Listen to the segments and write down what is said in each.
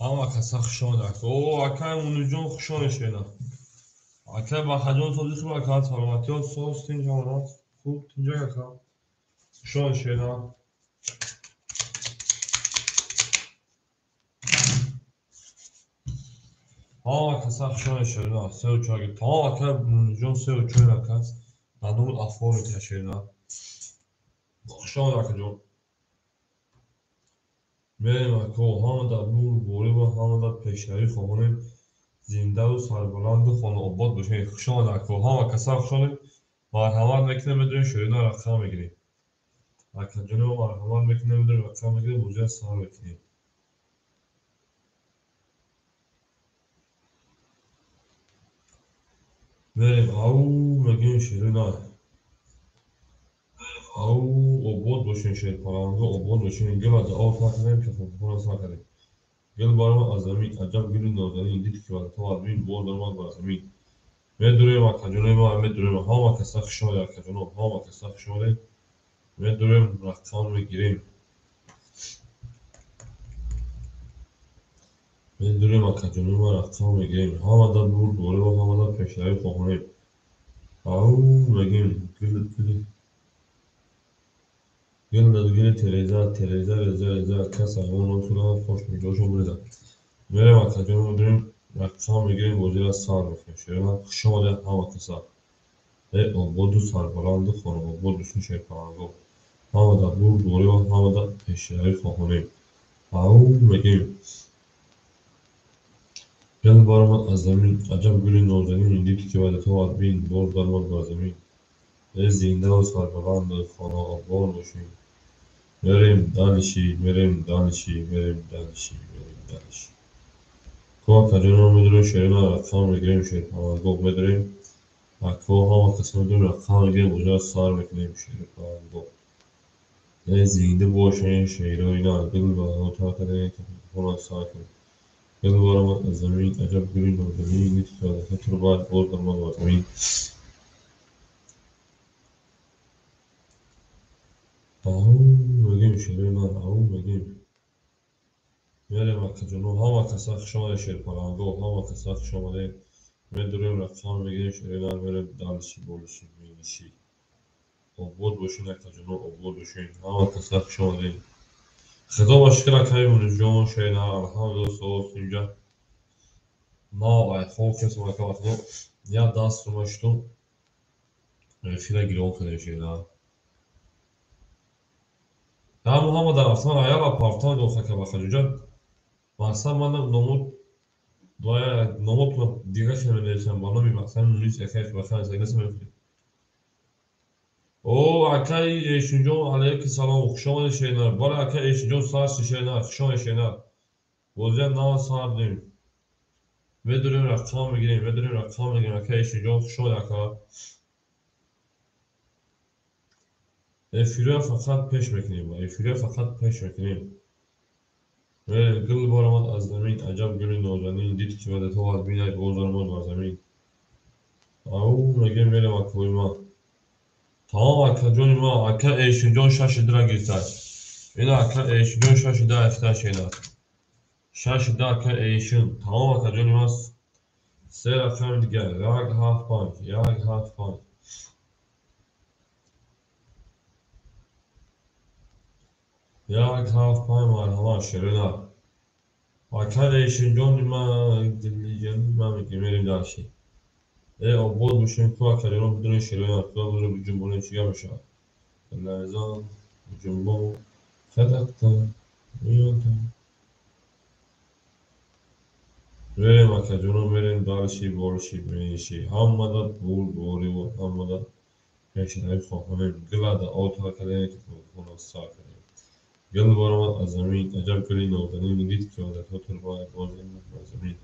Ҳама каса хуш омадед. О, акай Мунирҷон, хуш омадед, шена. Акай Бахаҷон, сози хуб, ака, саломатиёт, соз, тинҷ, омад. Хуб, тинҷак, ака. Хуш омадед, шена. Ҳама каса хуш омадед, шена. Сеу чор. Тамом, акай Мунирҷон, сеу чор, ака. Надумуд оформите, шена. Хуш омадед, акаҷон. Мерем, ако, ҳамада бурдборӣ ва ҳамада пешравӣ хоҳонем, зиндаву сарбаланду хонаобод бошед. Хуш омадед, ако, ҳама каса хуш омадед. Марҳамат мекунем, медонем, шоирона рақам мегирем. Акаҷоно, марҳамат мекунем, медонем, рақам мегирем, бозиро сар мекунем. Мерем, ау, мегӯем, ширина. Ау, обод бошем, шерпаланго, обод бошем. Гила об сар кардем, касофхона сар кардем. Гил баромад аз замин, аҷаб гули нозанин, дид ки вазато аз бин, боз баромад бар замин. Медурем, акаҷонои ман, медурем, ҳама каса хуш омадед, акаҷоно, ҳама каса хуш омадед. Медурем, рақам мегирем. Медурем, акаҷонои ман, рақам мегирем. Ҳамада бурдборӣ ва ҳамада пешравӣ хоҳонем. Ау, мегӯем, гул, гул. Гул гули тереза, тереза, реза, реза, кас ҳайвон носурад, хош ҷошон бирезад. Мерем, акаҷоно, медурем, рақам мегирем, бозиро сар мекунем. Шерина, хуш омадед, ҳама каса. Э, ободу сарбаланду хонаобод бошед, шерпаланго. Ҳамада бурдборӣ ва ҳамада пешравӣ хоҳонем. Ау, мегӯем. Гул баромад аз замин, аҷаб гули нозанин, дид ки вазато аз бин, боз баромад бар замин. Э, зиндаву сарбаланду хонаобод бошед. Мерем дальше, мерем дальше, мерем дальше, мерем дальше. Ко, акаҷоно, медурем, шерина рақам мегирем, шерпаланго, медурем. Ако, ҳама каса медурем, рақам мегирем, бозиро сар мекунем, шерпаланго. Э, зинда бошед, шерои нар, гул ба кардем, касофхона сар кардем. Гул баромад аз замин, аҷаб гули нозанин, дид ки вазато турбад, боз баромад бар замин. Ау, мегӯем, шерои нар, ау, мегӯем. Мерем, акаҷоно, ҳама каса хуш омадед, шерпаланго, ҳама каса хуш омадед. Медурем, рақам мегирем, шерои нар, мерем дальше, больше, меньше. Обод бошед, акаҷоно, обод бошед. Ҳама каса хуш омадед. Худо ба шукр, акаи Мунирҷон, шерина, алҳамдулилла, соз инҷа. Нав ай хоб кесам, ака, ба худо, як даст рума шутум. Эфира гирон кардем, шерина. Ҳамо ҳама дар рафтан аяла партан гуфт, ака Бахаҷоҷон. Мақсад ман номуд номотона дига хел менависам ба номи мақсад Мунис акай Бахаҷ сагнаса мефурем. О, акаи Эшинҷон, алайкум салом, хуш омадед, шерина. Бале, акаи Эшинҷон, сар шерина, хуш омадед, шерина. Бозиям нав сар дем. Медурем, рақам мегирем, медурем, рақам мегирем, акаи Эшинҷон, хуш омадед, ака. Эфирро фақат пеш мекунем, эфирро фақат пеш мекунем. Мерем, гул баромад аз замин, аҷаб гули нозанин, дид ки вазато аз бинай, боз баромад бар замин. Ау, мегӯем, мерем, акои ман. Тамом, акаҷони ман, ака Эшинҷон шаши дура гирифтад. Ина ака Эшинҷон шаши да гирифта, шена. Шаши да, ака Эшин. Тамом, акаҷони ман, се рақами дигар. Як, ҳафт, панҷ. Як, ҳафт, панҷ. Як, ҳафт, панҷ, марҳамат, шерина. Ака Эшинҷони ман, дилиҷони ман мегӯем, мерем дальше. Э, обод бошем, ку, акаҷоно, бидонед, шерина, худо бузург биҷунбонед, чӣ гап мешавад? Ларзон, биҷунбон, хадақта, меёнта. Мерем, акаҷоно, мерем дальше, больше, меньше. Ҳамада бурдборӣ ва ҳамада пешравӣ хоҳонем. Гилада отар кардем, китобхона сар кардем. Гул баромад аз замин, аҷаб гули нозанин, дид ки одатҳо турбад, боз омад бар замин.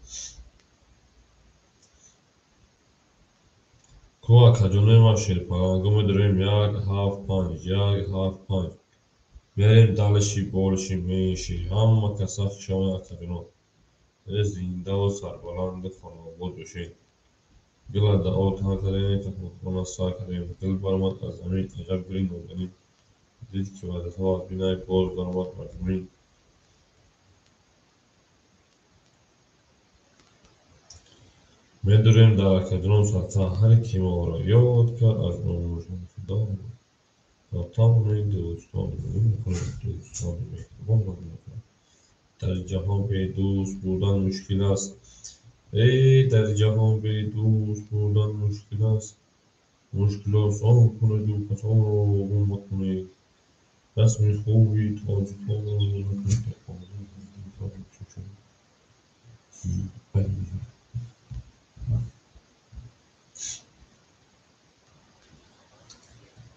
Ку акаҷонои ман шерпаланго медорем 1 7 5 1 7 5. Мерем далши болши менши, ҳама каса хушомад акаҷоно. Зиндаву сарбаланду хонаобод бошед. Гула даъо тан кардем, кафонхона сар кардем. Гул баромад аз замин, аҷаб гули нозанин, дид ки ваъдаҳо аз бинай, боз баромад бар замин. Медурем дар акаҷоном садқа, ҳар ки моро ёд кард аз номушон Худо то тамоми дӯстони мекунад, дӯстони меҳрубонро мекунад. Дар ҷаҳон бедӯст будан мушкил аст. Эй дар ҷаҳон бедӯст будан мушкил аст. Мушкил осон кунеду касонро гум накунед. Расми хуби тоҷиконро накунед.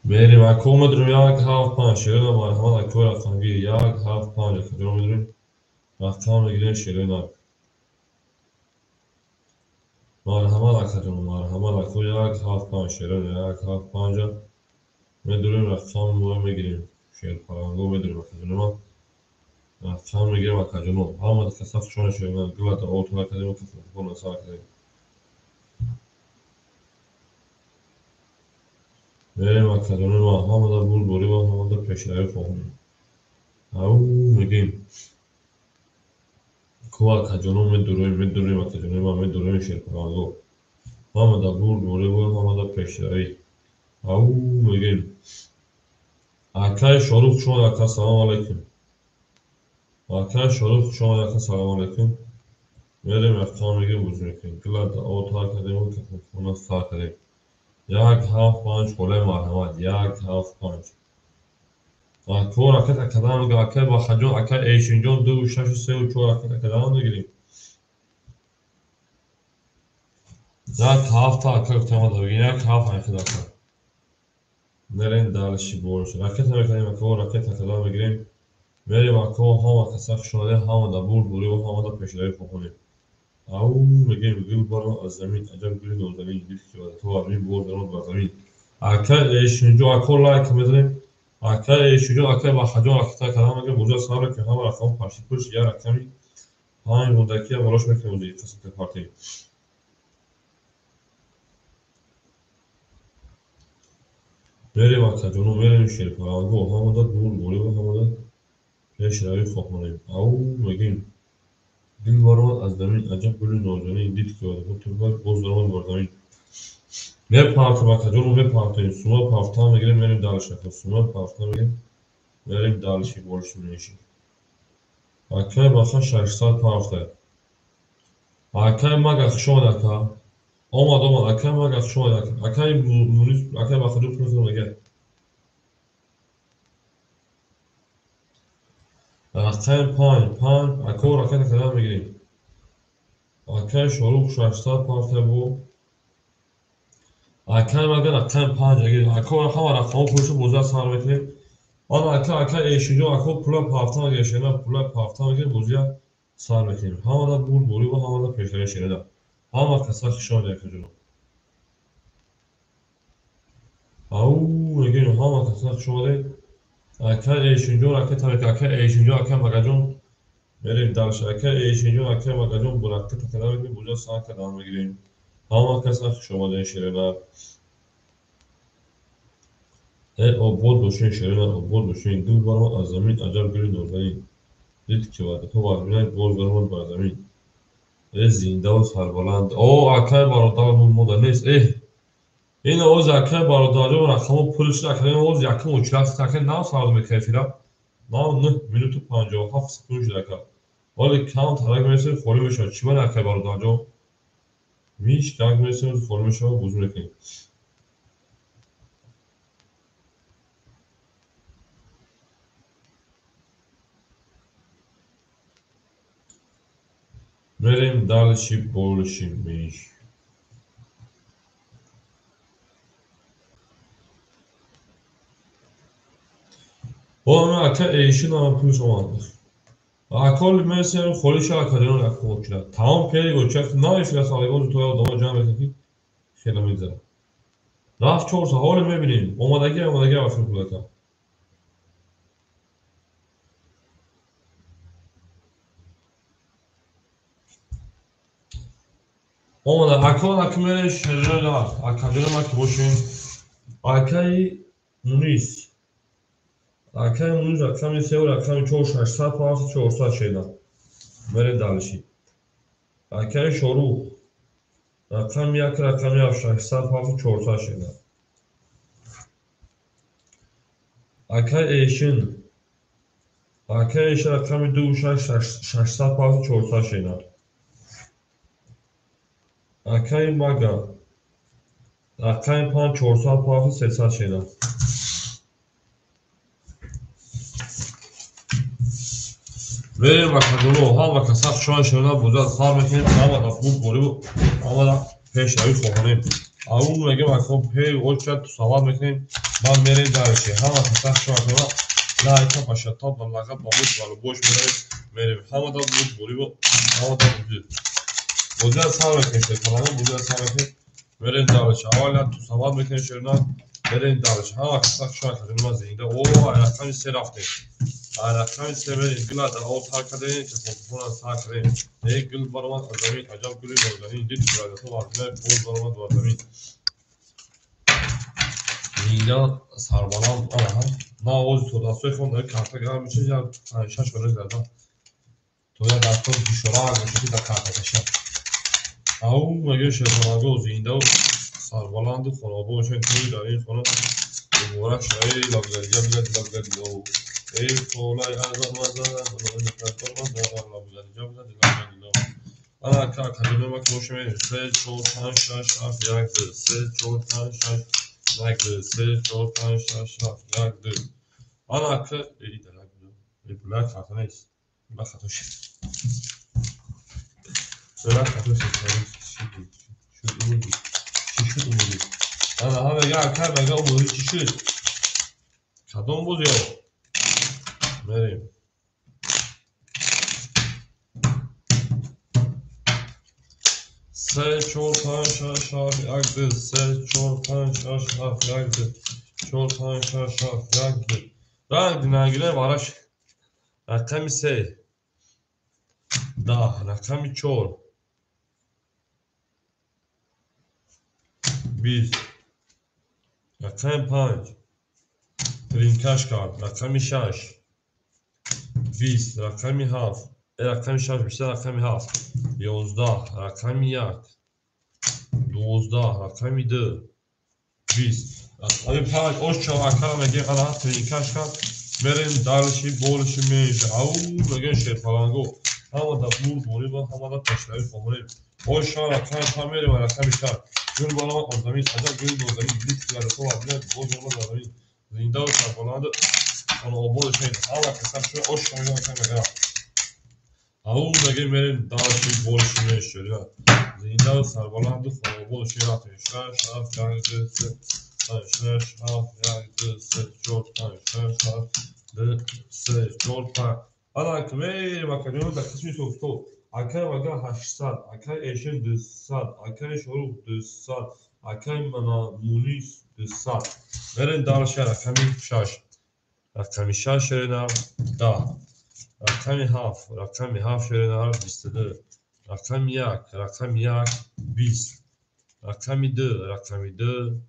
Мерем ако медурем 1 7 5 шерона марҳамат ако рақамгир 1 7 5 акаҷон медурем рақам мегирем шерона. Марҳамат акаҷон, марҳамат ако 1 7 5 шерона 1 7 5 медурем рақам мегирем шерпаланго медурем акаҷонома рақам мегирем акаҷоно. Ҳама каса хушона шерона гула даъо тана кардем, кафонхона сар кардем. Мерем акаҷонои ман, ҳамада бурдборӣ ва ҳамада пешравӣ хоҳем. Ау мегӯем ку акаҷоно медурем, медурем акаҷонои ман, медурем шерпаланго. Ҳамада бурдборӣ ва ҳамада пешравӣ. Ау мегӯем акаи Шорух хуш омад ака, салому алайкум. Акаи Шорух хуш омад ака, салому алайкум. Мерем рақам мегирем, бозӣ мекунем. Гула даъо тар кардем, кафонхона сар кардем. 1 7 5 холаи марҳамат 1 7 5. Ако ракета кадан мегӯ акаи Бахаҷон, акаи Эшинҷон 2 6 3 4 ракета кадан мегирем. 1 7 ака гуфтам ада бигин 1 7 ҳақида ака. Мерем далши болши ракета мекардем ако ракета кадан мегирем. Мерем ако ҳама каса хуш омадем, ҳама да бурдборӣ ва ҳама да пешравӣ хоҳонем. Ау мегӯем гул баромад аз замин, аҷаб гули нозанин, дид ки ваъдаҳо аз бин, боз баромад бар замин. Акаи Эшинҷон ако лайк мезанем. Акаи Эшинҷон, акаи Бахаҷон ракета кадан мегирем, бозиро сар мекунем, ҳама рақам пашти пуш як рақами 5 мондакия болош мекунем бозии қисмати партӣ. Мерем акаҷоно, мерем шерпаланго, ҳамада бурдборӣ ва ҳамада пешравӣ хоҳонем. Ау мегӯем гул баромад аз замин, аҷаб гули нозанин, дид ки ваъдаҳо турбад, боз баромад бар замин. Мепартем акаҷоно, мепартем, сума пафта мегирем, мерем далши ака, сума пафта мегирем, мерем далши болши менши. Акаи Баха 600 пафта. Акаи Мага хуш омад ака. Омад, омад, акаи Мага хуш омад ака. Акаи Мунис, акаи Бахаҷон пул мегирад. Рақами 5 5 ако ракета кадан мегирем. Акаи Шорух 600 пафта бо. Акаи Мага рақами 5 мегирем. Ако ҳама рақамҳо пулшо бозиро сар мекунем. Ана ака, акаи Эшинҷон ако пула пафта мегирем, шерина пула пафта мегирем, бозиро сар мекунем. Ҳамада бурдборӣ ва ҳамада пешравӣ шерина. Ҳама каса хуш омадед акаҷоно. Ау мегӯем ҳама каса хуш омадед. Акаи Эшинҷон ракета мекунем, акаи Эшинҷон, акаи Магаҷон мерем далши. Акаи Эшинҷон, акаи Магаҷон бо ракета кадан мекунем, бозиро сар кардан мегирем. Ҳама каса хуш омадед шерина. Э обод бошед шерина, обод бошед. Гул баромад аз замин, аҷаб гули нозанин, дид ки ваъдаҳо аз бинай, боз баромад бар замин. Э зиндаву сарбаланд. О акаи бародар мода нест. Эҳ ин оз акаи бародарҷон рақамҳо пур шуд. Акаи оз якум очрат акаи нав савод мекунем фира. Нав 9 минуту 57 секунд шуд ака. Вале кам тарак мерасем, холӣ мешавад. Чӣ баъд акаи бародарҷон? Миш тарак мерасем, холӣ мешавад, бозӣ мекунем. Мерем дальше больше меньше. Бо ака эшин ама плюс омад. Акол месем холиша академия як очра. Тамом пери очра намефирас алегоз то одама ҷамъ мекунад ки хеле мегзарад. Рафт 400 ҳоле мебинем. Омадагӣ омадагӣ вафир кудака. Омада акол акмере шерера академия ки бошем. Акаи Мунис. Акаи Мунис рақами 3 рақами 4 600 400 шеда. Мерем дальше. Акаи Шорух рақами 1 рақами 7 600 400 шеда. Акаи Эшин. Акаи Эшин рақами 2 6 600 400 шеда. Акаи Мага рақами 5 400 300 шеда. Мерем академо ҳама каса хушон шуда бозад сар мекунем, ҳама да хуб борибу ҳама да пешравӣ хоҳонем. Аун мегем акон пей оча тусават мекунем, баъд мерем дарчи. Ҳама каса хушон шуда лайка пашата ба лаға ба муш ва бош мерем, мерем ҳама да буд борибу ҳама да буд. Бозад сар мекунем, шерпаланга бозад сар мекунем, мерем дарчи. Аввал тусават мекунем шерна, мерем дарчи. Ҳама каса хушон шуда зинда. О, рақами 3 рафтем. Рақами 3 мерем, гул аз об сар кардем, телефонро сар кардем. Эй гул баромад аз замин, аҷаб гули нозанин, дид суратҳо варзида, боз баромад бар замин. Зинда сарбаланд, аҳа. На овози то дастҳои хон дар карта гарм мешавад, як панҷ-шаш бора задам. То як дастҳо ишора бошад ки дар карта кашад. Ау мегӯяд шерпаланго зиндаву сарбаланду хонобод бошед, тӯй дар ин хона муборак шавад. Эй лабгариҷа бигад, лабгариҷа. Эй холай азам азам, лабгариҷа бигад, лабгариҷа. Ана ака академия ма ки бошем, 3 4 5 6 7 1 2 3 4 5 6 1 2 3 4 5 6 7 1 2. Ана ака эй дарак эй бла карта нест. Бла хато шуд. Бла хато шуд. Шуд умуди. Чӣ шуд умуди? Ана ҳа мега ака мега умуди чӣ шуд? Кадом буд ё? Мерем. 3 4 5 6 7 1 2 3 4 5 6 7 1 2 4 5 6 7 1 2. Ранг нагире вараш. Рақами 3 10, рақами 4 20, рақами 5 тринкаш кард, рақами 6 20, рақами 7, рақами 6 20, рақами 7 11, рақами 1 12, рақами 2 20, рақами 5. Ош чор акара мегем, ана тринкаш кард, мерем дальше, больше, меньше. Ау мегем шерпаланго ҳама да бур бориба, ҳама да пешравӣ хоҳонем. Ош шар рақами 5 мерем, рақами 6 гул баромад аз замин, аҷаб гули нозанин, дид суратҳо варзида, боз баромад бар замин. Зиндаву сарбаланду хонаобод шавед. Ҳама каса шуд, ош шар рақами мегӯям. Ау мегем мерем дальше, больше, меньше. Зиндаву сарбаланду хонаобод шавед. Рафтем 6 7 1 2 3 5 6 7 1 2 3 4 5 6 7 2 3 4 5. Ана мерем академия дар қисми софто. Акаи мага 800, акаи Эшин 200, акаи Шорух 200, акаи мана Мунис 200. Мерем дальше, рақами 6. Рақами 6 шерена 10. Рақами 7, рақами 7 шерена 22. Рақами 1, рақами 1 20. Рақами 2, рақами 2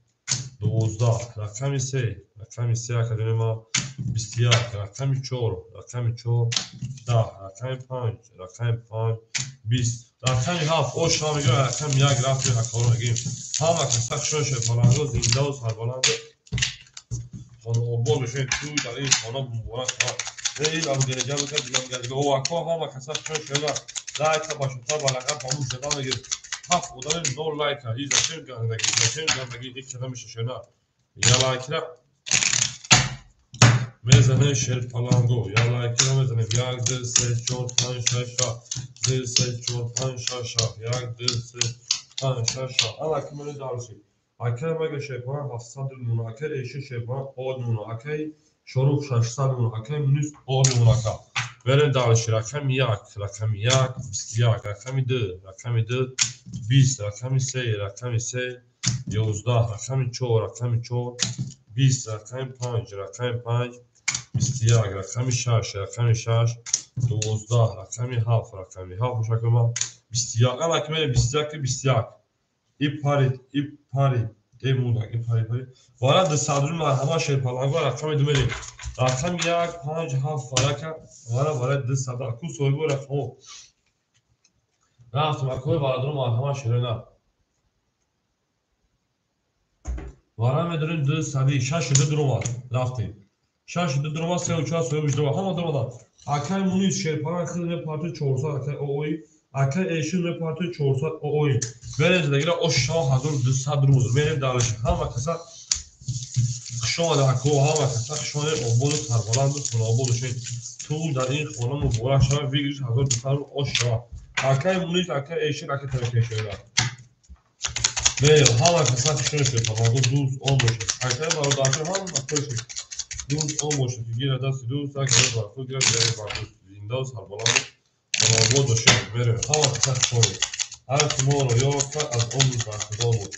12. Рақами 3, рақами 3 академия ма 21, рақами 4, рақами 4 10, рақами 5, рақами 5 20, рақами 7. Ош ҳама мегӯям, рақами 1 рафтем, акаро мегӯем. Ҳама каса хушон шерпаланго зиндаву сарбаланду хонаобод бошед. Тӯй дар ин хона муборак шавад. Эй лабгариҷа бигад, лабгариҷа. О ако ҳама каса хушон шуда, лайка башота ба лаға ба муш зада мегирем. 7 одами 0 лайка. И зачем гандагӣ? Зачем гандагӣ? Ик када меша шуда. Я лайкира мезанем шерпаланго. Я лайкира мезанем. 1 2 3 4 5 6 7 2 3 4 5 6 7 1 2 3 5 6 7. Ана ки мерем дальше. Акаи мага шерпаланг 700 нуна, акаи Эшин шерпаланг 9 нуна, акаи Шорух 600 мемонад. Акай Мунис О мемонад ака. Берем дальше. Рақами 1, рақами 1, 21, рақами 2, рақами 2, 20, рақами 3, рақами 3, 11, рақами 4, рақами 4, 20, рақами 5, рақами 5, 21, рақами 6, рақами 6, 12, рақами 7, рақами 7 бошад, 21. Ана ки мерем 21, 21. И парид, и парид. Э мудак, и парид, парид. Вара 200 рубл марҳамат шерпаланго рақами 2 мерем. Рақами 1, 5, 7 варака, вара вара 200. Аку соҳибо рақамо. Рафтем акои бародаро марҳамат шерона. Вара медорем 200, 6 2 дуромад. Рафтем. 6 2 дуромад, 3 4 соҳиб дуромад. Ҳама дуромаданд. Акай Мунис шерпаланг хел мепартои 400 акай ООИ. Акай Эшин мепартои 400 ООИ. Берем зидагира ош 1200 рубл. Берем дальше. Ҳама каса хуш омада ако, ҳама каса хуш омада ободу сарбаланду хонобод бошед. Тул дар ин хона муборак шавад, выигрыш 1200 рубл ош шавад. Акай Мунис, акай Эшин, акай Таваккал. Берем ҳама каса хуш омада шерпаланго дӯст он бошед. Акай бародарҷон ҳама хуш дӯст он бошед. Гира дасти дӯст, як гира бар худ, гира гира бар дӯст. Зинда сарбаланду хонобод бошед. Берем ҳама каса хуш омада. Ҳар ки моро ёд кард аз он рӯз бархӯрдор буд.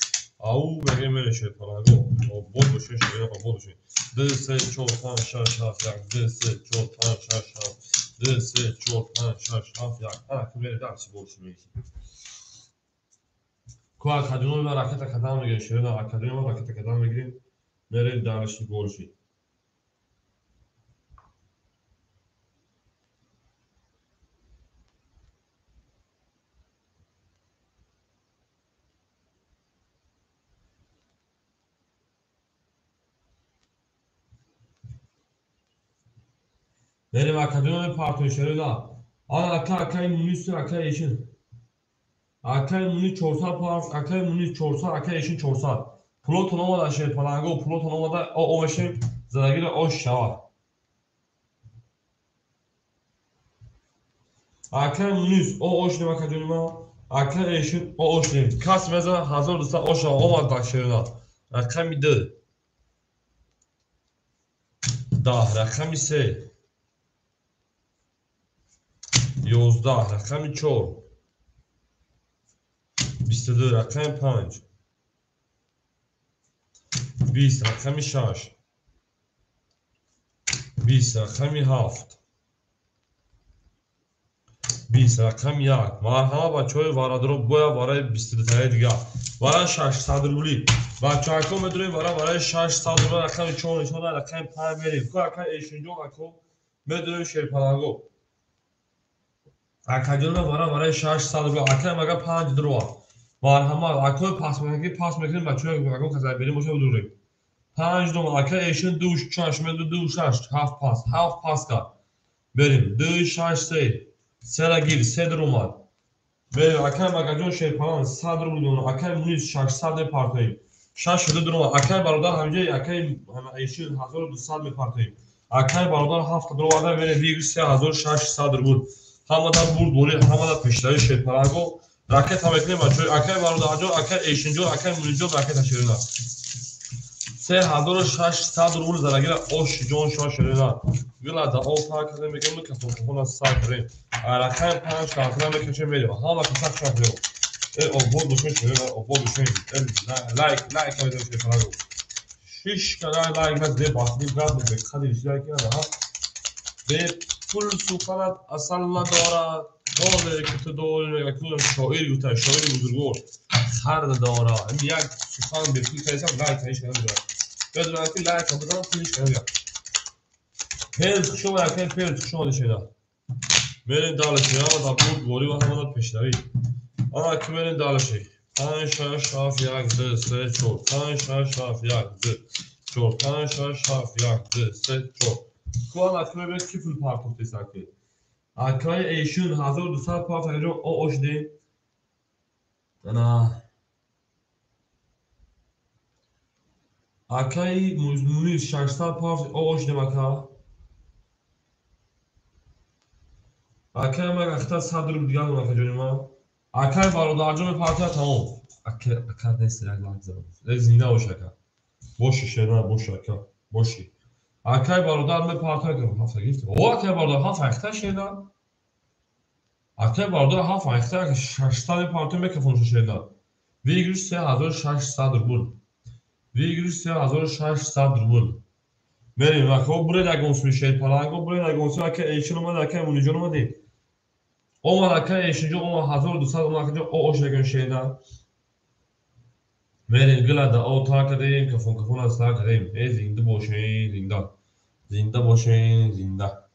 Ау мегӯем мерем шерпаланго. Обод бошед, шерон обод бошед. 2 3 4 5 6 7 1 2 3 4 5 6 7 2 3 4 5 6 7 1. Ана ки мерем дарси больше мегирем. Ку академия ма ракета кадам мегирем, шерон академия ма ракета кадам мегирем. Мерем дарси больше. Берем академия мепартоем шерона. Ана ака акай Мунис акай Эшин. Акай Мунис 400 парт, акай Мунис 400, акай Эшин 400. Пулотон омада шерпаланго, пулотон омада о мешем задагира ош шавад. Акай Мунис о ошнем акаҷони ман, акай Эшин о ошнем. Кас мезанад 1200 ош шавад омад дар шерона. Рақами 2 10, рақами 3 11, рақами 4 22, рақами 5 20, рақами 6 20, рақами 7 20, рақами 1. Марҳамат бачаҳои варадоро бояд барои 22 таи дигар. Вара 600 рубли. Бачаҳако медонем вара барои 600 рубли рақами 4 нишон дад, рақами 5 мерем. Ку акай Эшинҷон ако медонем шерпаланго. Акаҷонам вара барои 600 рубли. Акай мага 5 дурова. Марҳамат акои пас мекунем, пас мекунем бачаҳои ако казай берем бошад дурем. 5 дом акай Эшин 2 6 меду 2 6 7 пас, 7 пас кард. Берем 2 6 3. Сера гир, 3 дуромад. Берем акай Магаҷон шерпаланг 100 рубл донад, акай Мунис 600 мепартоем. 6 2 дуромад. Акай бародар ҳамҷои акай Эшин 1200 мепартоем. Акай бародар 7 дуромад, берем выигрыш 3600 рубл. Ҳамада бурдборӣ, ҳамада пешравӣ шерпаланго. Ракета мекунем бачаҳои акай бародарҷон, акай Эшинҷон, акай Мунисҷон ракета шерона. 3600 рубл зарагира ош ҷон шо шерона. Гила да об пар кардем мегӯем кафонкафона сар кардем. Рақами 5 картона мекашем мерем. Ҳама каса шо мерем. Э обод бошед шерона, обод бошед. Лайк, лайк кардем шерпаланго. 6 кана лайк назде бахтим гап бехади лайк ҳа. Бе пул суханат асал надорад. Доре ки ту дори мегӯям шоир гуфта, шоири бузургвор хар надорад. Ин як сухан бепул кардам лайк ҳеч намедорад. بدون ки лайк бизанам пулиш намеяд. Пел хуш омад акай Пел хуш омада шеда. Мерем дальше, ама дар бурдборӣ ва ҳамада пешравӣ. Ана ки мерем дальше. 5 6 7 1 2 3 4 5 6 7 1 2 4 5 6 7 1 2 3 4. Ку ана ки мебинед ки пул партофтест аки. Акай Эшин 1200 парт акаҷон о ошдем. Ана акай Мунис 600 парт о ошдем ака. Акай ман ахта 100 рубл дигар дорам акаҷони ман. Акай бародарҷон мепартояд тамом. Ака ака нест як лайк задам. Зинда бош ака. Боши шерна боши ака. Боши. Акай бародар мепарта ҳафта гирифт. О, акай бародар ҳафт айхта шеда. Акай бародар ҳафт айхта шашта мепарта мекафонша шеда. Выигрыш 3600 рубл. Выигрыш 3600 рубл. Мерем, ака буред ягон суи шерпаланго, буред ягон суи ака эшин омад, ака муниҷон омадед. Омад ака эшинҷо омад 1200 омад акаҷо о ош ягон шеда. Мерем гилада о тар кардем, кафон кафон аз тар кардем. Э зинда бошен, зинда. Зинда бошен, зинда.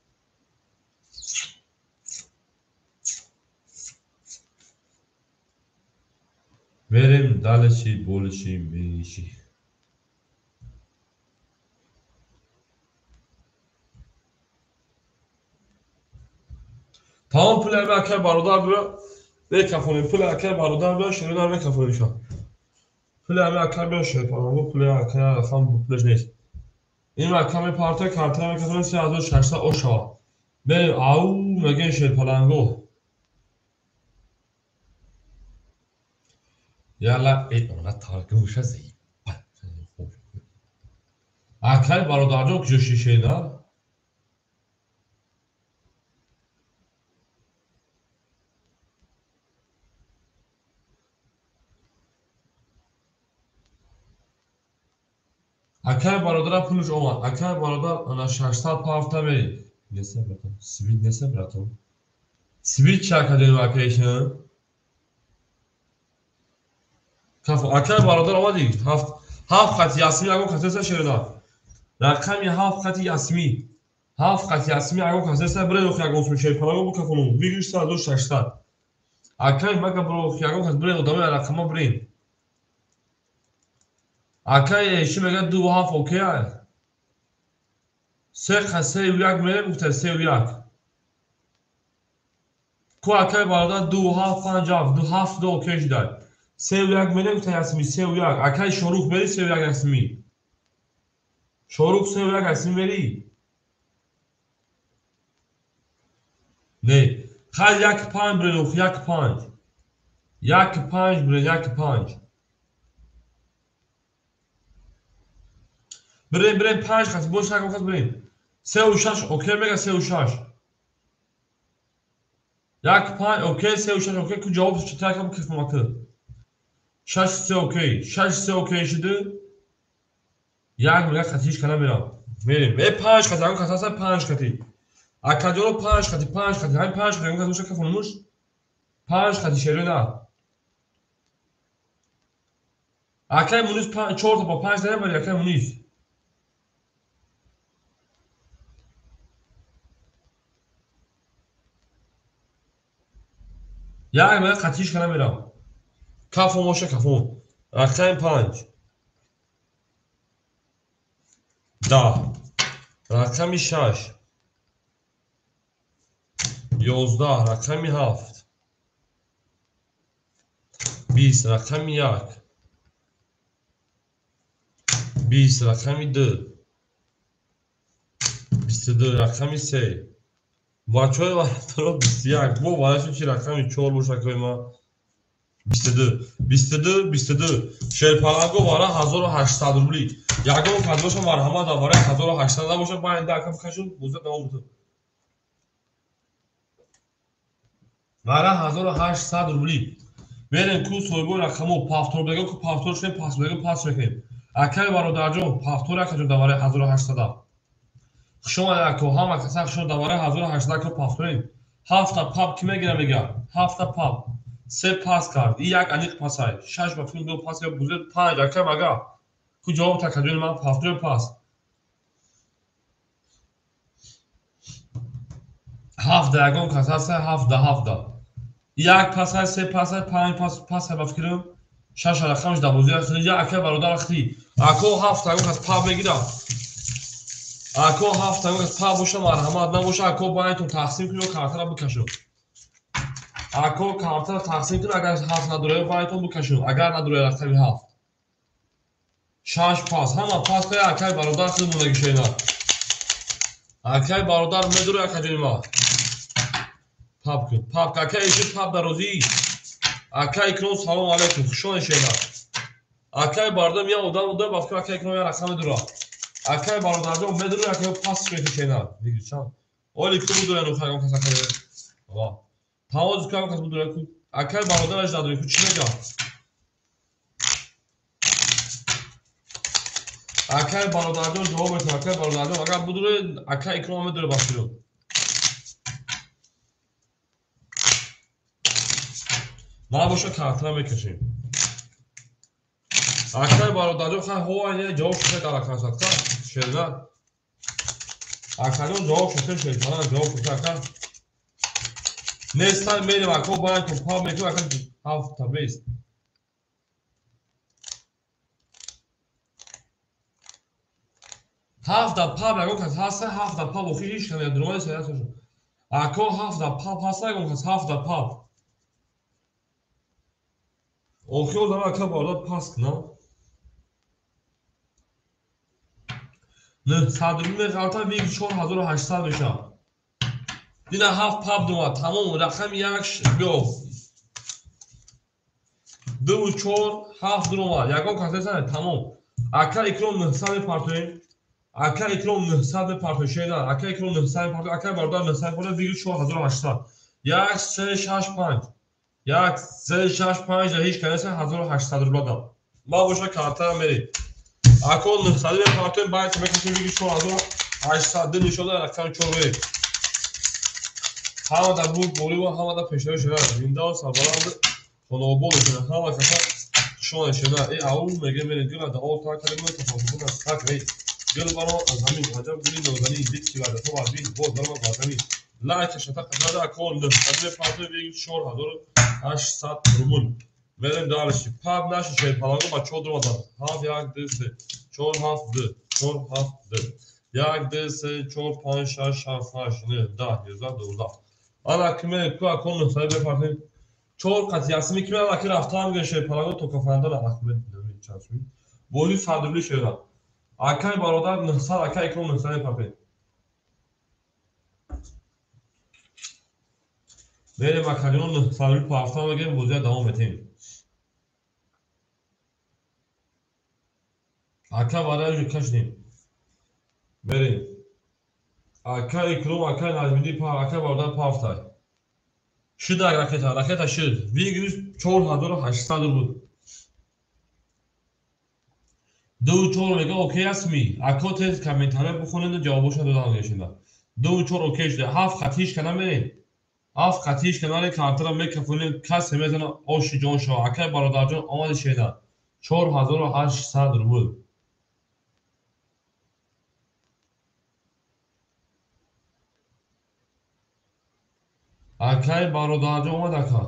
Мерем далеши болиши мениши. Тамом пули ами акай бародар биё мекафонем. Пули акай бародар биё шеридар мекафонем ша. Пули ами акай биё шерпаланго, пули акай рақам пулаш нест. Ин ака мепарта картара мекафонем 3600 ошава. Мерем ау мегӯем шерпаланго. Яла э она таргуша зи. Акай бародарҷон куҷо шишеда? Акай бародара пулш омад. Акай бародар ана 600 пафта мерид. Неса братан? Свит неса братан? Свит ча кадем акайшин? Кафо акай бародар омадӣ. Ҳафт ҳафт хати ясми ягон кас неста шерида. Рақами ҳафт хати ясми. Ҳафт хати ясми ягон кас неста биред охи ягон сум шерпаланго букафонум. Выигрыш 3600. Акай мага бро охи ягон кас биред одамои рақама биред. Акай эши мега ду ҳафт окей ай. Се ха сею як мерем гуфта сею як. Ку акай бародар ду ҳафт панҷ ҳафт ду ҳафт ду окей шудай. Сею як мерем гуфта ясми сею як. Акай Шорух мери сею як ясми. Шорух сею як ясми мери? Не. Хай як панҷ биред ох як панҷ. Як панҷ биред як панҷ. Бирем бирем панҷ хат бош ягон кас бирем. Сею шаш окей мега сею шаш. Як панҷ окей сею шаш окей ку ҷавоб читакам кифмака. Шаш се окей. Шаш се окей шуди. Як мега хати ҳеч кана мерам. Мерем. Э панҷ хати ягон кас ҳаста панҷ хати. Акаҷоно панҷ хати панҷ хати ҳамин панҷ хати ягон кас боша кафонумуш. Панҷ хати шериё на. Акай Мунис чор та ба панҷ та набари акай Мунис. Як мега хати ҳеч кана мерам. Кафон боша кафон. Рақами панҷ. Даҳ. Рақами шаш. 11. Рақами ҳафт. 20. Рақами як. 20. Рақами ду. 22. Рақами се. Бачаҳои варатаро 21. Бо вараши чи рақами чор боша акои ман. 22. 22. 22. Шерпаланго вара 1800 рубли. Ягон кас боша марҳамат дар вараи 1800 набоша байнда ака бикашун бозӣ давом бутун. Вара 1800 рубли. Мерем ку соҳибои рақамо пафтор бего ку пафтор шудем пас бего пас мекунем. Акай бародарҷон пафтор акаҷон дар вараи 1800. Хуш омадед ако ҳама каса хуш омадед дар вараи 1800 ако пафторем. Ҳафта пап ки мегира мега? Ҳафта пап. Се пас кард. И як аниқ пасай. Шаш ба филм ду пас ё бузед панҷ акай мага. Ку ҷавоб такаҷони ман пафтор пас. Ҳафта ягон кас ҳаста ҳафта ҳафта. Як пасай се пасай панҷ пас пасай ба фикрам. Шаш рақамаш дар бозӣ рафт. Я акай бародар ахти. Ако ҳафта ягон кас пап мегира. Ако ҳафта ягон кас пап боша марҳамат набоша ако байнтон тақсим кунед ё картара бикашед. Ако картара тақсим кунед агар ҳафт надоред байнтон бикашед. Агар надоред рақами ҳафт. Шаш пас. Ҳама пас кая акай бародар худ монагишена. Акай бародар медуре акаҷони ма. Пап кун. Пап акай иши пап дарозӣ. Акай икром салом алейкум. Хуш омадед шена. Акай бародар я одам буда ба фикр акай икром я рақам медура. Акай бародарҷон медури акай пас мекушена. Вигри чанд? Оли ку будура ну хайгон кас акай. Ва. Тавоз ку кас будура ку. Акай бародараш надори ку чӣ мегам? Акай бародарҷон ҷавоб метавон. Акай бародарҷон агар будуре акай Икром медуре бахширо. Набоша картра мекашем. Акай бародарҷон хай ҳо ай ҷавоб шуд дар акасатка шерзад. Акаҷон ҷавоб шуд шерзад ҷавоб шуд ака. Нестан мерем ако баян то па мекунем ака ҳафта бест. Ҳафта паб ягон кас ҳаста ҳафта паб охир ҳеч кас дуромади саяд шуд. Ако ҳафта паб ҳаста ягон кас ҳафта паб. Охир одам ака бародар пас кунам. 900 рубл меғалта виг 4800 мешавад. Дина ҳафт паб дума тамом рақами як биё. 2 4 7 дуромад. Ягон кас нестан тамом. Ака Икром 900 мепартоем. Ака Икром 900 мепартоем. Шеда ака Икром 900 мепартоем. Ака бародар 900 мепартоем. Виг 4800. 1 3 6 5. 1 3 6 5 ҳеч кас нестан 1800 рубл дам. Ма боша картара мерем. Ако 900 мепартоем баъд мекашем виг 4800 нишон рақами 4 мерем. Ҳама дар бурд борива ҳама дар пешравӣ шуда. Зинда сарбаланд хонаобод шуда. Ҳама каса шона шуда. Э ау меге мерем гила да о та калима тафовут аст. Так эй. Гил баро аз замин аҷаб гули нозанин дид ки варда то аз бин боз баро бар замин. Лайк шата қадар ако 900 мепартоем виг 4800 рубл. Мерем дальше. Паб наши шер паланго ба 4 омадан. 7 1 2 3 4 7 2 4 7 2 1 2 3 4 5 6 7 8 9 10 11 12. Ана киме ку ако 900 мепартоем 4 қат ясми киме ана ки рафтам ге шер паланго то кафандана Ахмед чанд шуд. Бозӣ 100 рубли шера. Акай бародар 900 акай Икром 900 мепартоем. Мерем акаҷон 900 рубли партам мегирем бозия давом метем. Ака барои кашнем. Мерем. Ака Икром ака Наҷмиддин па ака бародар пафтай. Шуд ракета, ракета шуд. Вигрус 4800 рубл. 2 4 мега окей астми. Ако тез комментария бихонед ҷавобошо додан гешинда. 2 4 окей шуда. 7 хатиш кана мерем. 7 хатиш кана картара мекафонем касе мезана оши ҷон шава. Акай бародарҷон омади шеда. 4800 рубл. Акай бародарҷон омад ака.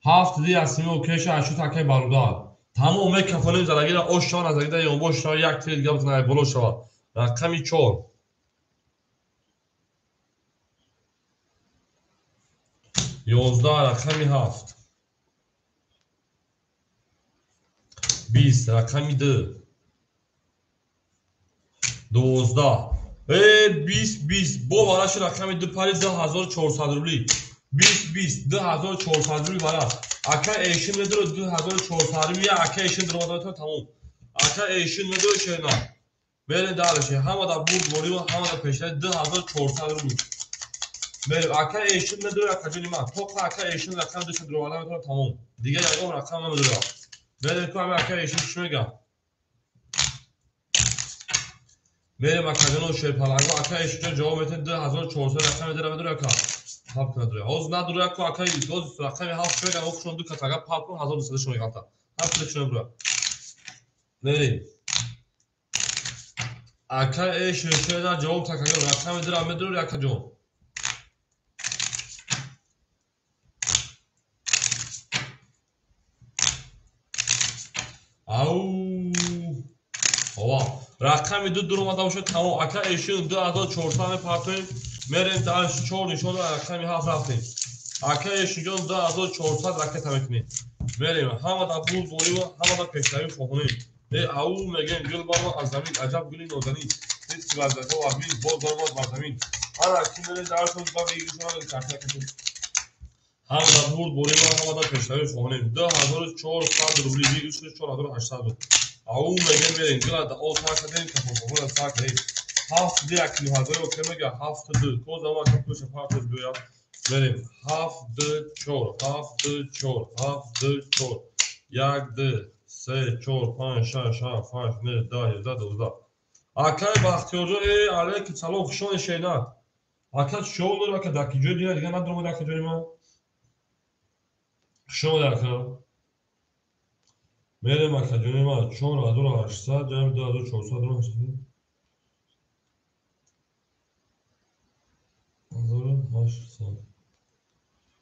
7 ди асми окей ша ашут акай бародар. Тамом мекафонем залагира ош шава назагида ёнбош шава як тил гап зана боло шава. Рақами 4. 11 рақами 7. 20 рақами 2. 12. 20 20 бо вараши рақами 2 пари 2400 рубли. 20 20 2400 рубли вара. Ака эшин медуро 2400 рубли ака эшин дуромада тамом. Ака эшин медуро шена. Мерем дальше. Ҳама дар бурд борива ҳама дар пешравӣ 2400 рубли. Мерем ака эшин медуро ака ҷони ман. Тоқа ака эшин рақами 2 дуромада метавонад тамом. Дигар ягон рақам намедуро. Мерем ку ҳами ака эшин чӣ мегӯяд? Мерем акаҷоно шерпаланго ака эшинҷон ҷавоб метавонед 2400 рақами дара медуро ака. Паб кунад. Ҳозир надуро аку ака ҳозир рақами 7 чӣ мегӯяд? Охшон ду кас агар паб кун 1200 шумо меғалта. Ҳафт шумо мебура. Мерем. Ака эшин шеда ҷавоб такаҷон рақами дара медуро акаҷон. Ау. Ова. Рақами 2 дуромада бошад тамом. Ака эшин 2400 мепартоем. Мерем дальше 4 нишон рақами 7 рафтем. Ака эшинҷон 2400 ракета мекунем. Мерем ҳама дар бурд борива ҳама дар пешравӣ хоҳонем. Э ау мегем гул баро аз замин аҷаб гули нозанин. Дид ки варзаҳо аз бин боз баромад бар замин. Ана ки мерем дарсон ба вигришона карта кашем. Ҳама дар бурд борива ҳама дар пешравӣ хоҳонем. 2400 рубли вигриш 4800 буд. Ау мегем мерем, гила да о сар кардем, кафофофона сар кардем. Ҳафт ду як ним ҳазори окей мега, ҳафт ду. Ко зама ака пулша партоз биёя. Мерем. Ҳафт ду чор, ҳафт ду чор, ҳафт ду чор. Як ду, се, чор, панҷ, шаш, ҳафт, ҳашт, нӯҳ, даҳ, ёздаҳ, дувоздаҳ. Акай Бахтиёрҷон, э, алейкум салом, хушон шейнат. Ака чӣ дор, ака дар ки ҷой дина дига надорам, ака ҷони ман. Хушон ака. Мерем ака ҷони ман, 4800, ҷамъи 2400 ром. 1800.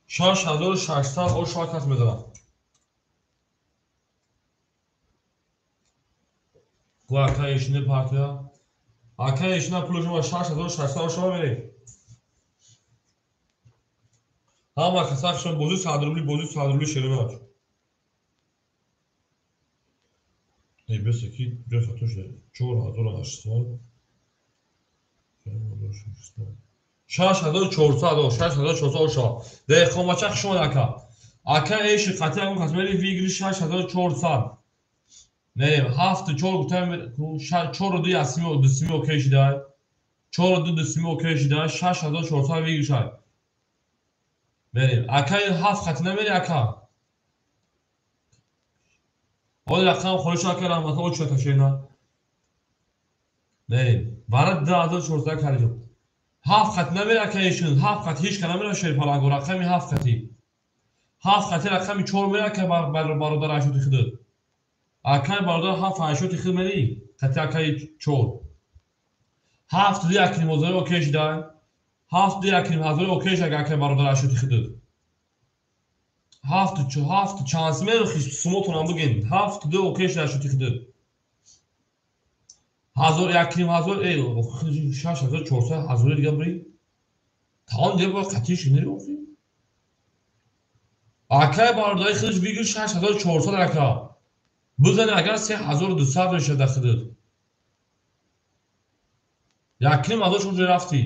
6600 ош кас мезанам. Ку ака ишини партия. Ака ишина пулашма 6600 ошава мерем. Ҳама каса хушон бозӣ 100 рубли, бозӣ 100 рубли шеринач. Эй, бесе ки ҷой хато шуда. 4800. 6400, 6400 ошава. Деҳқонбача хушон ака. Ака эши қатъи ягон кас мери выигрыш 6400. Мерем ҳафту чор гуфтам, чору ду ясими дусими окей шидай. Чору ду дусими окей шидай, 6400 выигрыш ай. Мерем. Ака ҳафт хати намери ака. Ҳоли рақам холиш ака раҳматулло оча кашена. Мерем. Вара 2400 кариҷо. Ҳафт хати намери ака ишин, ҳафт хати ҳеч ка намера шерпаланго рақами ҳафт хати. Ҳафт хати рақами чор мери ака бародар ашоти худат. Акай бародар ҳафт ҳашоти худ мери, хати акаи чор. Ҳафт ду як ним ҳазори окей шидай. Ҳафт ду як ним ҳазори окей шидай акай бародар ашоти худат. Ҳафт ҳафт чанс меру сумотонам бигин. Ҳафт ду окей шидай ашоти худат. Ҳазор як ним ҳазор, эй, 6400 ҳазори дига бири. Тамом дига бояд қатъи шинери охи. Акай бародари худаш бигир 6400 ака. Бизани агар 3200 мешавад дар худат. Як ним ҳазор шумо ҷой рафтӣ.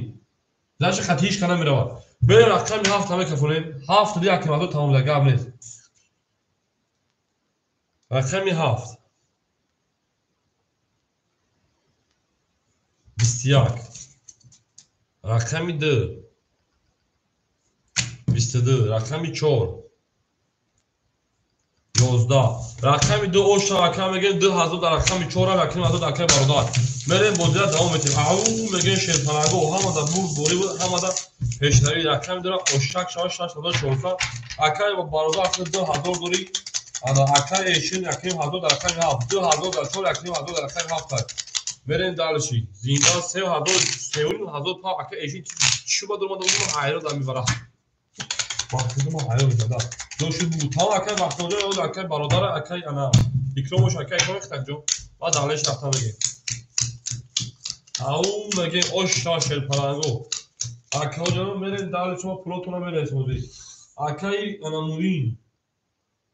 Значит хати ҳеч ка намеравад. Берем рақами ҳафт ҳама кафонем. Ҳафт ду як ним ҳазор тамом дар гап нест. Рақами ҳафт. 21. Рақами ду. 22. Рақами чор. 11. Рақами ду оша ака мегем 2000 дар рақами чор як ним ҳазор дар акаи бародар. Мерем бозира давом метем. Ау мегем шерпаланго ҳамада бурд борӣ буд, ҳамада пешравӣ. Рақами дура ошак шава 6400. Акаи бародар 2000 дорӣ. Ана акаи эшин як ним ҳазор дар рақами ҳафт. 2000 дар чор як ним ҳазор дар рақами ҳафт. Мерем дальше. Зинда 3000 3500 па ака эшин чӣ ба дур омада буд, ҳайрон дар мебарад. Вақти ма ҳайрон мешавад. Доши буд. Там акай Бахтиёрҷон, оз акай бародара, акай ана Икромош, акай Икром хитакҷон. Баъд далеш рафта мегем. Ау мегем ош шерпаланго. Акаҷон мерем дали шумо пулотона мересем ози. Акай ана Мурин.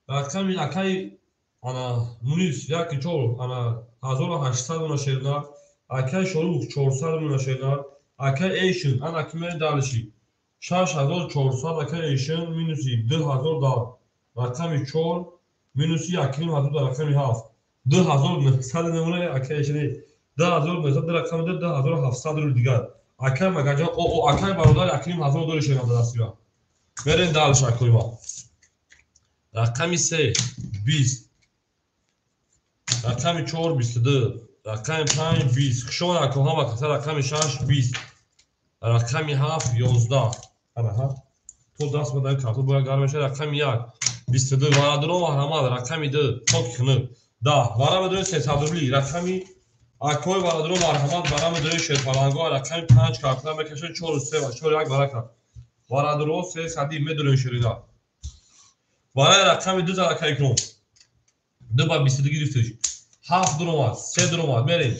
Рақами акай ана Мунис як чор ана 1800 уна шерна. Акай Шорух 400 уна шерна. Акай Эйшин ана ки мерем далиши. 6400 акай Эйшин минуси 2000 дар рақами чор минуси як ним ҳазор дар рақами ҳафт. 2900 намуна акай Эйшин 2900 дар рақами ду 2700 рубл дигар. Акай Магаҷон, о о акай бародар як ним ҳазор дори шерна дар дастира. Мерем дальше акои ма. Рақами се 20. Рақами чор 22. Рақами панҷ 20. Хушон ако ҳама каса рақами шаш 20. Рақами ҳафт 11. Ана ҳа. То даст мадан карто бояд гарм мешавад. Рақами як 22. Варадурон маҳрамат. Рақами ду токи хунук. 10. Вара медорем 300 рубли. Рақами акои варадурон марҳамат вара медорем шерпаланго. Рақами панҷ картона мекашад 4 3 ва 4 1 вара кард. Варадурон 300 медорем шерида. Вараи рақами ду зад акаи Икром. Ду ба 22 гирифтиш. Ҳафт дуромад, се дуромад. Мерем.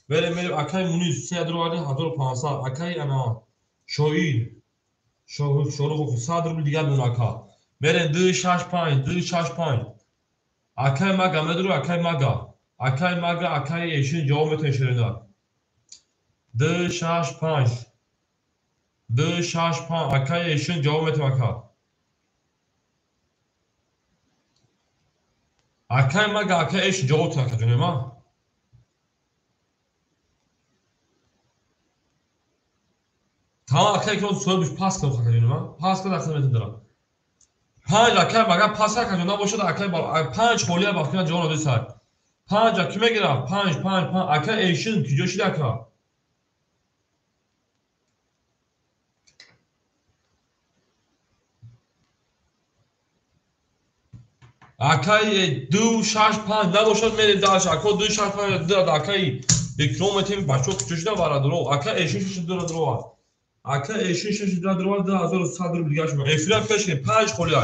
Мерем, мерем. Акаи Мунис се дуромад 1500. Акаи ана Шоир Шорух 100 рубл дигар мон ака. Мерем 2 6 5 2 6 5. Акаи Мага медуру акаи Мага. Акаи Мага акаи Эшин ҷавоб метавонед шерина. 2 6 5 2 6 5 акаи Эшин ҷавоб метавонад ака. Акай мага акай эш ҷавоб тун акаҷоне ма. Тамом акай ки соҳибш пас кун акаҷоне ма. Пас кун акаҷоне метун. Панҷ акай мага пас акаҷон набошад акай панҷ холия бахтина ҷавоб надоди сар. Панҷ ки мегирам? Панҷ панҷ панҷ акай эшин куҷо шид ака? Акай 2 6 5 набошад мерем дальше. Ако 2 6 5 ду акай икром метем бачо куҷо шида барадро. Акай эшин 6 ду дро. Акай эшин 6 ду дро 2100 рубл дигар шуд. Эфира пеш кунед 5 холия.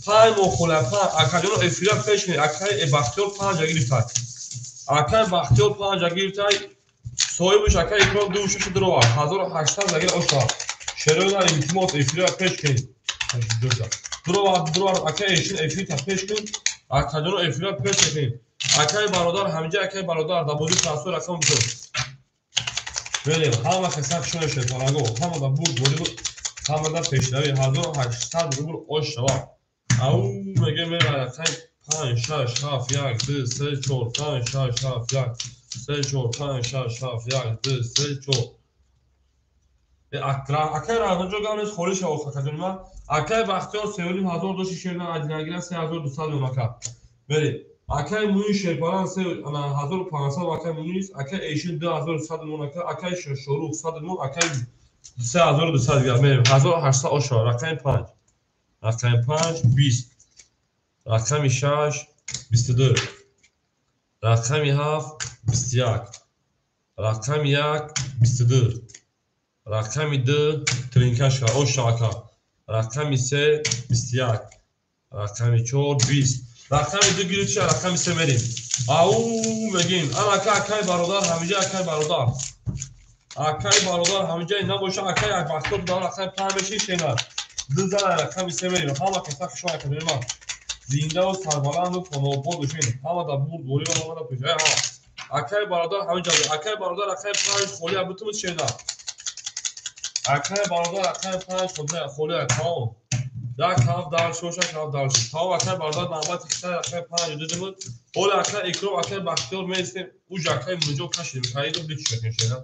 5 мо холия 5 акаҷоно эфира пеш кунед. Акай Бахтиёр 5 гирифта. Акай Бахтиёр 5 гирифта. Соҳибаш акай икром 2 6 дро 1800 загир ошта. Шерона илтимос эфира пеш кунед. Дро акай эшин эфир пеш кун. Акаҷоно эфира пеш кунед. Акай бародар ҳамҷа акай бародар дар бозии трансфер рақам бикун. Мерем ҳама каса шуна шерпараго ҳама да бурд борӣ ҳама да пешравӣ 1800 рубл ош шава. Ау меге мера рақам 5 6 7 1 2 3 4 5 6 7 1 3 4 5 6 7 1 2 3 4. Акай Раҳматҷон гап нест холӣ шава акаҷони ман. Акай Бахтиёр 3500 дошти шерна адинагира 3200 меон ака. Мерем. Акай Муин Шерпаран 1500 акай Мунис, акай Эшин 2100 меон ака, акай Шорух 100 меон, акай 3200 дигар. Мерем 1800 ош шава. Рақами 5. Рақами 5 20. Рақами 6 22. Рақами 7 21. Рақами 1 22. Рақами 2 тринкашка ош шава. Рақами 3 21. Рақами 4 20. Рақами 2 гирифт ша рақами 3 мерем. Ау мегим. Ана ака акай бародар ҳамиҷа акай бародар. Акай бародар ҳамиҷа набоша акай як вақтор дар рақами 5 меши шена. Ду зана рақами 3 мерем. Ҳама каса хушо акаҷони ман. Зиндаву сарбаланду хонобод бошед. Ҳама дар бурд борӣ ва ҳама дар пешравӣ ҳама. Акай бародар ҳамиҷа акай бародар рақами 5 холия бутумуд шена. Акай бародар рақами 5 холия тамом. Як ҳафт дар шоша ҳафт дар шош. Тамом акай бародар навбати хита рақами 5 додимуд. Ҳоло акай Икром акай Бахтиёр меистем. Уж акай Муниҷон кашидем. Каидо бичшакем шена.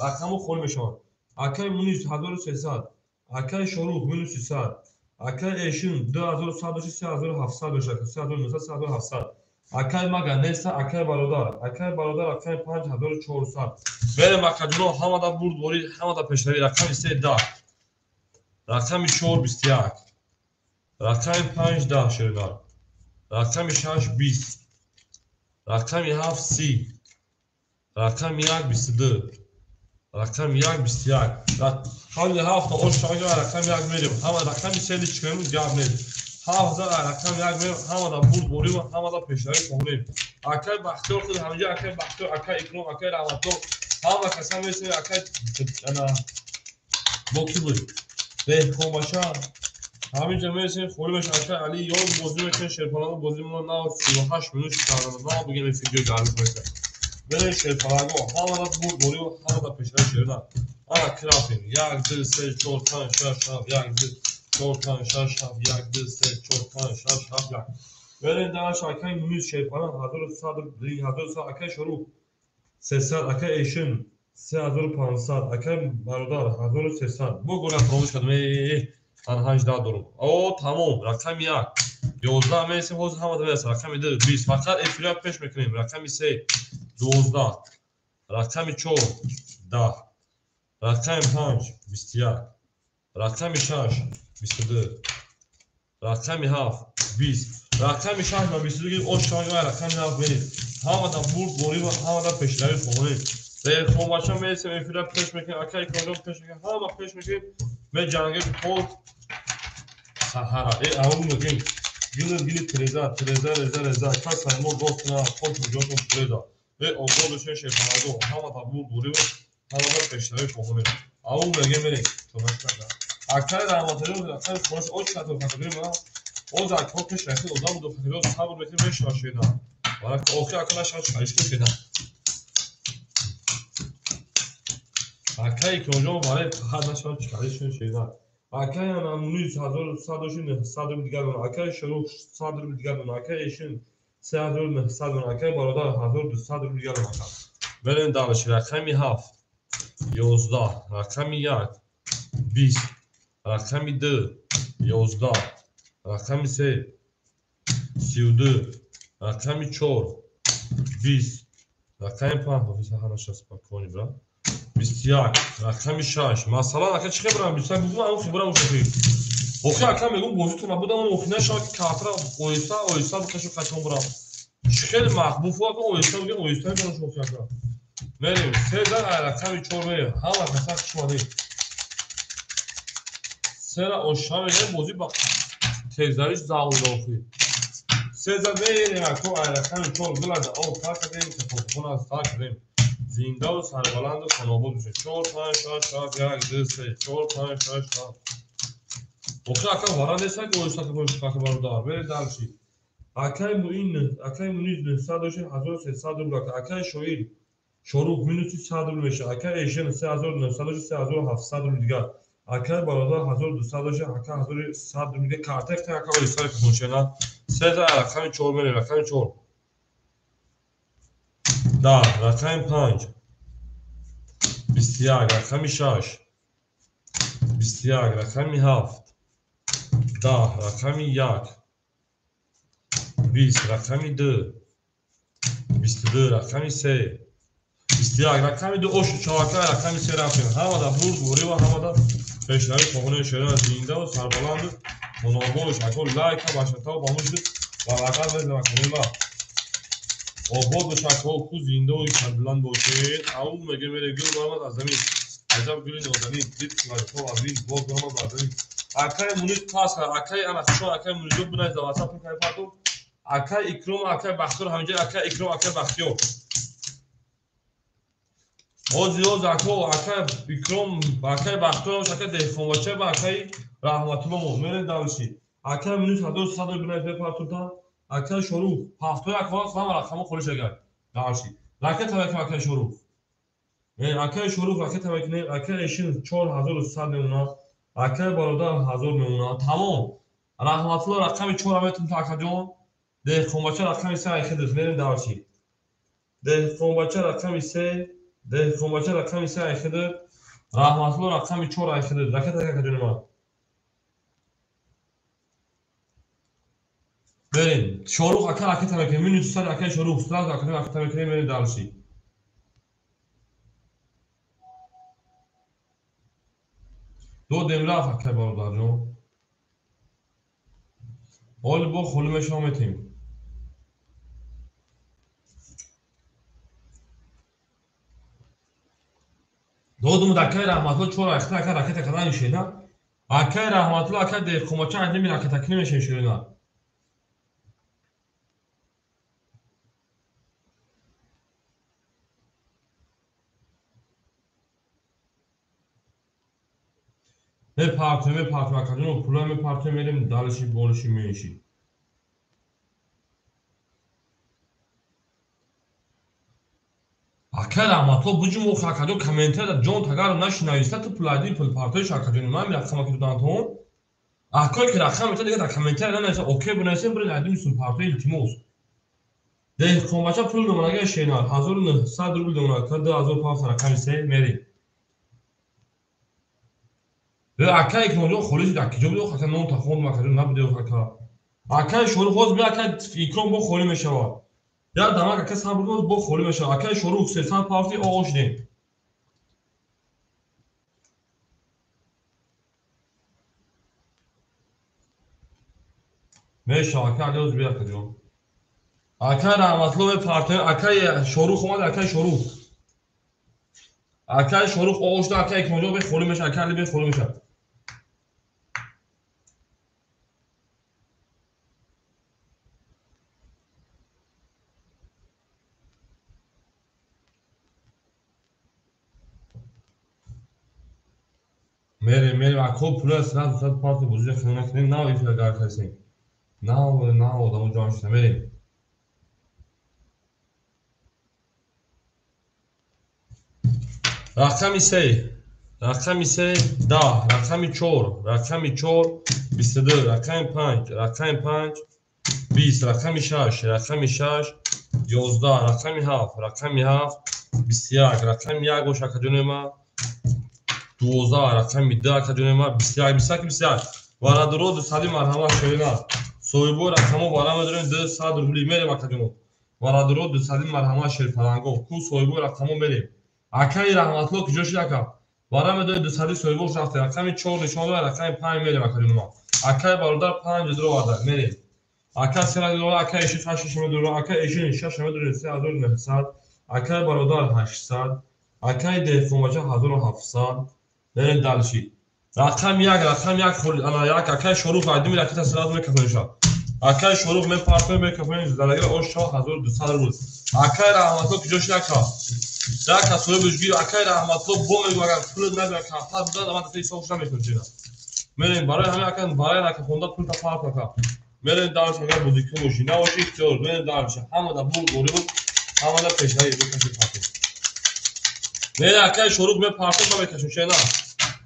Рақамҳо холӣ мешаванд. Акай Мунис 1300. Акай Шорух минус 300. Акай Эшин 2100 дошти 3700 мешавад. 3900 3700. Акай мага неста акай бародар. Акай бародар акай 5400. Мерем акаҷоно ҳама да бурд борӣ ҳама да пешравӣ. Рақами 3 10. Рақами 4 21. Рақами 5 10 шердар. Рақами 6 20. Рақами 7 30. Рақами 1 22. Рақами 1 21. Рақами 7 ош шава рақами 1 мерем. Ҳама рақами 3 личкам гап нест. 7 рақами 1 мерем. Ҳама да бурд борӣ ва ҳама да пешравӣ хоҳем. Акай Бахтиёр худ ҳамҷа акай Бахтиёр, акай Икром, акай Раҳматулло ҳама каса месем акай ана боки буд. Деҳқонбаша ҳаминҷа месем холӣ мешавад. Акай Али ёд бозӣ мекунем шерпаланго бозӣ мо на 38 минут шуд. На бигем эфир ҷои гарм мешавад. Берем шерпаланго ҳама да бурд борӣ ва ҳама да пешравӣ шерна. Ана крафтем 1 2 3 4 5 6 7 1 2 4 5 6 7 1 2 3 4 5 6 7 1. Берем дар акай Мунис Шерпалан 1100 1100 акай Шорух 300 акай Эшин 3500 акай бародар 1300. Бо гола фаромӯш кардам. Ан 18 дорум. О тамом рақами 1 11 месем ҳозир ҳама да мерасад. Рақами 2 20. Фақат эфира пеш мекунем. Рақами 3 12. Рақами 4 10. Рақами 5 21. Рақами 6 22. Рақами 7 20. Рақами 6 ва 22 гирифт ош шава рақами 7 мерем. Ҳама да бурд борӣ ва ҳама да пешравӣ хоҳем. Деҳқонбача месем эфира пеш мекунем. Акай Икромҷон пеш мекунем. Ҳама пеш мекунем. Меҷангем то саҳара. Ау мегем гили гили тереза тереза реза реза каса мо дост на хош ҷотон пуреза. Обод бошед шерпараго ҳама да бурд борӣ ва ҳама да пешравӣ хоҳем. Ау мегем мерем. Акай Раҳматулло акай хош оч шато хатирӣ ма. Оз акҳо пеш рафтем одам буд хатирӣ сабр мекунем мешава шена. Вале охир ака нашава чаришко шена. Акай Икромҷон вале фақат нашава чаришко шена. Акай ана Мунис 1100 дошти 900 рубл дигар дорам. Акай Шорух 100 рубл дигар дорам. Акай Эшин 3900 мемонад. Акай бародар 1200 рубл дигар мемонад. Берем дальше. Рақами 7 11, рақами 1 20, рақами 2 11, рақами 3 32, рақами 4 20, рақами 5 ҳамаша спокойно брат 21, рақами 6. Масалан ака чӣ хебрам 21 бугум ам хебрам ушохи. Охи ака мегум бозитон набудам, охи нашава ки картра оҳиста оҳиста бикашу қачон бурам. Чӣ хеле маҳбуб ака оҳиста бигем оҳиста мебарам шохи ака. Мерем 3 рақами 4 мерем. Ҳама каса хуш омадед. Сера оша мегем бозӣ ба тездариш завлда охи. 3 мерем ако рақами 4 гулада об тар кардем, кафофхона тар кардем. Зиндаву сарбаланду хонобод бошед. 4 5 6 7 1 2 3 4 5 6 7. Охи ака вара неста ки оҳиста ки бародар. Берем дальше. Акай Муин, акай Мунис 900 дошед 1300 рубл. Акай Шоир Шорух минуси 100 рубл мешавад. Акай Эшен 3900 дошед 3700 рубл дигар. Акай бародар 1200 дошед ака 1100 рубл дигар. Карта ихта ака оҳиста куншена. 3 рақами 4 мерем, рақами 4. 10, рақами 5 21, рақами 6 21, рақами 7 10, рақами 1 20, рақами 2 22, рақами 3 21, рақами 2 ошу чавака, рақами 3 рафтем. Ҳамада бурд ворива, ҳамада пешравӣ хоҳони шерина зиндаву сарбаланду хонобош. Ако лайка башатав бамушд ва рақам мезанам кунема. Обод бошад, ако ку зиндаву сарбаланд бошед. Ау меге мере гул баромад аз замин. Аҷаб гули нозанин, дид кулайҳо аз ин боз баромад бар замин. Акай Мунис пас кард, акай ана хушо, акай Мунисҷон бинавис дар WhatsApp кай партов. Акай Икром, акай Бахтиёр ҳаминҷа, акай Икром, акай Бахтиёр. Ози оз ако, акай Икром, акай Бахтиёр, акай Деҳқонбача ва акай Раҳматулло мо мерем дальше. Акай Мунис 1100 бинавис бепартовтан. Акай Шорух 71 ҳама рақамҳо холӣ шагар. Дальше. Ракета мекунем акай Шорух. Акай Шорух ракета мекунем, акай Эшин 4100 мемонад, акай бародар 1000 мемонад. Тамом. Раҳматулло рақами 4 метум та акаҷон. Деҳқонбача рақами 3 айхидис мерем дальше. Деҳқонбача рақами 3, деҳқонбача рақами 3 айхидис, Раҳматулло рақами 4 айхидис. Ракета акаҷони ман. Берем. Шорух ака ракета мекунем. Минус 100 акай Шорух сразу ака ракета мекунем, мерем дальше. Додем рафт акай бародарҷон. Ҳоли бо холӣ мешавам метем. Додум акай Раҳматулло 4 айхта ака ракета кардан шена. Акай Раҳматулло ака деҳқонбача айдеми ракетакунӣ мешавем шерина. Мепартем акаҷон, пула мепартем, мерем дальше болиши менши. Акай Раҳматулло буҷум охир акаҷон комментария ҷон тагар нашинависта ту пулади пул партоиш акаҷони ман рақама ки додантон. Акое ки рақам мета дига дар комментария нанависа, окей бинависем, биред айдим сум партои илтимос. Деҳқонбача пул домонага шенар 1900 рубл домонад, 2500 рақами 3 мерем. Акай Икромҷон холӣ шуд, акиҷо буд, ака нон тахондум, акаҷон набуд, ака. Акай Шорух ҳозир бия, акай Икром бо холӣ мешавад. Як дамак ака сабр кун, бо холӣ мешавад. Акай Шорух 300 пафти оғоз шудем. Мешавад, ака Али ҳозир бия, акаҷон. Акай Раҳматулло мепартоем, акай Шорух омад, акай Шорух. Акай Шорух оғоз шуд, акай Икромҷон бе холӣ мешавад, акай Али бе холӣ мешавад. Мерем, мерем, ако пула сразу сад парти бозиро хиёнат накунем, нав эфира гар касем. Нав, нав одамо ҷамъ шуда, мерем. Рақами 3, рақами 3 10, рақами 4, рақами 4 22, рақами 5, рақами 5 20 рақами 6 рақами 6 11 рақами 7 рақами 7 21 рақами 1 бош акаҷони ма 12 рақами 2 акаҷони ма 21 21 21 варадуро 200 марҳамат шоина соҳибои рақамо вара медорем 200 рубли мерем акаҷоно варадуро 200 марҳамат шерпаланго ку соҳибои рақамо мерем акаи раҳматло куҷо шид ака вара медорем 200 соҳибош рафте рақами 4 нишон дорад рақами 5 мерем акаҷоно ма акаи бародар 5 дро варда мерем ака 3 дро ака эши 8 медора ака эши 6 медора 3900 акаи бародар 800 акаи деҳқонбача 1700 мерем дальше рақами 1 холи ана як акаи Шорух айдими ракета сразу мекафонеша акаи Шорух мепартои мекафонем залагира ош 1200 рубл акаи Раҳматло куҷо шид ака яка соҳибаш гир акаи Раҳматло бо мегӯ агар пулат набиёр кафтар будан ман дафтари ҳисобаш намекунам чина мерем барои ҳамин ака барои ака хонда пулта парт ака мерем дальше агар бозикун бошӣ набошӣ ихтиёр мерем дальше ҳамада бурд борибуд ҳамада пешравӣ бикаши партем мерем акаи Шорух мепартем ба мекашем чена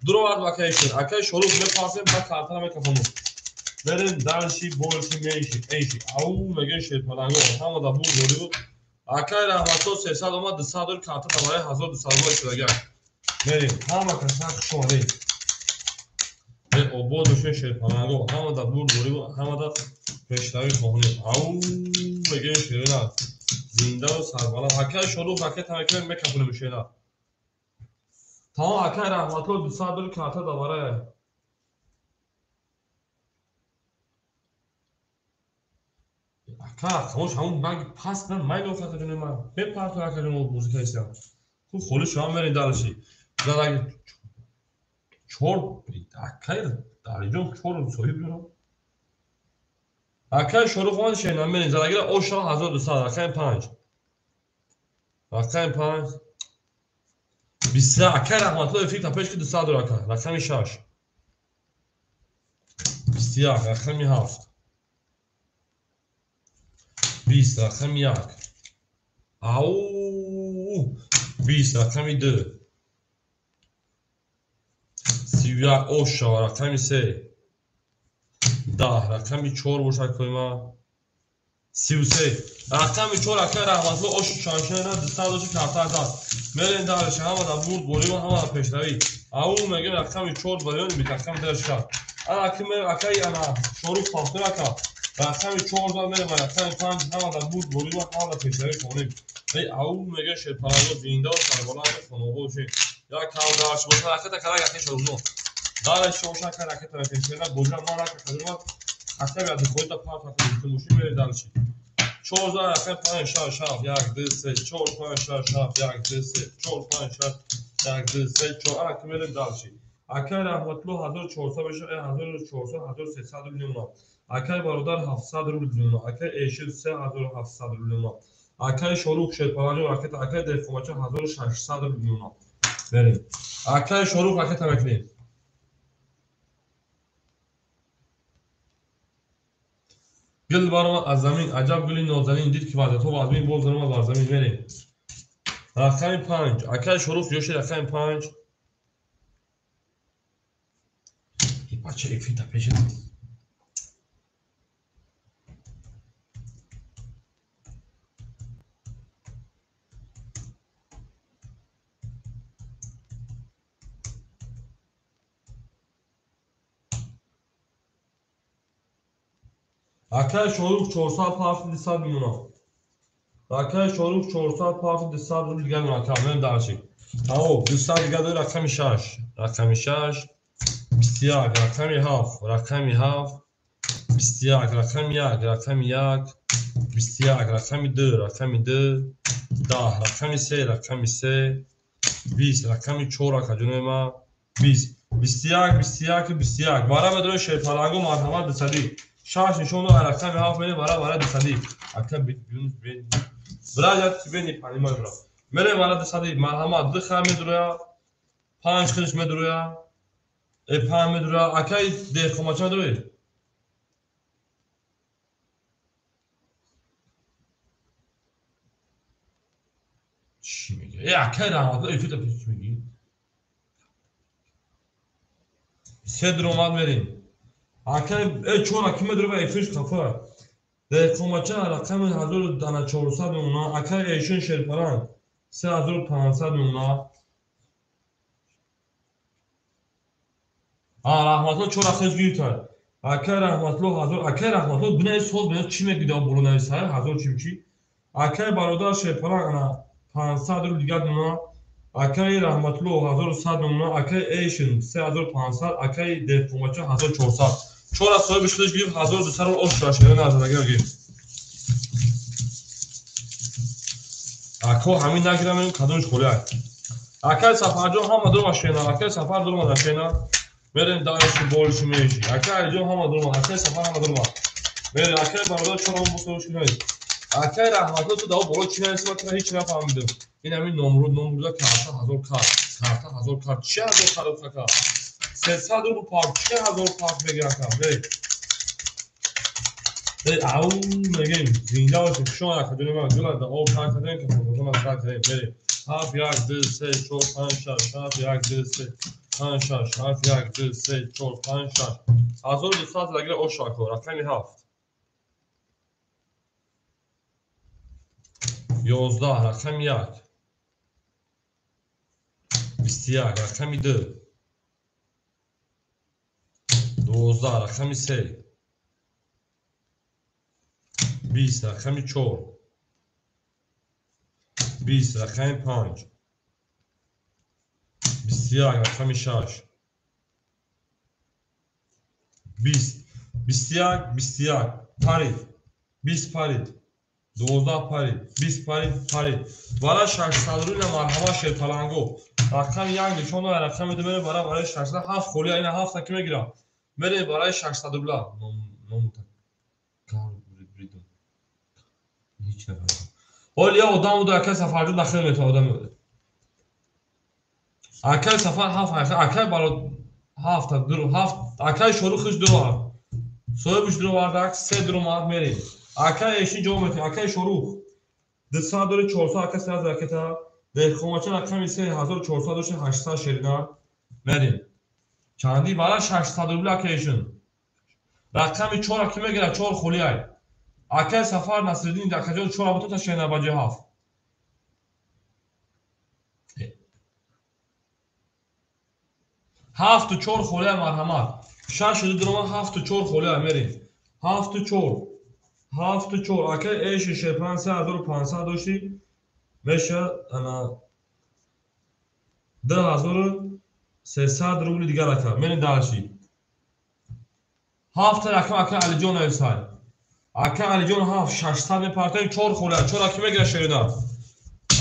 дуровард акаи шер акаи Шорух мепартем ба картара мекафонем мерем дальше больше меньше эйши ау мегӯем шерпаланго ҳамада бурд борибуд акаи Раҳматло 300 омад 200 дор карта барои 1200 рубл шудагар мерем ҳама каса хуш омадед обод бошед шерпаланго ҳамада бурд борибуд ҳамада пешравӣ хоҳонем ау мегӯем шерина зиндаву сарбаланд акаи Шорух ракета мекунем мекафонем шера тамом акаи Раҳматло 200 дор карта барои ака хомӯш ҳамун ман пас ман майли акаҷони ман мепартои акаҷони музика истам ку холи шума мерем дальше задаги чор акаи Далиҷон чор соҳиб дорам акаи Шорух омад шена мерем задагира оша 1200 рақами 5 рақами 5 23 акаи Раҳматло эфир та пеш ки 200 дор ака рақами 6 21 рақами 7 20 рақами 1 ау 20 рақами 2 31 оша рақами 3 10 рақами 4 бошад коима 33 рақами 4 акаи Раҳматло ошу чаншена 200 доши карта аст мерем дальше ҳамада бурд борибон ҳамада пешравӣ ау мегӯем рақами 4 барён бит рақами 2 шад ана акаи ана Шорух пахтур ака рақами 4 да мерем рақами 5 ҳамада бурд борибон ҳамада пешравӣ хонем эй ау мегӯем шерпаланго зиндаву сарбаланд хонобод бошед як кам дальше бошад ракета карак акаи Шорухҷон дальше бошад ака ракета мекунем боҷа ман рака кадума хотя бы адихоита парт ака мошин мерем дальше 14 рақами 5 6 7 1 2 3 4 5 6 7 1 2 3 4 5 6 1 2 3 4 ака мерем дальше акаи Раҳматло 1400 бошад 1400 1300 рубл мемонад акаи бародар 700 рубл мемонад акаи Эшид 3700 рубл мемонад акаи Шорух шерпаланҷо ракета акаи деҳқонбача 1600 рубл мемонад мерем акаи Шорух ракета мекунем гул баромад аз замин аҷаб гули нозанин дид ки ваъдатҳо вазмин боз заромад бар замин мерем рақами 5 акаи Шорух ёши рақами 5 бача эфир та пеша акаи Шорух 400 парти 200 мемонад акаи Шорух 400 парти 200 рубл дига мемонад мерем дальше тамом 200 дига дори рақами 6 рақами 6 21 рақами 7 рақами 7 21 рақами 1 рақами 1 21 рақами 2 рақами 2 10 рақами 3 рақами 3 20 рақами 4 акаҷони ма 20 21 21 21 вара медорем шерпаланго марҳамат 200 6 нишон дорад рақами 7 мерем вара вара 200 ака бин брат я тебе не понимаю брат мерем вара 200 марҳамат 2 ха медуроя 5 хилш медуроя 5 медуроя акаи деҳқонбача медурои чӣ мегӯ акаи Раҳматло эфир та пеш чӣ мегӣ се дуромад мерем акаи чор аки медуроя эфирш хафа Деҳқонбача рақами 1400 мемона. Акай Эшин Шерпаранг 3500 мемона. Раҳматло чора хез гирифтад. Акай Раҳматло 1000, акай Раҳматло бинаи соз бина чӣ мегӯяд боло нависай 1000 чим чӣ. Акай бародар Шерпаранг ана 500 рубл дигар мемона. Акай Раҳматло 1100 мемона. Акай Эшин 3500, акай Деҳқонбача 1400. Чора соҳибиш худаш гирифт 1200 рубл ош шуда назарагир гирифт. Ако ҳамин нагирам кадомш холӣ. Акай Сафарҷон ҳама дурума шена, акай Сафар дурума нашена. Мерем дарши болши меши. Акай Алиҷон ҳама дурума, акай Сафар ҳама дурума. Мерем акай бародар чора босош кинои. Акай Раҳматло ту дао боло чӣ нависи ман ҳеч нафаҳмидам. Ин ҳамин номруд номруда карта 1000 карт, карта 1000 карт, чӣ 1000 карт кака? 300 рубл парк, чӣ 1000 парк мегирам ка? Мерем. Ау мегем, зинда бошед, шумо акаҷони ман гула да об пар кардем ки худатон аз сар кардем. Мерем. 7 1 2 3 4 5 6 7 1 2 3 5 6 7 1 2 3 4 5 6 1200 лагира ош ако рақами 7 11 рақами 1 21 рақами 2 12 рақами 3 20 рақами 4 20 рақами 5 21 рақами 6 20 21 21 парид 20 парид 12 парид 20 парид парид бара 600 рубл марҳама Шерпаланго рақами 1 нишон дорад рақами 2 мере бара барои 607 холӣ ина 7 ки мегирам мере барои 600 рубла ном ҳеч нафаҳмидам. Ҳол я одам буда акай Сафарҷон дахил метавад одам. Акай Сафар 7 акай баро 7 ду 7 акай Шорухиш ду ҳафт. Соҳибиш ду вардак 3 ду мард мерем. Акай Эшин ҷавоб метавад. Акай Шорух 200 дори 400 акай 3 ракета. Деҳқонбача рақами 3 1400 дошт 800 шерина мерем. Чанди бара 600 рубл акай Эшин. Рақами 4 ки мегирад 4 холӣ ай. Акай Сафар Насриддин акаҷон 4 абутота шена ба ҷои 7. Ҳафту чор холия марҳамат. 6 ду дурума 7 4 холия мерем. 7 4 7 4 акай Эши Шерпан 3500 дошти меша ана 2300 рубли дигар ака. Мерем дальше. 7 рақам акай Алиҷон нависай. Ака Алиҷон 7 600 мепартоем 4 холия 4 аки мегира шерина.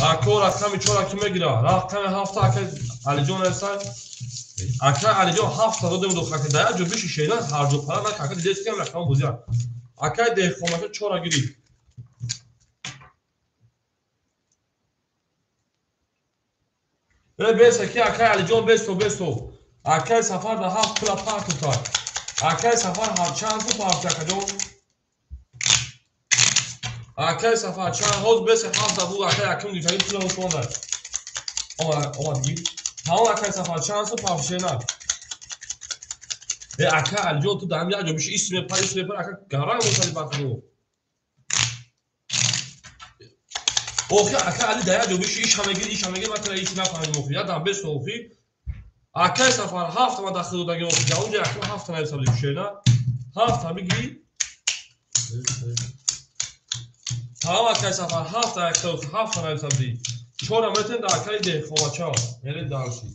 Ако рақами 4 аки мегира. Рақами 7 ака Алиҷон нависай. Ака Алиҷон 7 додем ду хака да як ҷо биши шерина ҳар ҷо пара на ака дидес кам рақам бозия. Ака деҳқонбача 4 гирифт. Беса ки акай Алиҷон бесо бесо. Акай Сафар да 7 пула партофтад. Акай Сафар чанд пул партофт акаҷон? Акай Сафар чанд ҳоз беса 7 буд акай аким гирифт пула ошонда. Омад гирифт. Тамом акай Сафар чанд пул партофт шена? Ака Алиҷон ту дар як ҷо биши ис мепар ис мепар ака гаранг мешавӣ бахту. Охи ака Али дар як ҷо биши иш ҳамегир иш ҳамегир ман тура ҳеч нафаҳмидам охи. Як дам бесо охи. Акай Сафар 7 ман дахил додагӣ охи. Дар онҷо якум 7 нависабди шена. 7 бигӣ. Тамом акай Сафар 7 якта 7 нависабди. 4 метен дар акай деҳқонбача. Мерем дарши.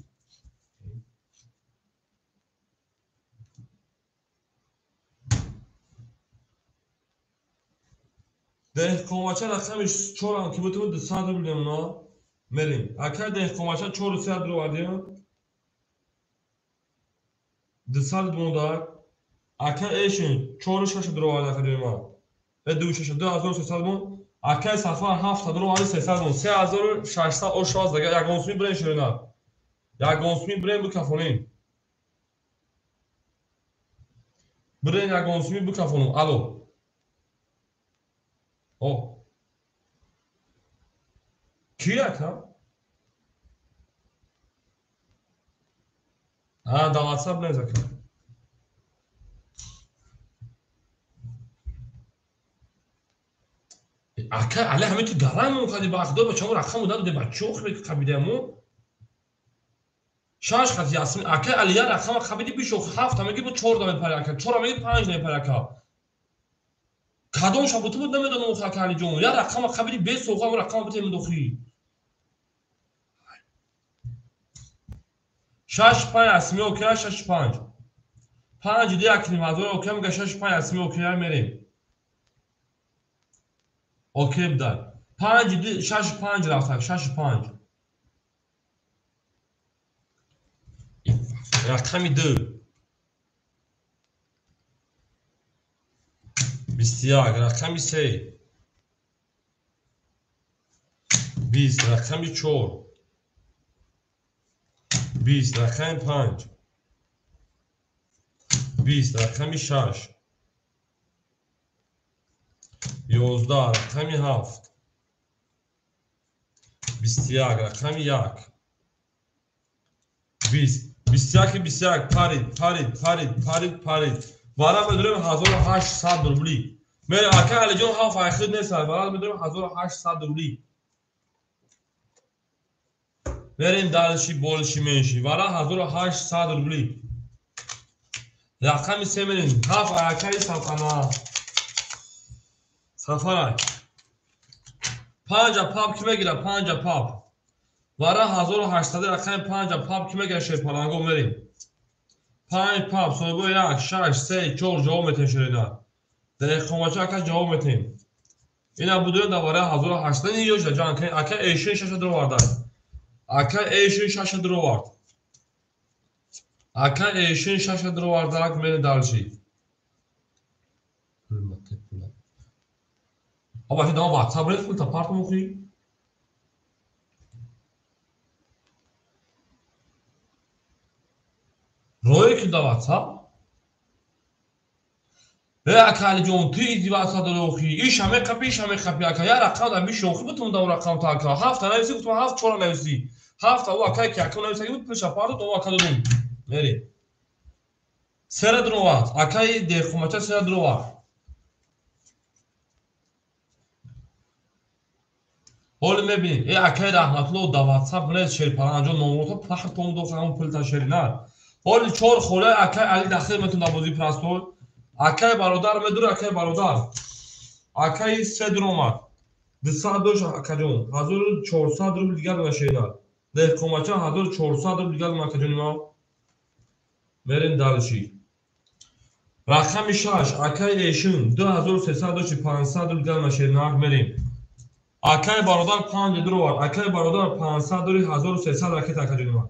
Деҳқонбача рақами 4 ки бутун 200 рубл мемона. Мерем. Акай деҳқонбача 400 рубл овардем. 200 монда. Акай Эшин 4 6 рубл овард акаҷои ман. 2 6 2300 мон. Акай Сафар 7 рубл овард 300 мон. 3600 ошоаз дага ягон суми бирен шерина. Ягон суми бирен бикафонем. Бирен ягон суми бикафонем. Алло. О. Ки ака? Дар WhatsApp навис ака. Ака Али ҳамин ту гарам кади ба худо бачамо рақам дод ба чӣ охир қабидамо? Шаш хат Ясмин ака Али я рақам қабиди бишо ҳафт меги бо чор да мепари ака, чор меги панҷ мепари ака. Кадом шаб ту буд намедонам ака Али ҷон. Я рақам қабиди бе соға рақам битем дохи. Шаш панҷ Ясмин окей шаш панҷ. Панҷ ди як ним ҳазор окей мега шаш панҷ Ясмин окей мерем. Окей бдай. Панҷ ди шаш панҷ рафтак шаш панҷ. Рақами ду. 21 рақами се. 20 рақами чор. 20 рақами панҷ. 20 рақами шаш. 11 рақами ҳафт. 21 рақами як. 20 21 21 парид парид парид парид парид. Вара медорем 1800 рубли. Мерем ака Алиҷон ҳафт айхид нест, вара медорем 1800 рубли. Мерем дальше больше меньше. Вара 1800 рубли. Рақами се мерем. Ҳафт акаи сафана. Сафарай. Панҷа пап ки мегира? Панҷа пап. Вара 1800 рақами панҷа пап ки мегира шерпаланго мерем. Панҷ пап соҳибо як, шаш, се, чор ҷавоб метем шерина. Деҳқонбача ака ҷавоб метем. Ина будем дар вара 1800 ин ёшда ҷанг кунем. Ака эшин шаша дуровард. Ака эшин шаша дуровард. Ака эшин шаша дуровард, мерем дальше. Аба ки дама WhatsApp рез пул та парту мухи. Рое ки да WhatsApp? Э ака Алиҷон, ту иди WhatsApp дори охи. Иша меқапи, иша меқапи ака. Я рақам да биши охи бутум да рақам та ака. Ҳафта нависи гуфтум ҳафт чора нависи. Ҳафта ӯ акай ки ака нависаги буд пулша парту то ака додум. Мери. Сера дуровард. Акаи деҳқонбача сера дуровард. Ҳоле мебинем. Э акаи Раҳматулло да WhatsApp нест шерпаланҷон номрота пахтон дохт ҳамон пулта шерина. Ҳоли чор холаи акаи Али дахил метун дар бозии простой. Акаи бародар медур, акаи бародар. Акаи се дуромад. 200 дош акаҷон. 1400 рубл дигар дона шерина. Деҳқонбача 1400 рубл дигар дона акаҷони ма. Мерем дальше. Рақами шаш акаи Эшин 2300 доши 500 рубл дигар дона шерина. Мерем. Акаи бародар 5 дуровард. Акаи бародар 500 дори 1300 ракета акаҷони ма.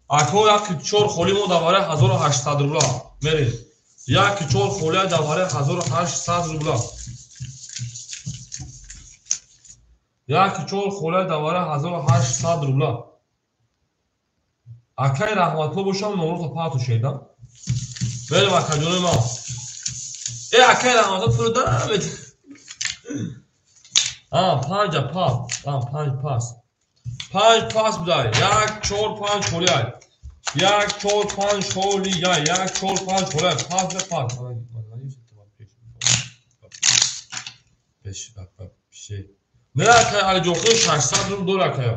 Ако як чор холи мо дар вараи 1800 рубла. Мерем. Як чор холи дар вараи 1800 рубла. Як чор холи дар вараи 1800 рубла. Акаи Раҳматулло бошам номрота пату шеда. Мерем акаҷони ма. Э акаи Раҳматулло пул дам. Панҷа пап. Панҷ пас. Панҷ пас будай. Як, чор, панҷ холиай. Як, чор, панҷ холиай. Як, чор, панҷ холиай. Пас бе пас. Не акай Алиҷон, худ 600 рубл дор акая.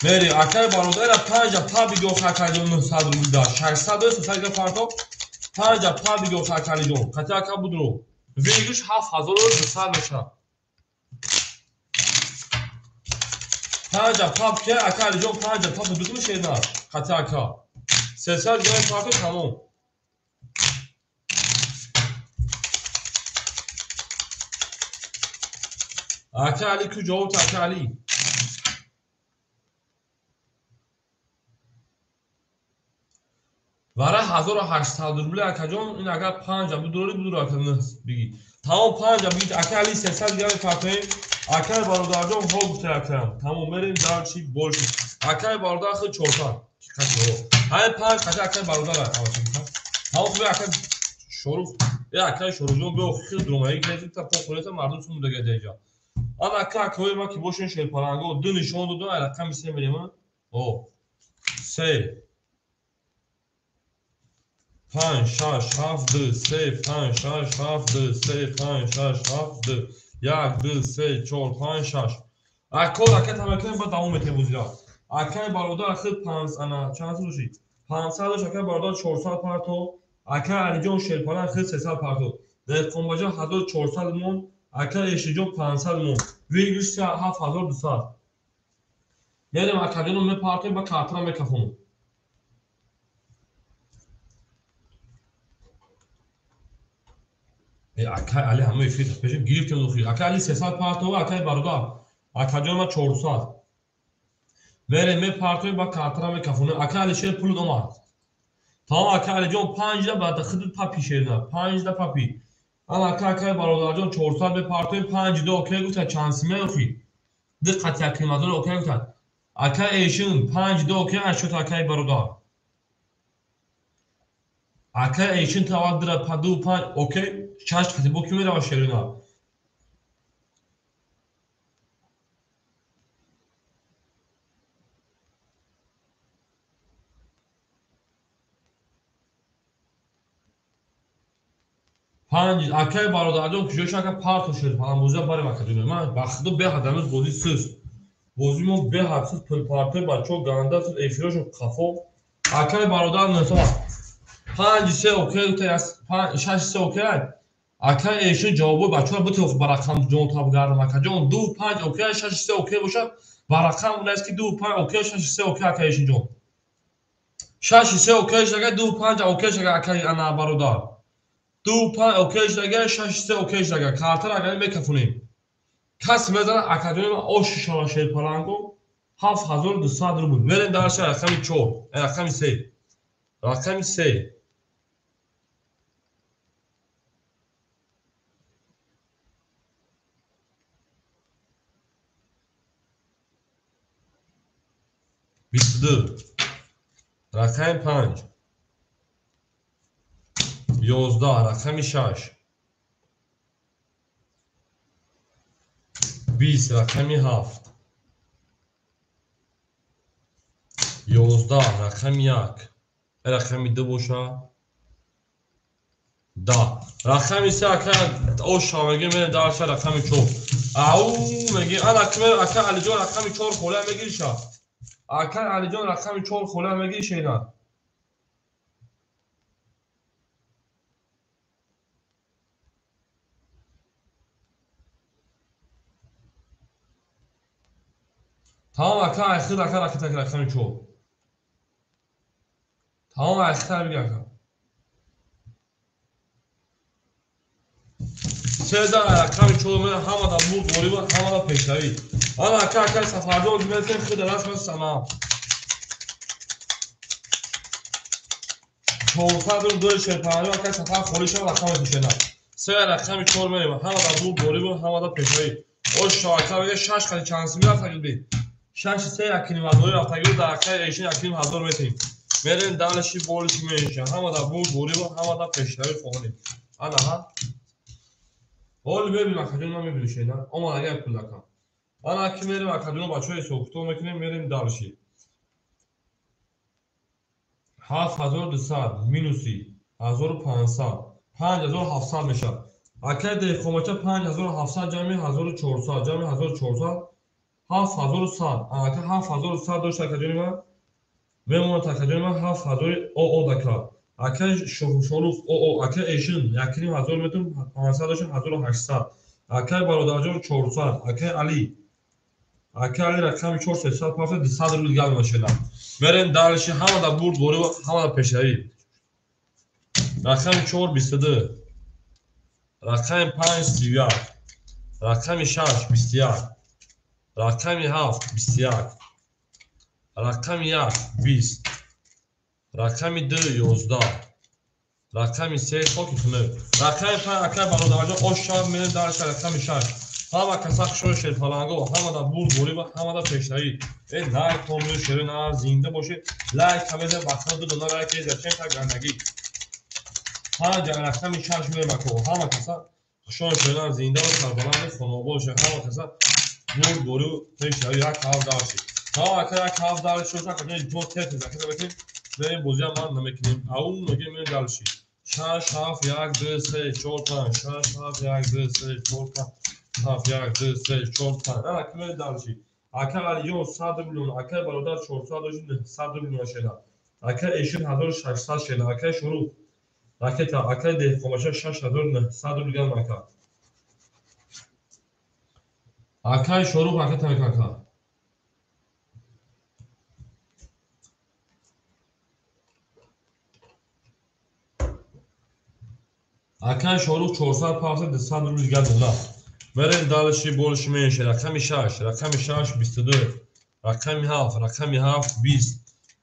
Мери, акай бародара панҷа пап бигёх акаҷон 900 рубл да. 600 дор, 300 гра партоф. Панҷа пап бигёх акалиҷон. Қати ака будро. Выигрыш 7200 мешавад. Панҷа пап ки ака Алиҷон панҷа пап бигӯ шена. Қати ака. 300 грамм партоф тамом. Ака Али ку ҷавоб та ака Али. Вара 1800 рубли акаҷон, ин агар панҷа будурори будур ака биги. Тамом панҷа биги ака Али 300 грамм партоем. Акаи бародарҷон ҳо гуфта акаям. Тамом мерем дальше больше. Акаи бародар худ 400. Ҳамин панҷ қати акаи бародар тамом хуби ака Шорух. Э акаи Шоруҳҷон биё хел дуромаги кези та похӯрета мардум сум дага деҷа. Ан ака акаҳои ма ки бошен шерпаланго ду нишон доду ай рақами се мерем. О. Се. 5 6 7 2 3 5 6 7 2 3 5 6 7 2 1 2 3 4 5 6. Ако ракета мекунем, баъд давом метем бозира. Акай бародар худ 5 ана чанд сӯши? 500 дош, акай бародар 400 парто, акай Алиҷон Шерпалан худ 300 парто. Деҳқонбаҷа 1400 мон, акай Эшиҷон 500 мон. Вигриш 7200. Мерем акаҷоно мепартоем, ба картара мекафонем. Акай Али ҳама эфир пешем гирифтем охир. Акай Али 300 парто, акай бародар акаҷон ма 400. Мерем мепартоем, ба картара мекафонем. Акай Алишер пул омад. Тамом, акай Алиҷон 5 да баъд худат папи шерна. 5 да папи. Ана акай бародарҷон 400 мепартоем, 5 да окей гуфта чанд симе охир. Ду қати акримадор окей гуфта. Акай Эшин 5 да окей ашот акай бародар. Акай Эшин тавад дира 2 5 окей 6 қати бо ки мерава шерина. Панҷ акай бародарҷон куҷо шака парто шуд паланбозия барем акаҷон. Ман ба худо беҳад ҳанӯз бозӣ суст. Бозӣ мо беҳад суст, пулпартои бачаҳо ганда суст, эфирошон қафо. Акай бародар 900. 5 3 окей, 6 3 окей. Акай эшин ҷавобои бачаҳо битех ба рақам ҷон таб гардам акаҷон. 2 5 окей, 6 3 окей бошад, ба рақам будаст ки 2 5 окей, 6 3 окей акай эшин ҷон. 6 3 окей шага, 2 5 окей шага акай ана бародар. 2 5 окей шага, 6 3 окей шага. Картара агар мекафонем. Кас мезанад акаҷони ман ош шава шерпаланго 7200 рубл. Мерем дарша рақами 4, рақами 3. Рақами 3. 22. Рақами 5. 11. Рақами 6. 20. Рақами 7. 11. Рақами 1. Рақами 2 боша. 10. Рақами 3 ака оша мегем мерем дарша рақами 4. Ау мегем ана ким ака Алиҷон рақами 4 хола мегириша. Ака Алиҷон рақами 4 хола мегириша ина. Тамом ака айхид ака ракета рақами 4. Тамом айхидтар биги ака. Сеза рақами 4 мена ҳамада бурд ғолиба, ҳамада пешравӣ. Ана ака ака Сафарҷон мезем худ расм сана. 400 рубл дои шерпаҳанӣ ака Сафар холӣ шава рақами пешена. Се рақами 4 мерем ҳамада бурд ғолиба, ҳамада пешравӣ. Ош ака мега 6 қати чанд сими рафтагӣ би. 6 3 1.5 ҳазор рафтагӣ дар акаи эшин 1.5 ҳазор метем. Мерем далши болиши меша. Ҳамада бурд ғолиба, ҳамада пешравӣ хоҳонем. Ана ҳа. Ҳол мебинем акаҷон, ман мебинем шена. Омад агар пулакам. Ана ки мерем акаҷон бачаҳо ҳисоб-китоб мекунем, мерем далши. 7200 минуси 1500 5700 мешавад. Акай деҳқонбача 5700 ҷамъи 1400 ҷамъи 1400 7100. Ака 7100 дошт акаҷони ман. Мемонад акаҷони ман 7000 ОО дака. Акай Шорух ОО, акай Эшин 1500 метр 500 дошт 1800. Акай бародарҷон 400, акай Али. Акай Али рақами 400 пафта 200 рубл дигар мешавад. Мерем далши ҳамада бурд ғолиб, ҳамада пешравӣ. Рақами 4 22. Рақами 5 31. Рақами 6 21. Рақами 7 21. Рақами 1 20. Рақами 2 11. Рақами 3 хоки хунук. Рақами 5 акай бародарҷон ош шаб мерем дарша рақами 6. Ҳама каса хушои шерпаланго, ҳамада бурд ғолиба, ҳамада пешравӣ. Э лайк кон шерина зинда бошед. Лайк ҳамеда бахта ду дона лайк зачем та гандагӣ. 5 рақами 6 мерем ако. Ҳама каса хушои шерина зинда ва сарбаланд хонобод бошед. Ҳама каса бурд ғолиб пешравӣ 1 7 дарши. Тамом ака 1 7 дарши шуд ака ҷо тет заката бетем. Мерем бозиам ман намекунем. Ау мегем мерем дальше. 6 7 1 2 3 4 5 6 7 1 2 3 4 5 7 1 2 3 4 5. Ана ки мерем дальше. Ака Алиҷон 100 рублон, акай бародар 400 900 рублон шеда. Акай Эшин 1600 шеда, акай Шуруқ ракета, акай Деҳқонбача 6900 рубл гам ака. Акай Шоруқ ракета мекунад ака. Акай Шоруқ 400 павса 200 рубл гам дона. Мерем дальше больше меньше. Рақами 6, рақами 6 22, рақами 7, рақами 7 20,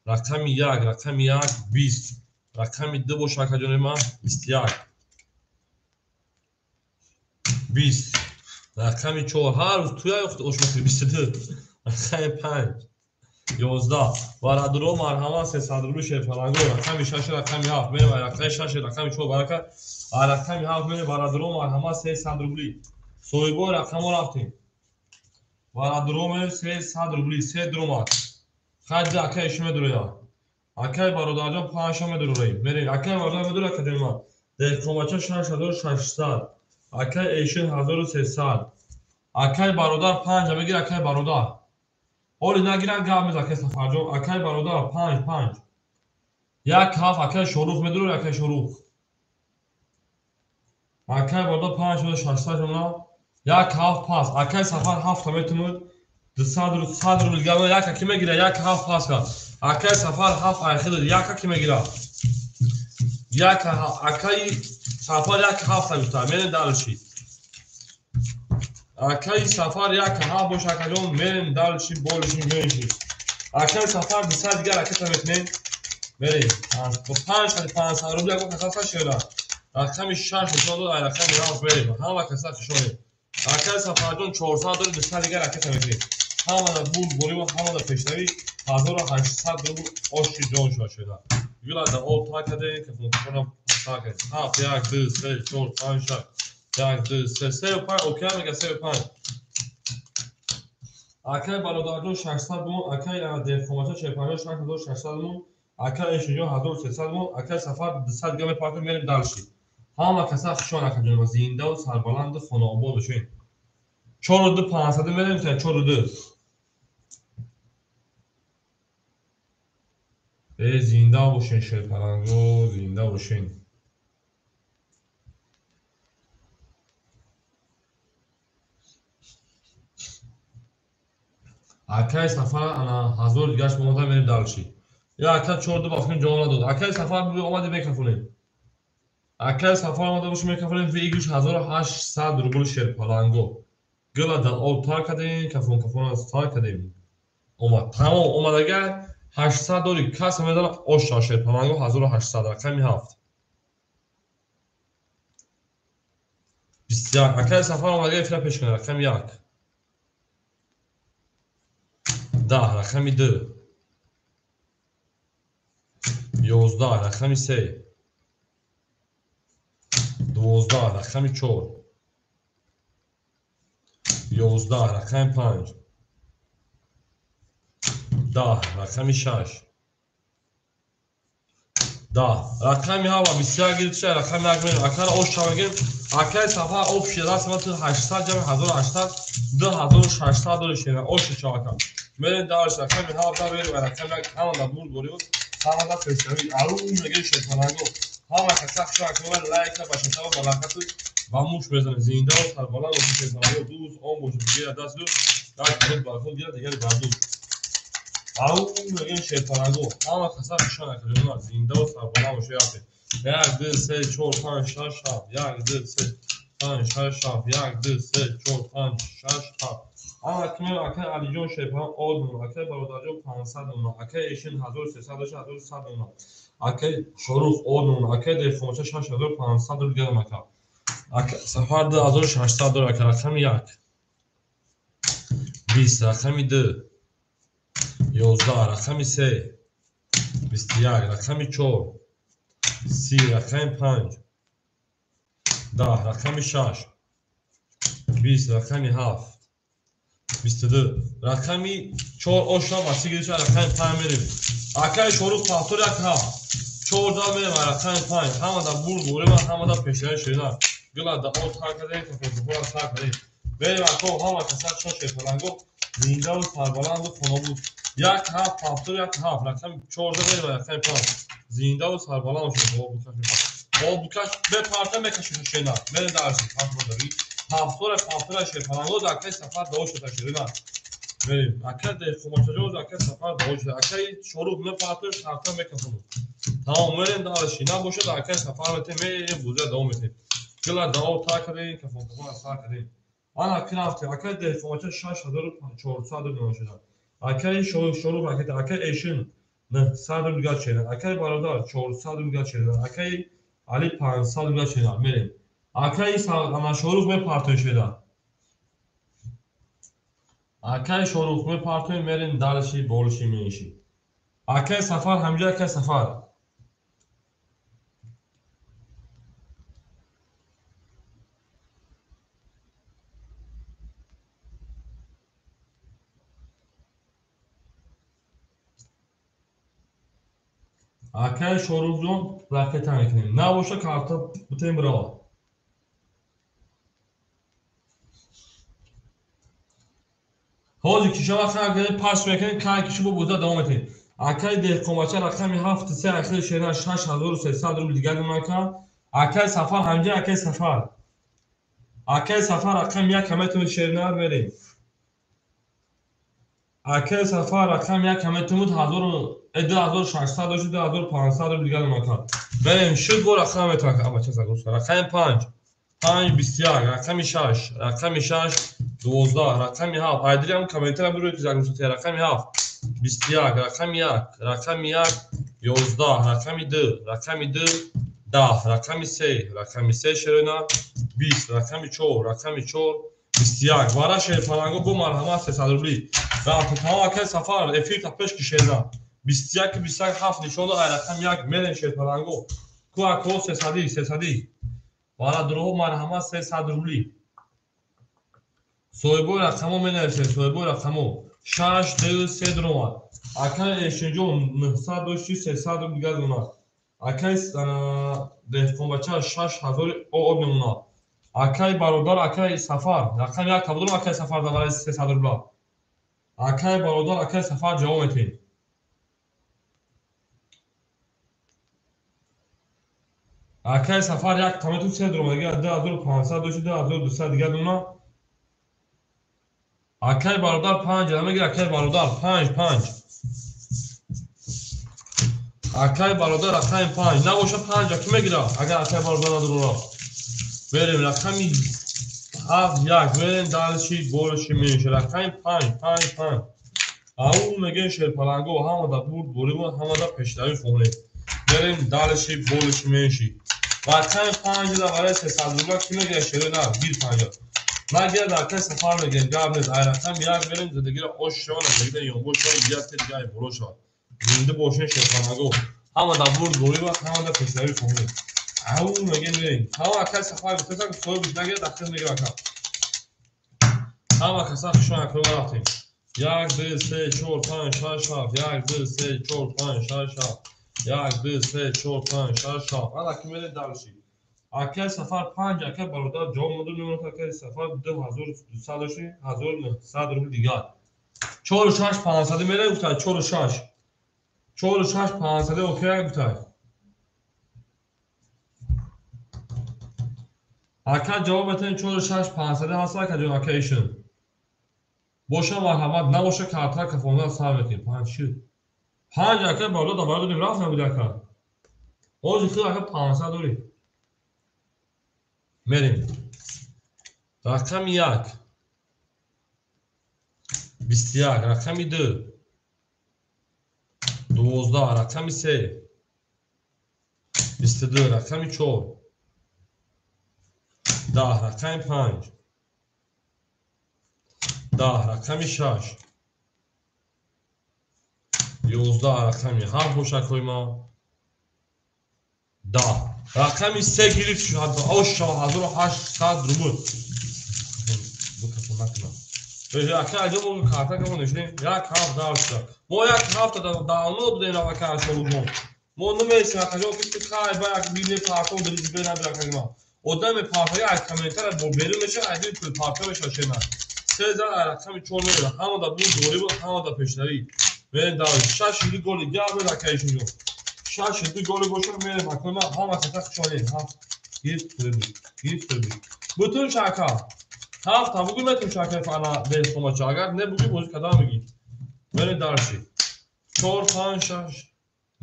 рақами 1, рақами 1 20, рақами 2 боша акаҷони ман 21, 20, рақами 4 ҳар рӯз туя ош мехӯри 22, рақами 5 11. Бародаро марҳамат 300 рубли шерпаланго, рақами 6, рақами 7 мерем, рақами 6, рақами 4 барака, рақами 7 мерем, бародаро марҳамат 300 рубли. Соҳибои рақамҳо рафтем. Бародаро мерем 300 рубли, се дуромад. Хайди акай иши медуроя. Акай бародарҷон 5 медуроем. Мерем акай бародар медура акаҷони ман. Деҳқонбача 6600, акай Эшин 1300. Акай бародар 5 мегир акай бародар. Оли нагиран гап мез акай Сафарҷон. Акай бародар 5 5. 1 7 акай Шорух медура акай Шорух. Акай бародар 5600 жона. 1 7 пас. Акай Сафар 7 метунуд. 200 рубл 100 рубл гап як аки мегира 1 7 пас кард. Акай Сафар 7 айхид як аки мегира. 1 акай Сафар 1 7 гуфта. Мерем дальше. Акай Сафар 1 7 бош акаҷон мерем дальше больше меньше. Акай Сафар 200 дигар ракета мекунем. Мерем. 5 500 рубл як каса шера. Рақами 6 нишон дод, ай рақами 7 мерем. Ҳама каса хушонем. Акай Сафарҷон 400 дори 200 дигар ракета мекунем. Ҳамада бурдборӣ ва ҳамада пешравӣ 1800 рубл оши ҷон шуда шуда. Юлада об та кардем, кафонкашонам та кардем. 7 1 2 3 4 5 6 1 2 3 3 5 окей мега 3 5. Акай бародарҷон 600 бумон, акай деҳқонбача 45 6600 бумон, акай Эшинҷон 1300 бумон, акай Сафар 200 дигар мепартем мерем дальше. Ҳама каса хушон акаҷон зиндаву сарбаланду хонаобод бошед. 4 2 500 мерем 4 2. Зинда бошен шерпаланго, зинда бошен. Акай Сафар ана 1000 дигаш монда мерем дальше. Я ака 4 2 бафкин ҷавоб надод. Акай Сафар омади микрофонем. Акай Сафар омада бош микрофонем выигрыш 1800 рубл шерпаланго. Гила дар об тар кардем, кафон кафон аз тар кардем. Омад. Тамом омадага 800 дори кас медара оша шерпаланго 1800 рақами 7. 21 акай Сафар омадага эфира пеш кунад рақами 1. 10 рақами 2. 11 рақами 3. 12 рақами 4. 11 рақами 5. 10 рақами 6. 10 рақами 7 21 гирифта рақами 1 мерем. Акара ош шавагем. Акай Сафар общий расмат 800 ҷамъ 1800 2600 дори шена ош шавакам. Мерем дальше рақами 7 мерем рақами 1 ҳамада бурд борӣ ҳамада пешравӣ. Ару мегем шерпаланго. Ҳама каса хушон лайка ба шатава ба лакату ба муш мезанем. Зиндаву сарбаланд бошед шерпаланго. Дӯст он бошед дигар даст дӯст як калид балкон дигар дигар бардӯст. Ару мегем шерпаланго. Ҳама каса хушон акаҷонма зиндаву сарбаланд бошед рафтем. 1 2 3 4 5 6 7 1 2 3 5 6 7 1 2 3 4 5 6 7. Ана кимер акай Алиҷон шерпаланг од мон, акай бародарҷон 500 мон, акай Эшин 1300 1100 мон, акай Шорух од мон, акай Деҳқонбача 6500 рубл гирам ака. Ака Сафар 2600 дор ака рақами 1. 20 рақами 2. 11 рақами 3. 21 рақами 4. 30 рақами 5. 10 рақами 6. 20 рақами 7. 22 рақами 4 оша ва 30 рақами 5 мерем. Акаи Шорух пафтор як ҳафт. 14 мерем рақами 5. Ҳамада бурд борем, ҳамада пешрави шерина. Гила да об тар кардем, кафонкафонам сар кардем. Мерем ако ҳама касак шо шерпаланго зиндаву сарбаланду хонобуд. 1 7 пафтор 1 7 рақами 14 мерем рақами 5. Зиндаву сарбаланд шуд. Обукаш бепарта мекашид шена. Мерем дарси пафтор. Пафтор пафтор шерпаланго дар акаи Сафар даво шуда шерина. Мерем. Ака деҳқонбачаҷон акаи Сафар даво шуда. Акаи Шорух мепартош шарта мекафонад. Тамом мерем дарси. Набошад акаи Сафар метем, мерем буза даво метем. Гила даво тар кардем, кафонкафон сар кардем. Ана ки рафтем. Акаи деҳқонбача 6400 рубл шуда. Акаи Шорух акаи Эшин 900 рубл дигар шуда. Акаи бародар 400 рубл дигар шуда. Акаи Али 500 рубл шуда. Мерем. Акаи Шорух мепартош шуда. Акаи Шорух мепартоем, мерем дарши болши менши. Акаи Сафар ҳамҷа акаи Сафар. Акаи Шорухҷон ракета мекунем. Набоша карта бутем бирава. Ҳозир кишава хар пас мекунем, кай киши бо боза давом метем. Акаи деҳқонбача рақами 7 3 ахири шерина 6300 рубл дигар мекунад. Акаи Сафар ҳамҷа акаи Сафар. Акаи Сафар рақами 1 метавонед шерина мерем. Акаи Сафар рақами 1 метавонед 2600 дошт 2500 рубл дигар мекунад. Мерем шуд бо рақам метавонад абача загрузка. Рақами 5 5 21 рақами 6 рақами 6 12 рақами 7 айдриам комментария буроед ки загрузка рақами 7 21 рақами 1 рақами 1 11 рақами 2 рақами 2 10 рақами 3 рақами 3 шерина 20 рақами 4 рақами 4 21 вара шерпаланго бо марҳамат 300 рубли. Рафт тамом акаи Сафар эфир та пеш ки шерина 21 21 7 нишон дод ай рақами 1 мерем шерпаланго ку ако 300 300 вара дурӯғ марҳамат 300 рубли. Соҳибои рақамо менависем, соҳибои рақамо 6 2 3 дуромад. Акаи Эшинҷон 900 дошти 300 рубл дигар мемонад. Акаи деҳқонбача 6000 об мемонад. Акаи бародар акаи Сафар рақами 1 табудорам акаи Сафар дар барои 300 рубла. Акаи бародар акаи Сафар ҷавоб метем. Акаи Сафар 1 тамету 3 дуромад, дигар 2500 дошти 2200 дигар мемонад. Акаи бародар 5 намегир акаи бародар 5 5. Акаи бародар рақами 5 набоша 5 ки мегира агар акаи бародар надорад. Берем рақами 7 1 берем дарши болши менши рақами 5 5 5. Ау мегӯем шерпаланго ҳамада бурд борим ҳамада пешравӣ хонем. Берем дарши болши менши. Рақами 5 да барои 300 рубла ки мегира шерина гир 5. Нагирад акаи Сафар мегӯем гап нест. Ай рақами 1 берем зиндагиро ош шавад, зиндагиро ёнбо шавад, як дигаи боло шавад. Зинда бошем шерпаланго. Ҳамада бурд борим ҳамада пешравӣ хонем. Ау мегӯем мерем. Ҳама акаи Сафар гуфтаса соҳибаш нагирад ахир мегирад ака. Ҳама каса хушон акро рафтем. 1 2 3 4 5 6 7 1 2 3 4 5 6 7 1 2 3 4 5 6 7. Ана ки мерем дарши. Акаи Сафар 5 акаи бародар ҷавоб надод мемонад акаи Сафар 2200 дошти 1900 рубл дигар. 4 6 500 мерем гуфта 4 6 4 6 500 окей гуфта. Ака ҷавоб метавонед 4 6 500 ҳаст ака ҷон ака ишин. Боша марҳамат набоша картра кафондан сар мекунем. 5 шуд. 5 ака бародар бародар рафт набуд ака. Ҳозир худ ака 500 дорӣ. Мерем. Рақами 1 21 рақами 2 12 рақами 3 22 рақами 4 10 рақами 5 10 рақами 6 11 рақами 7 бошакҳои ма 10 рақами 3 гирифт шуд ош 1800 рубл. Букафо накунам. Ака аҷо мо карта ка мо нишнем як ҳафт дашта. Мо як ҳафта давно будем ака шолугон. Мо намесем акаҷо ки ту кай ба як бибне парто дриз бена биракагима. Одаме партоя аз комментария бо берун меша, аз ин пул парто меша шена. Се зан рақами 4 мера. Ҳама да буд дорӣ буд, ҳама да пешравӣ. Мерем дар шаш ду голи гап мера акаишинҷо. Шаш ду голи боша мерем акома ҳама каса хушолем. Ҳафт гифт хӯрди. Гифт хӯрди. Бутун шака. Ҳафт та бугӯ метун шака фана деҳқонбача. Агар не бугӯ бозӣ кадам мегӣ. Мерем дарши. 4 5 6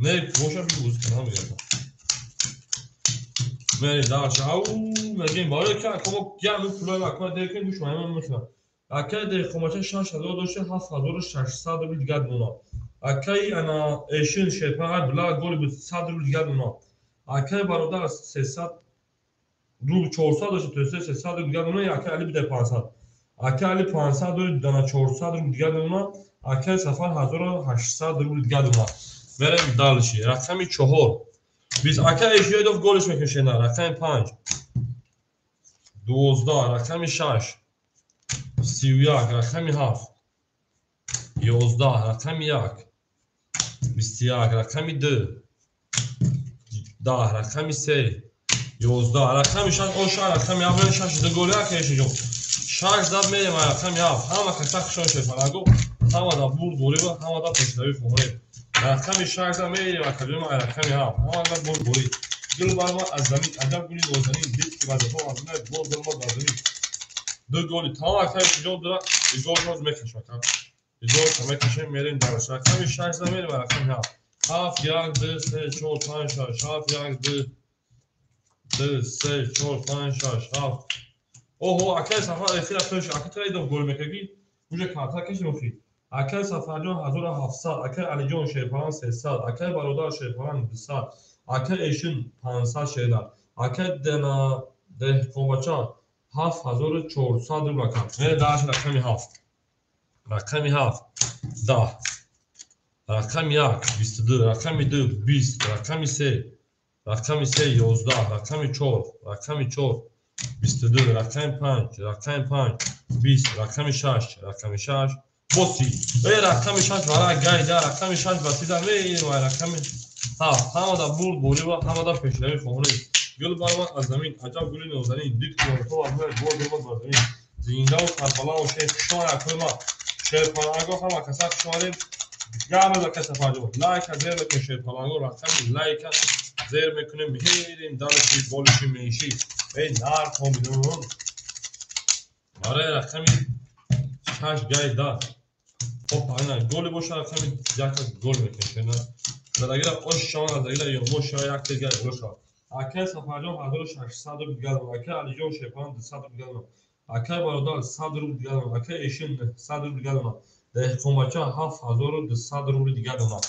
не боша бугӯ бозӣ кадам мегӣ. Мерем дарши. Ау мегем барои ки акома гам пулои акома деркин гӯш маҳим мехӯрам. Акаи деҳқонбача 6000 дошта 7600 рубл дигар мона. Акаи ана эшин шерпан бла голи буд 100 рубл дигар мона. Акаи бародар 300 рубл 400 дошта то 300 рубл дигар мона. Акаи Али бида 500. Акаи Али 500 дори дана 400 рубл дигар мона. Акаи Сафар 1800 рубл дигар мона. Мерем дальше. Рақами 4. Биз акаи Эшиёдов голиш мекушена. Рақами 5. 12. Рақами 6. 31. Рақами 7. 11. Рақами 1. 21. Рақами 2. 10. Рақами 3. 11. Рақами 6. О 6. Рақами 7. 6 ду голи акаи Эшиёд. 6 зад мерем рақами 7. Ҳама каса хушон шефараго. Ҳама да бурд борӣ ва ҳама да пешравӣ хоҳем. Рақами 6 зад мерем акаҷои ма рақами 7. Ҳама да бурд борӣ. Гул барма аз замин аҷаб гули нозанин дид ки вазифа аз ман боз ма бар замин. Ду голи тамом акаи Эшиёд дора изор ноз мекашад. Изор мекашем мерем дар рақами 6 зад мерем рақами 7. 7 1 2 3 4 5 6 7 1 2 2 3 4 5 6 7. Оҳо акаи Сафар эфира пеш ака трейдов гол мекаги уже карта каши мохи. Акаи Сафарҷон 1700, акаи Алиҷон Шерпаран 300, акаи бародар Шерпаран 200, акаи Эшин 500 шедар, акаи Дена Деҳқонбача 7400 рубл ака. Мере даш рақами 7. Рақами 7 10. Рақами 1 22, рақами 2 20, рақами 3, рақами 3 11, рақами 4, рақами 4 22, рақами 5, рақами 5 20, рақами 6, рақами 6 боси. Э рақами 6 вара гайда, рақами 6 басида мерем рақами 7. Ҳама да бурд борӣ ва ҳама да пешравӣ хоҳонем. Гул барма аз замин аҷаб гули нозанин дид ки вазифа аз ман боз омад бар замин. Зинда ва сарбаланд ва шер хушон акои ма. Шерпаланго ҳама каса хушонем. Гап ака Сафарҷон. Лайка зер мекунем шерпаланго рақами лайка зер мекунем мерем далаши болиши менши. Эй нар комбинон. Барои рақами 6 гай да. Опа, ина голи боша рақами як гол мекунем шена. Задагира ош шаван задагира ё мо шава як гай гол шава. Акаи Сафарҷон 1600 рубл дигар дорам. Акаи Алиҷон Шерпаран 200 рубл дигар дорам. Акаи бародар 100 рубл дигар дорам. Акаи Эшин 100 рубл дигар дорам. Деҳқонбача 7200 рубл дигар дорам.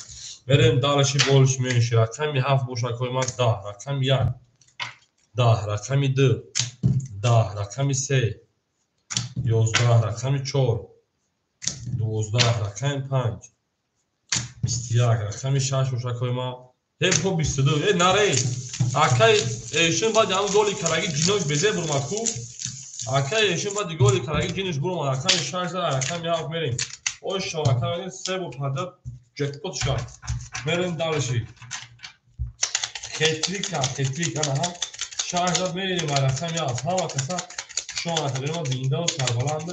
Мерем далаши болиш менши. Рақами 7 боша акои ман 10, рақами 1 10, рақами 2 10, рақами 3 11, рақами 4 12, рақами 5 21, рақами 6 боша акои ман ҳеп 22. Э наре. Акаи Эшин баъди ҳамн голи караги ҷинош безе бурмад ку. Акаи Эшин баъди голи караги ҷинош бурмад. Рақами 6 рақами 7 мерем. Ой шава ака мерем се бор падар ҷекпот шава. Мерем далши. Хетрика, хетрик ана ҳам 6 зад мерем рақами 7. Ҳама каса шон акаҷои ма зинда ва сарбаланд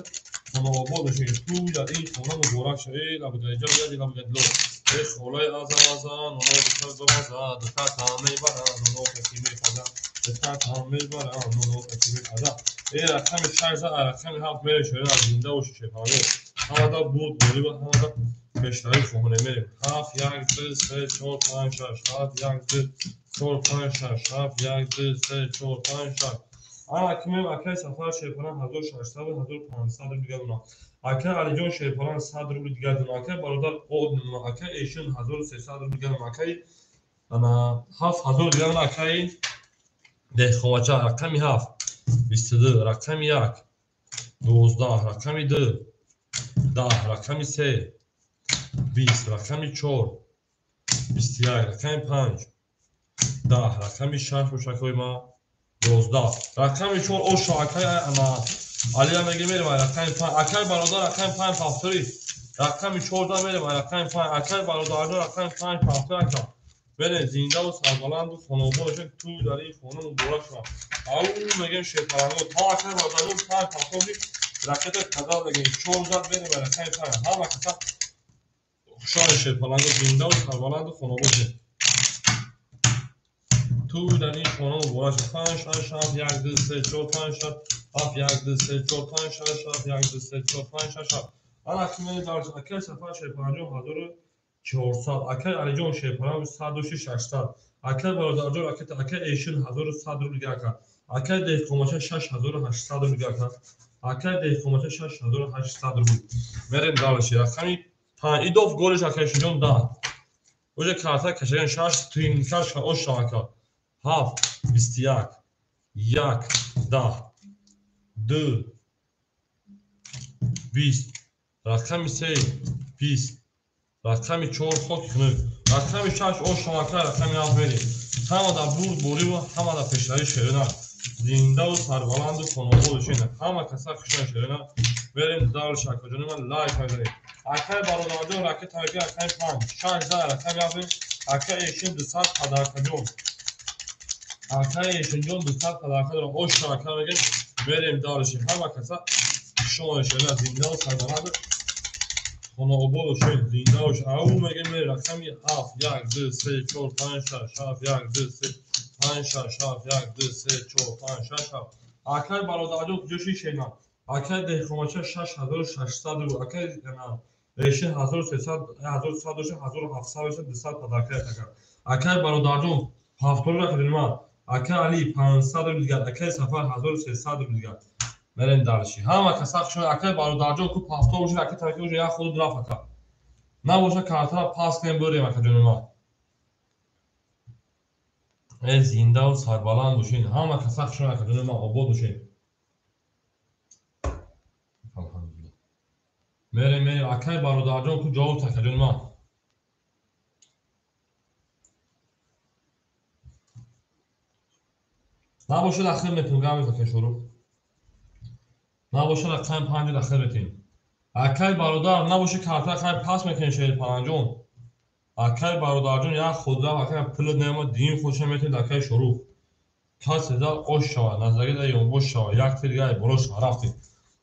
хонаобод бошед. Ту дар ин хона муборак шава. Эй лабгаҷа яди лабгадло. Эй холаи азам азан, оно духтар бамаза, духтар таом мебаранд, оно каси мепазад. Духтар таом мебаранд, оно каси мепазад. Эй рақами 6 зад рақами 7 мерем шояд зинда бошед шефале. Ҳама да буд борӣ ва ҳама да пешравӣ хоҳонем мерем. 7 1 2 3 4 5 6 7 1 2 4 5 6 7 1 2 3 4 5 6. Ана кимем акаи Сафар Шерпаран 1600 1500 рубл дигар дорам. Акаи Алиҷон Шерпаран 100 рубл дигар дорам. Акаи бародар Од акаи Эшин 1300 рубл дигар дорам. Акаи ана 7000 дигар дорам. Акаи Деҳқонбача рақами 7 22, рақами 1 12, рақами 2 10, рақами 3 20, рақами 4 21, рақами 5 10, рақами 6 боша акои ма 11, рақами 4 оша акаи ана Алия меги мерем рақами 5. Акай бародар рақами 5 повтори. Рақами 14 мерем рақами 5. Акай бародарҷон рақами 5 повтори ака. Мерем зиндаву сарбаланду хонобод бошед, туй дар ин хона муборак шавад. Ау мегем шерпаланго. То акай бародарҷон 5 повтори ракета казал мегем 14 мерем рақами 5. Ҳама каса хушҳол шерпаланго, зиндаву сарбаланду хонобод бошед. Туй дар ин хона муборак шавад. 5 6 7 1 2 3 4 5 6 7 1 2 3 4 5 6 7 1 2 3 4 5 6 7. Ана ки мерем дар акай Сафар шерпаланҷон 1400, акай Алиҷон шерпаланг 106 800, акай бародарҷон ракета, акай Эшин 1100 рубл дига ака, акай Деҳқонбача 6800 рубл дига ака, акай Деҳқонбача 6800 рубл. Мерем дальше. Рақами 5 идов голиш акай Эшинҷон 10. Уже карта кашаган 6 твинкаш ош ака. 7 21 1 10 2 20, рақами 3 20, рақами 4 хок хунук, рақами 6 ош ака, рақами 7 мерем. Ҳама дар бурд бориву ҳама дар пешравӣ шерина. Зиндаву сарбаланду хонобод бошед. Ҳама каса хушон шерина. Мерем дальше акаҷони ман лайк мезанем. Акай бародарҷон ракета меги рақами 5, 6 дар рақами 7, акай Эшин 200 падаркаҷон. Акай Эшинҷон 200 падарка дорам. Ош ака мегем. Мерем дальше. Ҳама каса хушон шерина. Зиндаву сарбаланду хонобод бошед. Зинда бошед. Ау мегем мерем рақами 7 1 2 3 4 5 6 7 1 2 3 5 6 7 1 2 3 4 5 6 7. Акай бародарҷон куҷо шишена? Акай Деҳқонбача 6600 рубл, акай Эшин 1300, 1100 дошт, 1700 дошт, 200 падарка ака. Акай бародарҷон повтори рақами ман. Акай Али 500 рубл дигар, акай Сафар 1300 рубл дигар. Мерем дальше. Ҳама каса хушон акай бародарҷон ку повтор бошад, акай тараки бошад, як худ рафт ака. Набошад картара пас кунем бурем акаҷони ман. Э зиндаву сарбаланд бошед. Ҳама каса хушон акаҷони ман, обод бошед. Алҳамдулиллаҳ. Мерем, мерем. Акай бародарҷон ку ҷавоб акаҷони ман. Набошад ахир метун гап акай Шорух. Набошад рақами 5 ахир метем. Акай бародар набошад карта рақами пас мекунем шерпаланҷон. Акай бародарҷон як худра акай пул наомад дин худша метем акай Шорух. Касе зад ош шавад, назари да ёнбош шавад, як тир гай боло шавад, рафтем.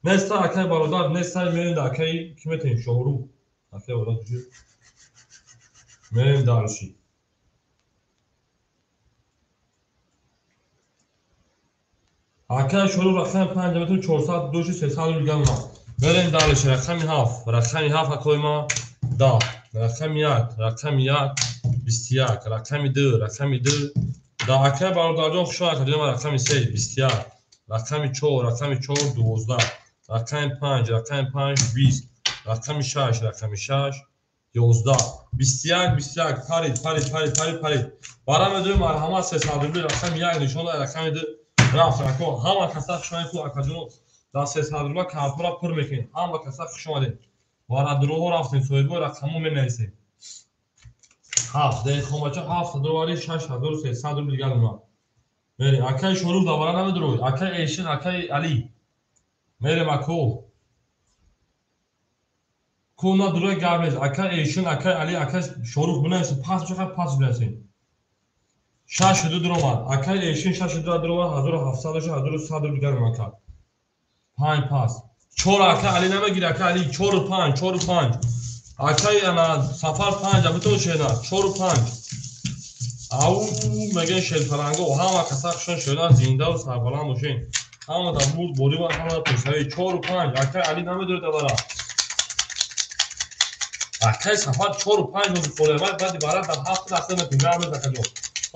Неста акай бародар, неста мерем да акай ки метем Шорух. Акай бародар ҷи. Мерем дальше. Акай Шорух рақами 5 метем 400 доши 300 рубл гам. Мерем дальше рақами 7, рақами 7 акои ма 10, рақами 1, рақами 1 21, рақами 2, рақами 2 да. Акай бародарҷон хушон акаҷони ман рақами 3 21, рақами 4, рақами 4 12, рақами 5, рақами 5 20, рақами 6, рақами 6 11, 21 21 парид парид парид парид парид. Бара медоем марҳамат 300 рубл рақами 1 нишон дод, рақами 2 рафт ако. Ҳама каса хуш омадед ку акаҷоно дар 300 рубла картора пур мекунед. Ҳама каса хуш омадед. Варадуроҳо рафтем, соҳибои рақамҳо менависем. 7 Деҳқонбача 7 доллари 6300 рубл дигар мемонад. Мерем. Акай Шорух давара намедурой. Акай Эшин, акай Али. Мерем ако. Ку на дурой гап нест. Акай Эшин, акай Али, акай Шорух бинависем. Пас бошад, пас бинависем. 6 ду дуромад. Акай Эшин 6 ду дуромад, 1700 дошт, 1100 рубл дигар мемонад. 5 пас. 4 акай Али намегири, акай Али 4 5, 4 5. Акай ана Сафар 5, абитон шена 4 5. Ау меган шерпаланго, ҳама каса хушон шена, зиндаву сарбаланд бошед. Ҳама дар бурд борива, ҳама дар пешравӣ. 4 5, акай Али намедоред абара. Акай Сафар 4 5 бози холе, баъди бара дар 7 рақам метун гап мезанад акаҷон.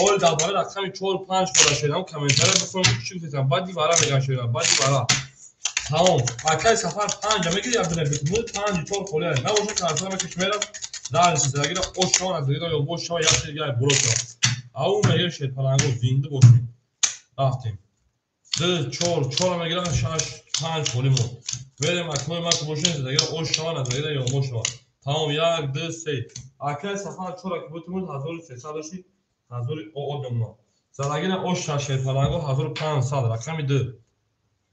Ҳоли дар бара рақами 4 5 хола шена, комментария бихонем чӣ гуфтем, баъди бара меган шена, баъди бара. Тамом. Акай Сафар 5 мегири, абдулла 5 4 холе. Набошад картара мекаш мерам. Дальше загира ош шава, загира ё бош шава, як дигар боло шава. Ау мегир шерпаланго зинда бошед. Рафтем. 2 4 4 мегирам 6 5 холе мо. Мерем акои ма бошед, загира ош шава, загира ё бош шава. Тамом 1 2 3. Акай Сафар 4 ки бутумуз 1300 дошти, 1000 одам. Залагира ош шава шерпаланго 1500 рақами 2.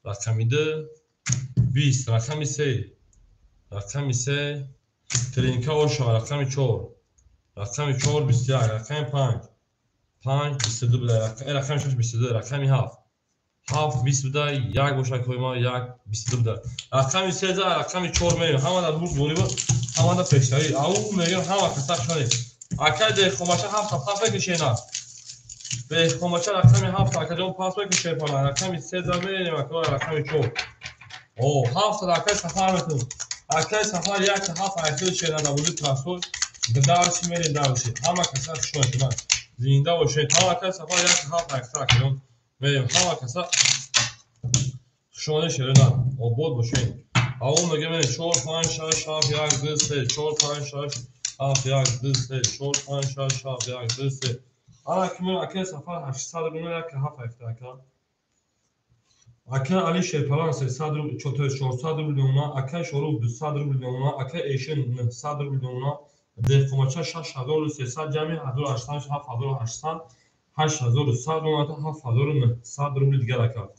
Рақами 2 20, рақами 3, рақами 3, тринка оша, рақами 4, рақами 4, 21, рақами 5, 5, 22 буда, рақами 6, 22, рақами 7, 7, 20 буда, 1 боша койма, 1, 22 буда. Рақами 3, рақами 4 мерем. Ҳама дар бурд бориб, ҳама дар пештарӣ. Ау мегем ҳама каса шонем. Акай деҳқонбача 7 пас мекушена. Деҳқонбача рақами 7 акаҷон пас мекуше пала. Рақами 3 мерем, акай рақами 4. О, 7 акай сафар мекунем. Акай сафар 1 7 айхил шена дар бозии трансфер. Дарси мерем дарси. Ҳама каса шонем. Зинда бошед. Ҳама акай сафар 1 7 айхил акаҷон мерем. Ҳама каса хушомадед шерина. Обод бошед. Ау мегем 4 5 6 7 1 2 3 4 5 6 7 1 2 3 4 5 6 7 1 2 3. Ана кимон акай сафар 800 рубл 1 7 айхил ака. Акай Али Шерпалан 300 рубл, 400 рубл мемона, акай Шорух 200 рубл мемона, акай Эшин 900 рубл мемона, деҳқонбача 6300 ҷамъи 1800 7800 8100 мемона, 7900 рубл дигар ака.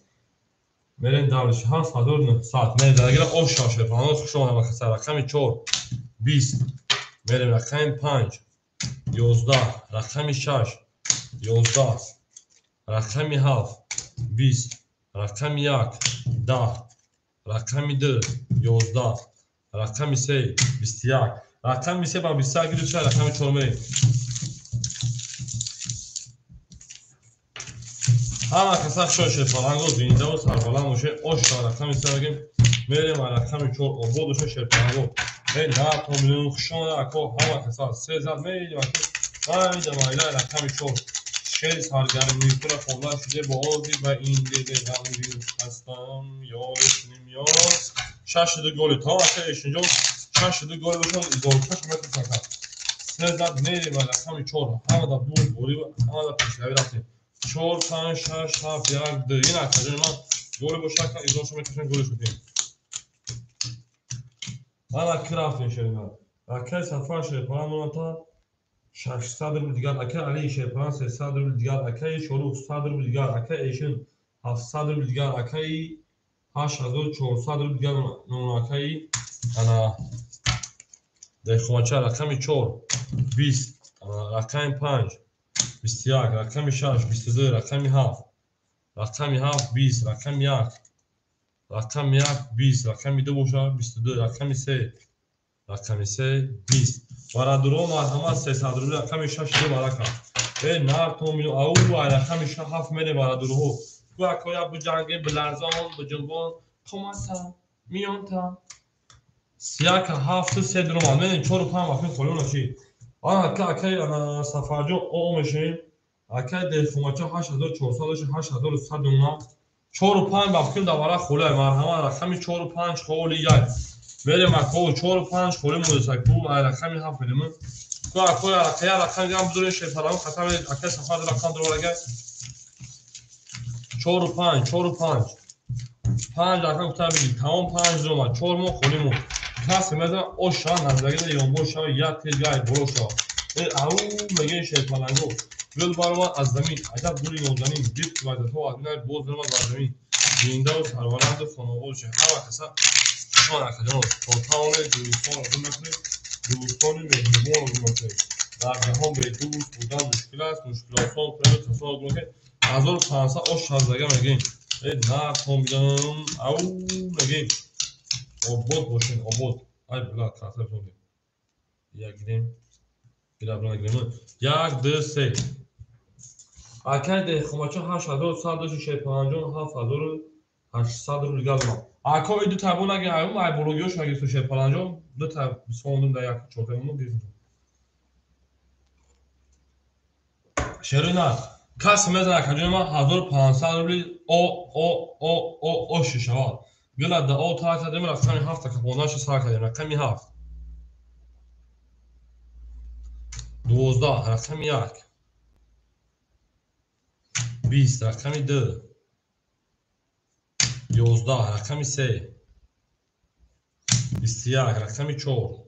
Мерем давриш 7900. Мерем даргира оша Шерпалан хуш омадед ба рақами 4 20. Мерем рақами 5 11, рақами 6 11, рақами 7 20, рақами 1 10, рақами 2 11, рақами 3 21, рақами 3 ба 21 гирифта, рақами 4 мерем. Ҳама каса хуш Шерпаланго зинда ва сарбаланд бошед. Оша рақами 3 мегем, мерем рақами 4 обод бошед Шерпаланго. Эй на то миллион хуш омадед ако ҳама каса 3 зад мерем ако. Майда майда рақами 4. Шер саргармии тура хонда шуде бо ози ва ин дили ғамгин ҳастам ёр ним ёр. 6 голи то ака эшинҷо 6 голи бошад изолкаш метавонад. 3 зад мерем рақами 4. Ҳама дар бурд борӣ ҳама дар пешравӣ рафтем. 4 5 6 7 1 2. Ин акаҷони ман голи бошад ака изолша мекашем голи шудем. Ана ки рафтем шерина. Акай Сафар Шерпалан моната 600 рубл дигар, акай Али Шерпалан 300 рубл дигар, акай Шорух 100 рубл дигар, акай Эшин 700 рубл дигар, акай 8400 рубл дигар мемона, акай ана деҳқонбача рақами 4 20, рақами 5 21, рақами 6 22, рақами 7, рақами 7 20, рақами 1, рақами 1 20, рақами 2 бошад 22, рақами 3, рақами 3 20. Бародарон марҳамат 300 рубл рақами 6 ду барака. Э нар то миллион ау рақами 6 7 мере бародарҳо. Ку акоя буҷанге биларзон буҷунбон қомата миёнта. 1 7 3 дуромад. Мене 4 5 вақти холиона чи. Ана ака акай ана Сафарҷон о мешавем. Акай деҳқонбача 8400 дошт 8100 мемона. 4 5 вақти давара холия марҳамат рақами 4 5 холи 1. Мерем ако 4 5 холи мудасак ку рақами 7 мерем. Ку ако рақая рақам гам бузург Шерпалан хатам акай Сафар рақам дурага. 4 5 4 5 5 рақам кутар бигир. Тамом 5 дуромад. 4 мо холи мо. Касе мезана оша наздагида ёнбор шава як тез гай боло шава. Э ау меге Шерпаланго. Гул баромад аз замин, аҷаб гули нозанин, гирд ваъдатҳо аз бинай боз даромад бар замин. Зинда ва сарбаланду хонобод бошед. Ҳама каса шон акаҷон то тавонед дӯстон орзу мекунед, дӯстони меҳрубон орзу мекунед. Дар ҷаҳон бе дӯст будан мушкил аст, мушкил осон кунед, касон орзу мекунед. 1500 ош шаздага мегем. Э на томидам, ау мегем. Обод бошед, обод. Ай била каса бизонед. Як гирем. Гира била гирем. 1 2 3. Акай деҳқонбача 8100 дошт Шерпаланҷон 7800 рубл дигар дорам. Ако и ду табо наги ай ай бологиёш нагирифту Шерпаланҷон ду та бисондум дар як чортамоно гирифтум. Шерина кас мезана акаҷони ман 1500 рубли о о о о о шишавад. Гила да о та кардем рақами 7 капондаша сар кардем рақами 7 12 рақами 1 20, рақами 2 11, рақами 3 21, рақами 4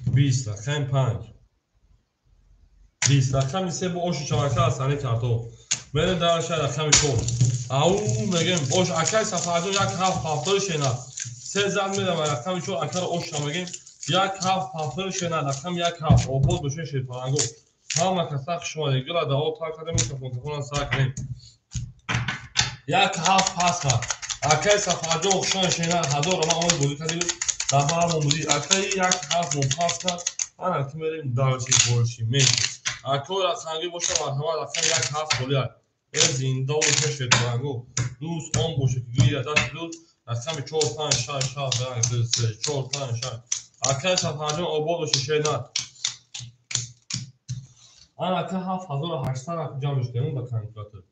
20, рақами 5 20. Рақами 3 бо оши чавака аз сани картоф. Мерем дарша рақами 4. Ау мегем ош акай Сафарҷон 1 7 70 шена. 3 зад медам рақами 4 акаро ош мегем. 1 7 70 шена рақами 1 7 обод бошен шерпаланго. Ҳама каса хуш омадед. Гула дао тар кардем, телефон сар кардем. 1 7 пас кард. Акай Сафарҷон хушон шена 1000 ма омад бозӣ кардем. Дар бармон будӣ. Акай 1 7 мон пас кард. Ана ки мерем дарши болши менши. Акой рақамгӣ боша марҳамат рақами 1 7 холӣ. Э зинда боша шерпаланго. Дӯст он боша ки гиря даст дӯст рақами 4 5 6 7 1 2 3 4 5 6. Акай Сафарҷон обод боша шена. Ана ака 7800 ҷамъ шудем ба калькулятор.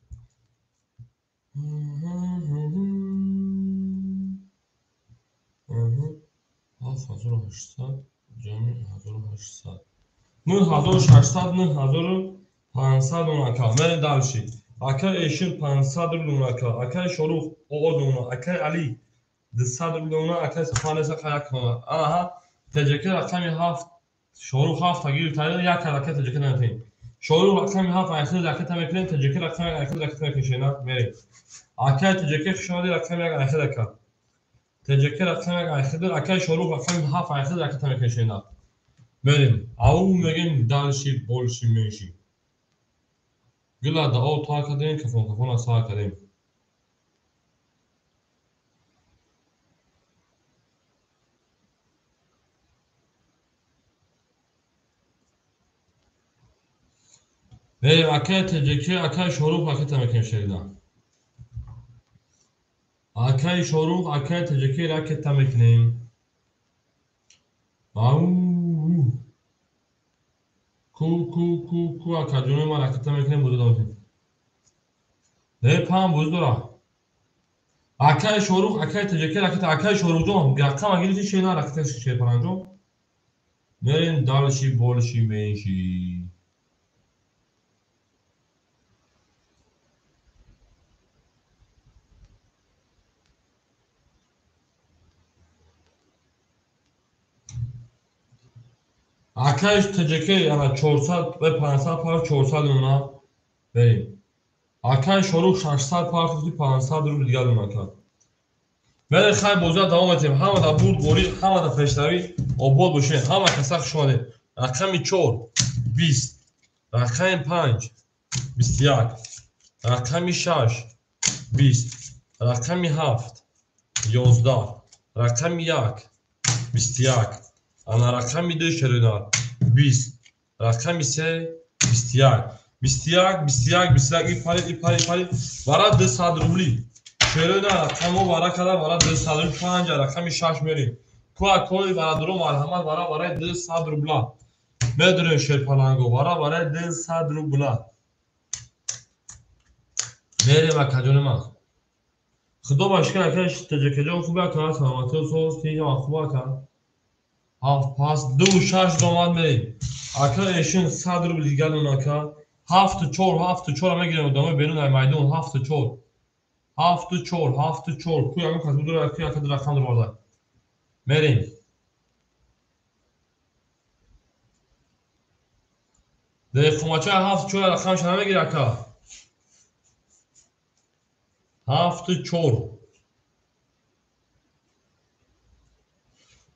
7800 ҷамъи 1800. 9600 9500 дона ака. Мерем дальше. Акай Эшин 500 рубл дона ака. Акай Шорух 10 дона. Акай Али 200 рубл дона. Акай Сафар неса як дона. Анаҳа ТЖК рақами 7 Шорух 7 гирифта як ҳаракат ТЖК наметем. Шорух рақами 7 айхил ракета мекунем, ТЖК рақами 1 айхил ракета мекунем шена мерем. Акай ТЖК хуш омадед рақами 1 айхил ракет. ТЖК рақами 1 айхил, акай Шорух рақами 7 айхил ракета мекунем шена. Мерем. Ау мегем дальше больше меньше. Гула дао тар кардем, кафон кафона сар кардем. Мерем акай ТЖК, акай Шорух ракета мекунем шерида. Акай Шорух, акай ТЖК ракета мекунем. Ау ку ку ку ку акаҷони ма ракета мекунем бозӣ додем. Не пам бозӣ дора. Акай Шорух, акай ТЖК ракета, акай Шорухҷон рақам гирифти шена ракета шерпаланҷон. Мерем дальше больше меньше. Акай ТЖК ана 400 ва 500 пар 400 дона берем. Акай Шорух 600 пар 500 рубл дигар дона ака. Мерем хай бозиро давом метем. Ҳама дар бурд борӣ, ҳама дар пешравӣ обод бошед. Ҳама каса хуш омадед. Рақами 4 20, рақами 5 21, рақами 6 20, рақами 7 11, рақами 1 21. Ана рақами 2 шерина 20, рақами 3 21, 21 21 21 и пари и пари и пари вара 200 рубли. Шерина рақамо вара када вара 200 рубли 5 рақами 6 мерем. Ку акои вара дуро марҳамат вара вараи 200 рубла. Медурем шерпаланго вара вараи 200 рубла. Мерем акаҷони ман. Худо ба шукр ака ТЖК-ҷон хуб ака, саломатӣ соз, тинҷ хуб ака. 7 пас 2 6 домад мерем. Ака Эшин 100 рубл дигар дона ака. 7 4 7 4 мегирем одамои берун ай майдон 7 4. 7 4 7 4 ку ягон кас будора ку яка рақам дорад. Мерем. Деҳқонбача 7 4 рақамша намегири ака. 7 4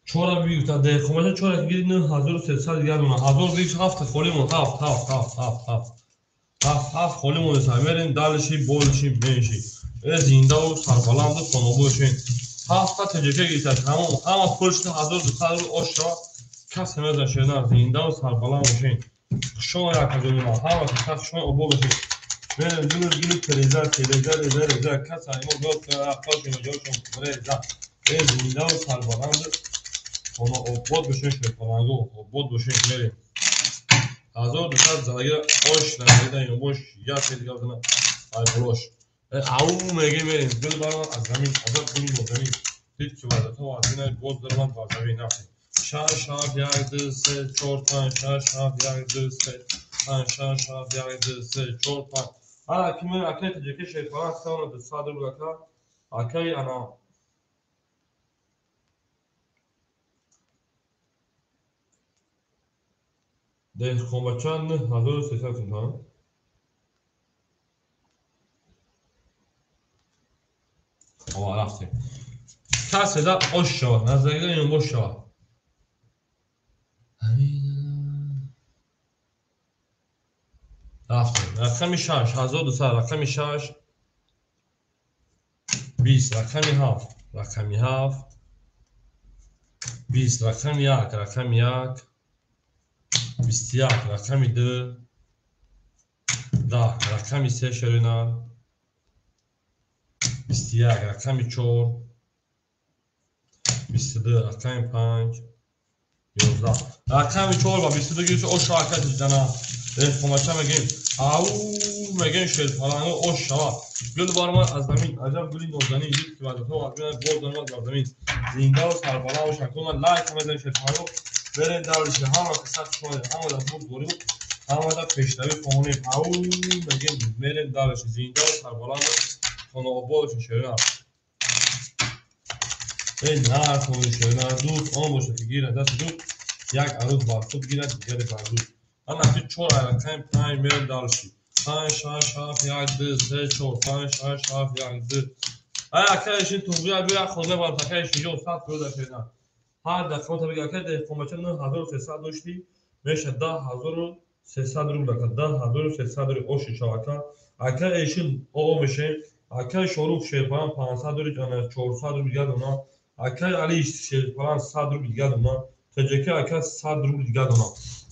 чора бигуфта деҳқонбача чора гири 9300 дигар дона. 1027 холӣ мон 7 7 7 7 7 7 7 холӣ монеса. Мерем дальше больше меньше. Э зиндаву сарбаланду хонобод бошен. 7 ТЖК гирифта тамом ҳама пулшта 1200 рубл ош шава кас намезана шена зиндаву сарбаланд бошен. Хушон акаҷони ман ҳама каса хушон обод бошен. Мерем гулу гулу тереза тереза реза реза кас имо год ақошон ҷошон реза. Э зиндаву сарбаланду хона обод бошен шерпаланго обод бошен мерем. 1200 задагира ош намеда ино бош як дигар дона ай болош. Ау меге мерем гул барон аз замин азоб гули нозанин. Дид ки вазато аз ин боз даромад бар замин рафтем. 6 7 1 2 3 4 5 6 7 1 2 3 5 6 7 1 2 3 4 5. Ана ки мен акай ТЖК шерпаланг савона 200 рубл ака. Акай ана Деҳқонбача 9300 сум. Ова рафтем. Касе да ош шавад, назарида ин бош шавад. Рафтем. Рақами 6, 1200, рақами 6, 20, рақами 7, рақами 7, 20, рақами 1, рақами 1, 21, рақами 2, 10, рақами 3 шерина, 21, рақами 4, 22, рақами 5, 11. Рақами 4 ва 22 гирифт ош ҳаракат дана. Деҳқонбача мегем. Ау мегем шерпаланго ош шавад. Гул баромад аз замин, аҷаб гули нозанин, дид ки ваъдаҳо аз бинад боз даромад бар замин. Зинда ва сарбаланд бошад. Кун ман лайк мезанем шерпаланго. Берем давриши ҳама қисса шумо ҳама дар бурдборӣ ҳама дар пешравӣ хоҳонем. Ау мегем мерем давриши зинда ва сарбаланд хонаобод бошад шерина. Эй нар хоҳонӣ шерина дӯст он бошад ки гирад дасти дӯст як арӯз бар худ гирад дигаре бар дӯст. Ана ки 4 рақами 5 мерем дальше. 5 6 7 1 2 3 4 5 6 7 1 2. Ай акаи туғия бия хона бар такаи шиҷо 100 рӯза шена. Ҳар дақиқа та бигӯ акаи деҳқонбача 9300 доштӣ меша 10300 рубл ака 10300 рубл оши чавака. Акаи эшин оо мешем. Акаи Шорух шерпалан 500 рубл ана 400 рубл дигар дона. Акаи Али шерпалан 100 рубл дигар дона. ТЖК ака 100 рубл дигар дона.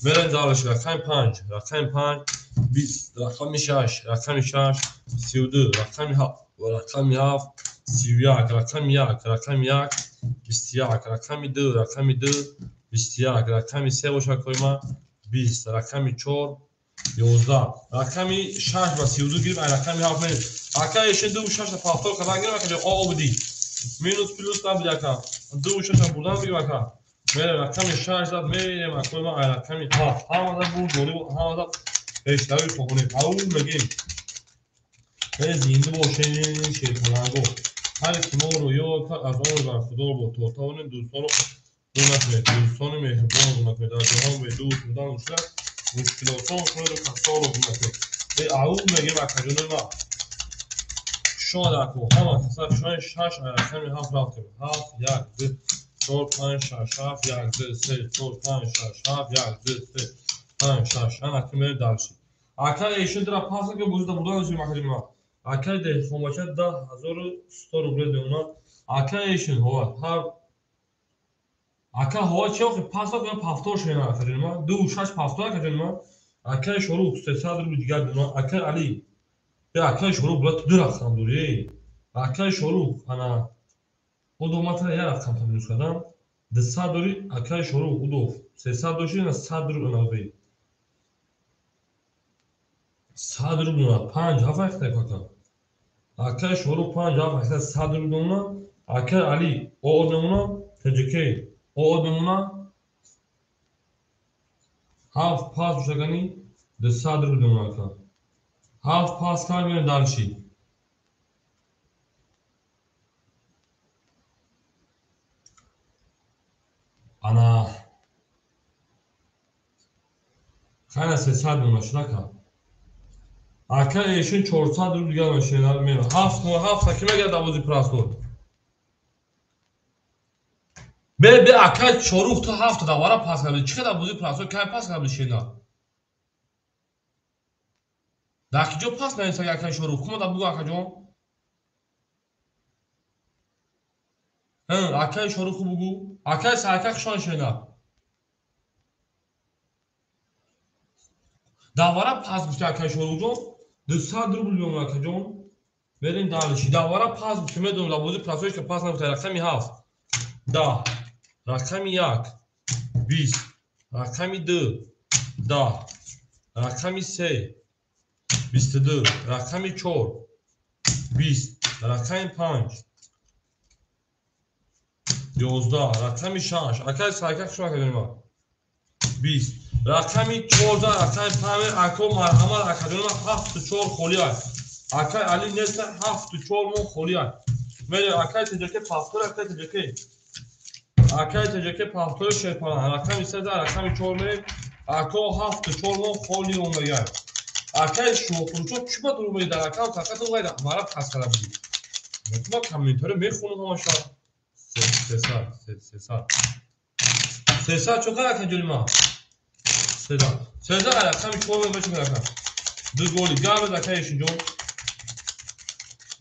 Мерем дальше. Рақами 5, рақами 5, 20, рақами 6, рақами 6, 32, рақами 7, рақами 7, 31, рақами 1, рақами 1, 21, рақами 2, рақами 2, 21, рақами 3 бошад кои ма 20, рақами 4, 11, рақами 6 ва 32 гирифт, ай рақами 7 мерем. Ака эшин 2 6 повтор кардан гирифт, ака о буди. Минус плюс набуди ака. 2 6 бурдан бигир ака. Мерем рақами 6 зад мерем акои ма ай рақами 7. Ҳамада бурдборӣ ҳамада пешравӣ хоҳонем. Ау мегем. Э зинда бошем шерпаланго. Ҳар ки моро ёд кард аз он бархудор бод. То тавонем дӯстонро дур накунед. Дӯстони меҳрубонро дур накунед. Дар ҷаҳон бе дӯст будан мушкил аст. Мушкилотон кунеду касонро дур накунед. Э ау мегем акаҷонои ма. Шояд ако ҳама каса шояд 6 ай рақами 7 рафтем. 7 1 2 4 5 6 7 1 2 3 4 5 6 7 1 2 3 5 6. Ана ки мерем дальше. Ака эшин дара пас ки бузда будан шуд макаҷи ма. Акаи деҳқонбача 10100 рубл мемонад. Акаи эшин ҳоват ҳар ака ҳоват чи охи пас ки повтор шена акаҷони ма. 2 6 повтор акаҷони ма. Акаи Шорух 300 рубл дигар мемонад. Акаи Али бе акаи Шорух була ту ду рақам дорӣ. Акаи Шорух ана удо матра як рақам та минус кардам. 200 дорӣ акаи Шорух удо 300 дошти на 100 рубл ана бе. 100 рубл на 5 7 ахта кака. Акаи Шорух 5 7 ахта 100 рубл мемонад. Акаи Али оо мемонад. ТЖК оо мемонад. 7 пас бошагани 200 рубл мемонад ака. 7 пас кар мерем дальше. Ана хайна 300 мемонад шуда ака. Ака эшин 400 рубл дигар мешавад мерем. 7 7 ки мегирад давози прасход. Бе бе ака Шорух ту 7 давара пас карди. Чӣ қадар бози прасход кай пас карди шена? Дар ки ҷо пас нависаги акаи Шорух? Кума да бугу акаҷон? Акаи Шоруху бугу. Акаи Сарка хушон шена. Давара пас гуфти акаи Шорухҷон. 200 рубл мемонад акаҷон. Мерем дальше. Давара пас гуфти медонам дар бози прасход ки пас нагуфта. Рақами 7 10, рақами 1 20, рақами 2 10, рақами 3 22, рақами 4 20, рақами 5 11, рақами 6. Акаи Сарка хуш акаҷони ма. 20, рақами 14, рақами 5. Ако марҳамат акаҷони ма 7 4 холӣ аст. Акаи Али неста 7 4 мо холӣ аст. Мерем акаи ТЖК повтор, акаи ТЖК. Акаи ТЖК повтор шерпалан. Рақами 3 рақами 4 мерем. Ако 7-4 мон холи омдагай. Акай шоҳфурӯшо чӣ ба дурӯғ мегӯӣ? Дар аккаунт фақат вай мара пас карда будӣ. Ман комментарио мехонам ҳамаша. 300, 300. 300 чо кар ака ҷони ман? 300. 300 рақами 4 мебошад ака. Ду голи гап ака Ешинҷон.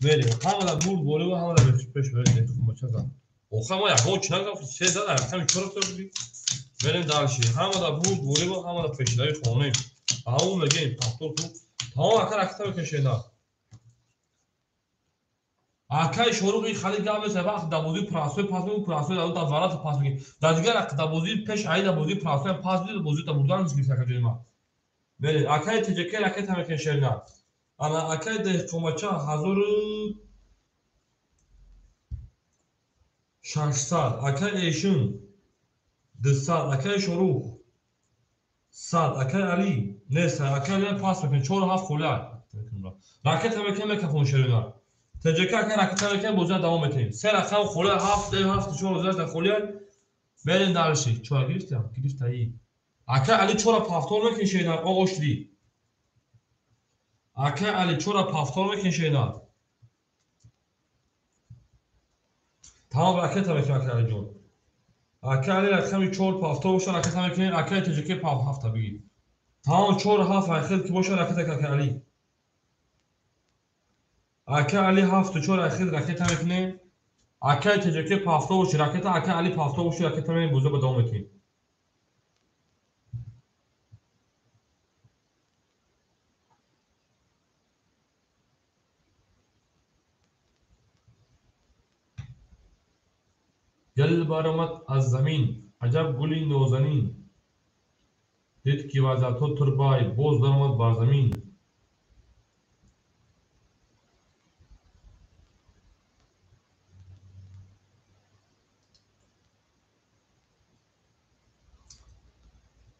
Мерем. Ҳамада бурд болӣ ва ҳамада пеш мерем. Хумача зад. Охир ма ягон чӣ нагуфтам, 300 рақами 4 рафта будӣ. Мерем дальше. Ҳамада бурд болӣ ва ҳамада пешравӣ хонем. Ҳамон мегӯем пафтор ку. Тамом ака ракета мекашена. Акай Шорух ин хали гап нест, вақт дар бозии простой пас мекунӣ, простой дар варата пас мекунӣ. Дар дигар дар бозии пеш ай дар бозии простой пас медиҳӣ, бозии та бурдан нест гирифта ака ҷони ман. Мерем. Акай ТҶК ракета мекашена. Ана акай Деҳқонбача 1600, акай Эшин 200, акай Шорух 100, акай Али нест, акай Али пас мекунӣ, 4-7 холя. Ракета мекунем, мекафон шерина. ТҶК ака ракета мекунем, бозиро давом метиҳем. Се рақам холя, 7, 7, 4, 4 холия. Мерем дальше. Чора гирифтам? Гирифтаи. Акай Али 4 пафтор мекунӣ шерина, оғошди. Акай Али 4 пафтор мекунӣ шерина. Тамом ракета мекунем акай Алиҷон. Акай Али рақами 4 пафтор боша ракета мекунем, акай ТҶК 7 бигир. Тамом 4-7 ахир ки боша ракета акай Али. Акай Али 7-4 ахир ракета мекунем. Акай ТҶК пафтор боши ракета, акай Али пафтор боши ракета мекунем, бозиро ба давом метиҳем. Гул баромад аз замин, аҷаб гули нозанин. Дид ки вазъиятҳо турбай, боз даромад бар замин.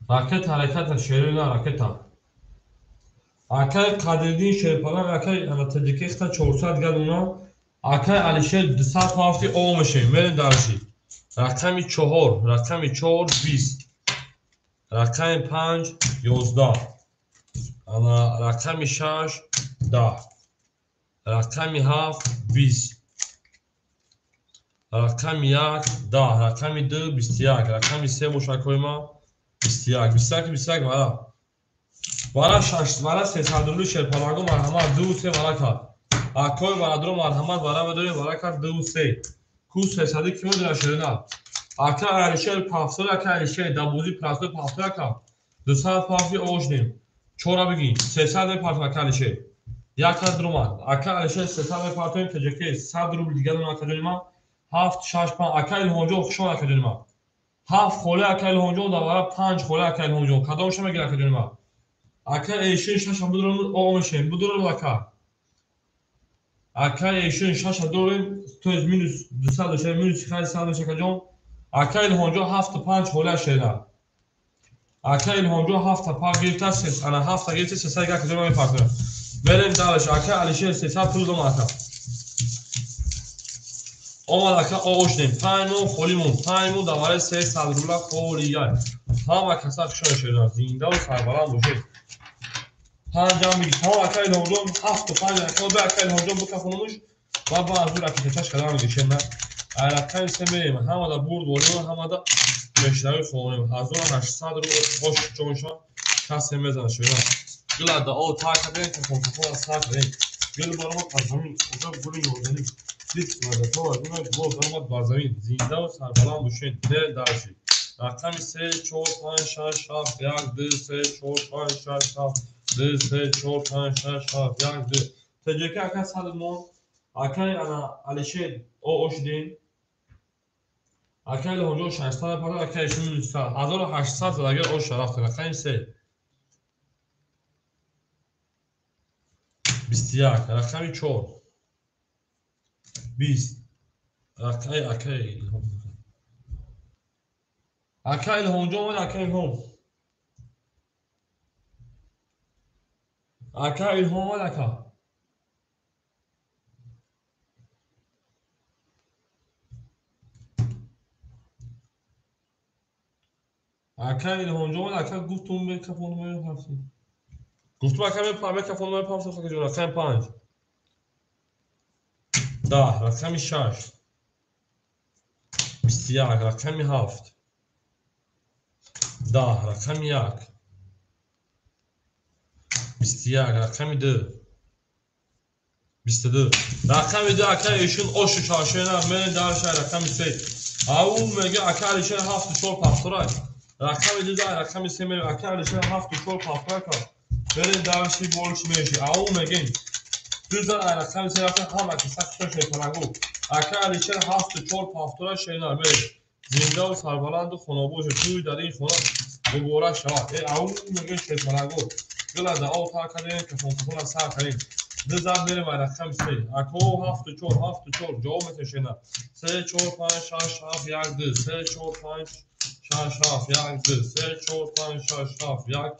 Ракета, ракета, шерина, ракета. Акай Қадирдин Шерпалак, акай ТҶК 400 гадуна, акай Алишер 200 ҳафти о мешем. Мерем дальше. Рақами 4, рақами 4 20, рақами 5 11, ана рақами 6 10, рақами 7 20, рақами 1 10, рақами 2 21, рақами 3 бошакҳои ма 21, 21, 21 вара. Вара 6, вара 300 рубли Шерпалаго марҳамат 2 3 вара кард. Акои барадро марҳамат вара медорем, вара кард 2 3. Ку 300 ки медора шерина. Ака Алишер пафтор, ака Алишер дар бозии простой пафтор ака. 200 пафти ошнем. Чора бигӣ 300 мепартем ака Алишер. 100 румад. Ака Алишер 300 мепартем, ТҶК 100 рубл дигар дорам ака ҷони ман. 7 6 5 ака Илҳомҷон хуш омад ака ҷони ман. 7 хола ака Илҳомҷон дар вара 5 хола ака Илҳомҷон. Кадомша мегирад ака ҷони ман? Ака Эшин 6 будурам о мешем. Будурам ака. Ака Эшин 6 дорем, то есть минус 200 дошта, минус 300 дошта ака ҷон. Ака Илҳомҷон 7-5 хола шена. Ака Илҳомҷон 7-5 гирифта, ана 7 гирифта, 300 ака ҷон мепартем. Мерем дальше. Ака Алишер 300 пул дом ака. Омад ака оғошнем. 5 мон холи мон, 5 мон дар вараи 300 рубла холияй. Ҳама каса хушо шена, зинда ва сарбаланд бошед. 5 ҷам бигир. Тамом ака Илҳомҷон 7-5 ака бе ака Илҳомҷон бикафонумуш ва ба аз ӯ ракетачаш кардан мегиршем. Рақами 3 мерем. Ҳамада бурд болем, ҳамада пешравӣ хонем. 1800 рубл ош ҷоншон касе мезанад шена. Гула да о та кардем, телефон телефон сар кардем. Гул баромад аз замин, аҷаб гули нозанин. Дид ки вазъиятҳо вазъият боз даромад бар замин. Зинда ва сарбаланд бошед. Мерем дальше. Рақами 3 4 5 6 7 1 2 3 4 5 6 7 2 3 4 5 6 7 1 2. ТҶК ака 100 мон. Акай ана Алишер о ошдин. Акай Илҳомҷон 600 мепардад, акай Эшин 900. 1800 задагар ош рафт. Рақами 3 21, рақами 4 20. Акай акай Илҳом. Акай Илҳомҷон омад, акай Илҳом. Ака Илҳом омад, ака. Ака Илҳомҷон, ака гуфтум мекафону мепафтем. Гуфтум ака мекафону мепафтем, акаҷон, рақами 5. 10, рақами 6. 21, рақами 7. 10, рақами 1. 21, рақами 2. 22. Рақами 2 ака эшун ошу шашена, мен дарша рақами 3. Ау мега ака Алишер 7 4 пафторай. Рақами 2 рақами 3 мега ака Алишер 7 4 пафторай ка. Берин дарши болш меши. Ау мегин. 2 рақами 3 рақами ҳама ки сахт шайтанагу. Ака Алишер 7 4 пафторай шена мерин. Зинда ва сарбаланду хонобош туй дар ин хона муборак шавад. Ау мегин шайтанагу. Гила да ов та кардем, кафон сар кардем. 2 зад мерем рақами 3. Ако 7 4 7 4 ҷавоб метешена. 3 4 5 6 7 1 2 3 4 5 6 7 1 2 3 4 5 6 7 1.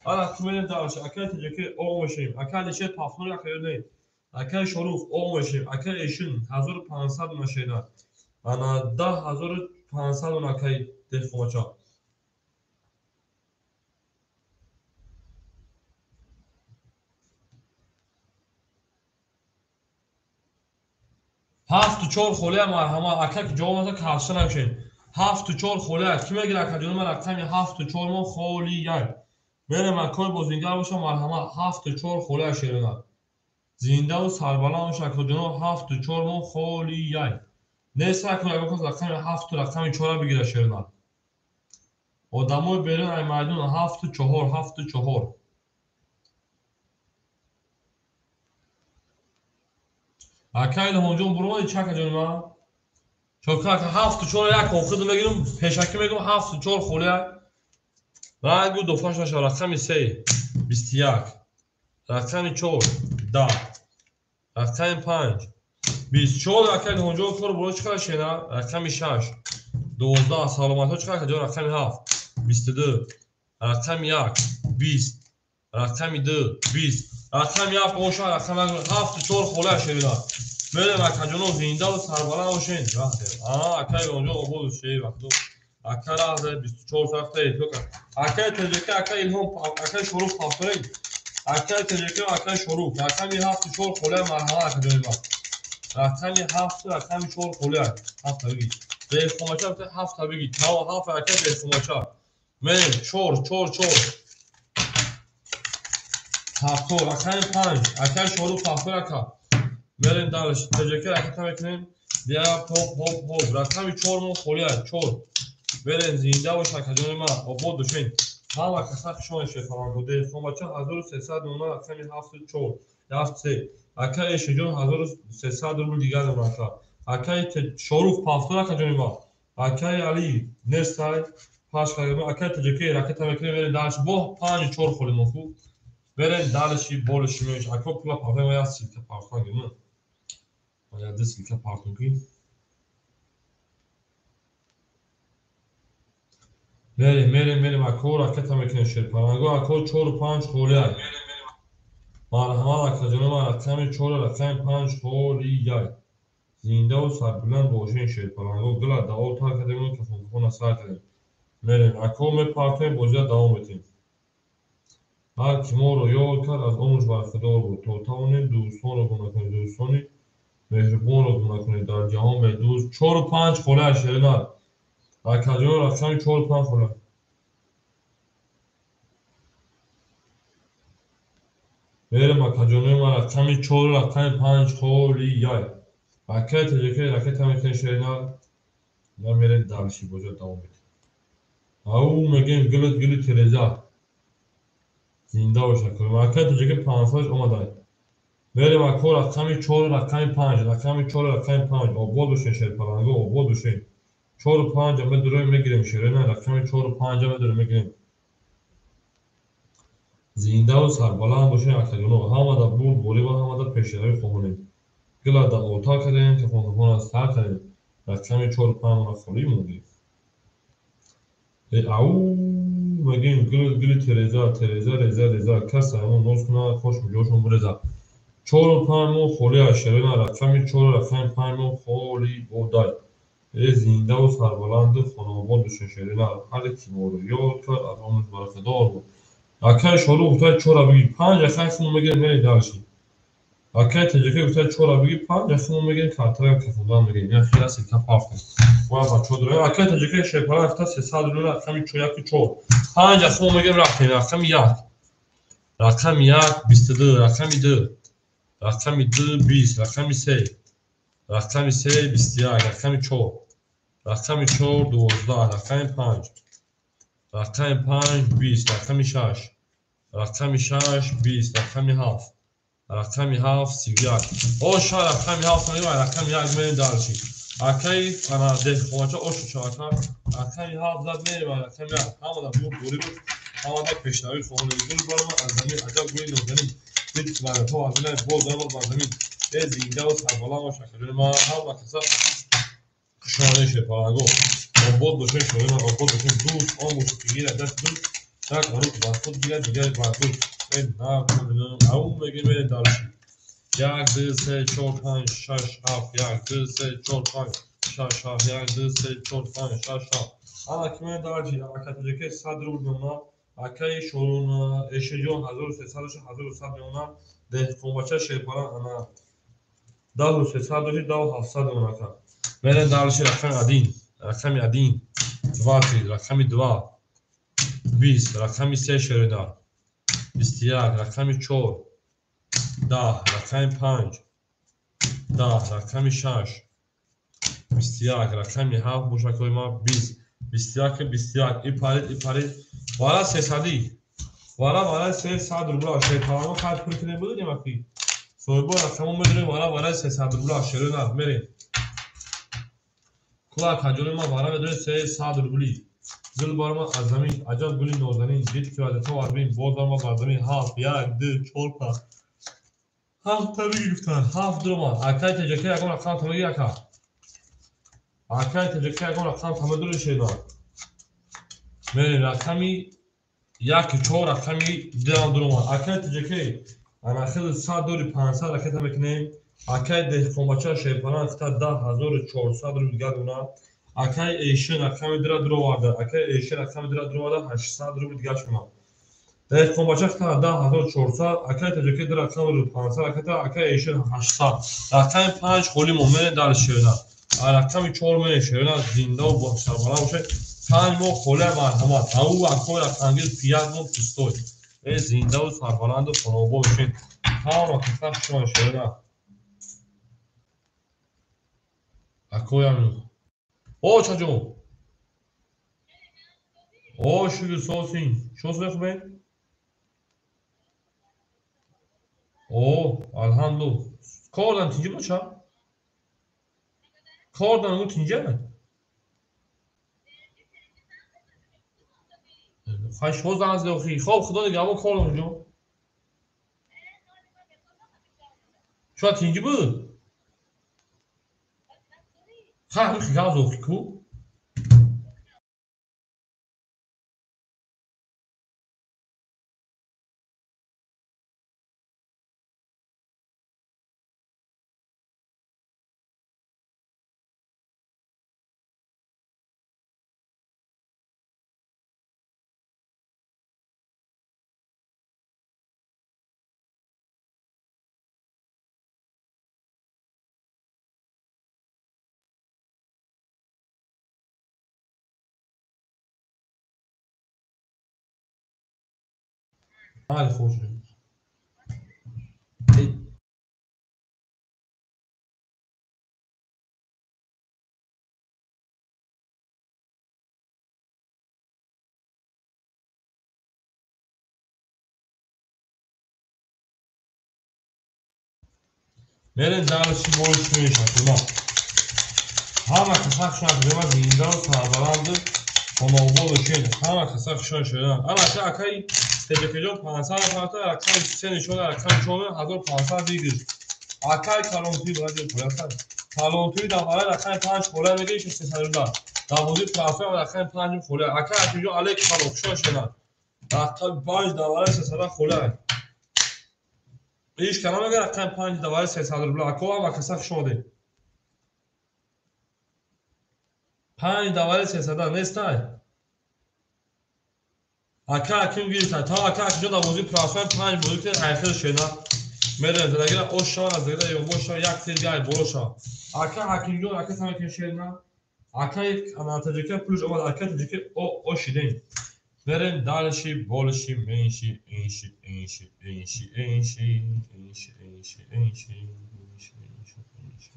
Ана ту мерем дарш. Ака таҷаки оғ мешем. Ака Алишер пафнур ака ёне. Ака Шоруф оғ мешем. Ака Эшин 1500 машина. Ана 10500 акай деҳқонча. 7 4 холия марҳамат. Ака ки ҷавоб надод кафша намешед. 7 4 холия ки мегирад ака ҷон? Ман рақами 7 4 мо холия. Мерем акои бозингар боша марҳамат. 7 4 холия шерина. Зинда ва сарбаланд боша ака ҷон. 7 4 мо холия. Нест ака ягон рақами 7 рақами 4 бигира шерина. Одамои берун ай майдон 7 4 7 4. Ака Илҳомҷон буромади чака ҷони ман? Чока ака 7 4 як охир мегирам, пешакӣ мегӯм 7 4 холия. Рангу дофаш наша. Рақами 3 21, рақами 4 10, рақами 5 24. Ака Илҳомҷон кор буро чӣ қадар шена? Рақами 6 12. Саломатҳо чӣ қадар ҷон? Рақами 7 22, рақами 1 20, рақами 2 20, рақами 7 оша, рақами 7 4 холия шерина. Мерем акаҷоно зинда ва сарбаланд бошен. Ака Илҳомҷон обод шей вақто. Ака раҳза 24 саата эфир. Акаи Таҷика, ака Илҳом, акаи Шоруф пафторин. Акаи Таҷика, акаи Шоруф. Рақами 7 4 холия марҳамат акаҷони ман. Рақами 7 рақами 4 холия. 7 бигӣ. Деҳқонбача 7 бигӣ. Таво 7 акаи деҳқонбача. Мерем 4 4 4. 7 рақами 5 акаи Шоруф пафтор ака. Мерем дарш. Таҷика ракета мекунем. Бия хоп хоп хоп. Рақами 4 мо холия 4. Берем зинда бош акаҷони ман, обод бошед. Ҳама каса хушон шефаранго. Деҳқонбача 1300 нуна рақами 7 4 7 3. Ака Эшиҷон 1300 рубл дигар дорам ака. Акаи Шоруф пафтор акаҷони ман. Акаи Али нестай паш кардем. Акаи Таҷики ракета мекунем. Берем дарш. Бо 5 4 холӣ мо хуб. Берем дарши болиши меш. Ако пула пафтор я силка пафтор гирем. Я ду силка пафтор ки. Мерем, мерем, мерем, ако ракета мекунем шерпаранго, ако 4 5 холия. Марҳамат акаҷони ман, рақами 4 рақами 5 холия. Зинда ва сарбуланд бошен шерпаранго. Гила давом тар кардем, кафонкафона сар кардем. Мерем, ако мепартоем, бозия давом метем. Ҳар ки моро ёд кард, аз умрш бархӯрдор буд. То тавонем дӯстонро гум накунем, дӯстони меҳрубонро гум накунем. Дар ҷаҳон бедӯст 4 5 холия шерина. Акаҷон рақами 4 5 холия. Мерем акаҷонои ман рақами 4 рақами 5 холия. Акаи Таҷика ракета мекунем шерина. На мерем дарши бозиро давом метем. Ау мегем гилит гили тереза. Зинда бош акаҷон. Акаи Таҷика 500 омадай. Мерем ако рақами 4 рақами 5, рақами 4 рақами 5. Обод бошен шерпаланго, обод бошен. 4 5 медурем мегирем шерина, рақами 4 5 медурем мегирем. Зинда ва сарбаланд бошен акаҷоно. Ҳамада бурд борӣ ва ҳамада пешравӣ хоҳонем. Гила да ота кардем, кафонкафона сар кардем. Рақами 4 5 ро холӣ мондем. Ау мегем гили гили тереза, тереза реза реза. Кас ҳамон ноз кунад, хош муҷошон буреза. 4 5 мо холӣ аз шерина, рақами 4 рақами 5 мо холӣ бодай. Зиндаву сарбаланду хонаобод бошед, шеринар. Ҳар ки моро ёд кард, аз он баракадор буд. Акай Шорух гуфта чора биги панҷ акай хумон мегирем, мерем дальше. Акай Таҷикай гуфта чора биги панҷ хумон мегирем, картара кафодан мегирем. Я хела силка пафтем. Бояд бачаҳо дорем. Акай Таҷикай шерпара гуфта 300 рубл, рақами 1 4. Панҷ хумон мегирем, рафтем. Рақами 1. Рақами 1 22, рақами 2. Рақами 2 20, рақами 3. Рақами 3 21, рақами 4. Рақами 4 12, рақами 5. Рақами 5 20, рақами 6. Рақами 6 20, рақами 7. Рақами 7 31. Оша рақами 7 мегирем, рақами 1 мерем дальше. Акай ана деҳқонча ошу чака. Рақами 7 зад мерем, рақами 1. Ҳамада бур бурӣ буд. Ҳамада пешравӣ хоҳонем. Гул барма аз замин, аҷаб гули нозанин. Дид километрҳо аз замин, боз даромад бар замин. Зиндаву сарбаланд бош, акаҷони ман. Ҳама каса хушомадед, шерпаланго. Обод бошед, шоирон, обод бошед. Дӯст он бошед, ки гирад даст дӯст, як аруз бар худ гирад, дигаре бар дӯст. Ау мегирем, мерем дальше. 1 2 3 4 5 6 7 1 2 3 4 5 6 7 1 2 3 4 5 6 7. Ана ки мерем дальше. Ака Таҷикай 100 рубл мемонад. Акаи Шорун Эшеҷон 1300 1100 мемонад. Деҳқонбача шерпара ана 10300 доши 10700 мемонад. Мерем дальше. Рақами 1, рақами 1 20, рақами 2 20, рақами 3 шеридар 21, рақами 4 10, рақами 5 10, рақами 6 21, рақами 7 бошакҳои ман 20, 21 21. И парид, и парид. Вара 300, вара вара 300 рубла. Шерпаланго хай пул кунем будем аки. Соҳибо рақамо медонем, вара вара 300 рубла. Шеринар мерем. Кула акаҷони ман вара медонем 300 рубли. Гул барма аз замин, аҷаб гули нозанин. Дид ки вазифа аз замин, боз барма бар замин. 7 1 2 4 5 7 та бигирифтан. 7 дуромад. Акай Таҷикай ягон рақам та мегир ака. Акай Таҷикай ягон рақам та медори шеринар. Мерем рақами 1 4, рақами 2 ҳам дуромад. Акай Таҷикай ана хел 100 дори 500 ракета мекунем. Акай деҳқонбача шерпаран хита 10400 рубл дигар дона. Акай Эшин рақами 2 дуроварда. Акай Эшин рақами 2 дуроварда 800 рубл дигар шуна. Деҳқонбача хита 10400, акай Таҷикай 2 рақами 500 ракета, акай Эшин 800. Рақами 5 холӣ мо мерем дар шерина. Рақами 4 мерем шерина, зиндаву бо сарбаланд бошед. 5 моҳ холӣ марҳамат. Ау акой рақамгир 5 моҳ пустой. Зиндаву сарбаланду хонаобод бошед. Ҳама каса хушомад шерина. Акоям. О, чаҷон. О, шугр сосин. Шос мехӯбед? О, алҳамду. Кордан тинҷа бошад? Кордан ӯ тинҷа? Хай шоз аз охи. Хоб худо нигаҳбон кордан ҷон. Шояд тинҷи буд? Хай ҳамин хигаз охи ку? Хеле хуш. Мерем дальше больше мешакуна. Ҳама каса хушанд ма зиндаву сарбаланду хонаобод бошед. Ҳама каса хушанд шудан. Ана акай Теҷакаҷон 500 парта, рақами 3 нишона, рақами 4 1500 бигир. Акай калонтуи баъди пуласа. Калонтуи дар барои рақами 5 хола мегириш 300 рубла. Дар бозии трансфер рақами 5 хола. Акай Атиҷон алейк салом хушанд шудан. Рақами 5 дар барои 300 хола. Иш калом мегирад рақами 5 дар барои 300 рубла. Ако ҳама каса хуш омадед. 5 давали 300 нестай. Ака Ҳаким гирифта. Та ака Ҳакимҷон дар бозии простой 5 бозӣ кунед, айхел шена. Мерем задагира ош шава, задагира ёбо шава, як сел гай боло шава. Ака Ҳакимҷон, ака самекин шена. Ака таҷика пулш омад, ака таҷика о шидем. Мерем дальше, больше, меньше, инши, инши, инши, инши, инши, инши, инши, инши, инши, инши.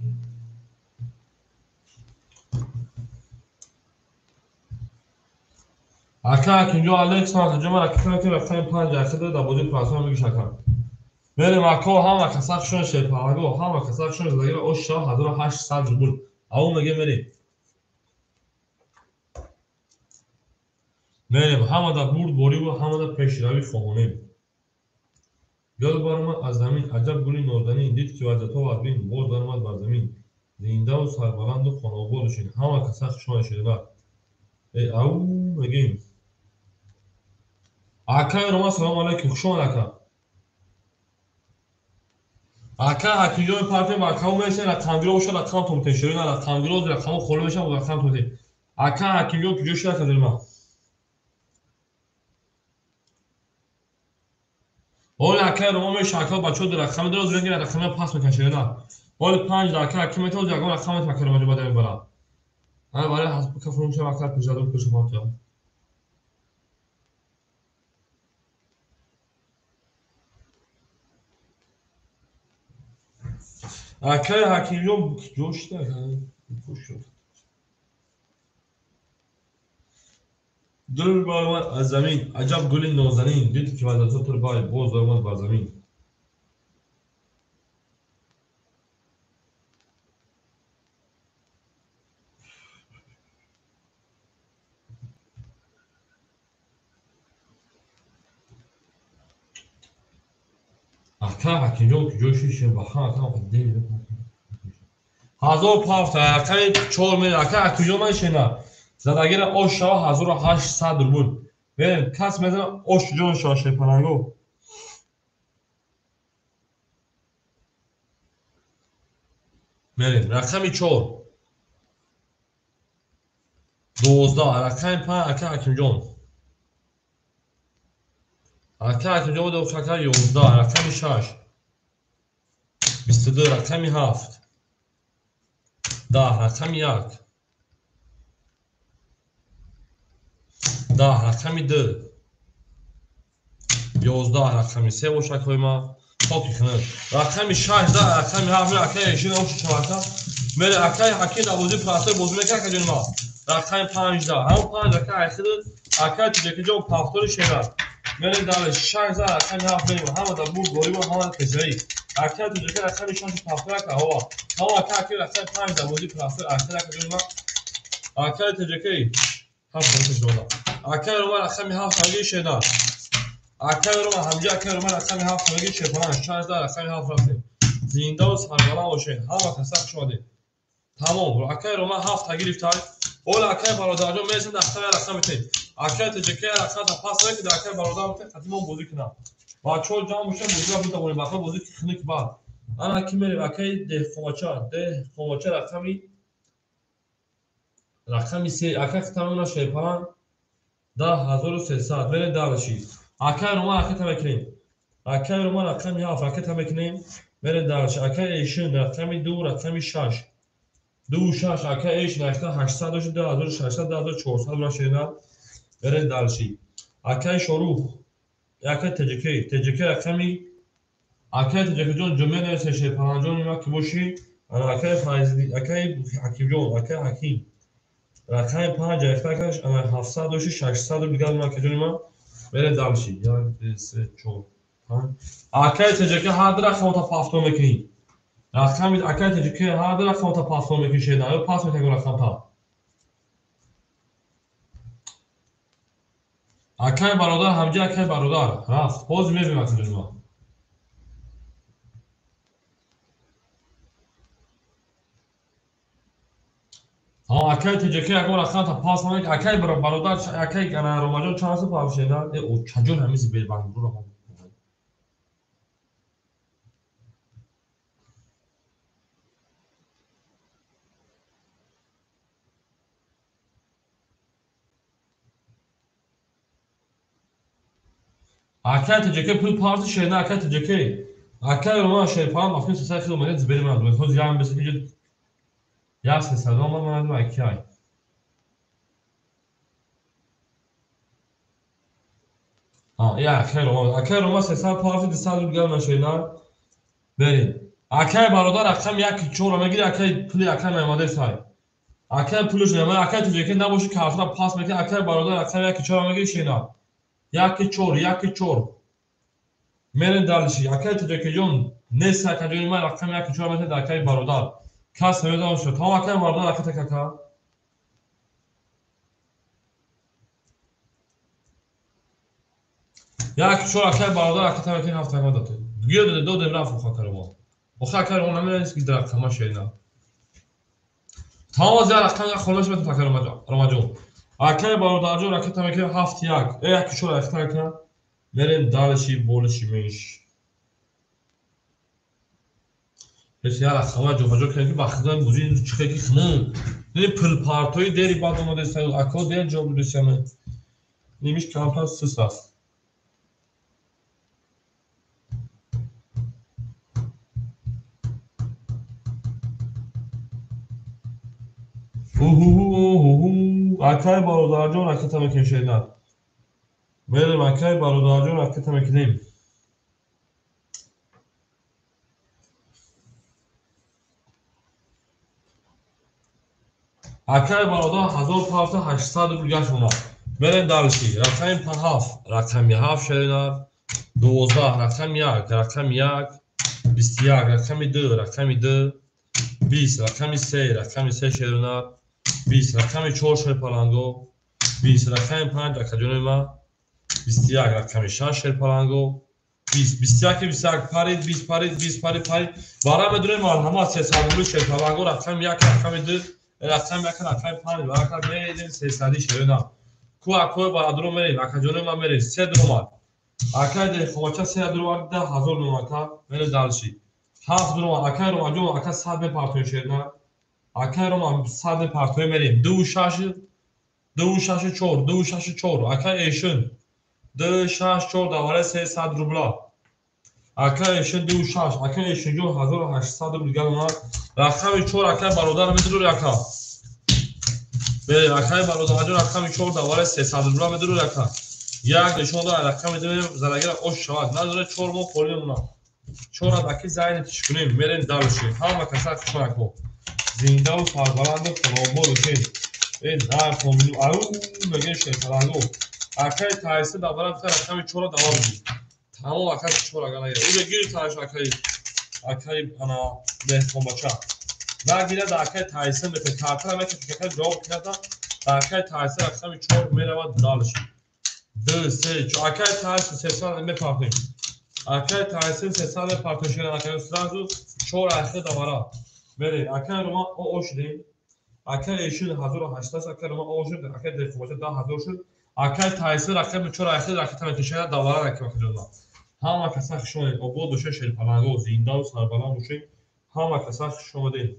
Ака Ҳакимҷон Алекс Ҳакимҷон ман ака ки рақами 5 ахида дар бозии простой мегӯш ака. Мерем ако ҳама каса хушон шерпалаго, ҳама каса хушон задагира ош шава 1800 рубл. Ау меге мерем. Мерем ҳамада бурд бориву ҳамада пешравӣ хоҳонем. Гул баромад аз замин, аҷаб гули нозанин, дид ки ваҷдато вазбин, боз баромад бар замин. Зиндаву сарбаланду хонаобод бошед, ҳама каса хушон шербат. Ау мегем. Акай Рома салом алейкум, хуш омад ака. Ака Ҳакимҷон партия ба акао мешавад, рақамгиро бошад, рақам тон метен, шерина рақамгиро, рақамо холӣ мешавад, рақам тон метен. Ака Ҳакимҷон куҷо шуд ака ма? Оли акай Рома мешавад, ака бачаҳо дар рақами дорад, зуд рақамро пас мекунад, шерина. Оли 5 ака Ҳаким метавонад, ягон рақам метавонад ака Рома ҷо бада мебарад. Ана барои ҳасб фурӯш ака пешадон пеш партия. Акай Ҳакимҷон куҷо шуда? Куҷо шуд? Дул баромад аз замин, аҷаб гули нозанин, дид ки ваҷдато турбай, боз баромад бар замин. Ака Ҳакимҷон куҷо шуд? Ба ҳама ака дел ҳазор пафта, акаи 4 мер, ака Ҳакимҷон мешена. Задагира ош шава 1800 рубл. Мерем, кас мезана ош ҷон шава шепаланго. Мерем, рақами 4. 12, рақами 5 ака Ҳакимҷон. Ака Ҳакимҷон буда ака 11, рақами 6. 22, рақами 7. 10, рақами 1. 10, рақами 2. 11, рақами 3 бошад акои ма. Поки хунук. Рақами 6, 10, рақами 7, акаи Эшин ошу чавака. Мере акаи Ҳаким дар бозии простой бозӣ мекард ака ҷони ма. Рақами 5, 10, ҳамон 5 акаи Ҳаким, акаи Тоҷикиҷон пафтори шерат. Мерем дар 6, 10, рақами 7 мерем. Ҳама дар бурд бориву ҳама дар пешравӣ. Акаи Тоҷики рақами 6 пафтор ака ҳова. Ҳама ака Ҳаким рақами 5 дар бозии простой ахир ака ҷони ма. Акаи Тоҷики 7 пешрода. Акаи Рома рақами 7 ҳамгии шеда. Акаи Рома ҳамҷи акаи Рома рақами 7 ҳамгии шепалан 6 10 рақами 7 рафтем. Зиндаву сарбаланд бошед. Ҳама каса хуш омадед. Тамом. Акаи Рома 7 та гирифтай. Ола акаи бародарҷон мерасем дар хатаи рақам метем. Акаи Тоҷики рақам та пас мекунад, дар акаи бародар метем, хати мо бозӣ кунам. Бачаҳо ҷамъ бошанд, бозиро битавонем. Баха бозӣ хунук бад. Ана ки мерем акаи Деҳқонбача, Деҳқонбача рақами 3, ака хитамона шепалан 10300. Мерем дальше. Акаи Рома ракета мекунем. Акаи Рома рақами 7 ракета мекунем. Мерем дальше. Акаи Эшин рақами 2, рақами 6. 2 6 акаи Эшин 800 дошт, 2600, 2400 рашена. Мерем дальше. Акаи Шорух, акаи Тоҷики, Тоҷики рақами акаи Тоҷикиҷон ҷумъа нависа шерпаланҷон ма ки бошӣ, акаи Файзли, акаи Ҳакимҷон, акаи Ҳаким. Рақами 5 акаш 700 дошт, 600 дигар ма акаҷони ма. Мерем дальше. 1 2 3 4 5. Акаи Тоҷики ҳар ду рақамро пафто мекунӣ. Рақами акаи Тоҷики ҳар ду рақамро пафто мекунӣ шеда. Ё пас мекунӣ рақамта. Акаи бародар ҳамҷи акаи бародар рафт. Ҳозир мебинем акаҷони ма. Акаи Тоҷики ягон рақамта пас мекунӣ. Акаи бародар, акаи Ромаҷон чанд су пафт шеда? Чаҷон ҳамизи бебангуро. Акай ТҶК пул парти шерна акай ТҶК. Акай Роман шерпалам афин сесай хил омада зибери ман. Хоз ям беса ки я сесад омад ман акай. А, я акай Роман. Акай Роман сесад парти 200 рубл гал шерна. Берин. Акай бародар рақам 1-4 мегири акай пули акай наомада сай. Акай пулш наомада акай ТҶК набоши картра пас мекунӣ акай бародар рақам 1-4 мегири шерна. 1-4 1-4. Мерем дальше. Акай ТҶК ҷон нест акай ҷони ман рақами 1-4 метавонед акай бародар. Кас намедонам шуд. Тамом акай бародар акай такака. 1-4 акай бародар акай такака ҳафт такака дод. Гӯё доде додем рафт охо акай Роман. Охо акай Роман намедонист ки дар рақама шерина. Тамом аз як рақам як холаш метавонед акай Романҷон. Акай бародарҷон акай такака 7-1. 1-4 акай такака. Мерем дальше больше меньше. Ҳеч як рақама ҷобаҷо кардем ки ба худои бузург чихе ки хна. Не пул партои дери бад омада сай ако дер ҷо будисаме. Нимиш камтар сус аст. Уҳу акай бародарҷон ракета мекунем шерина. Мерем акай бародарҷон ракета мекунем. Акай бародар 1800 рубл гашт омад. Мерем дальше. Рақами 7, рақами 7 шерина. 12, рақами 1, рақами 1, 21, рақами 2, рақами 2, 20, рақами 3, рақами 3 шерина. 20, рақами 4 шерпаланго. 20, рақами 5 акаҷони ман. 21, рақами 6 шерпаланго. 20, 21, 21 парид, 20 парид, 20 парид, парид. Бара медонем марҳамат 300 рубл шерпаланго, рақами 1, рақами 2, рақами 1, рақами 5, барака мерем 300 шерина. Ку акои барадро мерем, акаҷони ман мерем, 3 дромад. Акай дехомача 3 дромад, 10000 дромад, мерем дальше. 7 дромад, акай Романҷон, ака 100 мепартоем шерина. Акай Роман 100 мепартоем мерем. 2 6 2 6 4 2 6 4 акай Эшин 2 6 4 давара 300 рубла. Акай Эшин 2 6 акай Эшинҷон 1800 рубл гал омад. Рақами 4 акай бародар медурӣ ака. Берем акай бародарҷон рақами 4 давара 300 рубла медурӣ ака. Як нишон дод рақами 2 зарагира ош шавад. Надора 4 мо холӣ мемонад. 4 адаки зайни тиш кунем. Мерем дальше. Ҳама каса хушонак бо. Зиндаву сарбаланду хунобод бошед. Э нар хомину ау мегӯем шерпаланго. Акай Тайси давара гуфта рақами 4 давар буд. Тамом акай 4 агар нагирад. Ӯ гири Тайс акай акай ана деҳқонбача. Нагирад акай Тайси мета картара мекашад акай ҷавоб кунад акай Тайси рақами 4 меравад дальше. 2 3 4 акай Тайси 300 мепартоем. Акай Тайси 300 мепартоем шерина акай сразу 4 ахир давара. Мерем акай Роман о шудем. Акай Эшин 1800 акай Роман о шуд акай деҳқонбача 10000 шуд. Акай Тайси рақами 4 ахир ракета мекашад давара акай акаҷонам. Ҳама каса хуш омадед. Обод бошед шерпаланго, зиндаву сарбаланд бошед. Ҳама каса хуш омадед.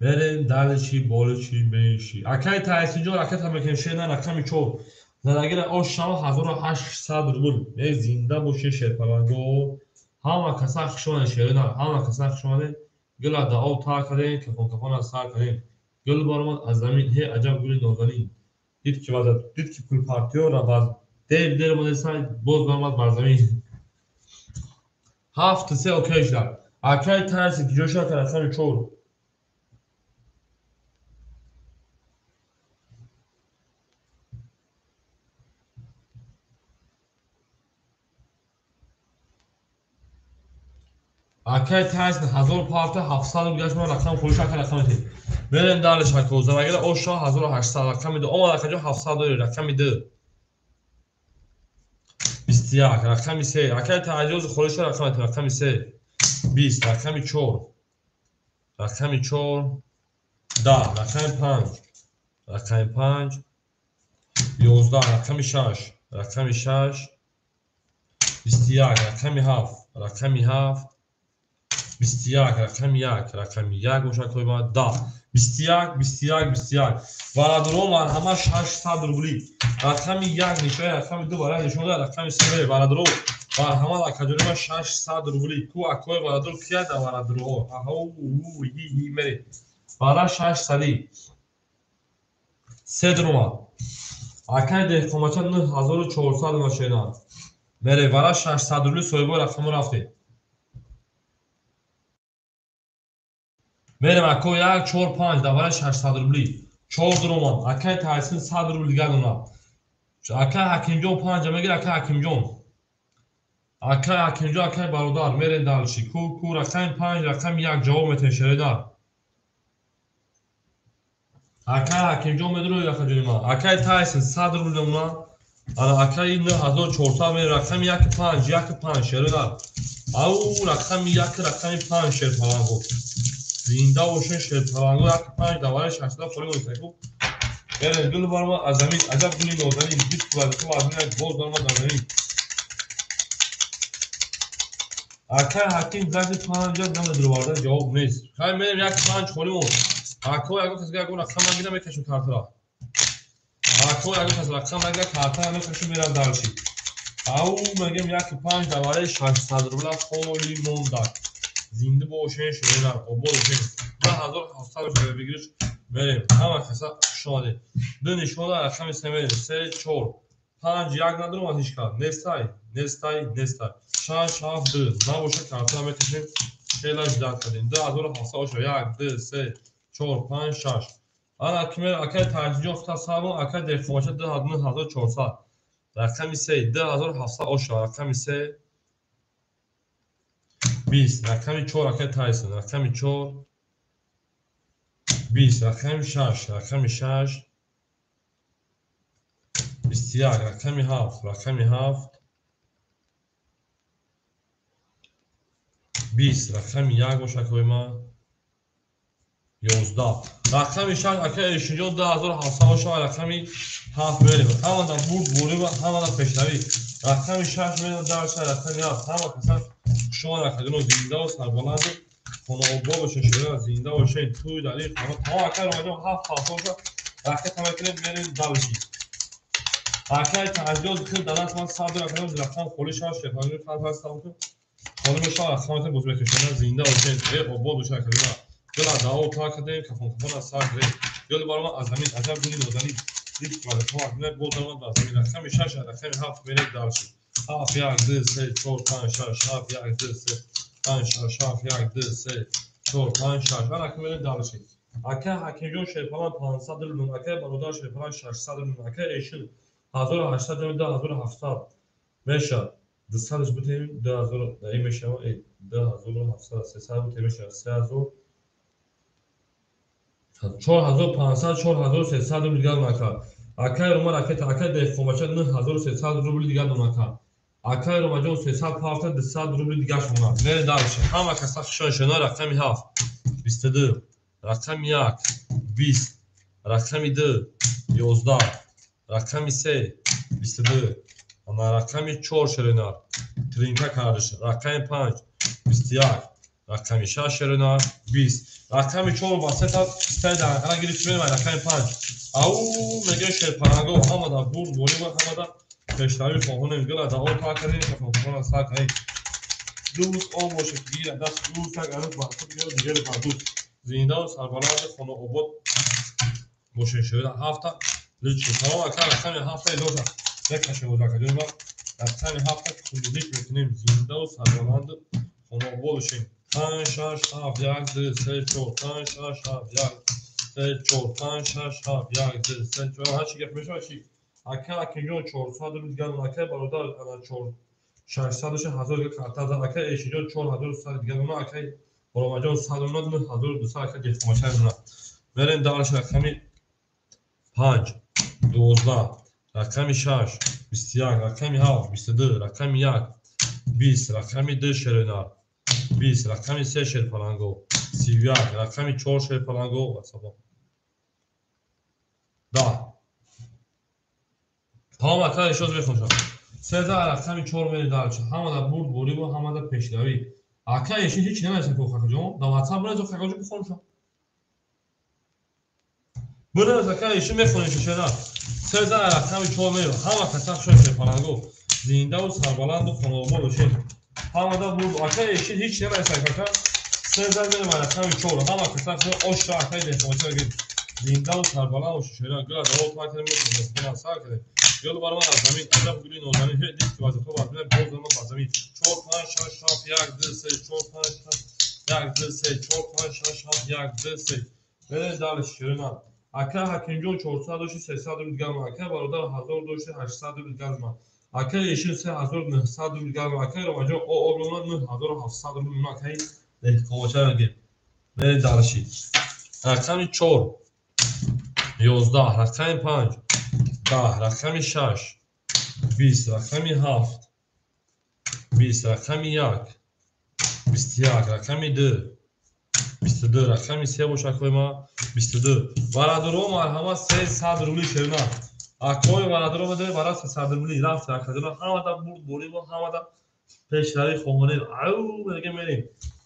Мерем дальше больше меньше. Акай Тайсинҷон ракета мекунем шерина рақами 4. Зарагира ош шава 1800 рубл. Э зинда бошед шерпаланго. Ҳама каса хуш омадед шерина, ҳама каса хуш омадед. Гула да об тар кардем, кафон кафон аз сар кардем. Гул баромад аз замин, ҳе аҷаб гули нозанин. Дид ки вазад, дид ки пулпартиёра ваз дер дер омада сай боз баромад бар замин. 7 3 окей шуд. Акай Тайси ҷо шуд рақами 4. Акай Тайси 1000 парта 700 рубл гашт ман рақам хулиш ака рақами 3. Мерем дальше ако зарагира оша 1800 рақами 2. Омад акаҷон 700 дори рақами 2. 21 рақами 3. Акай Тайси хулиш рақами 3 рақами 3. 20 рақами 4. Рақами 4 10 рақами 5. Рақами 5 11 рақами 6. Рақами 6 21, рақами 7, рақами 7 21, рақами 1, рақами 1 бошад кои ма 10 21 21 21. Бародарон, марҳамат 600 рубли. Рақами 1 нишони, рақами 2 барои нишон дод, рақами 3. Бародарон, марҳамат акаҷони ма 600 рубли. Ку акои бародар кия да бародарҳо? Аҳо, у ҳи ҳи мере. Бара 600. Се дуромад. Акай деҳқонбача 9400 машина. Мере бара 600 рубли соҳибои рақамро рафтед. Мерем ако 1 4 5 дар барои 600 рубли. 4 дуромад. Акай Таҳсин 100 рубли дигар донад. Акай Ҳакимҷон 5 мегирад, акай Ҳакимҷон. Акай Ҳакимҷон, акай бародар, мерем дальше. Ку ку рақами 5, рақами 1 ҷавоб метавонед шеридар. Акай Ҳакимҷон медурои акаҷони ман. Акай Тайсон 100 рубли намуна. Ана акай 9400 мерем рақами 1 5, 1 5 шеридар. Ау рақами 1, рақами 5 шерпаланго. Зинда бошен шерпаланго 1 5 дар барои 600 холӣ монед. Мерем гул барма аз замин, аҷаб гули нозанин, 20 вазифа вазмин боз даромад аз замин. Акай Ҳаким зади 5 намедуроварда ҷавоб нест. Хай мерем 1 5 холӣ монд. Ако ягон кас ягон рақам нагира мекашем картара. Ако ягон кас рақам нагира картара мекашем мерам дальше. Ау мегем 1 5 дар барои 600 рубла холӣ мондак. Зинда бошен шеринар, обод бошен. 2700 рубла бигириш мерем. Ҳама каса хуш омадед. Ду нишона рақами се мерем. 3 4 5 1 надорам аз ҳеҷ кас. Нестай, нестай, нестай. 6 7 2 набоша картара мекашем. Хелаш дар кардем. 2700 боша. 1 2 3 4 5 6. Ана кимер акай Таҳсинҷон худта сабон, акай деҳқонбача 9400. Рақами 3 2700 оша. Рақами 3 20, рақами 4 акай Тайсон, рақами 4 20, рақами 6, рақами 6 21, рақами 7, рақами 7 20, рақами 1 боша акои ман 11. Рақами 6 акай Эшинҷон 2700 боша, рақами 7 мерем. Ҳамада бурд бурӣ ва ҳамада пешравӣ. Рақами 6 мерем дарша, рақами 7. Ҳама каса шумо рақамиро зинда ва сарбаланд хонаобод бошед, шумо зинда бошед, туй дар ин хона. Тамом акай Ромаҷон 7 7 боша. Ракета мекунем мерем дальше. Акай Таҳсинҷон хел дар даст ман 100 рақам рақам холӣ шавад, шефанги хат ҳастам ки холӣ мешавад, рақам боз мекашем. Зинда бошед, обод бошед акаҷон. Гул дао та кардем, кафон кафон аз сар кардем. Гул барома аз замин, аҷаб гули нозанин. Дид вазифа вазмина боз даромад аз замин. Рақами 6, рақами 7 мерем дальше. 7 1 2 3 4 5 6 7 1 2 3 5 6 7 1 2 3 4 5 6. Ана мерем дальше. Акай Ҳакимҷон шерпалан 500 рубл, акай бародар шерпалан 600 рубл, акай Эшил 1800 рубл, 2700 мешавад. 200 бутем 2000 ин мешавад 2700 300 бутем мешавад 3000 4500 4300 рубл дигар накард. Акай Роман ракета, акай деҳқонбача 9300 рубл дигар накард. Акай Ромаҷон 300 парта 200 рубл дигар шумонад. Мерем дальше. Ҳама каса хушон шуна рақами 7 22, рақами 1 20, рақами 2 11, рақами 3 22, ана рақами 4 шеринар тринка кардиш, рақами 5 21, рақами 6 шеринар 20, рақами 4 ба се та стай дақиқа гирифт мерем рақами 5. Ау мегӯяд шерпаранго ҳамада бурд борӣ ва ҳамада пешравӣ хоҳонем. Гула дао та кардем, кафонкафон аз сар кардем. Дӯст он бошад ки гирад даст дӯст, як арӯз бар худ гирад, дигаре бар дӯст. Зинда ва сарбаланд хонаобод бошед. Шояд ҳафта лич. Салом ака, рақами ҳафта идоша. Мекашем боз акаҷони ман. Рақами ҳафта куллик мекунем. Зинда ва сарбаланд хонаобод бошем. 5 6 7 1 2 3 4 5 6 7 1 3 4 5 6 7 1 2 3 4. Ҳар чи гап мешавад чи? Ака Акинҷон 400 рубл дигар, акай бародар ана 4 600 1000 дигар карта зад, акай Эшинҷон 4100 дигар, акай Боромаҷон 100 рубл, 9200 акай деҳқонбача мемонад. Мерем дальше рақами 5 12, рақами 6 21, рақами 7 22, рақами 1 20, рақами 2 шеринар 20, рақами 3 шерпаланго 31, рақами 4 шерпаланго 10. Тамом ака ишоз мехоншам. Сеза рақами 4 мери дальше. Ҳамада бурд борӣ ва ҳамада пешравӣ. Ака иши ҳеч намерасем ку какаҷон. Дар WhatsApp бинавис какаҷон бихоншам. Бинавис ака иши мехонем шера. Сеза рақами 4 мери. Ҳама каса шош мепаранго. Зиндаву сарбаланду хонаобод бошед. Ҳамада бурд ака иши ҳеч намерасем кака. Сеза мери рақами 4. Ҳама каса ошра акаи деҳқонча гир. Зиндаву сарбаланд бошед шера. Гула даво пакарем мехонем. Сар кардем. Гул бар ман аз замин, аҷаб гули нозанин, ҳеҷ нест ки вазифа бар замин, боз ман бар замин. 4 5 6 7 1 2 3 4 5 6 1 2 3 4 5 6 7 1 2 3. Беред дальше ширина. Ака Ҳакимҷон 400 дошти 300 рубл гарм, ака бародар 1000 дошти 800 рубл гарм, ака Ешил 3900 рубл гарм, ака Ромаҷон ОО 9700 рубл, акаи деҳқонбача мегем. Беред дальше. Рақами 4 11, рақами 5 10, рақами 6 20, рақами 7 20, рақами 1 21, рақами 2 22, рақами 3 боша акои ма 22. Бародаро марҳамат 300 рубли шерина. Акои бародаро медои бара 300 рубли рафт акадора ҳамада бурд борӣ мо ҳамада пешравӣ хоҳонем. Ау мега мерем.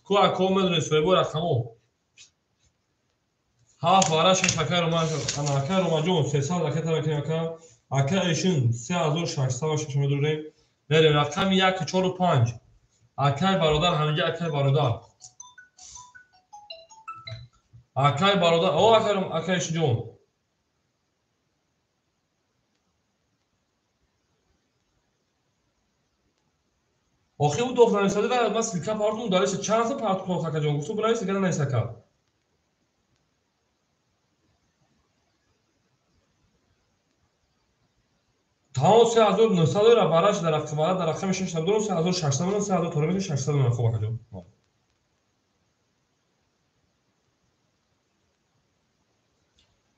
Ку ако медонед соҳибои рақамо. 7 вара 6 акаи Ромаҷон, ана акаи Ромаҷон 300 ракета мекунем ака. Ака Эшин 3606 медорем. Мерем рақами 1 4 5. Акаи бародар ҳаминҷа акаи бародар. Акаи бародар, о акаи Эшинҷон. Охи ӯ доф нависади ва ман силка партум дареша чанд са партум акаҷон гуфту бинавис дигар навис ака. Тамом 3900 ра бараш дар рақам дар рақами 6 дорам 3600 дорам 3400 600 дорам хуб акаҷон.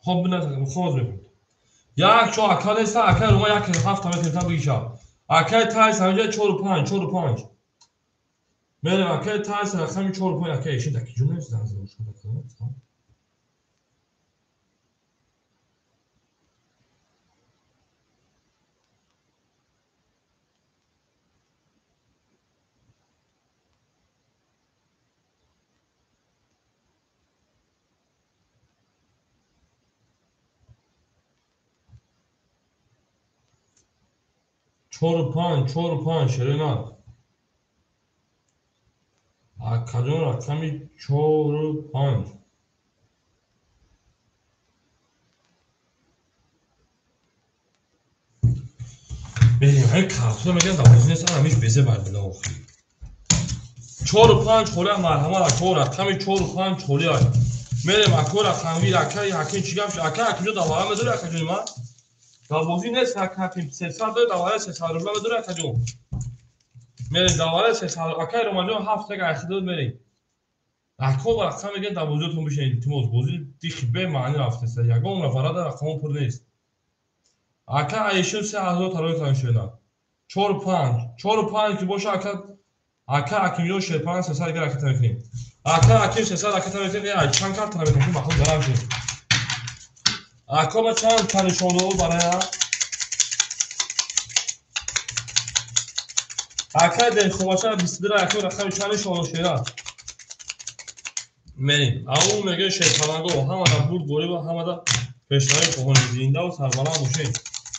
Хоб бинавис хоз мекунад. Як чо ака неста ака Рома як ҳафт метр бигиша. Акаи Тайс ҳаминҷа 4 5 4 5. Мерем акаи Тайс рақами 4 5 акаи Ешин даки ҷон нест занг зада бошад. 4 5 4 5 шерина. Акаҷон рақами 4 5. Берем, ҳай картура мегӯянд дар бозӣ нест, ҳамиш безе бар била охи. 4 5 холия марҳамат ако рақами 4 5 холия. Мерем ако рақами акаи Ҳаким чӣ гап ака Ҳакимҷон давара медорӣ акаҷони ман? Дар бозӣ нест Ҳаким 300 дорӣ давара 300 рубла медорӣ акаҷон. Мерем давара 300 акаи Ромаҷон 7 так айхидод мерем. Ако рақам мегӯянд дар бозиётон бишинед илтимос бозӣ дихи бемаънӣ рафтест. Ягон нафара дар рақамон пур нест. Ака Айшин 3000 тарои кардем шуда. 4 5 4 5 ки боша ака ака Ҳакимҷон Шерпан 300 дигар ракета мекунем. Ака Ҳаким 300 ракета мекунем. Ай чанд карта мекунем ки махлуқ зарар шуд. Ако ма чанд нишондод бароя? Акаи деҳқонбача 22 ака рақами чанд нишондод шера? Мерем. Ау мегӯяд Шерпананго ҳамада бурд борӣ ва ҳамада пешравӣ хоҳонем. Зиндаву сарбаланд бошед.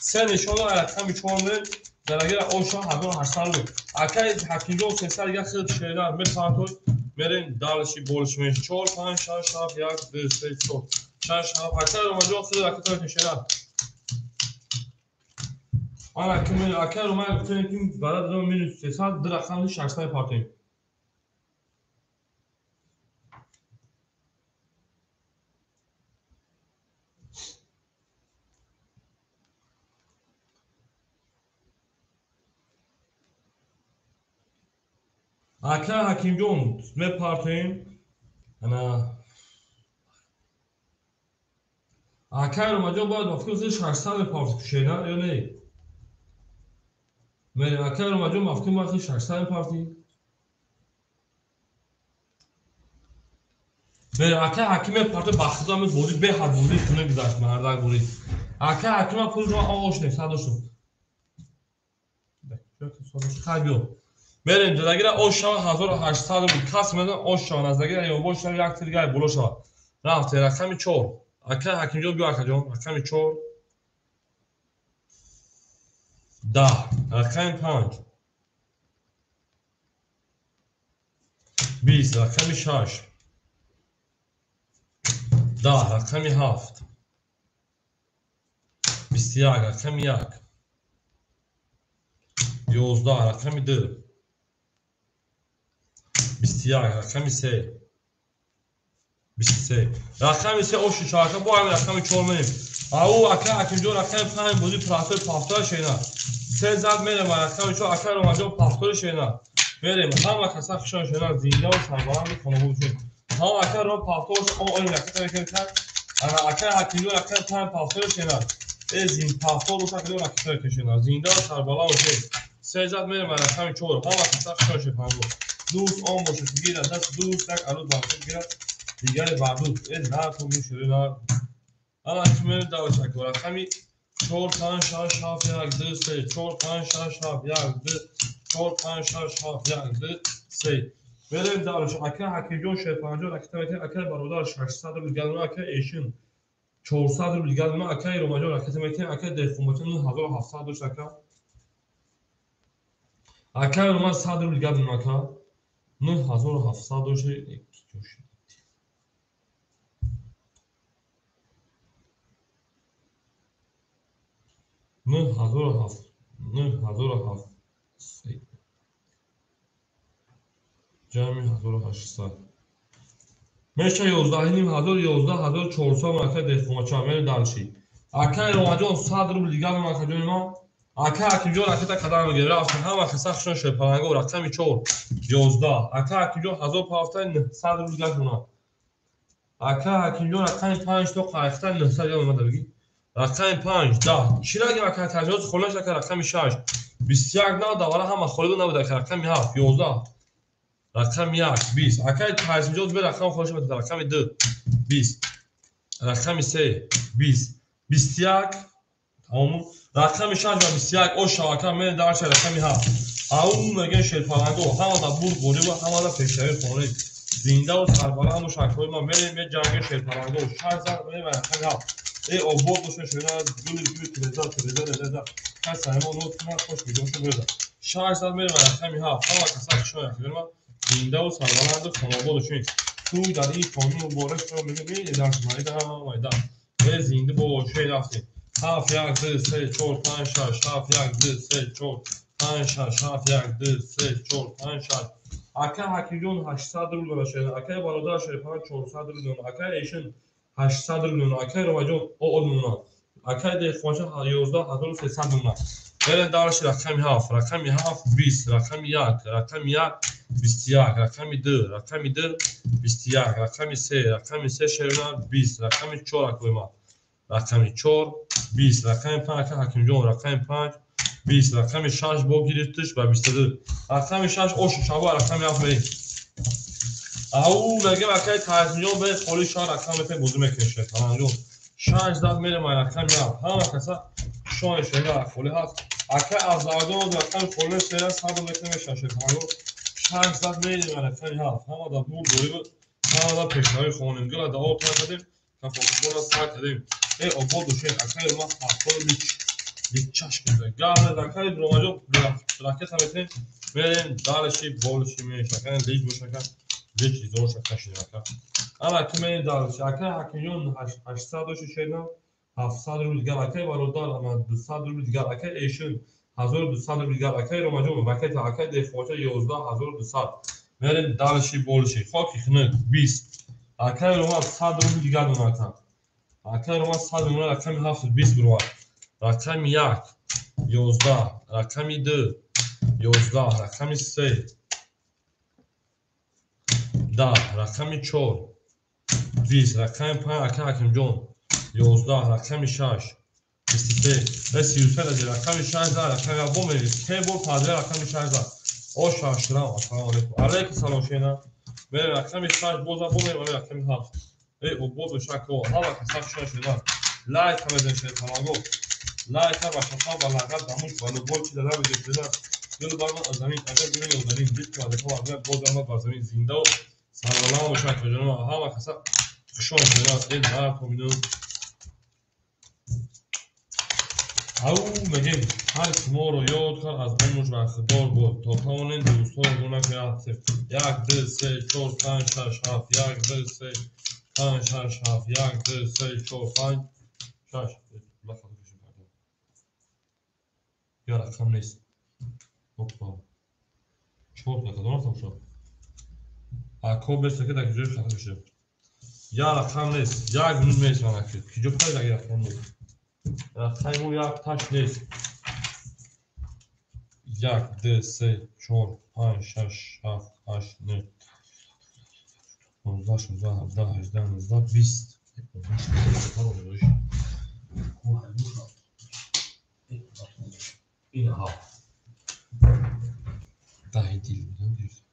Се нишондод рақами 4 мерем. Дарагира оша 1800 рубл. Акаи Ҳакимҷон 300 дигар хел шера мепартой. Мерем дальше больше меньше. 4 5 6 7 1 2 3 4 6 7 акаи Ромаҷон хел ракета мекунем шера. Ана акаи Ромаҷон гуфтем ки барои додам минус 300 ду рақами 600 мепартоем. Ака Ҳакимҷон мепартоем. Ана акаи Ромаҷон бояд ба фикр 600 мепартоем шера ё не? Мерем акаи Ромаҷон ба фикр бояд 600 мепартоем. Мерем акаи Ҳаким мепартоем ба худо ҳамин бозӣ беҳад бозии хунук гузашт мардак бозӣ. Акаи Ҳаким пулашро ман ош нем сад доштам. Хай биё. Мерем дадагира ош шава 1800 рубл. Кас медон ош шава наздагира ё бош шава як тиргай боло шава. Рафте рақами 4. Ака Ҳакимҷон биё акаҷон. Рақами 4. 10. Рақами 5. 20. Рақами 6. 10. Рақами 7. 21. Рақами 1. 11. Рақами 2. 21. Рақами 3. 23. Рақами 3 оши шака бо ҳамин рақами 4 мерем. Ау ака Ҳакимҷон рақами 5 бозӣ прафтори пафтори шена. Се зад мерем рақами 4 ака Ромаҷон пафтори шена. Мерем ҳама каса хушон шена зиндаву сарбаланду хонобод шуд. Ҳама ака ро пафтор он ракета мекунад. Ана ака Ҳакимҷон рақами 5 пафтори шена. Э зин пафтор боша ака ракета мекунад. Зиндаву сарбаланд шуд. Се зад мерем рақами 4. Ҳама каса хушон шуд панго. Дӯст он бошад гирад даст дӯст як арӯз бар худ гирад дигаре бар дӯст. Э на ту мешури на. Ана ки мерем даваш ака рақами 4 5 6 7 1 2 3 4 5 6 7 1 2 4 5 6 7 1 2 3. Мерем даваш ака Ҳакимҷон шерпанҷон ракета метиҳад ака бародар 600 рубл галуна ака Эшин 400 рубл галуна ака Ромаҷон ракета метиҳад ака Деҳқонбача 9700 дошт ака. Ака Роман 100 рубл галуна ака 9700 дошт. 9007 9007 ҷамъи 1800 меша 11,5 ҳазор 11,400 ака Деҳқонбача. Мерем дальше. Акаи Ромаҷон 100 рубл дигар акаҷони ман. Ака Ҳакимҷон ракета қадам мегирад. Рафтем ҳама каса хушон шерпаланго рақами 4 11. Ака Ҳакимҷон 1000 пафта 900 рубл дигар кунад. Ака Ҳакимҷон рақами 5 то қайфта 900 дигар омада бигӣ. Рақами 5 10. Чӣ рагим ака таҷоз холаш ака рақами 6 21 на давара ҳама холӣ набуд ака рақами 7 11 рақами 1 20. Акаи Тайсимҷон бе рақам холиш буда рақами 2 20 рақами 3 20 21 тамом рақами 6 ва 21 ош шавака мерем дарша рақами 7. Ау мегӯем шерпаланго ҳама да бурд ғолиб ҳама да пешравӣ хонӣ. Зиндаву сарбаланду шакҳои ма мерем ҷанги шерпаланго 6 зад мерем рақами 7. Э обод бошад шуна гули гули тиреза тиреза реза кас саймон нот кунад хош видеошо биреза. 6 зад мерем рақами 7. Ҳама каса хушон якдигарма зиндаву сарбаланду хонобод шуд. Ту дар ин қонун муборак шумо мегӯем э дарс майда майда. Э зинда бошед рафтем. 7 1 2 3 4 5 6 7 1 2 3 4 5 6 7 1 2 3 4 5 6. Ака Ҳакимҷон 800 рубл дошт. Акаи бародар Шерифан 400 рубл дошт. Акаи Эшин 800 рубл дошт. Акаи Ромаҷон ол мемонад. Акаи Деҳқонча 11300 мемонад. Мерем дарши рақами 7. Рақами 7 20, рақами 1, рақами 1 21, рақами 2, рақами 2 21, рақами 3, рақами 3 шерона 20, рақами 4 акои ман. Рақами 4 20, рақами 5 ака Ҳакимҷон, рақами 5 20, рақами 6 бо гирифтиш ба 22. Рақами 6 ошу шава рақами 7 мерем. Ау мегем акаи Тайсимҷон бе холи шаҳр рақам метем бозӣ мекунем шерпаланҷон. 6 зад мерем рақами 7. Ҳама каса шони шона холи ҳаст. Ака аз заводон рақами холи сера сабр мекунем шерпаланҷон. 6 зад мерем рақами 7. Ҳама да бурд ғолиб, ҳама да пешравӣ хонем. Гула дао кардем, кафофора сар кардем. Э обод бошед акаи ма 70 лич. Личаш кунда. Гавне акаи Ромаҷон ракета метем. Мерем дальше больше меньше. Ака лич бошака. Лич изоша кашидем ака. Ана ки мерем дальше. Акаи Ҳакимҷон 800 дошт шерна 700 рубл дигар акаи бародар ана 200 рубл дигар акаи Эшин 1200 рубл дигар акаи Ромаҷон ракета акаи Деҳқонча 11200. Мерем дальше больше. Хоки хунук 20. Акаи Роман 100 рубл дигар донад ака. Акаи Роман 100 рубл рақами 720 бировад. Рақами 1 11, рақами 2 11, рақами 3 10, рақами 4 20, рақами 5 ака Ҳакимҷон 11, рақами 6 23 ва 33 ради рақами 6 за рақами 7 бо мерем. Се бор падре рақами 6 за. О шашрам ассалому алайкум. Алайкум салом шена. Мерем рақами 6 боза бо мерем рақами 7. Э обод бошако ҳама каса хушон шуда. Лайк ҳама шерпаланго. Лайк ба шафа ба лағат ба муш ба любой чи дара бидед шуда. Гул баромад аз замин, аҷаб гули нозанин, дид ки вазифа вазмият боз омад бар замин. Зиндаву сарбаланд бошед, акаҷонома, ҳама каса хушон шудааст. Э дар помидор. Ау мегем, ҳар ки моро ёд кард, аз он бархдор буд, то тавонем дӯстон гуна кунем. Як, ду, се, чор, панҷ, шаш, ҳафт. Як, ду, се, панҷ, шаш, ҳафт. Як, ду, се, чор, панҷ, шаш. Я рақам нест. Опа. Чор кадом рафтам шуд? Ако беста ки дар ҷои хато шуд. Я рақам нест. Як минут нест ман акид. Киҷо пайда рақам нест. Рақами мо як таш нест. Як, ду, се, чор, панҷ, шаш, ҳафт, ҳашт, нӯҳ, 15, 16, 17, 18, 19, 20. Инаҳа. Даҳи дил будам гирифтам.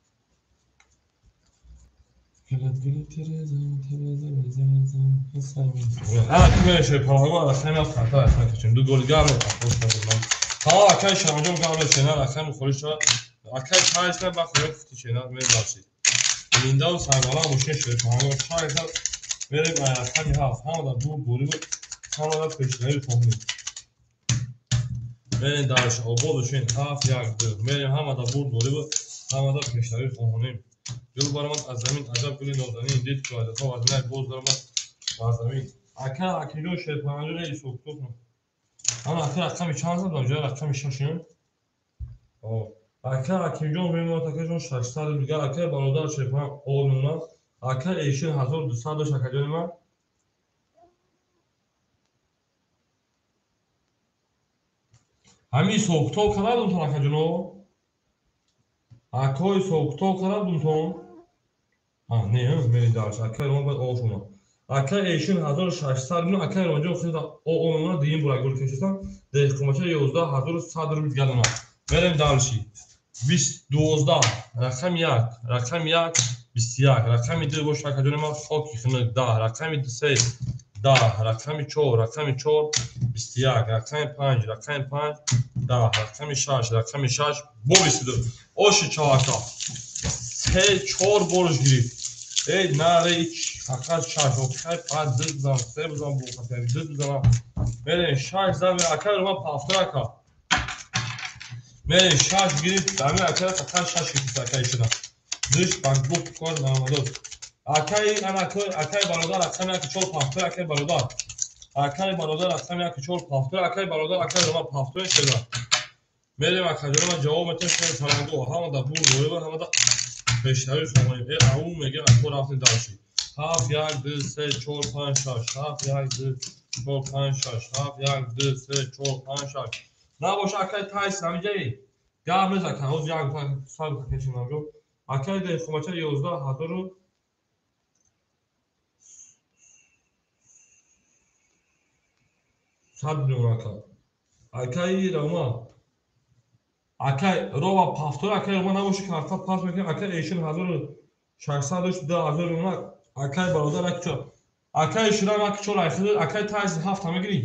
Ду голи гарм тамом акай шаҳонҷон гарм мешена рақами холӣ шавад. Акай пайсна ба хӯрок футишена мебахшид. Зиндаву сарбаланд бошед, шерпалангон. Шайса мерем ай рақами ҳафт. Ҳамада бур борибу ҳамада пешравӣ хоҳем. Мерем дарш обод бошед. Ҳафт, як, ду. Мерем ҳамада бур борибу ҳамада пешравӣ хоҳонем. Гул баромад аз замин, аҷаб гули нозанин, дид ки вазифа вазинак боз даромад бар замин. Ака акиҷо шерпаланҷо ҳисоб кун. Ана ака рақами чанд задам? Ҷоя рақами шашем. Ака Акимҷон мемонад, акаҷон 600 дигар, акаи бародар шерпаланг о мемонад. Ака Эшин 1200 дошт, акаҷони ман. Ҳамин ҳисоб-китоб карда будумтон, акаҷоно? Ако ҳисоб-китоб карда будумтон? Не, мерем дарш. Акаи Роман бояд о шумонад. Акаи Эшин 1600 мемонад, акаи Романҷон хеле о мемонад, дуюм бора гул кешистам. Деҳқонбача 11100 рубл дигар донад. Мерем дарши. Бист, дувоздаҳ, рақами як, рақами як, 21, рақами ду бош, акаҷони ман, хоки хунук, 10, рақами се, 10, рақами чор, рақами чор, 21, рақами панҷ, рақами панҷ, 10, рақами шаш, рақами шаш, бо 22. Оши чавака. Се, чор борш гирифт. Эй, наре, фақат шаш, окай, панҷ, ду бизанам, се бизанам, бо ду бизанам. Мерем, шаш зан, акаи ман пафтор ака. Мерем, шаш гирифт, ҳамин акаи фақат шаш гирифт, акаи шуда. Диш бакбук кор намадод. Акаи ана акаи бародар рақами як чор пафтор, акаи бародар. Акаи бародар рақами як чор пафтор, акаи бародар, акаи Рома пафтор шуда. Мерем акаҷони ман ҷавоб метем шумо фаранго, ҳамада бур боева, ҳамада пешравӣ хоҳонем. Э, ау мега ако рафтем дарши. Ҳафт, як, ду, се, чор, панҷ, шаш. Ҳафт, як, ду, чор, панҷ, шаш. Ҳафт, як, ду, се, чор, панҷ, шаш. Набоша акаи Тайс ҳамиҷаи. Гап нест ака, ҳоз як сар кашем ҳамҷо. Акаи деҳқонбача 11100 миллион ака. Акаи Рома. Акаи Рома пафтор, акаи Рома набоша карта пас мекунем. Акаи Эшин 1600 дошт, 2000 миллион. Акаи бародар як чор. Акаи Ширам як чор айхид, акаи Тайс ҳафт мегирӣ.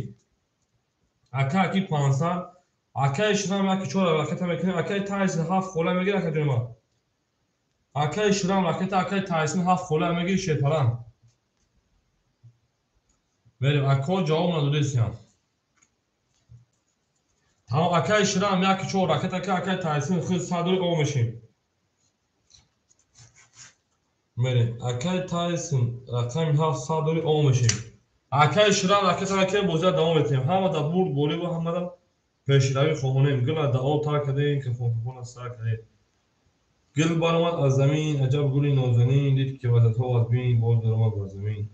Ака аки 500. Акаи Ширам як чор ракета мекунем. Акаи Тайс ҳафт хола мегирӣ, акаҷони ман. Акаи Ширам ракета, акаи Тайсин ҳафт хола мегирӣ, шерпаланг. Мерем, ако ҷавоб надодесиям. Тамом, акаи Ширам як чор ракета, акаи Тайсин худ садори о мешем. Мерем, акаи Тайсин рақами ҳафт садори о мешем. Акаи Ширам ракета мекунем, бозия давом метиҳем. Ҳамада бурд бориву ҳамада пешравӣ хоҳонем. Гула дао тар кардем, кафонкафона сар кардем. Гул баромад аз замин, аҷаб гули нозанин, дид ки вазатҳо аз бин боз даромад бар замин.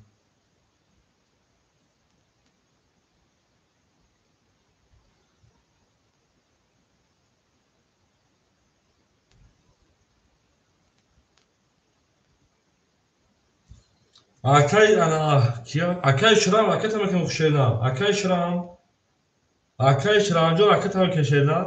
Акай ана кия? Акай Ширам ракета мекунем хушердам. Акай Ширам. Акай Ширамҷон ракета мекунем шердам.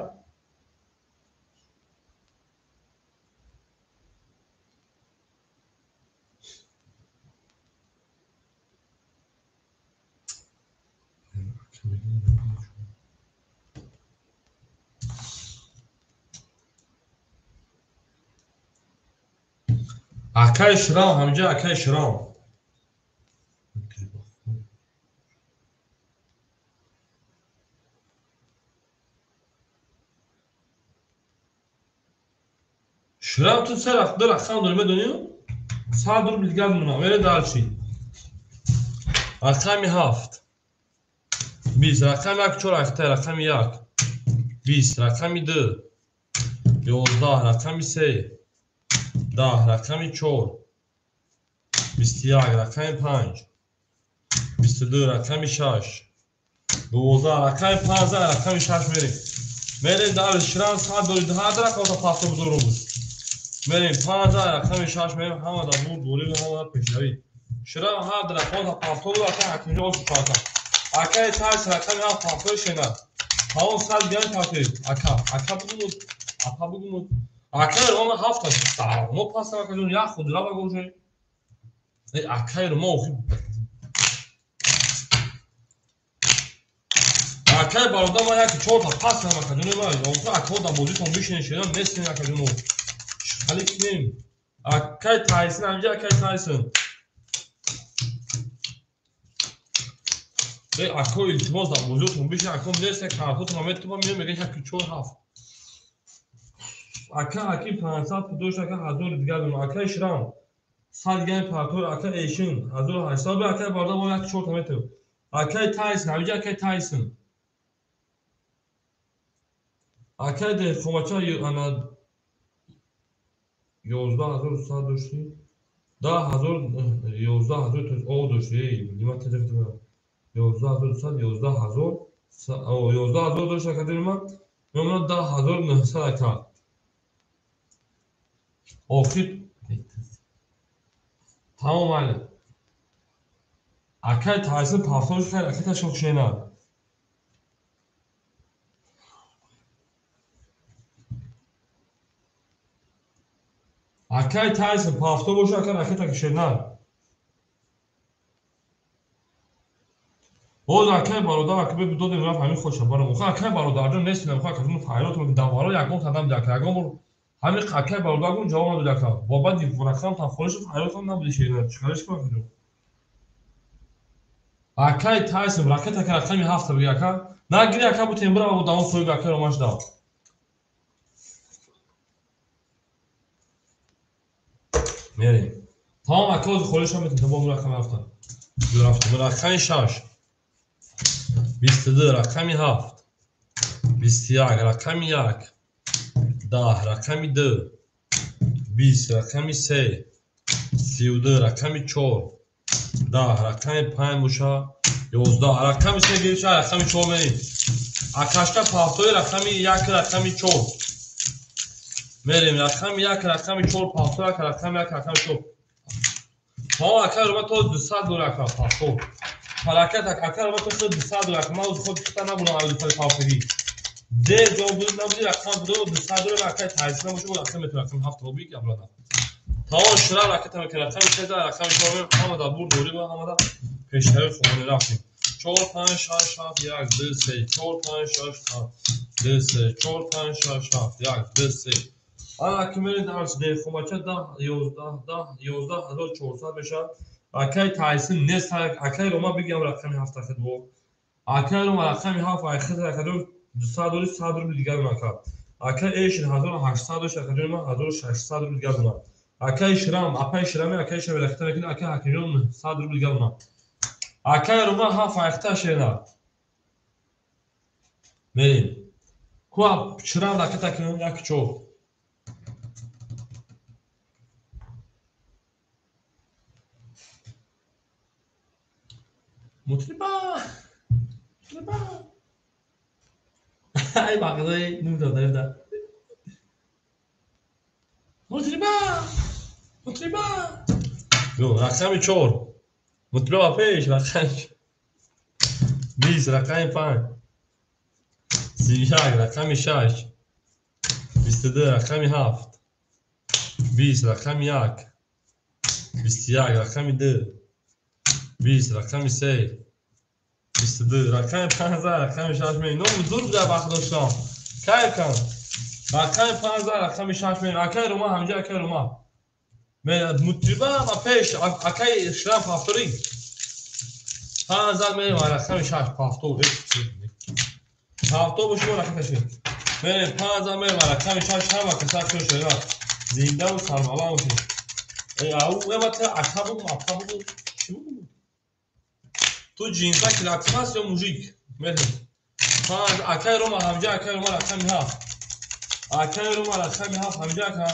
Акай Шрам, ҳамҷа акай Шрам. Шрам ту се ду рақам дорӣ, медонӣ? 100 рубл дигар мемонам. Мере дальше. Рақами 7. 20, рақами 1 4 ахта, рақами 1. 20, рақами 2. 11, рақами 3. 10, рақами 4. 21, рақами 5. 22, рақами 6. 12, рақами 5, рақами 6 мерем. Мерем дальше. Шрам 100 дорӣ, ҳар рақамро пафто бузорум. Мерем 5, рақами 6 мерем, ҳама дар бур дорӣ ва ҳама дар пешравӣ. Шрам ҳар рақамро пафто буд, ака ҳакимҷо ош шуд. Акаи тайс рақами 7 пафто шена. Тамом 100 грамм пафто. Ака, ака бугумуд, апа бугумуд. Акаи рома 7 та. Мо пас ака ҷон як худ ра багоже. Эй акаи рома охи. Акаи бародар ма як 4 та пас ака ҷон ма. Охи ака да бозитон бишин шена нестин ака ҷон. Хали кунем. Акаи Тайсон ҳамҷа акаи Тайсон. Эй ако илтимос дар бозиотон бишин, ако нест, картотон метупам, меоям мегӯяд 1 4 7. Ака ҳаким 500 пул дошт, ака 1000 дигар дорам. Акаи Шрам 100 грамм партор, ака Эшин 1800, акаи бародар мо 1 4 та метавем. Акаи Тайсон, ҳамҷа акаи Тайсон. Акаи Деҳқонбача ана 11100 доштӣ? 10000 11000 о доштӣ. Эй, нима таҷриба дорам. 11200, 11000, 11000 дошт ака ҷони ман. Мемонад 10900 ака. Охир тамом майли. Акаи Тайсон пафтош хайр, акаи ташкил шена. Акаи Тайсон пафто боша, ака ракета кишена. Боз акаи бародар ака бе додем рафт ҳамин хоша барам. Охир акаи бародарҷон нестинам, охир акаҷон файротон даваро ягон тадам дака, ягон бор ҳамин акаи бародар гум ҷавоб надод ака. Бо баъди рақам там холиш файротон набуди шена. Чӣ кор кардем? Акаи Тайсон ракета ка рақами 7 биги ака. Нагири ака бутем бирава бо давон соҳиби акаи ромаш дав. Мерем. Тамом ака ози холишам метем бо рақами 7. Рафтем рақами 6. 22, рақами 7. 21, рақами 1. 10, рақами 2. 20, рақами 3. 32, рақами 4. 10, рақами 5 боша. 11, рақами 3 гирифта, рақами 4 мерем. Акашка пафтои рақами 1, рақами 4. Мерем рақами 1, рақами 4, пафто, рақами 1, рақами 4. Тамом ака рома то 200 дора ака пафто. Ҳаракат ака рома то 200 дора ака. Ман ози худ кита набудам аз дусади пафтогӣ. Де ҷавоб буд набуди рақам буд 200 дора акаи Тайсон набошад, бо рақам метавонам рақами 7 ро бигӣ брада. Тамом шура ракета мекунад рақами 3, рақами 4 ҳама дар бур дорӣ ва ҳама дар пешравӣ хонӣ рафтем. 4 5 6 7 1 2 3 4 5 6 7 2 3 4 5 6 7 1 2 3. Ана ки мерем дар Деҳқонбача 10 11 10 11400 мешавад. Акаи Тайсон нест, акаи Рома бигам рақами 7 ахид бо. Акаи Рома рақами 7 ахид ака 200 дори 100 рубл дигар ака. Акаи Эшин 1800 дошт, ака ҷони ман 1600 рубл дигар дорам. Акаи Шрам, апаи Шрами, акаи Шрами ракета мекунад, акаи Ҳакимҷон 100 рубл дигар дорам. Акаи Рома 7 ахита шена. Мерем. Ку Шрам ракета кунем 1 4. Мутриба! Мутриба! Ай бақдай нумда. Мутриба! Мутриба! Ё, рақами 4. Мутриба пеш, рақами 20, рақами 5. 31, рақами 6. 22, рақами 7. 20, рақами 1. 21, рақами 2. 20, рақами 3. 22, рақами 5, рақами 6 мерем. Но зур буда вақт доштам. Кайф кан. Рақами 5, рақами 6 мерем. Акаи Рома ҳамҷа, акаи Рома. Мутриба ба пеш, акай Шрам пафтори. 5 зад мерем рақами 6 пафтор. Пафтор боши рақами 6. Мерем 5 зад мерем рақами 6 ҳама каса шуда. Зинда ва сарбаланд бошед. Ау эва ака бугум, апа бугум. Чӣ бугум? Ту ҷинса килаксим аст ё мужик? Мерем. 5 акай Рома ҳамҷа, акай Рома рақами 7. Акай Рома рақами 7 ҳамҷа ака.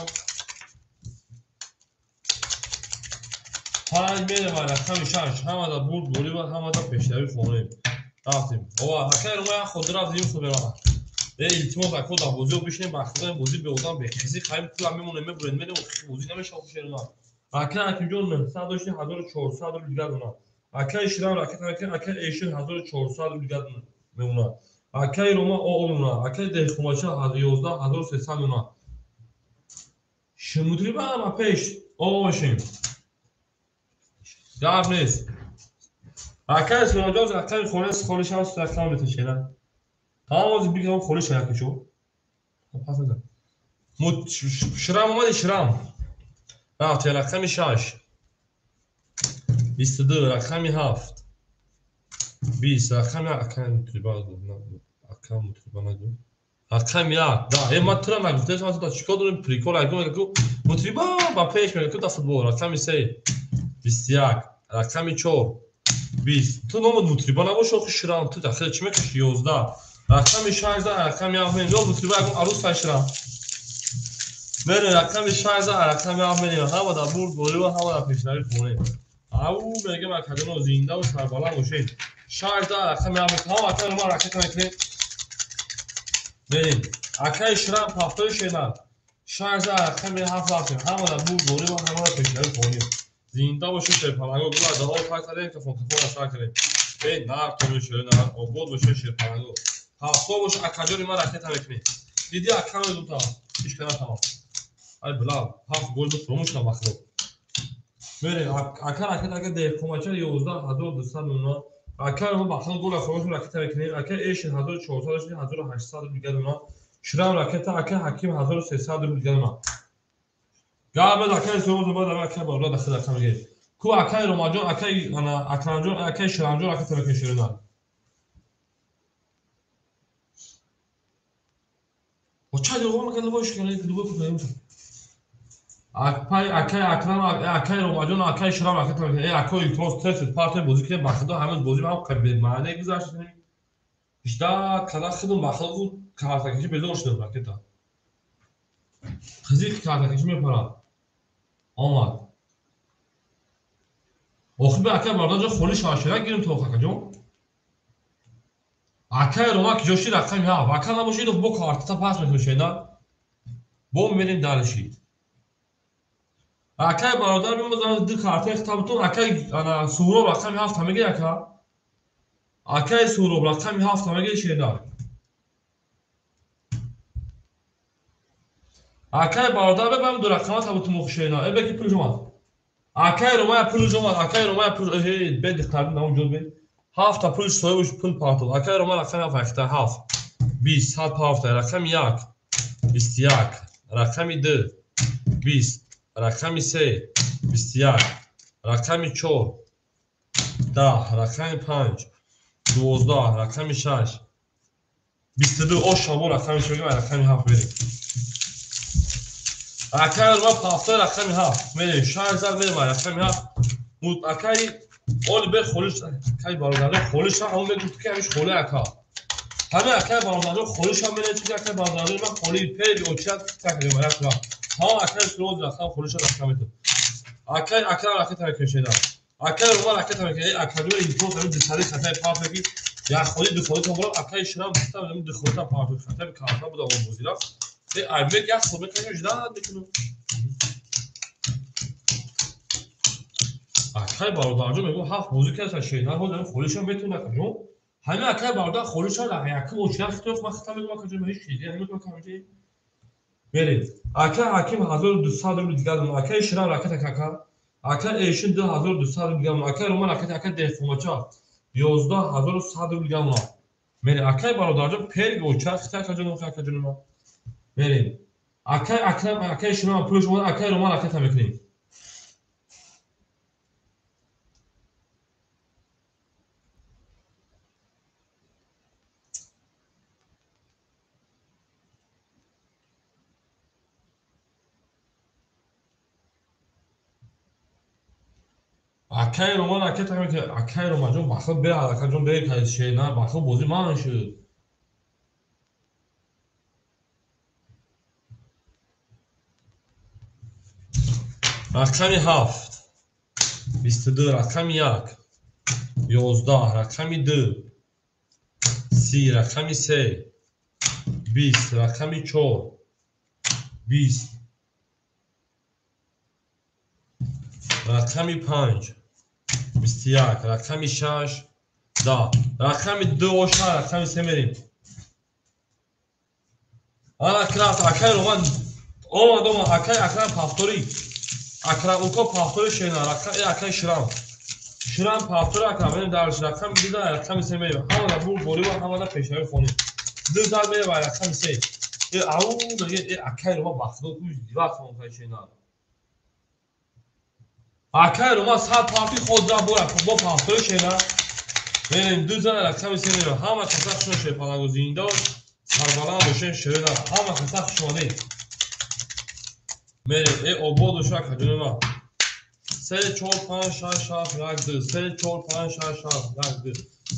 5 мерем рақами 6. Ҳамада бурд борива, ҳамада пешравӣ хонем. Рафтем. Ова акай Рома як худ рафт, дим худ мерава. Илтимос ако дар бозиҳо бишинем, ба худои бозӣ беодам бехизӣ хаем, пулам мемонем, мебурем, мерем, бозӣ намешавад шерона. Акай Ҳакимҷон 900 дошти, 1400 рубл дигар дона. Акай Ширам ракета мекунем, акай Эшин 1400 рубл дигар мемонад. Акай Рома ОО мемонад. Акай Деҳқонбача 11300 мемонад. Шумутриба ҳама пеш ОО бошем. Гап нест. Акай Сураҷон рақами хонаи холиш ҳаст, рақам меташена. Тамом ози бигам холиш якичо. Пас назан. Ширам омади Ширам. Рафт рақами 6. 22 рақами 7. 20 рақами акай мутриба ака мутриба нагу. Рақами 1. Да, ма тура нагуфтаам, ман тура чикор дорем? Прикол агу мегу мутриба ба пеш мегу да футбол. Рақами 3. 21 рақами 4. 20. Ту номат мутриба набош, охи Ширам, ту дахил чӣ мекаши? 11. Рақами 6 рақами 7 мерем. Ё мутриба ягон арӯс ширам. Мерем рақами 6 рақами 7 мерем. Ҳама дар бурд борива, ҳама дар пешравӣ хонем. Ау мегем академия зинда ва сарбаланд бошед. 6 рақами 7 ҳама акаи Рома ракета мекунем. Мерем. Акаи Ширам пафтои шена. 6 рақами 7 рафтем. Ҳама дар бурд борива, ҳама дар пешравӣ хонем. Зинда бошед шерпаланго. Гула дао так кардем, кафон кафон асар кардем. Бе нар томи шерена, обод бошед шерпаланго. Ҳафто бош акаҷони ман ракета мекунем. Диди ака медум та. Ҳеч кана тамом. Ай била, ҳафт гол бу фуромӯш кам бахло. Мерем ака ракета ака Деҳқонбача 11200 мемонад. Ака мо бахло гол фуромӯш ракета мекунем. Ака Эшин 1400 шуд, 1800 рубл дигар мемонад. Ширам ракета ака Ҳаким 1300 рубл дигар мемонад. Гап акаи Суроз баъд ака бародар дахил ака мегӯяд. Ку акаи Ромаҷон, акаи Акрамҷон, акаи Ширамҷон ракета мекунем ширина. Чай дурӯғ мекард, либош кард, либош кард. Акай акай Акрам, акай Ромаҷон, акай Ширам ракета мекунем. Акои илтимос тез тез партия бозӣ кунем, ба худо ҳамин бозӣ ҳам бемаъне гузашт. Ижда када худум ба худо картакашӣ безор шудам ракета. Қизиқ картакашӣ мепарад. Омад. Охир бе акай бародарҷон холӣ шавад, гирим то акаҷон. Акай Рома ки ҷоши рақами 7. Ака набошид, бо картата пас мекунем шена. Бо мерем дарши. Акай бародар бимозан ду картаи хитабтон, акай ана Суҳроб рақами 7 мегир ака. Акай Суҳроб рақами 7 мегир шена. Акай бародар бебам ду рақама табутум охшена. Э беки пул омад. Акай Рома пул омад, акай Рома пул э бе дихтар нам ҷо бе. 7 пул соҳибаш пул партод. Акай Рома рақами 7 7. 20 7 7 рақами 1 21 рақами 2 20 рақами 3 21 рақами 4 10 рақами 5 12 рақами 6 22. О шабо рақами чӣ мегӯям? Рақами 7 мерем. Акай Рома пафтои рақами 7 мерем. 6 зад мерем рақами 7. Акай оли бе холиш, акай бародарҷон холиш ҳам мегуфт ки ҳамиш холӣ ака. Ҳама акай бародарҷон холиш ҳам менависад ки акай бародарҷон ман холӣ пери очият такрем рақам. Ҳама акай Суроз рақам холиш рақам метавад. Акай Акрам ракета мекунем. Акай Рома ракета мекунем. Акаҷон илтимос ҳамин дусари хатаи партия ки як холӣ ду холӣ тамом акай Ширам гуфтам ҳамин ду холӣ там партия хатаи карта буда он бозӣ рафт. Аймек як хол мекунем ждат мекунем. Акай бародарҷон мегӯ ҳафт бозӣ кард шена ҳоз ҳамин холишам метавонад акаҷон. Ҳамин акай бародар холишам якум очият хитоф ман хита мегӯм акаҷон ҳеч чизе намегӯм акаҷон. Мерем. Акай Ҳаким 1200 рубл дигар донад. Акай Ширам ракета кака. Акай Эшин 2200 рубл дигар донад. Акай Рома ракета акай Деҳқонбача 11100 рубл дигар донад. Мерем. Акай бародарҷон перг очият хита акаҷон акаҷон ман. Мерем. Акай Акрам, акай Ширам пулш омад, акай Рома ракета мекунем. Акай Роман ракета мекунад. Акай Романҷон бахил бе акаҷон бе шена бахил бозӣ ман шуд. Рақами 7 22, рақами 1 11, рақами 2 30, рақами 3 20, рақами 4 20, рақами 5 21, рақами 6 10, рақами 2 оша, рақами 3 мерем. Ана крафт акай Роман омад, омад акай Акрам пафтори. Акрам уко пафтори шена, рақами акай Шрам. Шрам пафтори Акрам, мерем дарш, рақами 2, рақами 3 мерем. Ҳамада бур борива, ҳамада пешравӣ хонем. 2 зад мерем ва рақами 3. Ау, меге, акай Роман бахто уз диват хон кай шена. Акай Роман 100 парти худ за бора, бо пафтори шена. Мерем 2 зад рақами 3 мерем. Ҳама каса хушон шед паланго зинда, сарбаланд бошен шена. Ҳама каса хушонед. Мерем, обод боша акаҷони ман. 3 4 5 6 7 1 2 3 4 5 6 7 1 2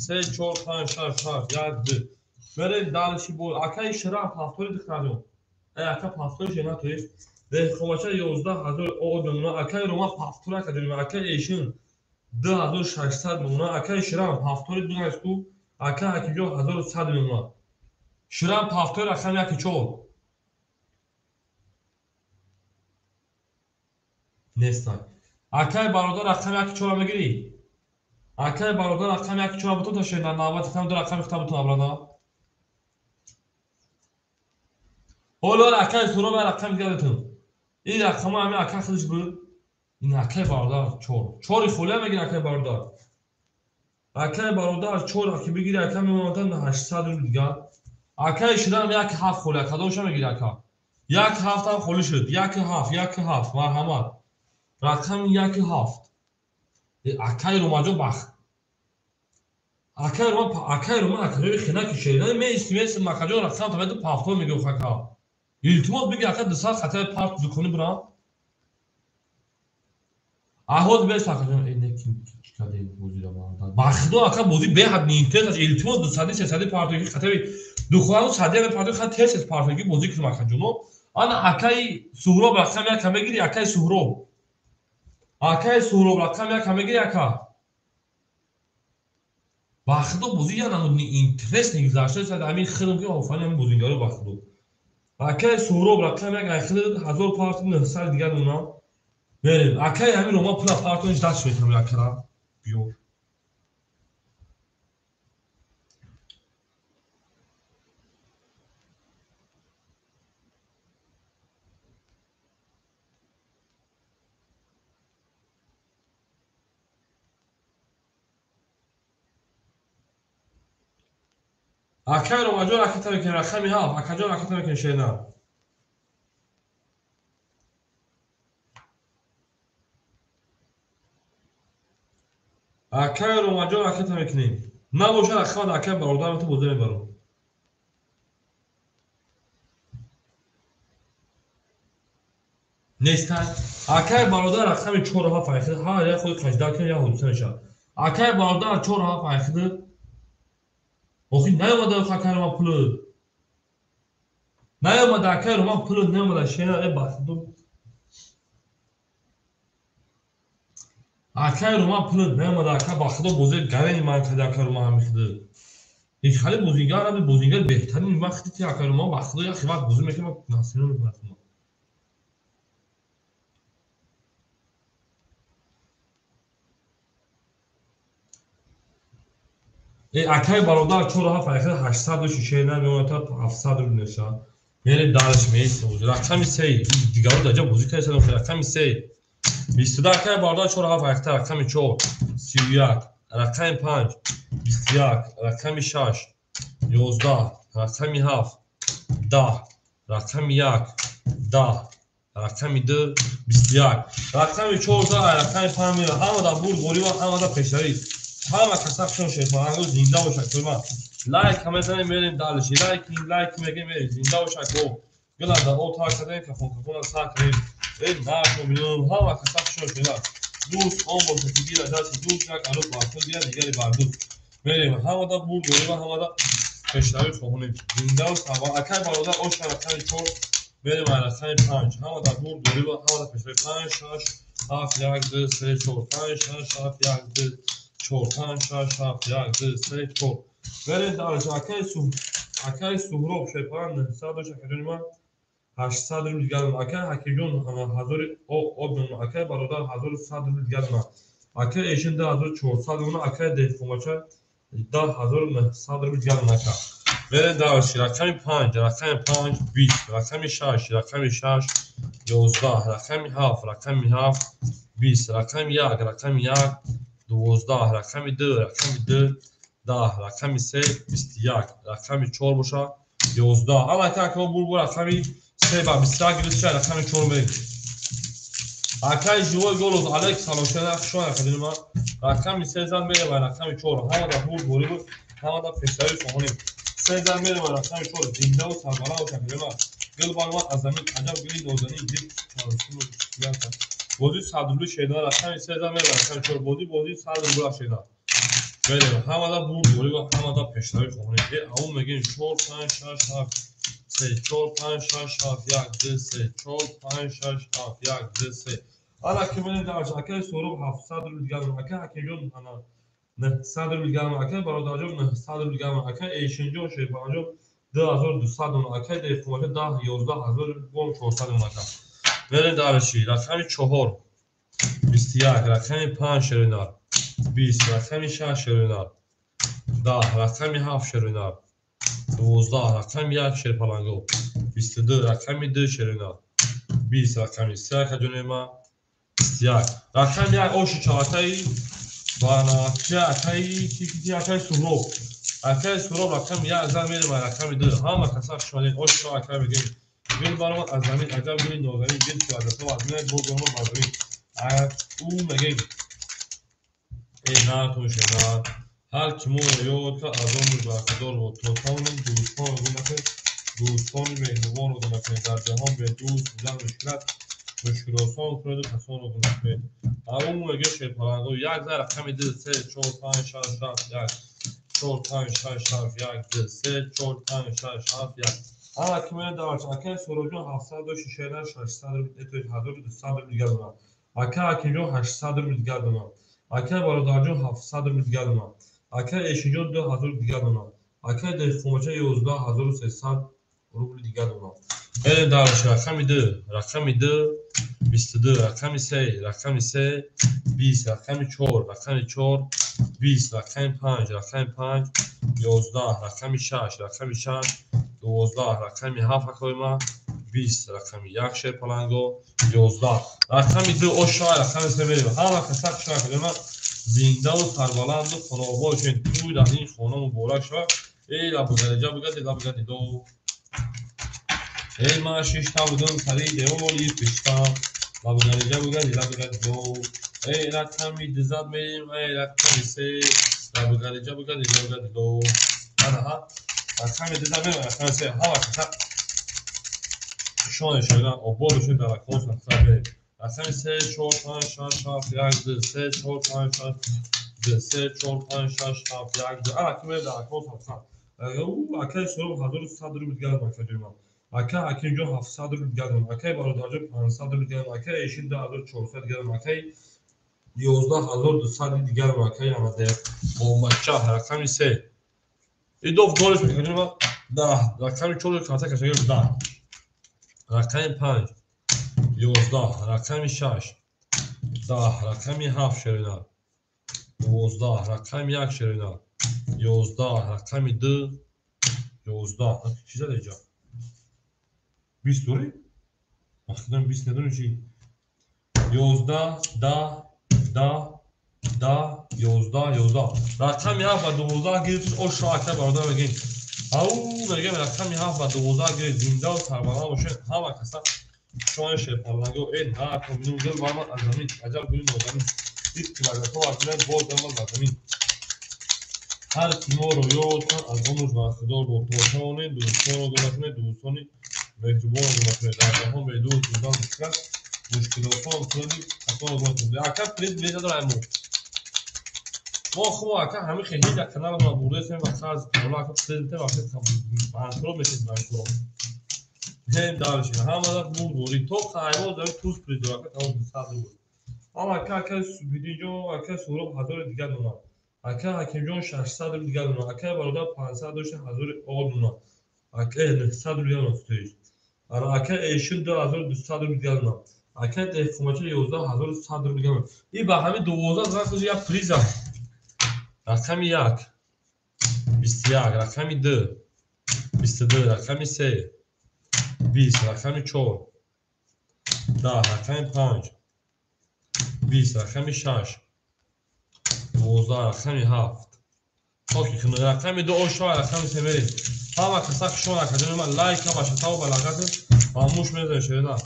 3 4 5 6 7 1 2. Мерем дальше бо акай Шрам пафтори духтарҷон. Ака пафтори шена то есть. Деҳқонбача 11000 од мемона. Акай Роман пафтори акаҷони ман. Акай Эшин 2600 мемона. Акай Шрам пафтори дунаст ку. Акай Ҳакимҷон 1100 мемона. Шрам пафтори рақами 1 4. Нестан. Акай бародар рақами 1 4 мегирӣ? Акай бародар рақами 1 4 бутун та шена навбати там ду рақами хита бутун абрада. Ҳоло акай Суроб рақами дигар бутун. Ин рақама ҳами акай худаш буд. Ин акай бародар 4. 4 холия мегирӣ акай бародар. Акай бародар 4 аки бигирӣ ака мемонад 800 рубл дигар. Акай Шрам 1 7 холия кадомша мегирӣ ака? 1 7 ҳам холӣ шуд. 1 7, 1 7 марҳамат. Рақами 1 7. Акай Романҷон бах. Акай Роман, акай Роман акаҷои хина ки шена меисти меисти макаҷон рақам табеду пафтор мегӯ хака. Илтимос биги ака 200 хатаи парт зукони бурам. Аҳоз бес акаҷон не ки чикаде бозира бародар. Бахдо ака бози беҳад неинтерес аст. Илтимос 200 300 партоки хатаи духону 100 партоки хат тез партоки бози кунам акаҷоно. Ана акаи Суҳроб рақам 1 мегири акаи Суҳроб. Акаи Суҳроб рақам 1 мегири ака. Бахдо бози я намуд неинтерес негузашта аст. Ҳамин хидм ки офарин ҳамин бозингаро бахдо. Акаи Суҳроб рақам 1 айхид 1000 парт 900 дигар мемонам. Мерем. Акаи ҳамин Рома пула партониш даст метавонам акара. Биё. Акай Ромаҷон ракета мекунем рақами 7. Акаҷон ракета мекунем шена. Акай Ромаҷон ракета мекунем. Набошад рақамат акай бародарам ту бозӣ мебарам. Нестан. Акай бародар рақами 4 7 айхид. Ҳар як худи қажда кунем як ҳодиса мешавад. Акай бародар 4 7 айхид. Охи наёмада акай Роман пулу. Наёмада акай Роман пулу наёмада шена бахду. Акай Роман пулу наёмада ака бахду бози гарени ман када акай Роман ҳами хиду. Ин хали бозингар наби бозингар беҳтарин ман хиди ти акай Роман бахду як вақт бозӣ мекунам насино мекунам. Акай бародар 4 7 айхид 800 шишена мемонад 700 рубл мешавад. Мерем дарш меистем. Рақами 3 дигаро даҷа бозӣ кардем. Рақами 3 22 акай бародар 4 7 айхид рақами 4 31 рақами 5 21 рақами 6 11 рақами 7 10 рақами 1 10 рақами 2 21 рақами 4 рақами 5 ҳамада бурд ғолиба ҳамада пешравӣ. Ҳама каса хушон шефаранго зинда бошад кӯма. Лайк мезанем мерем дальше. Лайк лайк мегем мерем зинда бошад ко. Гила да о тар кардем кафон кафона сар кардем. Эй нарх мебинем ҳама каса хушон шева. Дӯст он бошад, ки гирад дасти дӯст, як арӯс бар ту диҳад, дигаре бар дӯст. Мерем, ҳамада бурд дорем ва ҳамада пешравӣ хоҳонем. Зиндаву сарбаланд. Акай бародар, оша рақами 4, мерем ай рақами 5. Ҳамада бурд дорем ва ҳамада пешравӣ. 5, 6, 7, 1, 2, 3, 4. 5, 6, 7, 1, 2, 4. 5, 6, 7, 1, 2, 3, 4. Мерем дальше. Акай Суҳроб Шерпаланг 900 дошт, акаҷони ман 800 рубл дигар донам. Акай Ҳакимҷон 1000 об донам. Акай бародар 1100 рубл дигар донам. Акай Эшин 2400 донам. Акай Деҳқонбача 10900 рубл дигар донам. Ака. Мерем дальше. Рақами 5, рақами 5, 20, рақами 6, рақами 6, 11, рақами 7, рақами 7, 20, рақами 1, рақами 1, 12, рақами 2, рақами 2, 10, рақами 3, 21, рақами 4 боша, 11. Ана ака бур рақами 3 ба 21 гирифт, рақами 4 мерем. Акай живой голос Алек салом, хуш омадед, ман. Рақами 3 зан мерем ва рақами 4. Ҳамада бурд борӣ буд, ҳамада пешравӣ хоҳонем. 3 зан мерем ва рақами 4. Зиндаву сарбаланд бошад, акаҷон. Гул баромад аз замин, аҷаб гули нозанин, дил бозӣ 100 рубли шеда, рақами 3 зан мерем ва рақами 4. Бозӣ 100 рубл шеда. Мерем, ҳамада бурд борӣ ва ҳамада пешравӣ хоҳонем. Аввал мегӯем 4, 5, 6, 7, 3, 4, 5, 6, 7, 1, 2, 3, 4, 5, 6, 7, 1, 2, 3. Ана ки менем дальше. Акай Суҳроб 700 рубл дигар донам. Акай Ҳакимҷон ана 900 рубл дигар донам. Акай бародарҷон 900 рубл дигар донам. Акай Эшинҷон Шерпаланҷон 2200 донам. Акай Деҳқонбача 10 11000 рубл 400 донам ака. Мерем дальше. Рақами 4 21, рақами 5 шеринар 20, рақами 6 шеринар 10, рақами 7 шеринар 12, рақами 1 шерпаланго 22, рақами 2 шеринар 20, рақами 3 акаҷони ман 21, рақами 1 оши чалакаи ва ки акаи ки акаи Суҳроб, акаи Суҳроб рақами 1 зан мерем ва рақами 2. Ҳама каса хуш омадед. Оши чал акай мегӯем. Гул баромад аз замин, аҷаб гули нозанин, дил ки ваъдато аз меояд, боз омад бар замин. Ӯ мегӯем э натон шена ҳар ки моро ёд кард, аз он бархӯрдор бод. То тавонем дӯстонро гум накунем, дӯстони меҳрубонро гум накунем. Дар ҷаҳон бе дӯст будан мушкил аст, мушкилосон кунеду касонро гум накунед. Ӯ мегӯяд шерпаланго як зан рақами 2, 3, 4, 5, 6, 7, 1, 4, 5, 6, 7, 1, 2, 3, 4, 5, 6, 7, 1. Ана ки менем дальше. Акай Суҳробҷон 700 дошт, шишаи 600 рубл, 1200 рубл дигар донам. Акай Ҳакимҷон 800 рубл дигар донам. Акай бародарҷон 700 рубл дигар донам. Акай Эшинҷон 2000 дигар донам. Акай Деҳқонбача 11300 рубл дигар донам. Мерем дальше. Рақами 2, рақами 2, 22, рақами 3, рақами 3, 20, рақами 4, рақами 4, 20, рақами 5, рақами 5, 11, рақами 6, рақами 6, 12, рақами 7 акои ман 20, рақами 1 шерпаланго 11, рақами 2 ошай, рақами 3 мерем. Ҳама каса хуш омадед, ман. Зиндаву сарбаланду хонаобод бошед. Тӯй дар ин хона муборак шавад. Эй лабугариҷа бугади лабугади до. Эй ман шишта будам сари девори пишта. Лабугариҷа бугади лабугади до. Эй рақами 2 зад мерем, эй рақами 3. Лабугариҷа бугади лабугади до. Ана ҳа. Рақами 2 зад мерем, рақами 3. Ҳама каса хушон шудан, обод бошед, дар акон сар мерем. Рақами 3, 4, 5, 6, 7, 1, 2, 3, 4, 5, 6, 2, 3, 4, 5, 6, 7, 1, 2. Ана ки мерем дар акон сар. Акай Суҳроб 1100 рубл дигар донам, акаҷони ман. Акай Ҳакимҷон 700 рубл дигар донам. Акай бародарҷон 500 рубл дигар донам. Акай Эшин 2400 дигар донам. Акай 11200 дигар донам. Акай Анаде Бомбача рақами 3. Идов голиш акаҷони ман 10. Рақами 4 карта кашагир 10. Рақами 5 11, рақами 6 10, рақами 7 шерина 12, рақами 1 шерина 11, рақами 2 11. Чӣ зада иҷа? 20 дорӣ? Махидам 20 надорӣ чӣ? 11, 10, 10, 10, 11, 11. Рақами 7 ба 12 гирифт, ошо ака бародар мегӯем. Ау мегӯем рақами 7 ба 12 гирифт, зиндаву сарбаланд бошед ҳама каса. Шони шерпаланго э на коминум гул баромад аз замин, аҷаб гули нозанин, дид ки ваъдато аз меояд, боз омад бар замин. Ҳар ки моро ёд кард, аз он бархӯрдор бод. То тавонем дӯстонро гум накунед, дӯстони меҳрубонро гум накунед. Дар ҷаҳон бе дӯст будан мушкил аст, мушкилосон кунеду касонро худо ака приз билет надорам мо. Мо хуб ака ҳамин хеле дар канал мо бурдасем ва қарз ҳоло ака приз бите ва банкрот мешем банкрот. Ҳем дальше. Ҳамада бурд то қаймо дар туз приз дора ака тамом 200 рубл. Ама ака ака Субидинҷон ака Суҳроб 1000 дигар дона. Ака Ҳакимҷон 600 рубл дигар дона. Ака бародар 500 дошта 1000 о дона. Ака 900 рубл дигар дона футоиш. Ана ака Эшин 2200 рубл дигар дона. Ака Деҳқонбача 11100 рубл дигар дона. И ба ҳамин 12 зан хузи як приза. Рақами 1 21, рақами 2 22, рақами 3 20, рақами 4 10, рақами 5 20, рақами 6 12, рақами 7. Окей, рақами 2 ошва, рақами 3 мерем. Ҳама каса хушон академия ман лайк баша тав балагат ва муш мезанем шеда.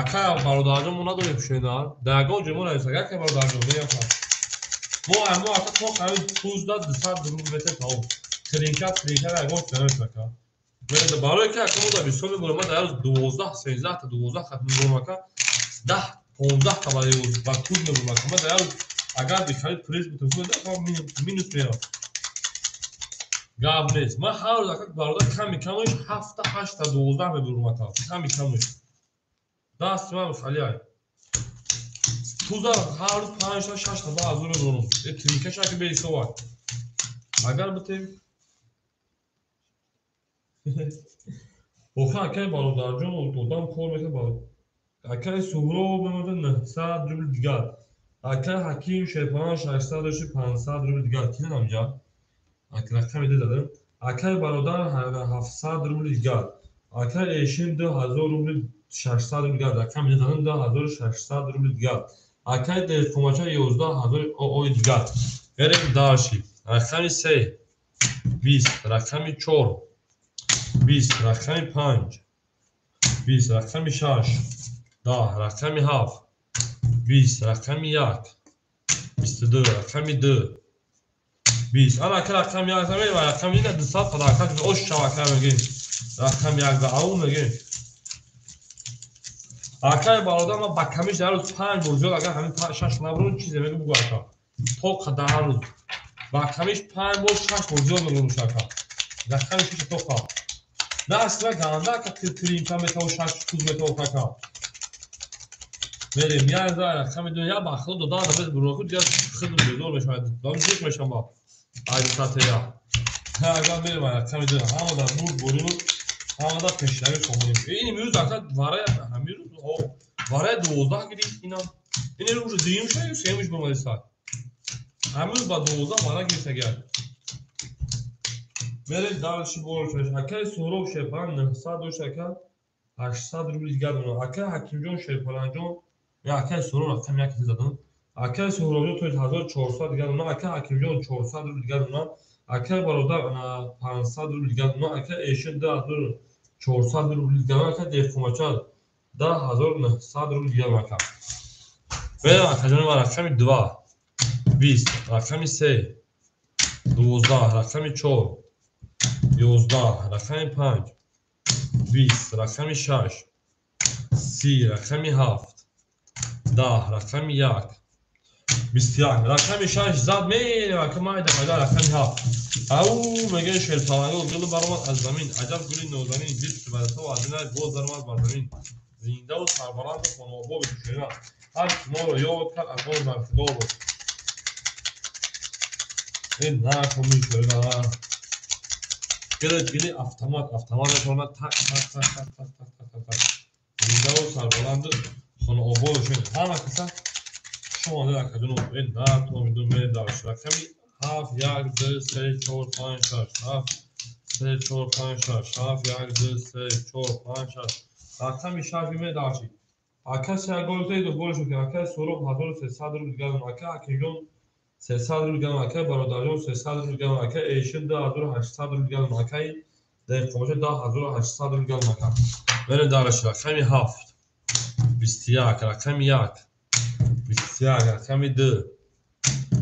Ака бародарҷон мо надорем шеда. Дар ягон ҷой мо нависа ака бародарҷон меяфа. Мо мо ака то ҳамин 15 200 рубл метем тамом. Тринка тринка ягон чиз намеша ака. Мереда барои ки ака мо дар бисёр мебурем, ман дар рӯз 12 13 та 12 хат мебурам ака. 10 15 та ба туз мебурам ака. Ман дар рӯз агар бихарид приз бутам, минус мерам. Гап нест. Ман ҳар рӯз ака бародар ками камаш 7 та 8 та 12 мебурам ака. Ками камаш. Дасти ман хали ай. Туза ҳар рӯз 5 та 6 та ба азур мебурам. Э тринкаш ака беҳисоб ай. Агар бутем охир акаи бародарҷон одам кор мекунад. Акаи Суҳроб мемода 900 рубл дигар. Акаи Ҳаким Шерпалан 600 дошти 500 рубл дигар. Ки задам ҷа? Рақами ду задам. Акаи бародар 700 рубл дигар. Акаи Эшин 2000 рубл 600 рубл дигар. Рақами ду задам 2600 рубл дигар. Акаи Деҳқонбача 11000 ои дигар. Мерем дальше. Рақами 3 20, рақами 4 20, рақами 5 20, рақами 6 10, рақами 7 20, рақами 1 22, рақами 2 20. Ана ака рақами 1 замер ва рақами 200 падарка ош шава ака мегем. Рақами 1 да ау мегем. Акаи бародар ман ба камиш дар рӯз 5 бор зиёд агар ҳамин 6 набурам чизе мегӯ бугӯ ака. То дар ҳар рӯз. Ба камиш 5 бор 6 бор зиёд мегӯм ака. Рақами 6 то қа. Даст ва ганда ака тринка метаву 6 туз метаву ака. Мерем як за рақами 2 як ба худо дода да без буроху дигар худам безор мешавад. Дам зиқ мешам ба. Ай сатея. Агар мерем рақами 2 ҳама дар бурд борим ҳама дар пешравӣ хоҳем. Ин имрӯз ака варая ҳамин рӯз варая 12 гирифт инам. Ин рӯз дуюм шуд ё сеюмиш бомади сар. Ҳамин рӯз ба 12 вара гирифт агар. Мерем дальше борш. Акаи Суҳроб Шерпалан 900 дошт ака 800 рубл дигар дона. Акаи Ҳакимҷон Шерпаланҷон я акаи Суҳроб рақами 1 задам. Акаи Суҳробҷон то 1400 дигар дона. Акаи Ҳакимҷон 400 рубл дигар дона. Акаи бародар 500 рубл дигар дона. Акаи Эшин 2400 рубл дигар дона. Акаи Деҳқонбача 10900 рубл дигар дона ака. Мерем акаҷони ман рақами 2 20, рақами 3 12, рақами 4 11, рақами 5 20, рақами 6 30, рақами 7 10, рақами 1 21, рақами 6 зад мерем ака майда майда рақами 7. Ау мегӯяд шерпаланго гул баромад аз замин, аҷаб гули нозанин, лифт барато аз ина боз даромад бар замин. Зиндаву сарбаланду хонаободи шерина. Ҳар ки моро ёд кард аз он бархудор буд. Ин накун шерина. Гили гили автомат автомат метавонад так так так так так так так так так. Зиндаву сарбаланду хонаободи шерина. Ҳама каса шумо акаҷоно ин натомиду медаш. Рақами 7 1 2 3 4 5 6 7 3 4 5 6 7 1 2 3 4 5 6. Рақами 6 медаши. Ака се гол тейду голшо ки ака Суҳроб 1300 рубл дигар дона. Ака Ҳакимҷон 300 рубл дигар дона. Ака бародарҷон 300 рубл дигар дона. Ака Эшин 2800 рубл дигар дона. Акаи Деҳқонбача 10800 рубл дигар дона ака. Мерем дальше. Рақами 7 21, рақами 1 21, рақами 2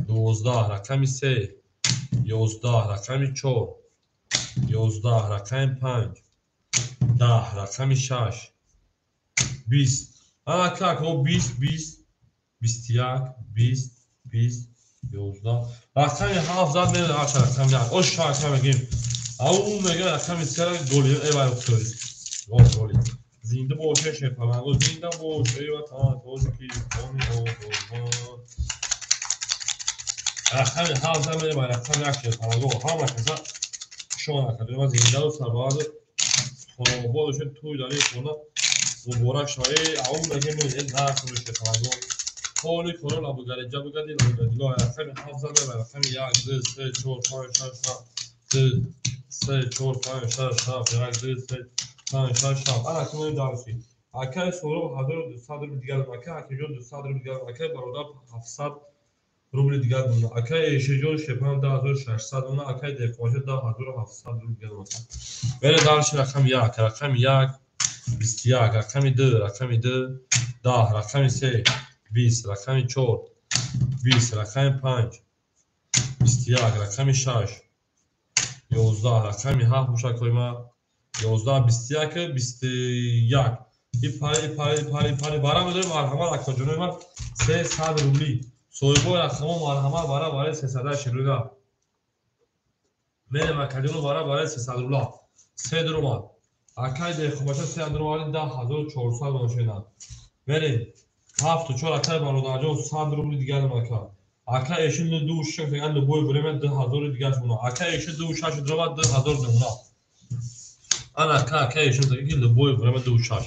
12, рақами 3 11, рақами 4 11, рақами 5 10, рақами 6 20. Ана как мо 20 20 21 20 20 11 рақами 7 зад мерем рақами 1. Ош ака мегем. Ау мега рақами 3 голи эй вай уфтод. Гол голи. Зинда боше шерпаланго, зинда бош эй ватан тоҷикистони озодмон. Рақами 7 зад мерем рақами 1 шерпаланго. Ҳама каса шумо накардем. Зинда ва сарбаланд хонобод бошед, туй дар ин хона муборак шавад. Эй ау мега мерем нархо шерпаланго. Холи коро лабугари ҷабугади лабугади ло рақами 7 зад мерем рақами 1 2 3 4 5 6 7 2 3 4 5 6 7 1 2 3 5 6 7. Ана кунем дарси. Акай Сӯроб 1200 рубл дигар, акай Ҳакимҷон 200 рубл дигар, акай Бародар 700 рубли дигар, акай Эшиҷон Шепан 10600 рубл, акай Деҳқонҷон 10700 рубл дигар. Бере дарси рақами 1, рақами 1 21, рақами 2, рақами 2 10, рақами 3 20, рақами 4 20, рақами 5 21, рақами 6 11, рақами 7 мушакҳои ма 11 21 21. И пари пари пари пари бара медорем. Марҳамат акоҷонои ман 300 рубли. Соҳибои рақамо марҳамат бара барои 300 рубла. Мерем акаҷоно бара барои 300 рубла. Се дуромад. Акай деҳқонбача 3 дуромад 10400 бошед. Мерем 7 4 акай бародарҷон 100 рубли дигар ака. Ака эшин 2 6 дигар любой время 2000 дигар шумо. Ака эшин 2 6 дуромад 2000 намуна. Ана ака ака эшин ки любой время 2 6.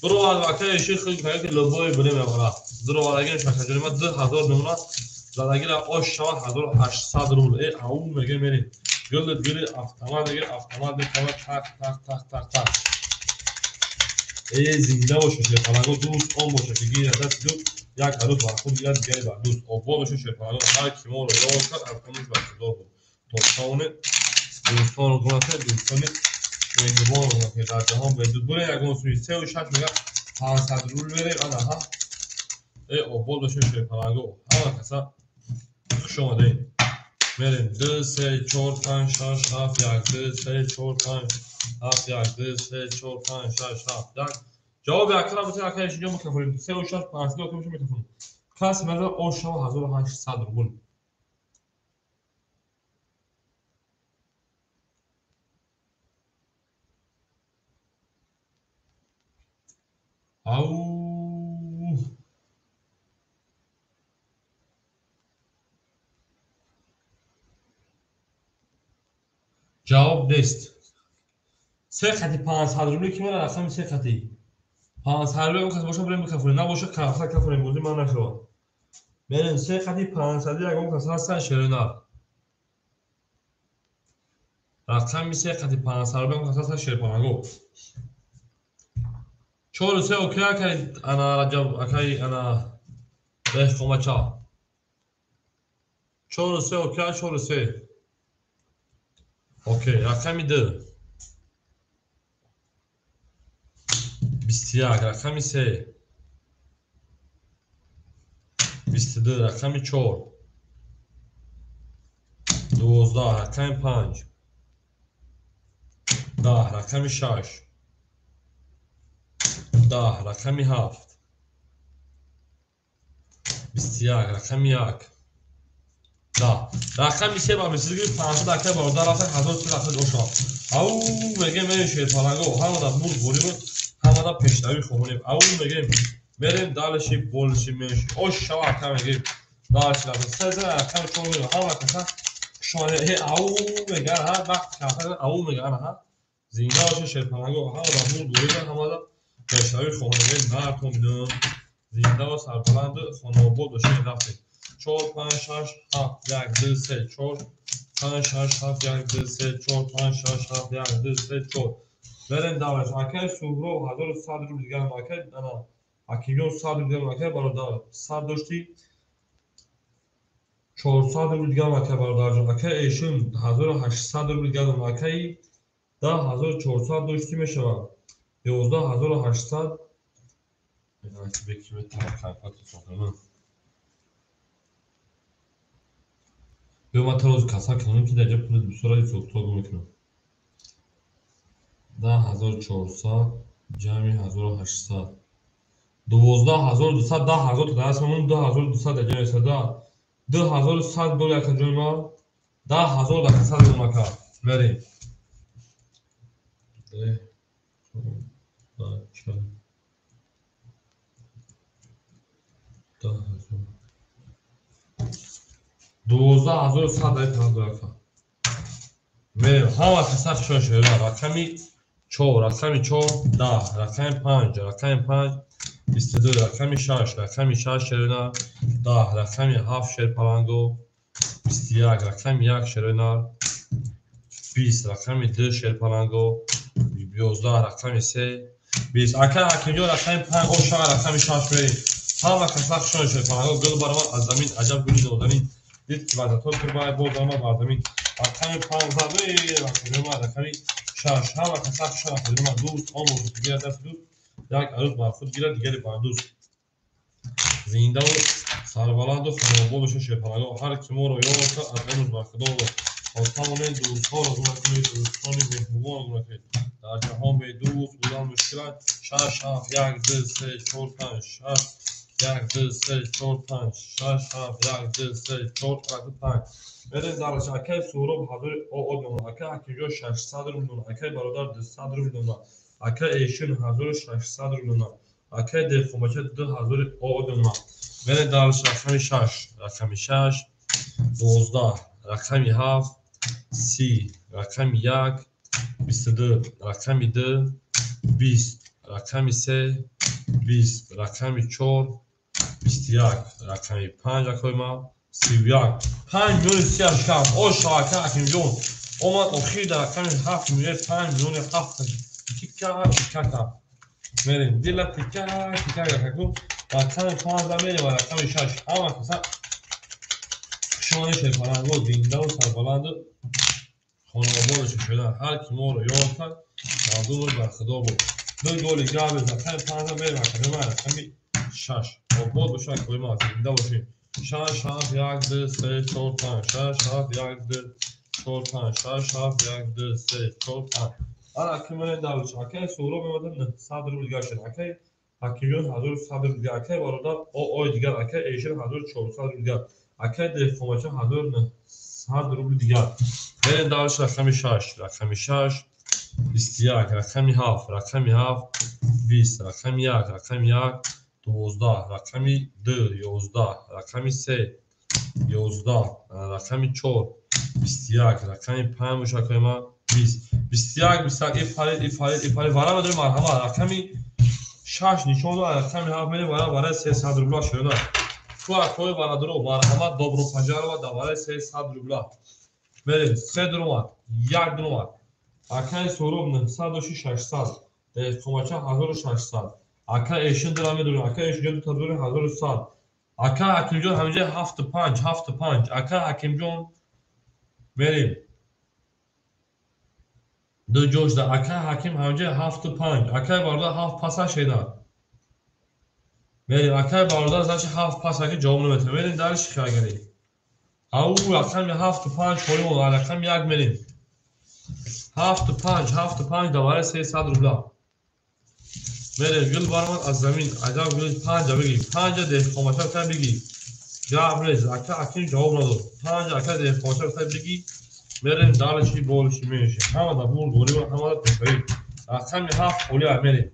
Дуромад ака эшин ки любой время бара. Дуромадаги шакаҷони ма 2000 намуна. Задагира ош шавад 1800 рубл. Э ау меге мерем. Гул гул автомат меге автомат мекунад так так так так так. Э зинда бошед шерпаланго дӯст он бошад ки гирад даст ду як ҳарӯз бар худ гирад дигаре бар дӯст. Обод бошед шерпаланго ҳар ки моро ёд кард аз хонаш бархӯрдор буд. То тавонед дӯстонро гум накунед, дӯстони меҳрубонро гум накунед. Дар ҷаҳон бедуд буред ягон сӯи 3 6 мега 500 рубл берем. Ана ҳа. Э обод бошед шерпаланго ҳама каса хуш омадед. Мерем 2 3 4 5 6 7 1 2 3 4 5 7 1 2 3 4 5 6 7 1. Ҷавоби акра бутун акра инҷо микрофон 3 6 5 2 микрофон микрофон. Кас меза ош 1800 рубл. Ау ҷавоб нест. Се хати 500 рубли ки мера рақами се хати 500 рубли кас боша бурем микрофон набоша кафа кафон бозӣ ман нашавад. Мерем се хати 500 ягон кас ҳастан шеринар. Рақами се хати 500 рубли кас ҳастан шерпаланго. 4 3 окей акай ана Раҷаб акай ана деҳқонбача. 4 3 окей 4 3. Окей рақами 2 21 рақами 3 22 рақами 4 12 рақами 5 10 рақами 6 10 рақами 7 21 рақами 1 10 рақами 3 ба мисл 500 ака бародар рафта 1300 рафта ошо. Ау мегем эй шерпаланго ҳамада бурд буриб ҳамада пешравӣ хонем. Ау мегем мерем далши болши меши ош шава ака мегем далши рафта се рақами 4 мегем ҳама каса шоне э ау меган ҳар вақт кафа ау меган ҳа. Зинда боше шерпаланго ҳамада бурд буриб ҳамада пешравӣ хонем. Нартон бинам зинда ва сарбаланд хонобод бошед рафтем. 4 5 6 7 1 2 3 4 5 6 7 1 2 3 4 5 6 7 1 2 3 4. Берем даваш. Акай Суҳроб 1100 рубл дигар акай ана Ҳакимҷон 100 рубл дигар акай бародар 100 доштӣ 400 рубл дигар акай бародарҷон. Акай Эшун 1800 рубл дигар акай 10400 доштӣ мешавад. 11800 Ё ман тарози каса кунам ки дар ҷо пули бисёр ҳисоб-китоб мекунам. 10400 ҷамъи 1800 12200 10000 то даст мемонам 2200 дар ҷои сада 2100 доллар ака ҷои ма 10000 дар касад мемонам ака мерем бача 10000 12100 дар панҷ ака мерем ҳама каса хушон шуда рақами 4 рақами 4 10 рақами 5 рақами 5 22 рақами 6 рақами 6 шерина 10 рақами 7 шерпаланго 21 рақами 1 шерина 20 рақами 2 шерпаланго 11 рақами 3 20 ака ҳакимҷон рақами 5 о шаҳ рақами 6 мерем ҳама каса хушон шерпаланго гул баромад аз замин аҷаб гули нозанин дид ки вазато турбай боз омад бар замин рақами 15 рақами 6 ҳама каса хушон акаҷон дӯст омӯз дигар даст дӯст як арӯз бар худ гирад дигаре бар дӯст зиндаву сарбаланду хонобод бошед шерпаланго ҳар ки моро ёд кард аз он рӯз бар худо бод то тавонед дӯстҳоро гуна кунед дӯстони меҳрубонро гуна кунед дар ҷаҳон бедӯст будан мушкил аст 6 7 1 2 3 4 5 6 1 2 3 4 5 6 7 1 2 3 4 5 мерем дарш акай суҳроб ҳазори оод мемонад акай ҳакимҷон 600 рубл мемонад акай бародар 200 рубл мемонад акай эшин 1600 рубл мемонад акай деҳқонбача 2000 оод мемонад мерем дарш рақами 6 рақами 6 12 рақами 7 30 рақами 1 22 рақами 2 20 рақами 3 20 рақами 4 21 рақами 5 акои ман 31 5 миллиони 37 о шавака ҳакимҷон омад охир дар рақами 7 миллион 5 миллиони 7 тика тика кар мерем дила тика тика каку рақами 5 мерем ва рақами 6 ҳама каса хушомадед шерпаланго зиндаву сарбаланду хонобод шудан ҳар ки моро ёд кард мавзӯъ бар худо буд ду голи габ рақами 5 мерем рақами 6 обод бошад акои ман зинда бошед 6 7 1 2 3 4 5 6 7 1 2 4 5 6 7 1 2 3 4 5 ана ки мерем дарш акай суҳроб мемонад 900 рубл дигар шуд акай ҳакимҷон 1100 рубл дигар акай бародар ой дигар акай эшин 1400 рубл дигар акай деҳқонбача 1900 рубл дигар мерем дарш рақами 6 рақами 6 21 рақами 7 рақами 7 20 рақами 1 рақами 1 12 рақами 2 11 рақами 3 11 рақами 4 21 рақами 5 мушакҳои ман 20 21 21 ифарид ифарид ифарид вара медорем марҳамат рақами 6 нишон дод рақами 7 мерем вара вара 300 рубла шуда ту акои бародаро марҳамат добро пожаловать дар вараи 300 рубла мерем 3 дуромад 1 дуромад акаи суҳроб 900 доши 600 деҳқонбача 1600 ака эшин дора медорем ака эшинҷон дута дорем 1100 ака ҳакимҷон ҳаминҷа 75 75 ака ҳакимҷон мерем ду ҷошда ака ҳаким ҳаминҷа 75 акаи бародар 7 паса шеда мерем акаи бародар значит 7 пас аки ҷавоб наметавонем мерем дарши хиагари ау рақами 75 холӣ монд рақами 1 мерем 75 75 давараи 300 рубла мерем гул баромад аз замин аҷаб гул панҷа бигӣ панҷа деҳқонбача бихай бигӣ гап нест ака ҳаким ҷавоб надод панҷа ака деҳқонбача бихай бигӣ мерем дарши болши меши ҳама да бур горива ҳама да пешоӣ рақами 7 холӣ мерем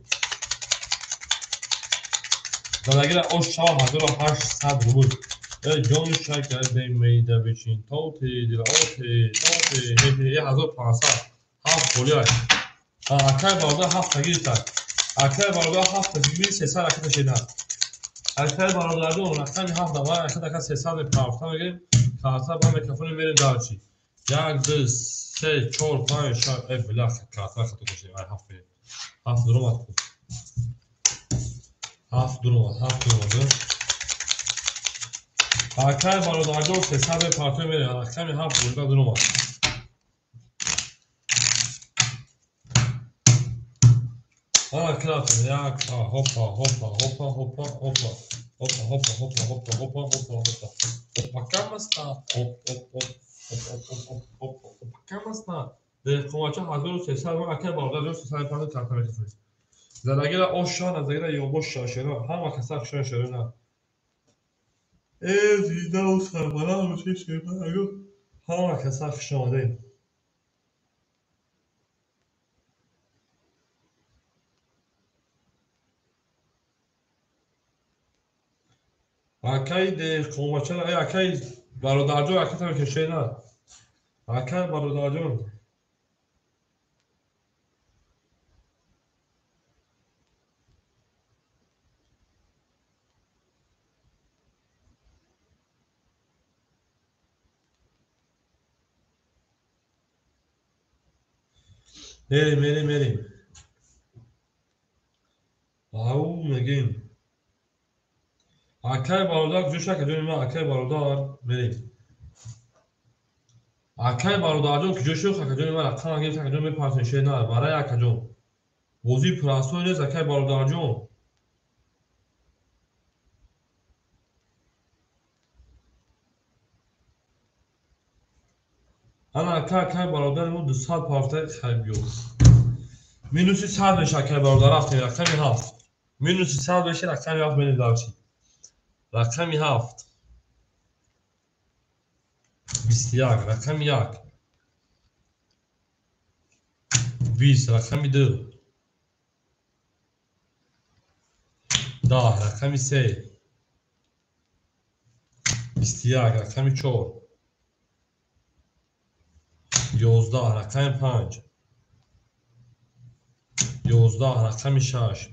задагира ош шава 1800 рубл ҷони шакарде мейда бичин тоти дилоти тоти 1500 7 холӣ акай бародар 7 гирифтад акай бародар 7 гирифт 300 ракета шеда акай бародарҷон рақами 7 давай ака 300 мепарфта мегирем карта ба микрофони мерем дарчи 1 2 3 4 5 6 била карта хато кашидем ай 7 мерем 7 дуромад ку 7 дуромад 7 дуромад акай бародарҷон 300 мепартои мерем рақами 7 бурда дуромад ана крафтем як хопа хопа хопа хопа хопа хопа хопа хопа хопа хопа хопа хопа опа камаста оп оп оп оп оп оп оп оп опа камаста деҳқонбача 1300 акай бародарҷон 300 мепартои карта мекафонем Задагира ош шана, задагира ёбош шашера, ҳама каса хушон шерена. Э, зинда сарбаланд бошед, шербанаго. Ҳама каса хуш омадед. Акаи деҳқонбача, э, акаи бародарҷон, акатам кешена. Акаи бародарҷон. Мерем, мерем, мерем. Ау, мегем. Акаи бародар куҷо шуд, акаҷони ман? Акаи бародар, мерем. Акаи бародарҷон куҷо шуд, акаҷони ман? Рақам гирифт, акаҷон мепартем, шер на, барои акаҷон. Бозии пурасой нест, акаи бародарҷон. Ана ака, акаи бародари мо 200 парта хайб ё. Минуси 100 меша, акаи бародар, рафтем, рақами 7. Минуси 100 меша, рақами 7 мерем дарчи. Рақами 7. 21, рақами 1. 20, рақами 2. 10, рақами 3. 21, рақами 4. 11, рақами 5. 11, рақами 6.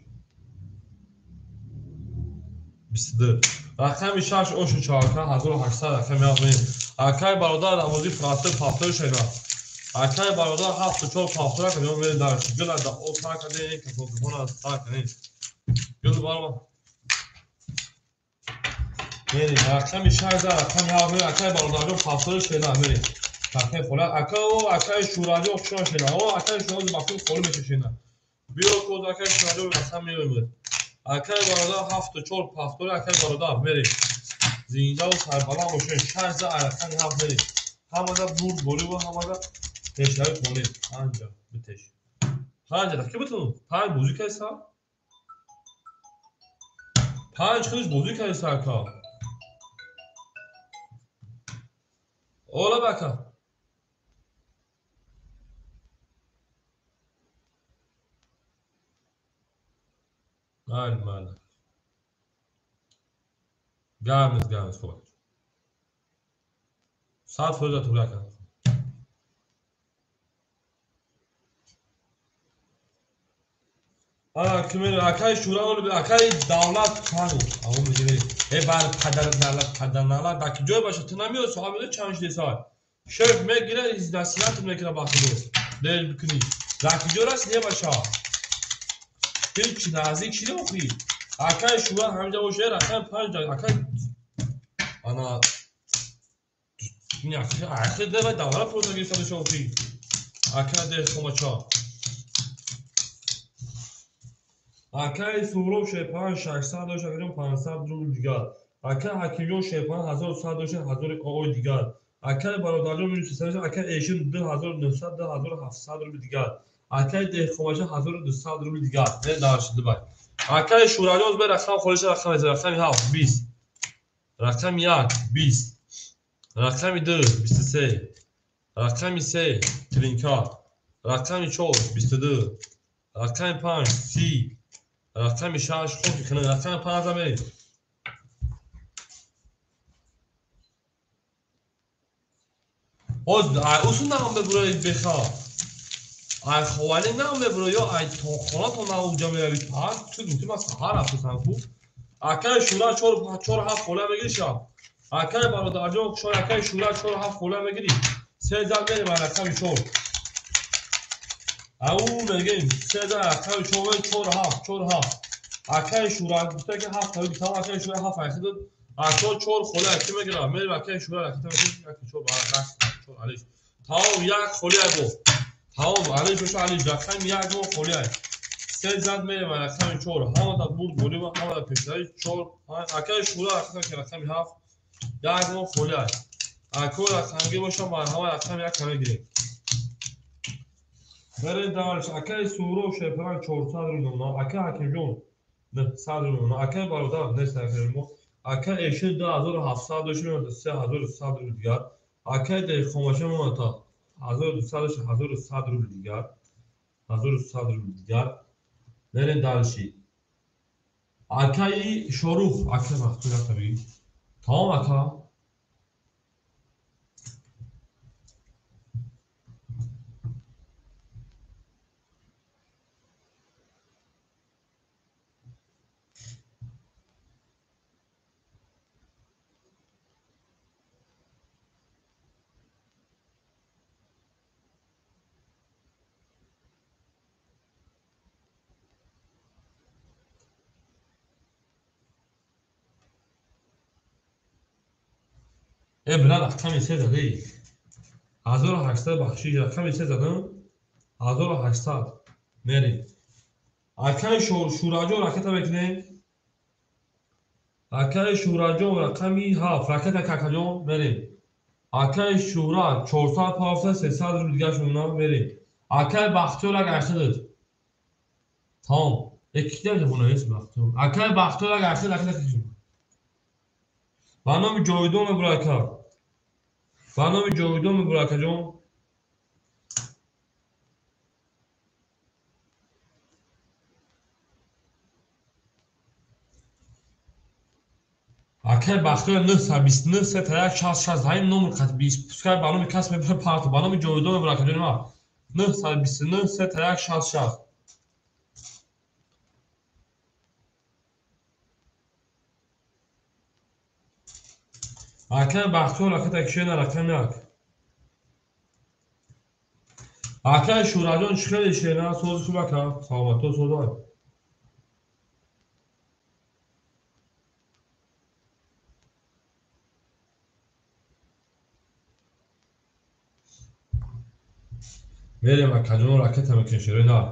22. Рақами 6 ошу чарка 1800 рақами 7 мерем. Акаи бародар намози фрастой пафтор шена. Акаи бародар 7 4 пафтор кардем, мерем дарчи. Гул да о сар кардем, касофона сар кардем. Гул барома. Мерем рақами 6 да рақами 7 мерем. Акаи бародарҷон пафтор шена мерем. Рақами хола ака о акаи Шӯраҷон хушон шена. О акаи Шӯраҷон махсус холӣ мешашена. Биё коз акаи Шӯраҷон рақам меоем. Акаи бародар 7 4 пафтор, акаи бародар мерем. Зиндаву сарбаланд бошед. 6 за рақами 7 мерем. Ҳамада бурд болӣ ва ҳамада пешравӣ холӣ. Панҷа битеш. Панҷа даки битун. Панҷ бозӣ кайса? Панҷ худаш бозӣ кайса ака. Ола бака. Майли, майли. Гарм нест, гарм нест, хуб. 100% туғри ака. Ана ки мерем, акаи Шӯра, акаи давлат чанд? Аво мегирем. Э бар падар налат, падар налат, дар ки ҷой баша ту намеояд, соат медони чанд шуди соат. Шеф мегира, насиҳатт мекунад ба худо. Дер бикунӣ. Дар ки ҷо расидия баша? Ҳеҷ наздик шиди охи. Акаи Шӯра ҳаминҷа боша, рақами 5 акаи ана ахир девай давра фурӯта гирифта боша охи. Акаи деҳқонбача. Акаи Суҳроб шерпаҳан 600 дошт, акаҷон 500 рубл дигар. Акаи Ҳакимҷон шерпаҳан 1100 дошт, 1000 оғои дигар. Акаи бародарҷон минус 300 дошт, акаи Эшин 2900, 2700 рубл дигар. Акаи деҳқонбача 1200 рубл дигар. Не дарши дубай. Акаи Шӯраҷон бе рақам холиша рақам мезанад. Рақами 7 20. Рақами 1 20. Рақами 2 23. Рақами 3 тринка. Рақами 4 22. Рақами 5 30. Рақами 6 хоки хина. Рақами 5 мерем. Ҳоз ай усун нам бебурои беха. Ай ховалӣ нам мебуро ё ай хона то на уҷа мерави. Пас ту гуфти ман саҳар рафтасам ку. Акаи Шӯра 4 4 7 хола мегири шаб. Акаи бародарҷон шояд акаи Шӯра 4 7 хола мегири. Се зад мерем ай рақами 4. Ау мегем се зад рақами 4 4 7 4 7. Акаи Шӯра гуфта ки 7 тавӣ тамом акаи Шӯра 7 ай худат ака 4 хола ки мегира. Мерем акаи Шӯра рақами 1 4 баракат 4 алиш. Тамом як холи ай бо. Тамом алиш боша алиш рақами 1 мо холи ай. Се зад мерем ай рақами 4. Ҳамада бурд болӣ ва ҳамада пешравӣ 4 5 акаи Шӯра рақами 7 як мо холи ай. Ако рақамгир боша марҳама рақами 1 мегирем. Мерем дальше. Акаи Суҳроб Шерпаланг 400 рубл мемонад. Акаи Ҳакимҷон 900 рубл мемонад. Акаи бародар нест акаи мо. Акаи Эшин 2700 дошт мемонад 3100 рубл дигар. Акаи Деҳқонбача мемонад та 1200 дошт 1100 рубл дигар. 1100 рубл дигар. Мерем дальше. Акаи Шорух, акаи Бахтиёр якта бигӣ. Тамом ака. Э, брат, рақами се задӣ. 1800 бахшиш, рақами се задам. 1800. Мерем. Акаи Шураҷон ракета мекунем. Акаи Шураҷон рақами 7 ракета какаҷон мерем. Акаи Шура 400 пафта 300 рубл дигар шумона мерем. Акаи Бахтиёр як 800. Тамом. Эккида бунавис Бахтиёр. Акаи Бахтиёр як 800 ракета кашем. Ба номи Ҷовидон мебура ака. Ба номи Ҷовидон мебура акаҷон. Акаи Бахтиёр 929 3 1 6 6 ҳамин номер қат 20 пускай ба номи кас мебура парто. Ба номи Ҷовидон мебура акаҷон ма. 929 3 1 6 6. Акаи Бахтиёр ракета кишена рақами 1. Акаи Шураҷон чӣ хеле шена сози хуб ака. Саломатто созай. Мерем акаҷон ракета мекунем шерои нар.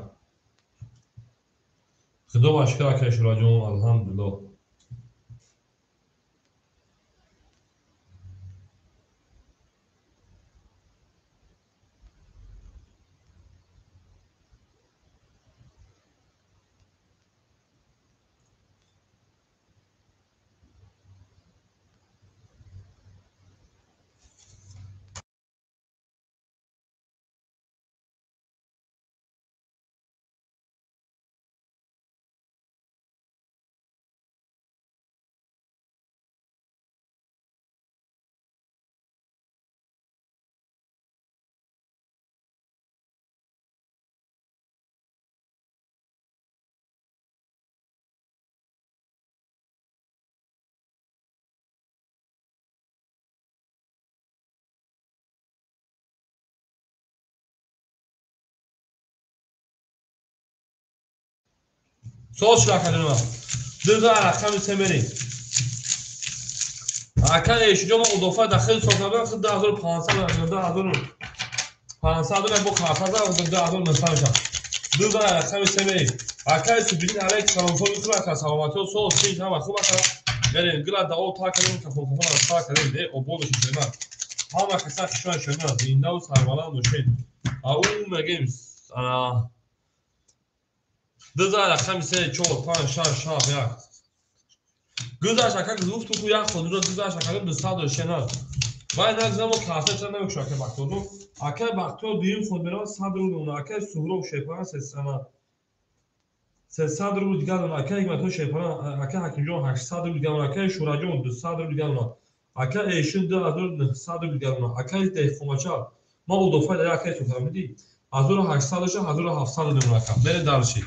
Худо ба шукр акаи Шураҷон, алҳамдулиллоҳ. Соз шуд акаҷон ман. Дуза рақами се мерем. Ака эшиҷо ма удофа дахил сохтадам худ 2500 2500 бо қарфаза 2900 мешавад. Дуза рақами се мерем. Акаи Субидин алайк салом сози хуб ака, саломатиё соз чиз ҳама хуб ака. Мерем гила дао та кардем кафон кафон та кардем. Э обод бошед шумо. Ҳама каса хушон шумо зинда ва сарбаланд бошед. Ау мегем ана дуза рақами се 4 5 6 7 1. Гузашт ака гуфту ку як ход гузашт ака 200 шена. Вай нагзамо карта ча намекуша ака Бахтиёр. Ака Бахтиёр дуюм ход меравад 100 рубл мемонад. Акаи Суҳроб Шерпаланг 300 рубл дигар мемонад. Акаи Ҳикматулло Шерпаланг, акаи Ҳакимҷон 800 рубл дигар мемонад. Акаи Шураҷон 200 рубл дигар мемонад. Акаи Эшин 2900 рубл дигар мемонад. Акаи Деҳқонбача ма удофа дар акаи Султон медӣ 1800 дошта 1700 мемонад ака. Мерем дальше.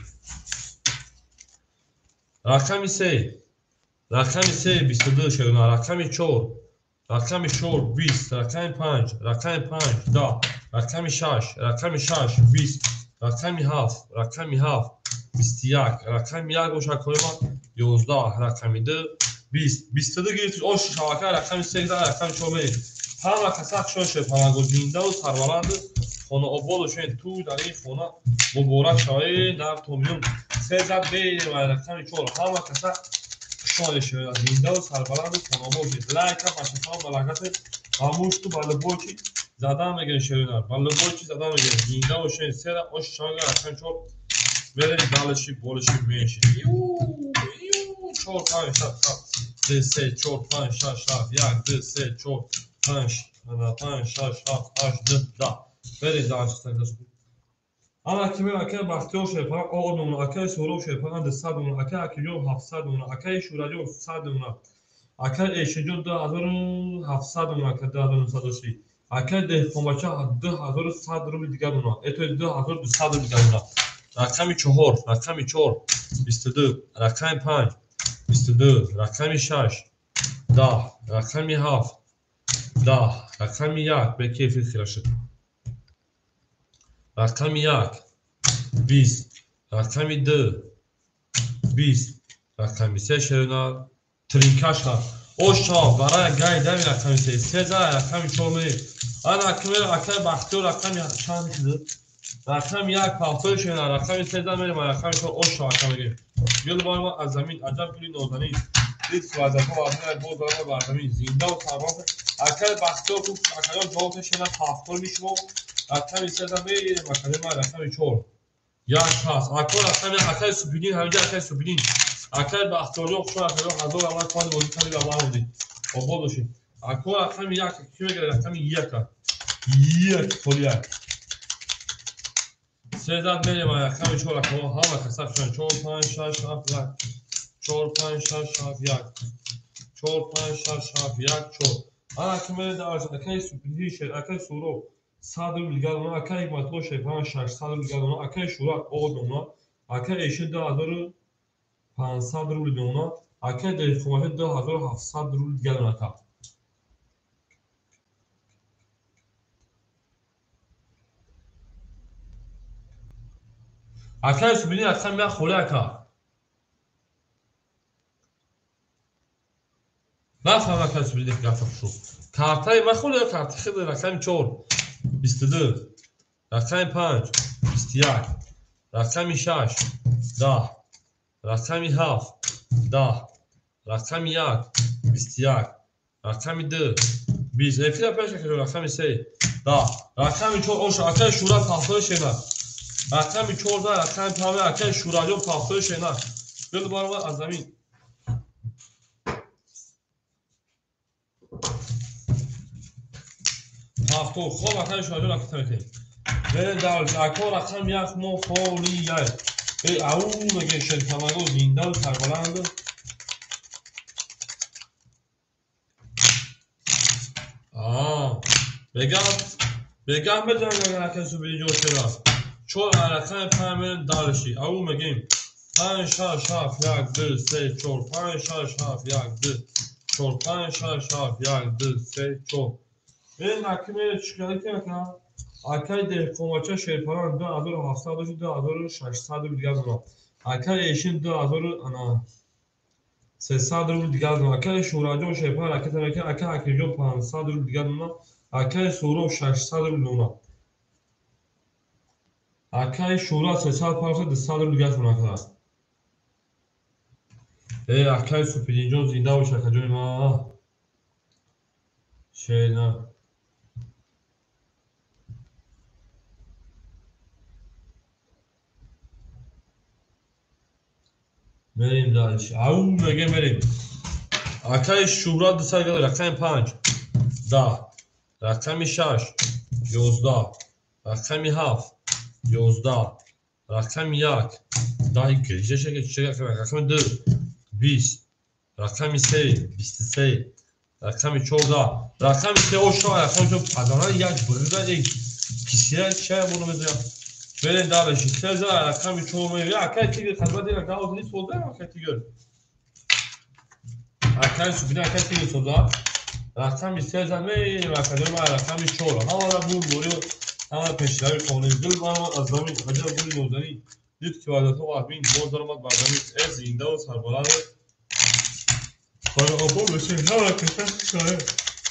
Рақами се. Рақами се 22 шерона. Рақами 4. Рақами 4 20. Рақами 5. Рақами 5 10. Рақами 6. Рақами 6 20. Рақами 7. Рақами 7 21. Рақами 1 бошад коима 11. Рақами 2 20. 22 гирифтиш ош шавака рақами 3 рақами 4 мерем. Ҳама каса хушон шуд паланго зинда ва сарбаланд хона обод бошед. Ту дар ин хона муборак шавед дар томиён. Се зад берем ва рақами 4. Ҳама каса хушон шуд зинда ва сарбаланд хона обод бошед. Лайка башасао балакате ба мушту ба либочи Задан мегирем шерина. Ба любой чиз задан мегирем. Зинда бошен. Сера ош шанга рақами 4. Мерем далиши болиши менши. Ю, ю, 4 5 6 7 2 3 4 5 6 7 1 2 3 4 5 5 6 7 8 9 10. Мерем далиши. Ана ки мерем акай Бахтиёр Шерпаланг оғ мемонад, акай Суҳроб Шерпаланг 200 мемонад, акай Акимҷон 700 мемонад, акай Шӯраҷон 100 мемонад, акай Эшинҷон 2700 мемонад, акай 2900 дошти, акай Деҳқонбача 2100 рубли дигар мемонад, этой 2200 рубли дигар мемонад. Рақами 4, рақами 4, 22, рақами 5, 22, рақами 6, 10, рақами 7, 10, рақами 1, бекефи хира шуд. Рақами 1, 20, рақами 2, 20, рақами 3 шерина, тринкаша. Оша, барай гай дами рақами 3, 3 за рақами 4 мерем. Ана акмер акай Бахтиёр рақами чанд шуд? Рақами 1 пахтои шерина, рақами 3 за мерем, рақами 4 оша ака мегирем. Гул барма аз замин, аҷаб гули нозанин. Дид вазифа вазифа боз барма бар замин. Зинда ва сарбаланд. Акай Бахтиёр гуфт, акаён ҷавоб шерина пахтор мишмо. Рақами 3 за мерем, акаи ма рақами 4. Як пас. Ако рақами акай Субидин, ҳамиҷа акай Субидин. Акай Бахтиёрҷон хуш акаён ҳазор амал кунанд бозӣ кардӣ ва ман мондӣ. Обод бошед. Ако рақами 1 ки мегирад рақами 1. 1 холи 1. 3 зад мерем рақами 4 ако ҳама каса шудан 4 5 6 7 1. 4 5 6 7 1. 4 5 6 7 1 4. Ана ки мерем дар акай Субидин шер, акай Суҳроб 100 рубл дигар мемонад, акай Ҳикматулло Шерпаланг 600 рубл дигар мемонад, акай Шӯрат оғоз мемонад, акай Эшин 2500 рубл мемонад, акай Деҳқонбача 2700 рубл дигар мемонад. Акай Субидин рақами 1 холи ака. Нафаҳмам акай Субидин гапа шуд. Картаи ман холи ё карти хид рақами 4 22, рақами 5 21, рақами 6 10, рақами 7 10, рақами 1 21, рақами 2 20. Эфира пеш акаҷон рақами 3 10, рақами 4 оша акай Шӯра пахтои шена. Рақами 14 рақами 5 акай Шӯраҷон пахтои шена. Гул баробар аз замин. Пахто хоб акай Шӯраҷон ракета мекунем. Мерем дар ако рақами 1 мо холи 1. Эй ау меге шерпаланго зинда ва сарбаланд. Бегам беҷанг акай Субидинҷон шера. 4 рақами 5 мерем далши. Ау мегем 5 6 7 1 2 3 4 5 6 7 1 2 4 5 6 7 1 2 3 4. Мерем аки мерем чикар мекунам? Акай Деҳқонбача Шерпаланг 2700 дошт, 2600 рубл дигар мемонад. Акай Эшин 2300 рубл дигар мемонад. Акай Шӯраҷон Шерпаланг ракета мекунад, акай Акимҷон 500 рубл дигар мемонад, акай Суҳроб 600 рубл мемонад. Акай Шӯра 350 200 рубл дигар мемонад. Эй акай Субидинҷон зинда бош акаҷони ман. Шерина. Мерем дальше. Ау меге мерем. Акай Шӯра 200 гал рақами 5 10, рақами 6 11, рақами 7 11, рақами 1 10 гирижа шака чика рақами 2 20, рақами 3 23, рақами 14, рақами 3 оша рақами 4 падана як бирда як кисия чай буно мезанам. Мерем дальше. 3 за рақами 4 мерем. Акай Тигр хизмат дера гауз нест созда акай Тигр. Акай Субидин акай Тигр созда. Рақами 3 за мерем акаҷон ман рақами 4. Ҳамара бур бори ҳама пешравӣ қонун. Гул баромад аз замин, аҷаб гули нозанин. Дид ки ваъдато аз бин боз даромад бар замин. Э зинда ва сарбаланд. Обод бошед ҳама каса шояд.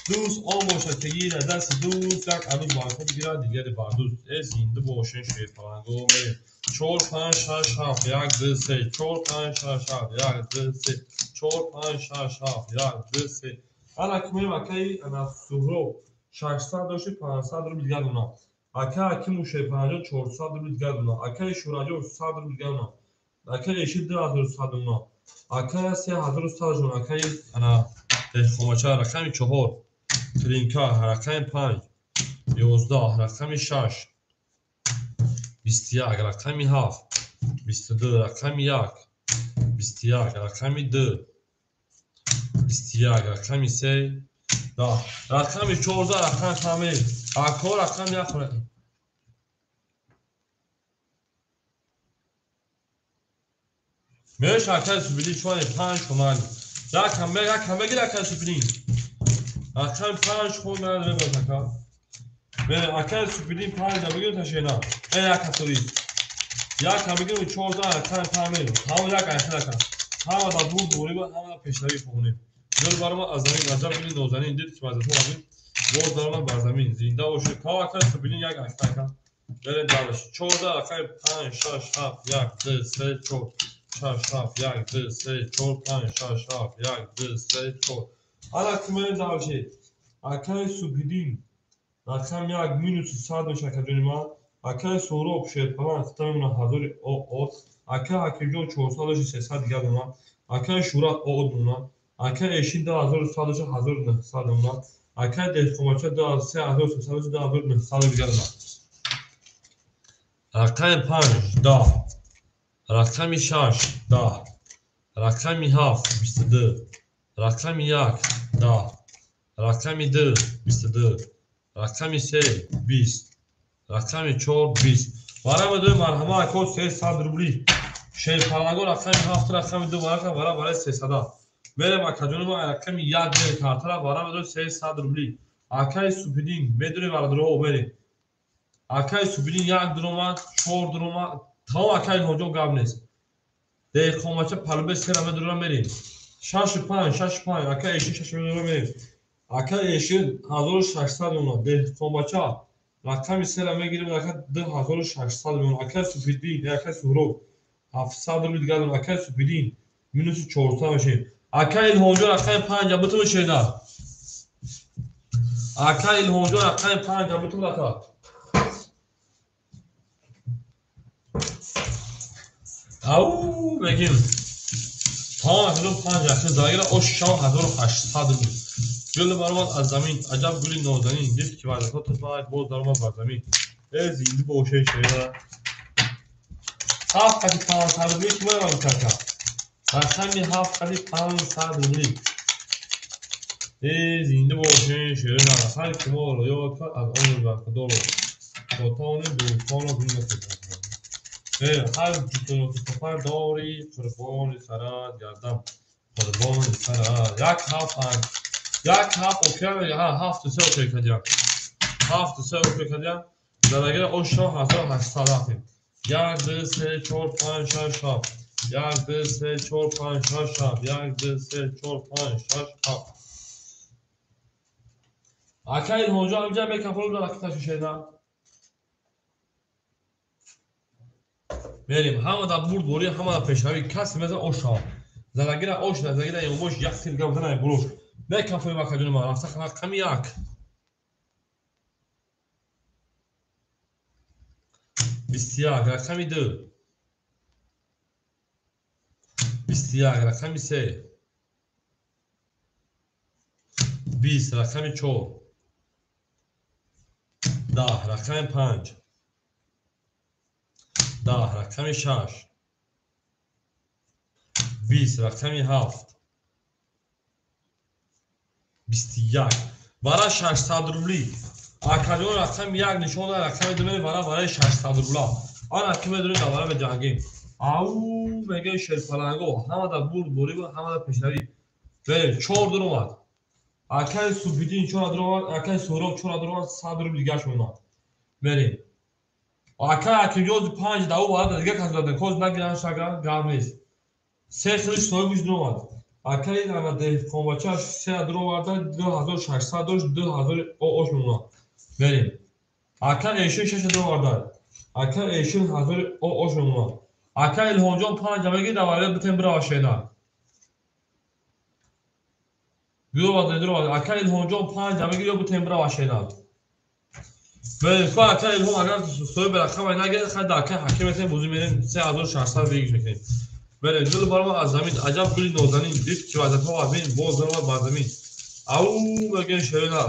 Дӯст он бошад ки гирад дасти дӯст, як арӯз бар худ гирад, дигаре бар дӯст. Э зинда бошед шерпаланго мерем. 4 5 6 7 1 2 3 4 5 6 7 1 2 3 4 5 6 7 1 2 3. Ана ки мерем акаи ана Суҳроб 600 дошти 500 рубл дигар дона. Акай Ҳакиму Шерпаланҷон 400 рубл дигар дона. Акай Шӯраҷон 100 рубл дигар дона. Акай Эшид 2100 дона. Акай 3100 дона. Акай ана деҳқонбача рақами 4 тринка, рақами 5 11, рақами 6 21, рақами 7 22, рақами 1 21, рақами 2 21, рақами 3 10, рақами 14, рақами 5. Ако рақами 1. Меш акай субили чуани 5 хоман. Якам бегир акай субили. Рақами 5 хом ман мебарад ака. Мере акай субили 5 да бегир ташена. Э як ҳафтои. Якам бегир 14 рақами 5 меро. Ҳама як айхел ака. Ҳама да бурд дорӣ ва ҳама да пешравӣ хонем. Гул барома аз замин аҷаб гули нозанин дид ки вазифа азин боз даромад бар замин. Зинда бошед. Та акай субили як айхел ака. Мере далаш. 14 рақами 5 6 7 1 2 3 4 6 7 1 2 3 4 5 6 7 1 2 3 4. Ана кимери далши. Акай Субидин рақами 1 минуси 100 меша акаҷони ман. Акай Суҳроб Шерпалан хита мемона 1000 ОО. Акай Ҳакимҷон 400 доши 300 дигар дона. Акай Шӯрат ОО дона. Акай Эшин 2100 доши 1900 дона. Акай Деҳқонбача 3300 доши 2900 дигар дона. Рақами 5 10, рақами 6 10, рақами 7 22, рақами 1 10, рақами 2 22, рақами 3 20, рақами 4 20. Барои ду марҳама ако 300 рубли. Шерпаланго рақами 7 рақами 2 варақа бара барои 300. Мерем акаҷони мо рақами 1 мерем картара барои ду 300 рубли. Акай Субидин медурем бародаро мерем. Акай Субидин 1 дуромад, 4 дуромад. Тамом акай Илҳомҷон гап нест. Деҳқонбача палубе 3 медурам мерем. 6 5 6 5 акай Эшин 6 медурам мерем. Акай Эшин 1600 мемонад. Деҳқонбача рақами 3 мегирем, акай 2600 мемонад. Акай Субидин, акай Суҳроб 700 рубл дигар дорам. Акай Субидин минуси 400 мешем. Акай Илҳомҷон рақами 5 бутун шена. Акай Илҳомҷон рақами 5 бутун ака. Ау мегим. Тамом акаҷон 5 ахир загира ош 6800 рубл. Гул баромад аз замин, аҷаб гули нозанин, дид ки вазифа ту боз даромад бар замин. Э зинда боше шера. 7 қади 500 рубли ки ман кака. Рақами 7 қади 500 рубли. Э зинда боше шера. Ҳар ки моро ёд кард аз он рӯз бархӯрдор бо тавонем дӯстонро гум накунем. Ҳар сафар дорӣ қурбони сарат гардам. Қурбони сарат. 1 7 5 1 7 окей, 7 3 окей кардям. 7 3 окей кардям. Дарагира ош 1800 рафтем. 1 2 3 4 5 6 7. 1 2 3 4 5 6 7. 1 2 3 4 5 6 7. Акай Илҳомҷон ҳамҷа мекафолу дар акиташи шена. Мерем, ҳама дар бурд борӣ, ҳама дар пешравӣ, касе мезан ош шава. Залагира ош, назагира ёмош, як сир гап занай бурош. Мекафоем акаҷони ман, рафта рақами 1. 21, рақами 2. 21, рақами 3. 20, рақами 4. 10, рақами 5. 10, рақами 6. 20, рақами 7. 21. Бара 600 рубли. Акаҷон рақами 1 нишон дод, рақами 2 мерем бара барои 600 рубла. Ана ки медонем дар бара меҷангем. Ау мегӯяд шерпаланго, ҳама дар бурд борӣ ва ҳама дар пешравӣ. Берем 4 дуромад. Акай Субидин 4 дуромад, акай Суҳроб 4 дуромад, 100 рубл дигарш мемонад. Мерем. Акай Ҳакимҷон 5 даву бара дигар кас додем. Хоз нагиран шаган гап нест. 3 хилиш соҳибиш дуромад. Акай ана деҳқонбача 3 дуромада 2600 дошт, 2000 ош мемонад. Мерем. Акай Эшин 6 дуромада. Акай Эшин 1000 ош мемонад. Акай Илҳомҷон 5 мегир дар вариант битем бирава шена. Дурова, ака Илҳомҷон 5 мегири ё бутем бирава шена. Мерем, ко ака Илҳом агар соҳиби рақам нагирад, хай да ака Ҳаким метем, бозӣ мерем 3600 выигрыш мекунем. Мерем, гул барома аз замин, аҷаб гули нозанин, дид ки вазатҳо аз бин, боз даромад бар замин. Ау, мегӯем шена.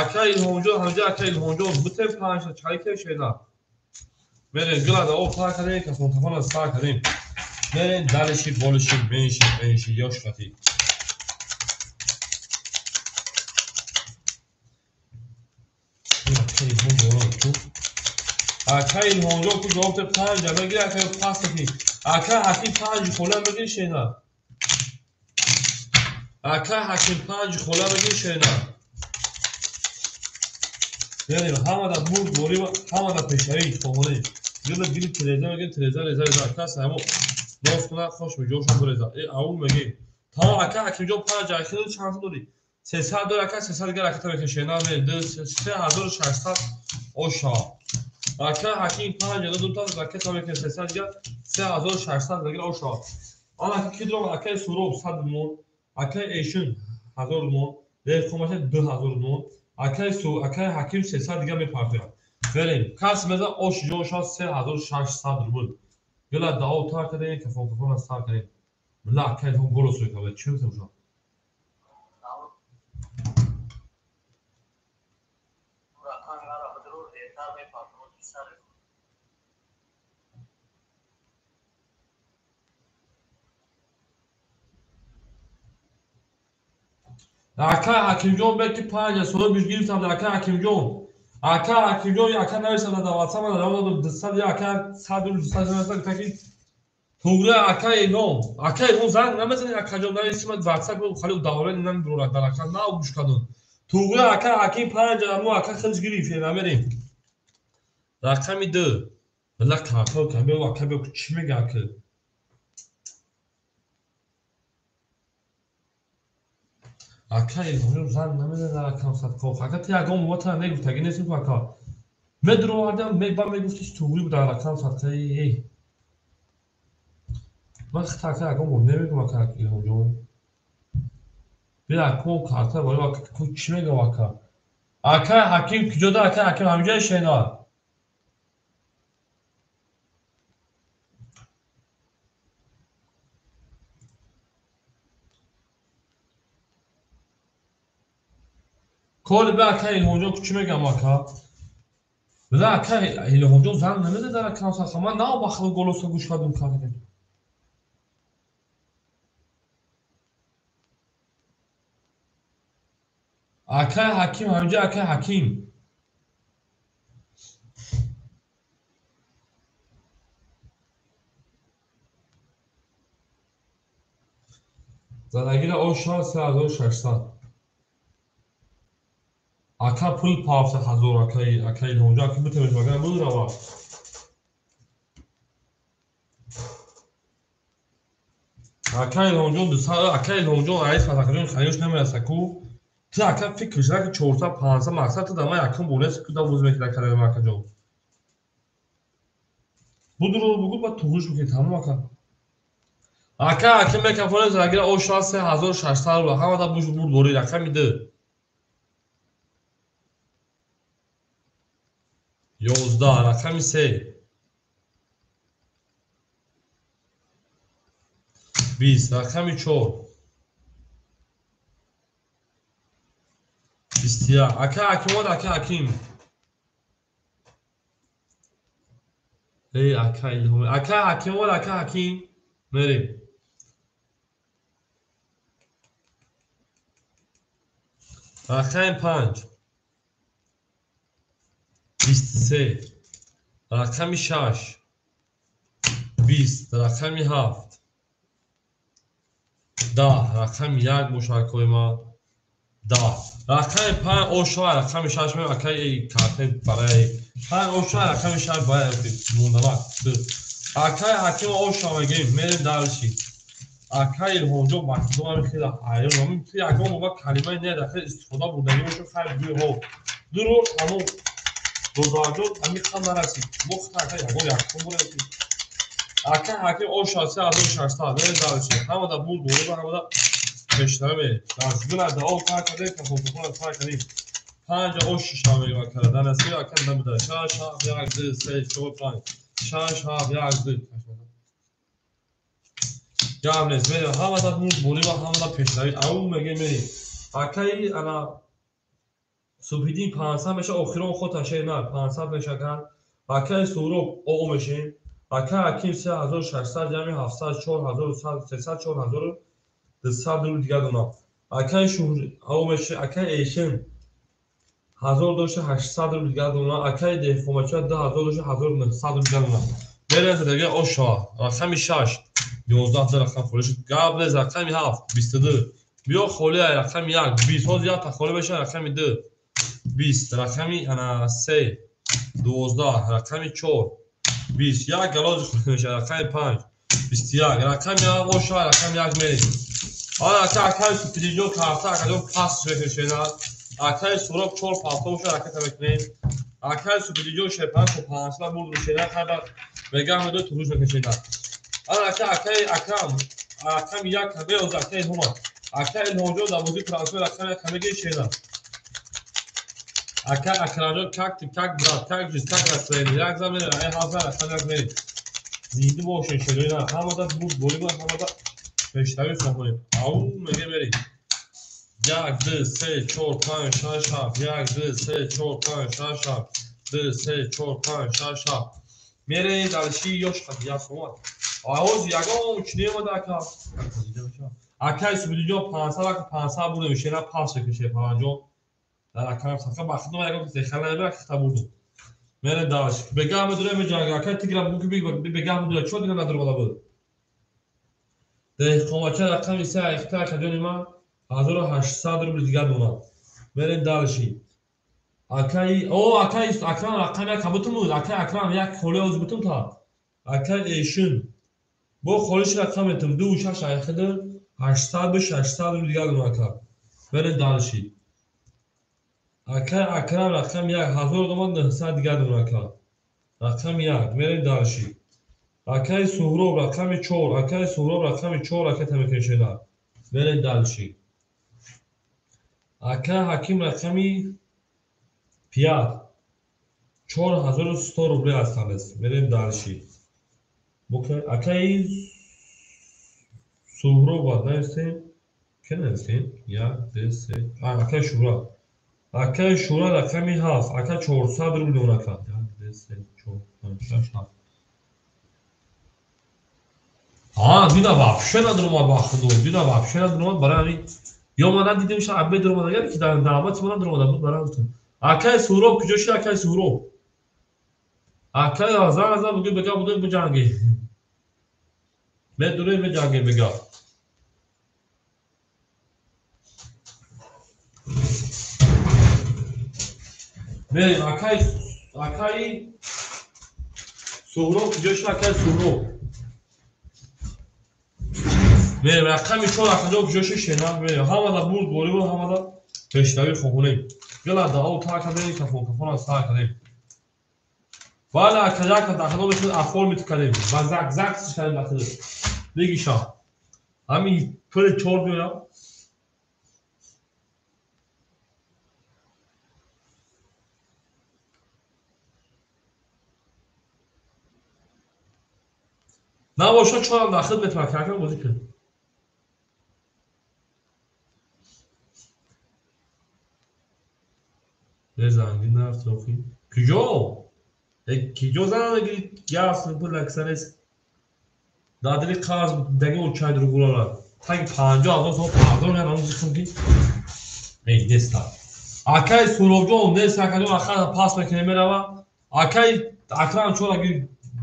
Ака Илҳомҷон, ҳамҷа ака Илҳомҷон, бутем 5 чай ке шена. Мерем, гула да об тар кардем, кафон кафон аз сар кардем. Мерем, далиши, болиши, менши, менши, ёш хати. Ака Илҳомҷон ку ҷавоб дод 5 мегири, ака пас ки. Ака Ҳаким 5 хола мегири шена. Ака Ҳаким 5 хола мегири шена. Мерем, ҳамада бурд борӣ, ҳамада пешавӣ хоҳонӣ. Гила гили тереза мегири, тереза реза реза. Ака само боз куна хош меҷошон буреза. Э ау меги. Тамом ака Ҳакимҷон 5 ахир чанд дорӣ? 300 дорӣ ака, 300 дигар ака мекаши шена. 3600 оша. Ака Ҳаким 5 ду та ракета мекунем, 300 дигар 3600 дигар оша. Ана ака кидром, акаи Суроб 100 мон, акаи Эшун 1000 мон, Левхомаша 2000 мон, акаи Су, акаи Ҳаким 300 дигар мепартояд. Берем, кас меза ош ҷоша 3600 рубл. Гила дао тар кардем, кафон кафон аз тар кардем. Била акаи Илҳом голос рӯй кард. Чӣ мекунем шумо? Ака Ҳакимҷон беки 5 соҳибиш гирифтам. Ака Ҳакимҷон, ака Ҳакимҷон, ака нависам дар WhatsApp, ман ҷавоб додам 200, ака 100 рубл, 200 нависам, таки туғри ака Илҳом, ака Илҳом занг намезанӣ, акаҷон нависи ман WhatsApp хали давра намебурад дар ака нав гӯш кардам. Туғри ака Ҳаким 5 амо ака хелиш гирифт, намерем. Рақами 2. Била карто кабе ака бе чӣ мега ака? Ака Илҳомҷон занг намезанад акам садқо. Ака ту ягон муватара негуфтаги нестӣ ку ака. Медуровардам, ба мегуфти туғри буд дар акам садқа. Эй. Ман хита ака ягон бор намегум ака Илҳомҷон. Бира ака карта барои ака ку чӣ мегам ака? Ака Ҳаким куҷода ака Ҳаким ҳамҷоя шена. Коли бе ака Илҳомҷон ку чӣ мегам ака? Била ака Илҳомҷон занг намезад дар акам садқа. Ман нав ба хали голоса гӯш кардам кардем. Ака Ҳаким ҳамҷа ака Ҳаким. Задагира оша 3600. Ака пул пафта 1000 ака Илҳомҷон ака бутемеш магар бурава. Ака Илҳомҷон 200, ака Илҳомҷон аис фатақҷон хаёш намераса ку. Ту ака фикр шуда ки 400 500 мақсад ту да ман якум бор нест ку да воз мекида кардам акаҷон. Будро бугу ба туғриш бикунӣ тамом ака. Ака Ҳаким мекафонем задагира оша 3600 рубл. Ҳамада буш бурд борӣ рақами 2. 11 рақами 3. 20 рақами 4. 21. Ака Ҳаким омад, ака Ҳаким. Эй ака Илҳом, ака Ҳаким омад, ака Ҳаким. Мерем. Рақами 5. 23. Рақами 6. 20. Рақами 7. 10. Рақами 1 бошад акои ман. 10. Рақами 5 ошва, рақами 6 меояд акаи карте барои 5 ошва, рақами 6 барои мондавак. Акаи Ҳаким оша мегирем, мерем дарши. Акаи Илҳомҷон вақтидорам хеле ҳайрон. Ту ягон бор калимаи не дар хеле истифода бурдагӣ бошад, хайр гӯй ҳо. Ду рӯз тамом. Додарҷон ҳамин қад нарасид. Мо хита ака ягон якум бор ки. Ака Ҳаким оша 3600 мерем дарши. Ҳамада бурд борӣ, ҳамада пешравӣ гула дао кар кардем, кафон сар кардем. Панҷ о шиша мегирам ака. Дар насиби ака набуда. Шаш, ҳафт, як, ду, се, чор, панҷ. Шаш, ҳафт, як, ду. Гап нест. Мерем ҳамада мурд болиба, ҳамада пешравӣ. Ау мегем мерем. Акаи ана Субҳиддин 500 меша, охирон хота шер на 500 меша кан. Акаи Суҳроб о мешем. Акаи Ҳаким 3600 ҷамъи 700 4300 4200 рубл дигар дона. Акаи Шуҳр о меше, акаи Эшин 1000 дошта 800 рубл дигар дона. Акаи Деҳқонбача 2000 дошта 1900 рубл дигар дона. Мерем дига оша. Рақами 6 11 та рақам холӣ шуд. Гап нест. Рақами 7 22. Биё холӣ рақами 1 20. Ҳозир якта холӣ меша. Рақами 2 20. Рақами ана 3 12. Рақами 4 20. Як галози холӣ меша. Рақами 5 21. Рақами 1 оша. Рақами 1 мерем. Ана ака акаи Супидинҷон карта акаҷон пас мекашена. Акаи Суроб 4 палто боша ракета мекунем. Акаи Супидинҷон шепан то 500 бурд мешена. Хайба мегам медо туруш мекашена. Ана ака акаи Акрам рақами 1 меоз акаи Илҳома. Акаи Илҳомҷон дар бозии трансфер рақами 1 мегири шена. Ака Акрамҷон как ты, как брат, как жизнь, как настроение. Як зан мерем, ай ҳазар рақами 1 мерем. Зинда бошен шероина. Ҳамада бурд болиба, ҳамада пешравӣ хоҳонем. Ау меге мерем. 1, 2, 3, 4, 5, 6, 7. 1, 2, 3, 4, 5, 6, 7. 2, 3, 4, 5, 6, 7. Мерем дарши ёш қад як сомат. Ҳоз ягон чӣ неомада ака. Акаи Субидиҷон 500 ака 500 бурдем. Шера пас мекаше панҷон. Дар акам сақа бахтно ягон зехала набира хита бурдем. Мерем дарш. Бегаҳ медурем меҷанг. Акаи Тигра бугу ки бегаҳ медура. Чо дига надуромада буд? Деҳқонбача рақами 3 айхта акаҷони ман 1800 рубл дигар донад. Мерем дарши. Акаи о акаи Акрам рақами 1 бутум буд. Акаи Акрам як холӣ оз бутум та. Акаи Эшин бо холиш рақам метум 2 6 айхида 800 бо 600 рубл дигар донад ака. Мерем дарши. Акаи Акрам рақами 1 1000 донад 900 дигар донад ака. Рақами 1 мерем дарши. Акаи Суҳроб рақами 4, акаи Суҳроб рақами 4 ракета мекашена. Мерем дарши. Акаи Ҳаким рақами 5 4100 рубле ҳастанд. Мерем дарши. Акаи Суҳроб навистем. Ке навистем? 1 2 3. Акаи Шура. Акаи Шура рақами 7, ака 400 рубл донад ака. 1 2 3 4 5 6 7. Дина вообще надуромад ба худо. Дина вообще надуромад барои ҳамин. Ё ман надидем ша абе дуромад агар ки дар даъвати ман надуромада буд барои гуфтам. Акаи Суҳроб куҷо шуд акаи Суҳроб? Акаи азан азан бугӯ бега будем биҷангем. Медурем меҷангем бега. Мерем акаи Суҳроб куҷо шуд акаи Суҳроб? Мерем рақами 4 акаҷон куҷо шуд шена мерем. Ҳамада бурд болибо, ҳамада пешравӣ хоҳонем. Гила дао тар кардем, кафон кафонам сар кардем. Бале ака як дахно мешуд оформить кардем. Ба зак зак кардем дахно. Бигиша. Ҳамин пули 4 биёям. Набошад чорам дахил метавонад какам бозӣ кунад. Занги нарафт охи. Куҷо? Куҷо зана мегирӣ? Ясно пул аксарес. Дар дили қарз даги очай дуругулара. Таги 50 000 сом пардон ям зихм ки. Эй, неста. Акаи Суҳробҷон нест, акаҷон аха пас мекунем мерава. Акаи Акрам чора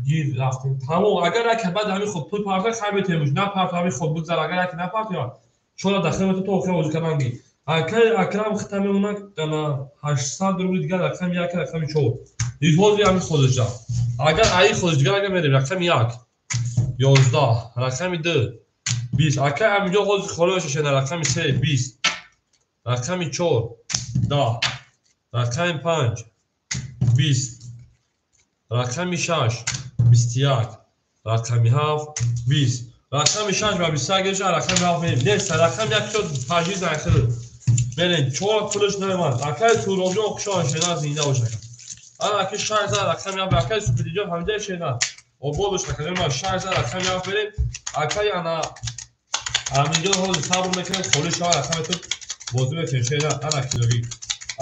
гир рафтем. Тамом, агар яке баъд ҳамин худ пул парта хай метемуш, напарта ҳамин худ бигзар, агар яке напартя, чора дахил мету то охир бозӣ кардан гир. Акаи Акрам хита мемонад ана 800 рубли дигар рақами 1 рақами 4. Ҳозир ҳамин ходиҷа. Агар аи ходиҷ дигар агар мерем рақами 1 11 рақами 2 20. Акаи ҳаминҷо ҳозир холӣ мешашена рақами 3 20 рақами 4 10 рақами 5 20 рақами 6 21 рақами 7 20. Рақами 6 ба 21 гирифт, рақами 7 мерем. Нест, рақами 1 шуд пажи занхил. Мерем, 4 пулш намемонад. Акай Туробҷон хушон шена зинда бошад. Ана аки 6 за рақами 7, акай Супидиҷон ҳамида шена. Обод бошад, акай ман 6 за рақами 7 мерем. Акай ана Аминҷон ҳозир сабр мекунад, холӣ шавад рақами ту бозӣ мекунем шена. Ана киноги.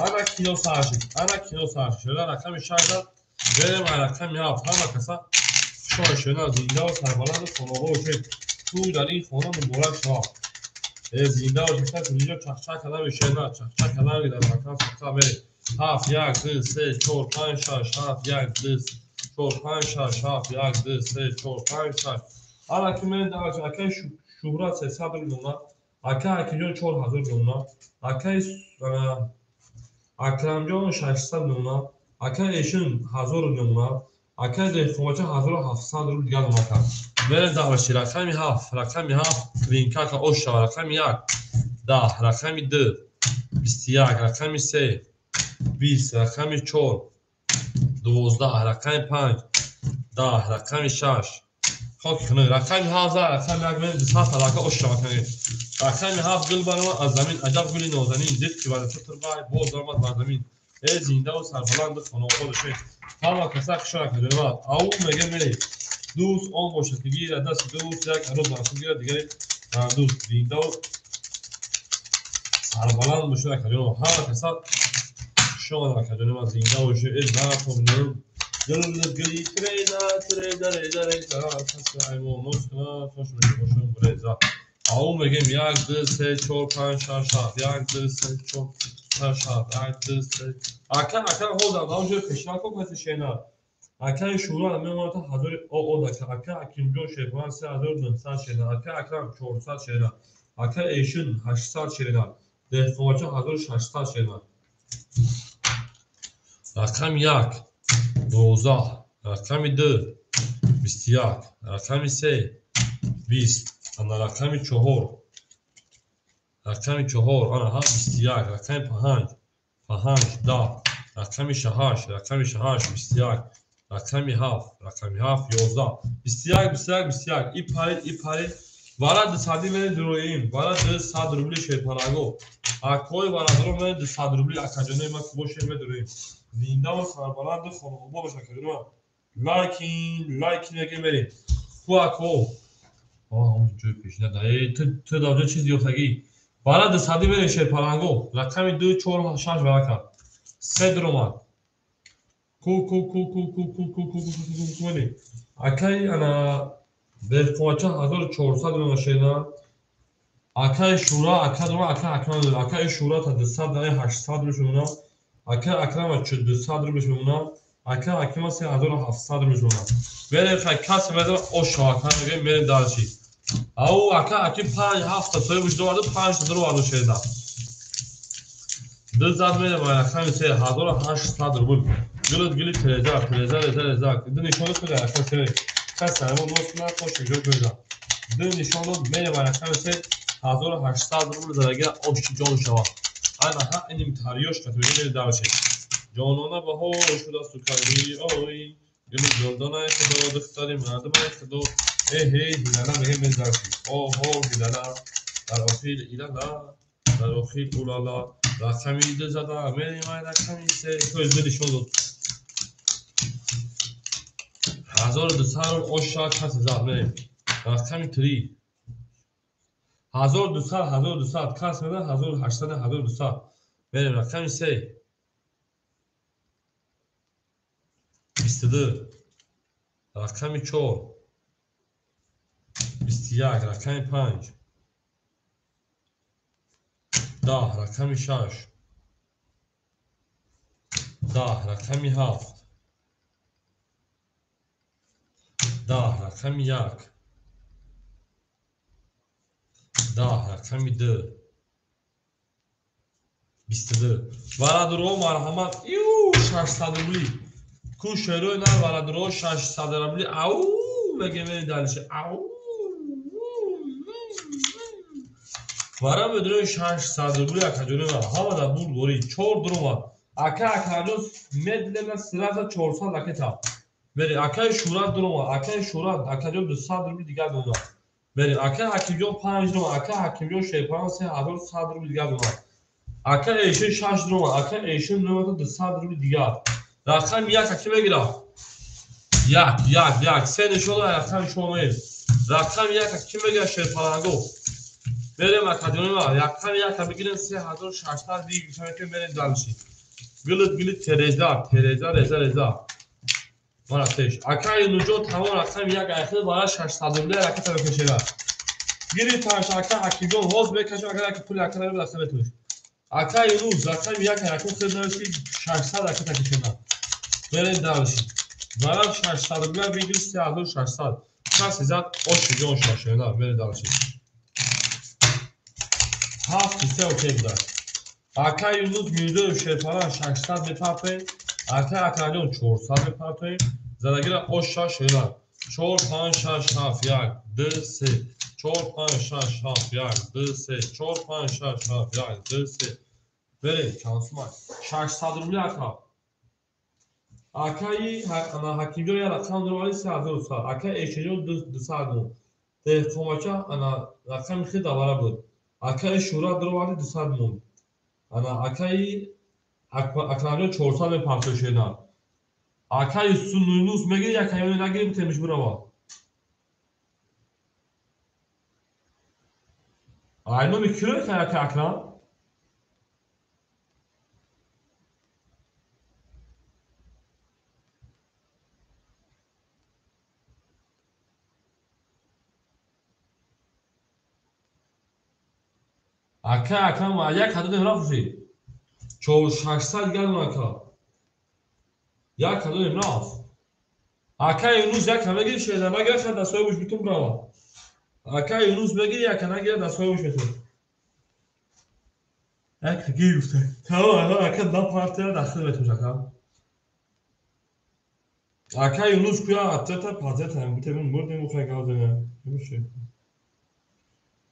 Ана кино сар шуд. Ана кино сар шуд. Шена рақами 6 за мерем, рақами 7. Ҳама каса хушон шена зинда ва сарбаланд хонаҳо бошед. Ту дар ин хона муборак шавад. Зинда бошед, инҷо чақчақ карда мешена, чақчақ карда дар макан сақа мерем. 7 1 2 3 4 5 6 7 1 2 4 5 6 7 1 2 3 4 5 6. Ана ки мен акай Шуҳрат 300 рубл, акай Акиҷон 4000 рубл, акай Акрамҷон 600 рубл, акай Эшин 1000 рубл, акай Деҳқонбача 1700 рубл дигар нома кард. Мерем даваши рақами 7, рақами 7 клинкака ош шава, рақами 1 10, рақами 2 21, рақами 3 20, рақами 4 12, рақами 5 10, рақами 6 хоки хунук, рақами 7 рақами 1 мерем 200 талака ош шава канем. Рақами 7 гул баромад аз замин, аҷаб гули нозанин, дид ки бар турбай боз баромад бар замин. Зинда ва сарбаланд хонаобод бошед. Ҳама каса хушон акаҷонат. Ау мега мерем. Дӯст он бошад ки гирад дасти дӯст, як арӯз бар гирад, дигаре дӯст. Зинда ва сарбаланд бошед акаҷонат. Ҳама каса хушон акаҷонат, зинда бошед. Зафон гул гули треза треза реза реза касе аймон ноз кунад тош мешавад буреза. Ау мегем 1 2 3 4 5 6 7 1 2 3 4 5 6 1 2 3. Ака ака ҳозир дар ҷои пешина ко касе шена. Акаи Шӯра мемонад 1000 ОО ака. Ака Акимҷон Шерпан 3900 шена. Ака Акрам 400 шена. Ака Эшин 800 шена. Деҳқонбача 1600 шена. Рақами 1 12, рақами 2 21, рақами 3 20, ана рақами 4, рақами 4, ана 21, рақами 5 5 10, рақами 6, рақами 6 21, рақами 7, рақами 7 11, 21 21 21. И парид, и парид. Вара 200 мерем дуроим, вара 200 рубли шерпараго. Акои варадро мерем 200 рубли акаҷонои ма бошем медуроим. Зинда ва сарбаланд хонаобод бошад акаҷоно. Лайкин, лайкин мегем мерем. Ку ако. Он ҷои пешина да. Ту дар ҷо чиз ёфтагӣ. Вара 200 мерем шерпаранго. Рақами 2 4 6 варака. 3 дуромад. Ку ку ку ку ку ку ку ку ку ку ку мерем. Акай ана Деҳқонбача 1400 рубл шена. Акай Шӯра, ака дура, ака Акрам, акай Шӯра та 200 дар 800 рубл мемонад. Ака Акрам 200 рубл мемонад. Ака Акима 3700 рубл мемонад. Мерем хай кас медам ош шава кан мегем мерем дарчи. Ау ака Аким 5 7 та соҳиб доварду 5 та дуроварду шеда. Ду зад мерем рақами 3 1800 рубл. Гулут гули тереза, тереза, реза, реза. Ду нишон куда рақами 3. Кас ҳамон нос кунад то шуҷоъ гӯзад. Ду нишон дод мерем рақами 3 1800 рубл задагира оши ҷон шавад. Ана ҳа иним тарёш қатӯ мерем дарчи. Ҷонона баҳор шудасту калви ой. Гули гулдонаи худо, духтари мардумаи худо. Эҳе ҳилала мегем мерем дарчи. Оҳо ҳилала дар охир илала дар охир улала. Рақами 2 зада мерем рақами 3. То ду нишон дод. 1200 рубл ош шавад касе зад мерем. Рақами 3 1200 1200 кас медад 1800 1200 мерем рақами 3 22, рақами 4 21, рақами 5 10, рақами 6 10, рақами 7 10, рақами 1 10, рақами 2 22. Бародаро марҳамат, ю 600 рубли. Ку шерои нар бародаро 600 рубли. Ау мегем мерем дальше. Ау. Вара медрои 600 рубли акаҷони ма. Ҳама дар бур дорӣ. 4 дуромад. Ака акаҷон медлена сразу 400 ракета. Мери акаи Шӯра дуромад. Акаи Шӯра акаҷон 200 рубли дигар додад. Мерем. Ака Ҳакимҷон 5 рома, ака Ҳакимҷон Шерпаланг 3100 рубли дигар дорад. Ака Эшин 6 рома, ака Эшин 9200 рубли дигар. Рақами 1 аки мегирад. 1 1 1 се нишона рақами шумо меем. Рақами 1 аки мегирад Шерпаланго. Мерем академия. Рақами 1 мегирем 3600 дигар мерем дальше. Гилит гилит тереза, тереза, реза, реза. Мана теш. Ака Юнуҷон тамом рақами 1 айхил барои 600 рубли ракета мекашад. Гирит танш ака Ҳакимҷон ҳоз мекашад, агар ака пули ака набуд ака метавониш. Ака Юнус рақами 1 якум хел навишт ки 600 ракета кашида. Мерем дальше. Барои 600 рубли бигир 3600. Касе зад оши ҷон шашена. Мерем дальше. 7 3 окей буда. Ака Юнус Мирзоев Шерпаланг 600 мепартоем. Ака Акрамҷон 400 мепартоем. Задагира ош 6 шера. 4 5 6 7 1 2 3 4 5 6 7 1 2 3 4 5 6 7 1 2 3. Берем чанд сумай? 600 рубли ака. Акаи ана Ҳакимҷон як рақам дорад 3100. Ака Эшеҷон 200 мон. Деҳқонбача ана рақами хел давара буд. Акаи Шӯра дароварди 200 мон. Ана акаи Акрамҷон 400 мепартои шена. Акаи Юнус мегири як ҳайвони нагири битемиш бирава. Ай номи киро ака Акрам? Ака Акрам як ҳадоди рафт шид. 4600 дигар ака. Як ҳадоди рафт. Ака Юнус як мегири шеда нагира шад дастҳои гӯш битун брава. Ака Юнус мегири як нагира дастҳои гӯш битун. Як гир гуфта. Тамом ака на партия дастҳои битун ака. Ака Юнус куя атета пазета битун мурдем ухай гавзена. Муше.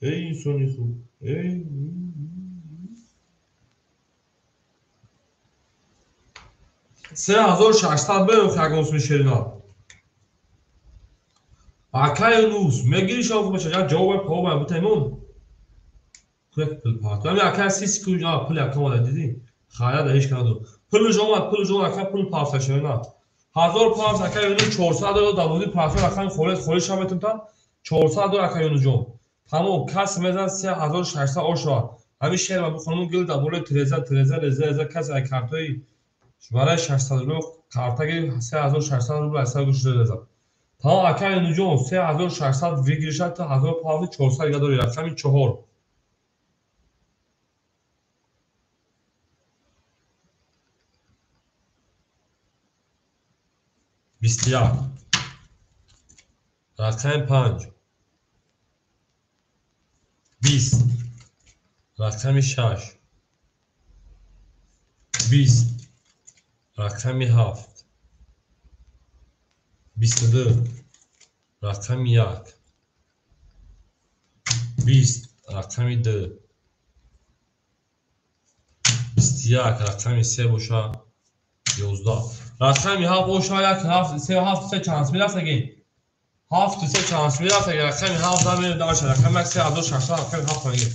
Эй инсони хуб. Эй 3600 бе хагонс мишерина. Ака Юнус мегири шав бача як ҷавоб паба бутаймон. Куяк пул парт. Ами ака сис ку ҷа пул ака омада диди. Хая да ҳеч канаду. Пул омад, пул омад ака пул парта шерина. 1000 парт ака Юнус 400 дод даводи парта рақами холис холис шав метунта 400 дод ака Юнус ҷон. Тамом кас мезан 3600 ошва. Ами шер ва бухонум гил да болои тереза тереза реза реза кас ай картои барои 600 рубл картаги 3600 рубл аз сар гӯш реза. Тамом ака Юнусҷон 3600 выигрыша та 1000 400 дига дори рақами 4. 21. Рақами 5. 20. Рақами 6. 20. Рақами 7. 22. Рақами 1. 20. Рақами 2. 21. Рақами 3 боша 11. Рақами 7 боша 1 7 3 7 3 чанд мерафтаги? 7 3 чанд мерафтаги? Рақами 7 намерем дальше. Рақами 3600 рақами 7 мегем.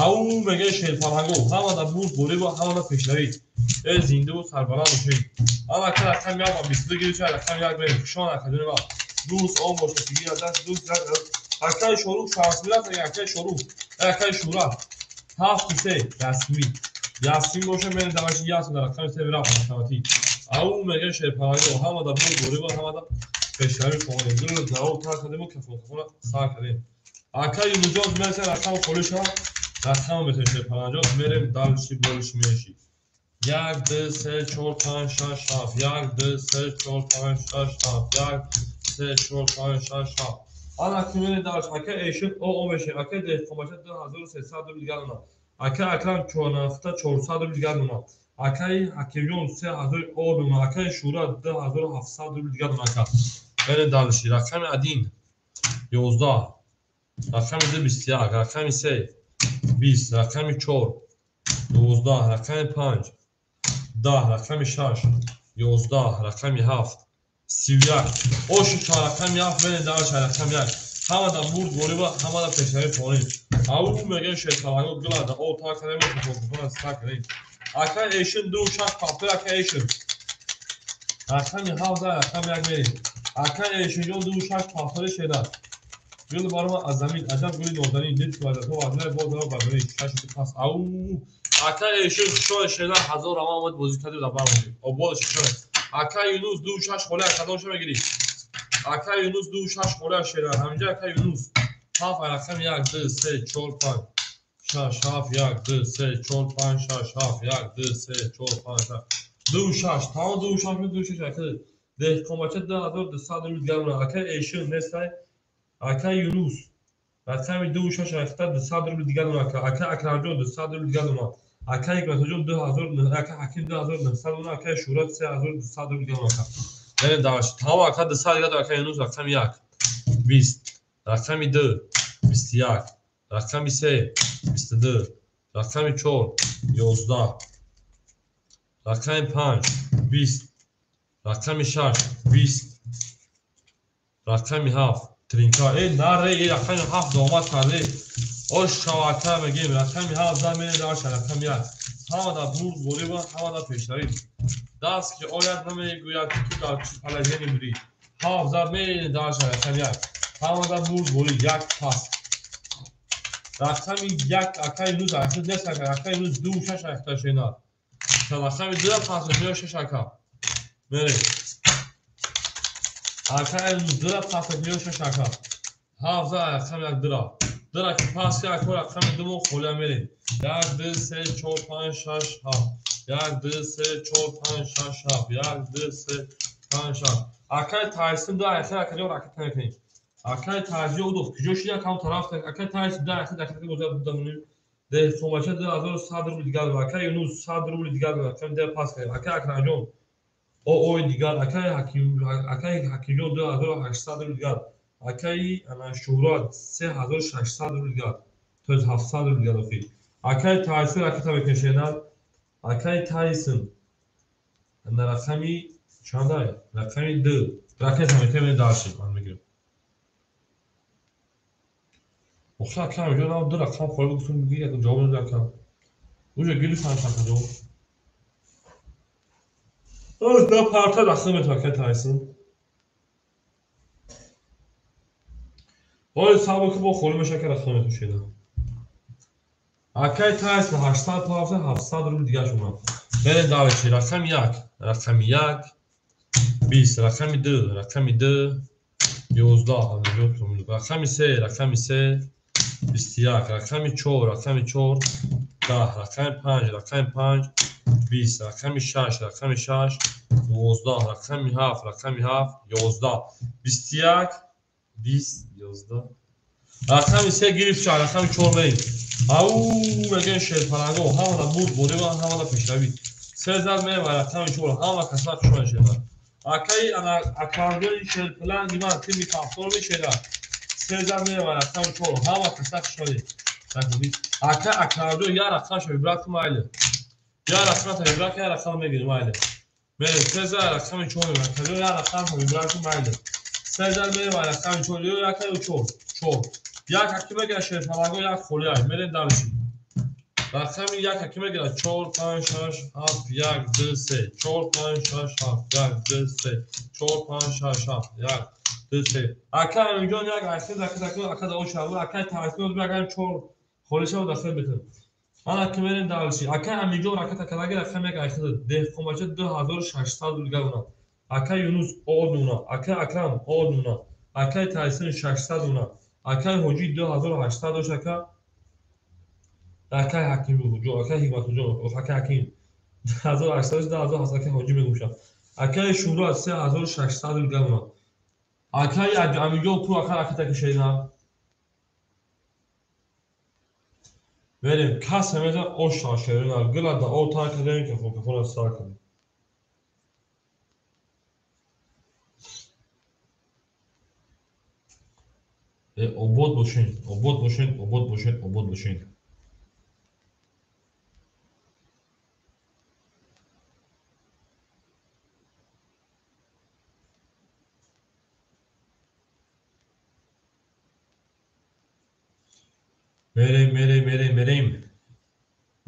Ау меге Шерпаланго ҳамада бурд борибо ҳамада пешравӣ. Э зиндаву сарбаланд бошед. Ана ка рақами 1 ва 22 гирифт, рақами 1 мерем. Хушон академия ва дӯст он бошад ки гирад даст дӯст акаи Шорух шанс мерафтаги акаи Шорух, акаи Шура 7 3 расмӣ. Ясмин боша мерем даваши ясмин рақами 3 рафт автоматик. Ау меге Шерпаланго ҳамада бурд борибо ҳамада пешравӣ хоҳем. Дӯст ҷавоб тар кардему кафон кафона сар кардем. Акаи Юнусҷон мерса рақами холӣ шава. Рақам метавонем Шерпаланҷон мерем дальше больше меньше. 1 2 3 4 5 6 7 1 2 3 4 5 6 7 1 3 4 5 6 7. Ана ки мерем дальше. Ака Эшин о мешем. Ака Деҳқонбача 2300 рубл дигар дона. Ака Акрам 400 рубл дигар дона. Акаи Ҳакимҷон 3000 о дона. Акаи Шӯра 2700 рубл дигар дона ака. Мерем дальше. Рақами 1 11. Рақами 2 21. Рақами 3 20. Рақами 4 12. Рақами 5 10. Рақами 6 11. Рақами 7 31. Оши чор рақами 7 мерем дальше. Рақами 1 Ҳама да бурд борива, ҳама да пешравӣ хонем. Ау мегӯем шерпаланго гила да о тар кардем, хона сар кардем. Ака эшин 2 6 пафтор ака эшин. Рақами 7 рақами 1 мерем. Ака эшинҷон 2 6 пафтори шеда. Гул барома аз замин, аҷаб гули нозанин, дид вазато вазна боз ро бар замин. 6 пас. Ау ака эшин хушо шеда 1000 ама омад бозӣ кардем дар баромадем. Обод шуд. Ака Юнус 2 6 хола кадомша мегирӣ? Ака Юнус 2 6 хола шеда. Ҳаминҷа ака Юнус 7 рақам 1 2 3 4 5 6 7 1 2 3 4 5 6 7 1 2 3 4 5 6 2 6 тамом 2 6 2 6 ака деҳқонбача 2200 рубл дигар. Ака эшин нестай. Ака Юнус рақами 2 6 ака 200 рубл дигар. Ака Акрамҷон 200 рубл дигар. Ака Ҳикматҷон 2000, ака Ҳаким 2900, ака Шӯҳрат 3200 рубл дигар. Ака яъне даш тамом ака 200 дигар. Ака Юнус рақами 1 20, рақами 2 21, рақами 3 22, рақами 4 11, рақами 5 20, рақами 6 20, рақами 7 тринка. Наре, рақами 7 домад карде. Ош шавака мегем, рақами 7 зан мере дарша рақами 1. Ҳама да бурд борива, ҳама да пешравӣ. Даст ки ояд намегӯяд ки ту дар чӣ положение будӣ. 7 зан мере дарша рақами 1. Ҳама да бурд борӣ, як пас. Рақами 1 ака Юнус ака нест ака, ака Юнус 2 6 ака шена. Рақами 2 пас меё 6 ака. Мере. Ака Юнус 2 пас меё 6 ака. 7 зан рақами 1 2. Дара ки пас як рақами 2 мо холия мерем. 1 2 3 4 5 6 7. 1 2 3 4 5 6 7. 1 2 3 5 6. Акай Тайсон 2 ахир ака ҷо ракет мекунем. Акай Тайсон удов куҷо шид якам тараф. Акай Тайсон 2 ахир ракет бозад будам. Деҳқонбача 2100 рубл дигар. Акай Юнус 100 рубл дигар. Рақами 2 пас кардем. Акай Акрамҷон ой дигар. Акай Ҳаким, акай Ҳакимҷон 2800 рубл дигар. Акай ана Шӯҳрат 3600 рубл дигар. То есть 700 рубл дигар охир. Акай Тайсон ракета мекашенад. Акай Тайсон ана рақами чандай? Рақами 2. Ракета мекашем дарши ман мегирам. Охир ака ҳаминҷо нам 2 рақам холӣ гуфтум, мегӣ як ҷавоб надод ака. Уҷа гирифтан ака ҷавоб. Оз да парта рақам метавон акай Тайсон. Ой сабо ки бо холӣ меша ака рақам метавон. Акай Тайсон 800 парта 700 рубл дигар шума. Берем дарчи рақами 1, рақами 1 20, рақами 2, рақами 2 11, рақами 3, рақами 3 21, рақами 4, рақами 4 10, рақами 5, рақами 5 20, рақами 6, рақами 6 12, рақами 7, рақами 7 11, 21 20 11. Рақами 3 гирифт шуд, рақами 4 мерем. Ау мегӯем шерпаланго, ҳама да бурд борива, ҳама да пешравӣ. 3 зад мерем ва рақами 4, ҳама каса хушон шерпаланг. Акай ана Акрамҷони шерпаланги ман тими кафтор мешеда. 3 зад мерем ва рақами 4, ҳама каса хушон. Ака Акрамҷон я рақамшо вибрат кун майли. Я рақамата вибрат кун, я рақам мегирем майли. Мерем 3 зад рақами 4 мерем. Акаҷон я рақамшо вибрат кун майли. 3 зад мерем ва рақами 4, ё яка ё 4. 4. Як ҳаки мегирад шерпаланго, як холия. Мерем дарши. Рақами 1 ҳаки мегирад 4 5 6 7 1 2 3 4 5 6 7 1 2 3 4 5 6 7 1 2 3. Ака Аминҷон як ахир ракет ака да оша. Ака Тайсон ака 4 холиша дахил метавон. Ман ака мерем дарши. Ака Аминҷон ракет акадаги рақами 1 ахир деҳқонбача 2600 рубл дигар. Ака Юнус 10 ака Акрам 10 акай Тайсон 600 акай Ҳоҷӣ 2800 дошт ака. Акай Ҳаким ҷо, акай Ҳикматҷон, акай Ҳаким 2800 2700 акай Ҳоҷӣ мегӯшад. Акай Шӯҳрат 3600 рубл дигар. Акай Аминҷон ку ака ракета кашида. Мерем кас мезан ош шашерина гила да о тар кардем ки хокафона сар кардем. Обод бошен, обод бошен, обод бошен, обод бошен. Мерем, мерем, мерем, мерем.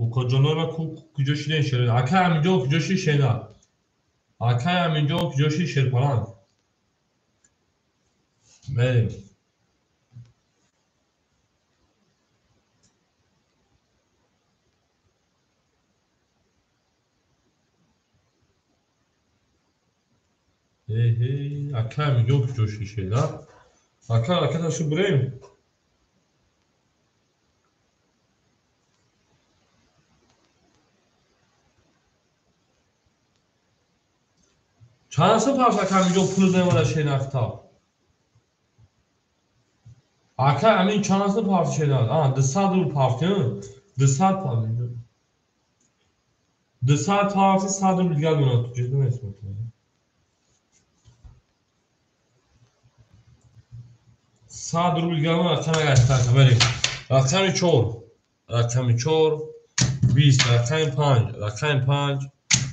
Укаҷонома куҷо шиден шер? Акай Аминҷон куҷо шид шена? Акай Аминҷон куҷо шид шерпаланг? Мерем. Эй, акай Аминҷон куҷо шид шена? Ака, ака ташу бурем. Чанд сум пафт ака Аминҷон пул намада шенахта? Ака Амин чанд сум пафт шенахт? А, 200 рубл пафт, 200 пафт. 200 пафти 100 рубл дигар монад. Ҷиддӣ нестам. 100 рубл дигар монад, рақами гашта, мерем. Рақами 4, рақами 4, 20, рақами 5, рақами 5,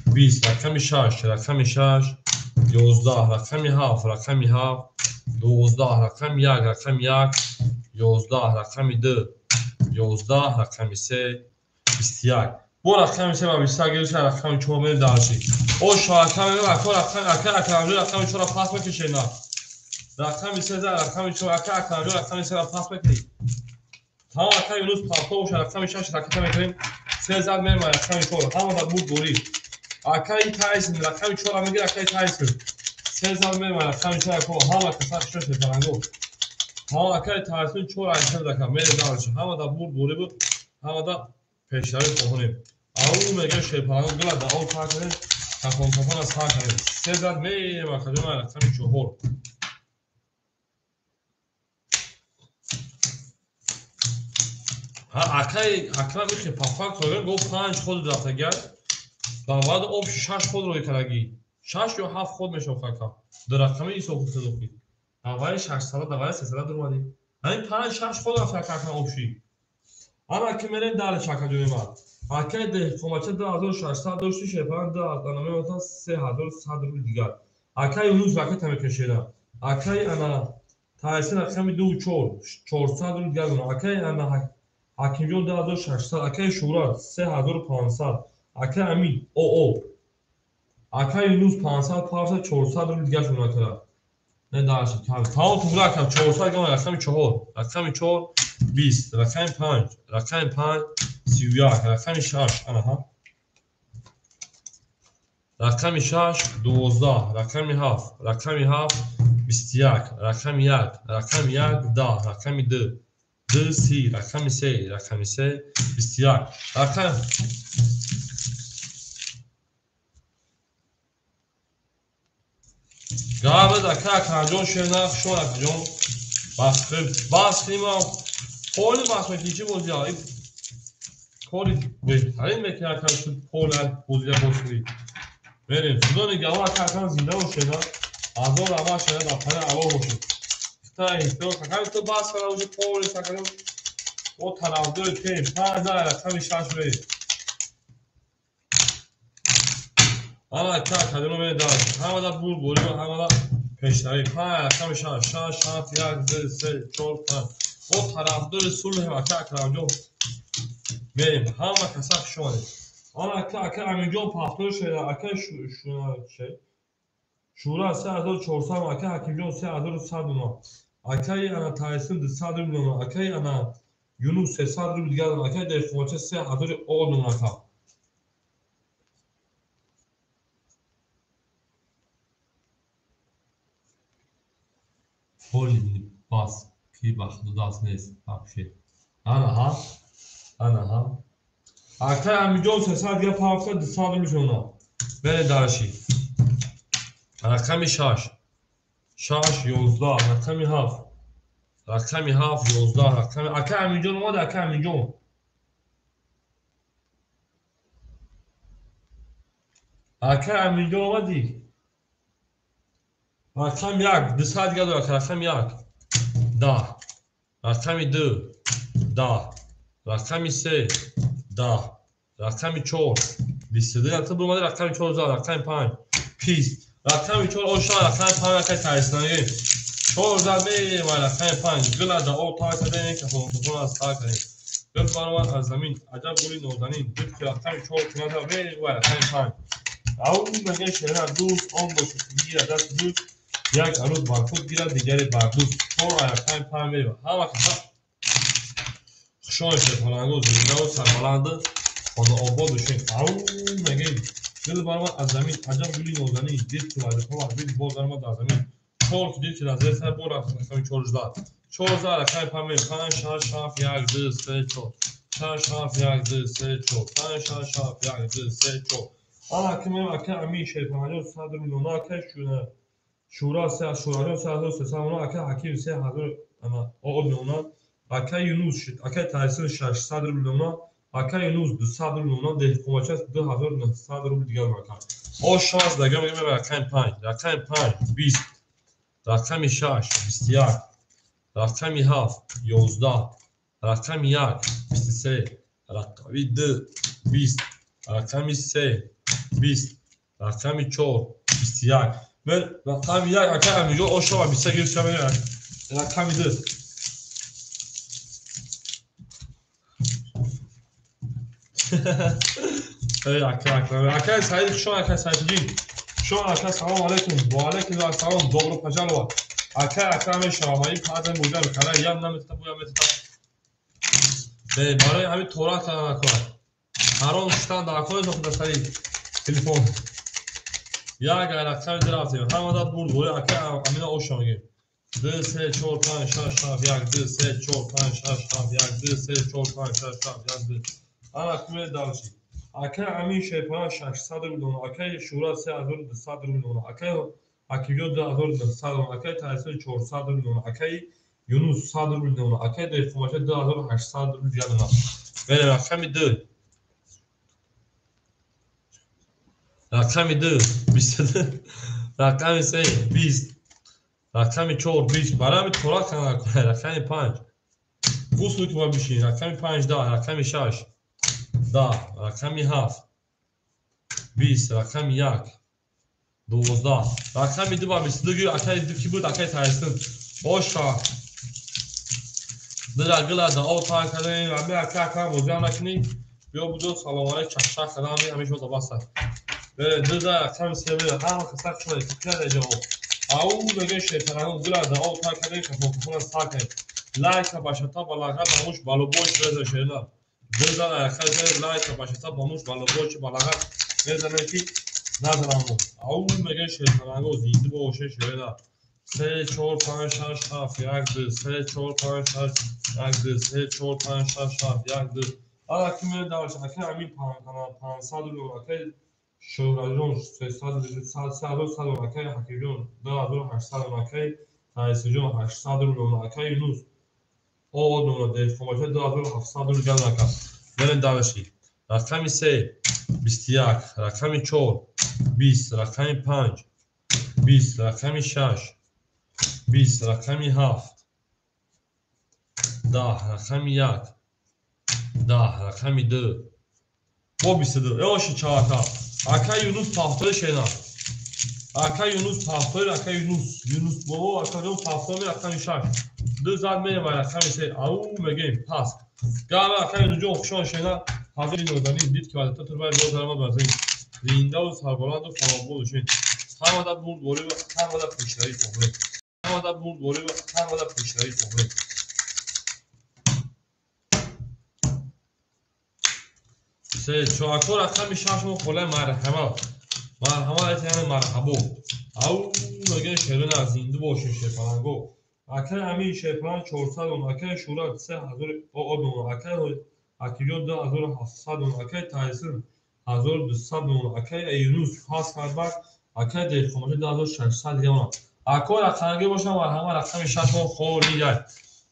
20, рақами 6, рақами 6, 11, рақами 7, рақами 7, 12, рақами 1, рақами 1, 11, рақами 2, 11, рақами 3, 21. Бо рақами 3 ва 21 гирифта, рақами 4 мерем дарши. О, шоака мерем, ака рақами, ака Акрамҷон рақами 4-ро пас мекашед на. Рақами 3 за рақами 4, ака Акрамҷон рақами 3-ро пас мекунед. Тамом, ака Юнус пафто боша, рақами 6 ракета мекунем. 3 зад мерем рақами 4. Ҳама дар бурд борӣ. Акаи Тайсон рақами 4-ро мегирад, акаи Тайсон. 3 зад мерем рақами 4, ака ҳама каса шош фаранго. Ҳама акаи Тайсон 4 айсел дака мерем дарши. Ҳама дар бурд борӣ буд. Ҳама дар пешравӣ хоҳонем. Ау мега шерпаранго гила да об сар кардем. Тафон тафон аз сар кардем. 3 зад мерем акаҷон рақами 4. Ҳа, акаи Акрам ихе пафак согем, гуфт 5 ход рафтагар. Дар ваъд об 6 ход рӯй кардагӣ. 6 ё 7 ход мешавад ака. Ду рақами ҳисоб кардагӣ. Даваи 600, даваи 300 даромадӣ. Ҳамин 5 6 ход рафта ака Акрам обши. Ана ки мерем дар чакаҷони ман. Акаи деҳқонбача 2600 дошти, шерпаланг ду ана меота 3100 рубл дигар. Акаи Юнус ракета мекашеда. Акаи ана Тайсин рақами 2 4 400 рубл дигар. Акаи ана Ҳакимҷон 2600, акаи Шӯҳрат 3500, акаи Амин ОО. Акаи Юнус 500 парса 400 рубл дигар шуд накард. Не дарши. Тамом тугра акам 400 гам рақами 4, рақами 4 20, рақами 5, рақами 5 31, рақами 6, анаҳа. Рақами 6 12, рақами 7, рақами 7 21, рақами 1, рақами 1 10, рақами 2 2 30, рақами 3, рақами 3 21. Рақам Габад ака Акрамҷон шерна шон Акрамҷон бас кунем поли бас мекунӣ чӣ бозия? Кори беҳтарин мекунӣ ака поли бозия боз кунӣ. Мерем. Худо нигаҳбон ака Акрам зинда бошед. Ҳазор раҳмат шена дар паноҳи Аллоҳ бошед. Хитай, ту бас кара уже поли сакарем. Мо тарафдори тем. 5 рақами 6 мерем. Ана ака кадино мерем дар. Ҳама дар бурд борӣ ва ҳама дар пешравӣ. 5 рақами 6, 6 7 1 2 3 4 5. Мо тарафдори сулҳем ака Акрамҷон. Мерем. Ҳама каса хуш омадед. Ана ака ака Аминҷон пафтор шуда, ака Шӯра 3400, ака Ҳакимҷон 3100 дона. Акаи ана Тайсин 200 рубл дона. Акаи ана Юнус 300 рубл дигар дона. Акаи Деҳқонбача 3000 о дона ака. Поли бас ки ба худо даст нест вообще. Ана ҳа. Ана ҳа. Акаи Аминҷон 300 дигар пафта 200 рубл шуна. Бере дарши. Рақами 6. 6 11, рақами 7. Рақами 7 11, рақами ака Аминҷон омад, ака Аминҷон. Ака Аминҷон омадӣ? Рақами 1 200 дигар дорад, рақами 1 10, рақами 2 10, рақами 3 10, рақами 4 22, ту бумади рақами 4 зад, рақами 5 20, рақами 4 оша, рақами 5 акай Тайсонаги. 4 зад мерем, рақами 5 гила да об тар кардем, ки хонтуфон аз сар кардем. Гул баромад аз замин, аҷаб гули нозанин, дид ки рақами чор кунад ва рақами панҷ. Ау мегӯяд шеъра дӯст он бошад, ки гирад дасти дӯст, як арӯз бар худ гирад, дигаре бар дӯст. Чор рақами панҷ меравад. Ҳама каса хушон шерпалангу зиндаву сарбаланду хонаобод бошед. Ау мегӯем гул баромад аз замин, аҷаб гули нозанин, дид ки вазифа дид боз баромад аз замин. Чор ки дид ки дар зери сар бо рақами чор зад. Чор зад рақами панҷ меравад. Панҷ, шаш, ҳафт, як, ду, се, чор. Шаш, ҳафт, як, ду, се, чор. Панҷ, шаш, ҳафт, як, ду, се, чор. Ана ки меем ака Амин Шерпалангу сад рубл, ака Шура се, Шураҷон 3300, ака Ҳаким 3000 ана миллиона, ака Юнус, ака Тайсин 600 рубл, ака Юнус 200 рубл, деҳқонбача 2900 рубл дигар ака. О шанс дага мегӯем рақами панҷ, рақами панҷ 20, рақами шаш 21, рақами ҳафт 11, рақами як 23, рақами ду 20, рақами се 20, рақами чор 21. Мен рақами як ака Амиҷон ошава 21 гирифта мегӯям. Рақами ду. Эй ака, ака, ака Саид хушон, ака Саидҷин. Хушон ака, салом алейкум. Ва алейкум ассалом, добро пожаловать. Ака, ака мешавам, ин пазам буда, кара ям наметта буя метта. Бе, барои ҳамин тора кардан накунад. Ҳаром шудан дар кор сохта сари телефон. Як рақами ду рафтем. Ҳамада бурд бори ака Амина оша мегӯем. Ду, се, чор, панҷ, шаш, ҳафт, як, ду, се, чор, панҷ, шаш, ҳафт, як, ду, се, чор, панҷ, шаш, ҳафт, як, ду. Ана кумед дарши. Ака Амин Шерпалан 600 рубл, акаи Шура 3200 рубл, акаи Ҳакимҷон 2900 рубл, акаи Тайсир 400 рубл, акаи Юнус 100 рубл, акаи Деҳқонбача 2800 рубл дигар дорам. Берем рақами ду. Рақами ду 22, рақами се 20, рақами чор 20. Барои ҳамин тора кардан накунад. Рақами панҷ. Ғусл ки бояд бишинӣ. Рақами панҷ 10, рақами шаш 10, рақами ҳафт 20, рақами як 12, рақами ду ба 22 гир, акаи ду ки буд, акаи Тайсин. Оша. Дила гила да об тар кардем, ами ака ака бозиам накунӣ. Биё будо салом алейк чахчах кардам, ами ҳамеша боз баста. Бере ду да рақами се бере, ҳама каса шуд, фикр дар ҷавоб. Ау мегӯяд шерпалангу гила да об тар кардем, кафокафона сар кардем. Лайка башата балағат бамуш балобоч реза шерина. Ду да рақами се лайка башата бамуш балобоч балағат мезанем ки назанам. Ау мегӯяд шерпалангу зинда боше шерина. Се, чор, панҷ, шаш, ҳафт, як, ду, се, чор, панҷ, шаш, як, ду, се, чор, панҷ, шаш, ҳафт, як, ду. Ана ки мере дарш, ака Амин 500 рубл, акаи Шӯҳратҷон сесад, се ҳазор сад рубл, акаи Ҳакимҷон 2800 рубл, акаи Таисиҷон 800 рубл, акаи Юнус рубл, деҳқонбача 2700 рубл гап ака. Берем дарши. Рақами се 21, рақами чор 20, рақами панҷ 20, рақами шаш 20, рақами ҳафт 10, рақами як 10, рақами ду бо 22. Э оши чавака. Ака Юнус пафтори шена. Ака Юнус пафтори, ака Юнус. Юнус бобо, ака Юнус пафтори, рақами шаш. Ду зад мерем рақами се. Ау мегӯем пас. Гава ака Юнусҷон хушон шена. Ҳазори нозанин дид ки вазифа турбай боз даромад бар замин. Зиндаву сарбаланду хонаобод бошед. Ҳамада бурдборӣ ва ҳамада пешравӣ хоҳем. Ҳамада бурдборӣ ва ҳамада пешравӣ хоҳем. Се, чор, рақами шаш мо холаи марҳама. Марҳама яъне марҳабо. Ау мегӯяд шерина зинда бошед шерпаланго. Акаи Амин Шерпаланг 400 рубл, акаи Шура 3000 рубл, акаи Ҳакимҷон 2700 рубл, акаи Тайсин 1200 рубл, акаи Юнус пас кард, акаи Деҳқонбача 2600 дигар. Ако рақамгӣ бошам марҳама рақами шаш мо холи як.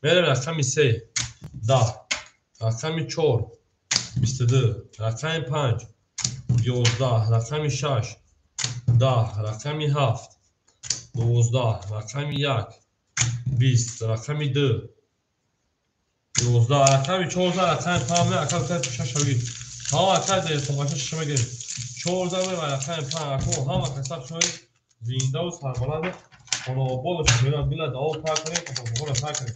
Мерем рақами се 10, рақами чор 22, рақами панҷ 11, рақами шаш 10, рақами ҳафт 12, рақами як 20, рақами ду 11, рақами чорда, рақами панҷ, ака шаш шавид. Ҳама ака деҳқонбача шаш мегирем. Чорда ва рақами панҷ, ако ҳама каса шуд зиндаву сарбаланду хонаобод бошед. Била дао пар кунем, кафокафона сар кунем.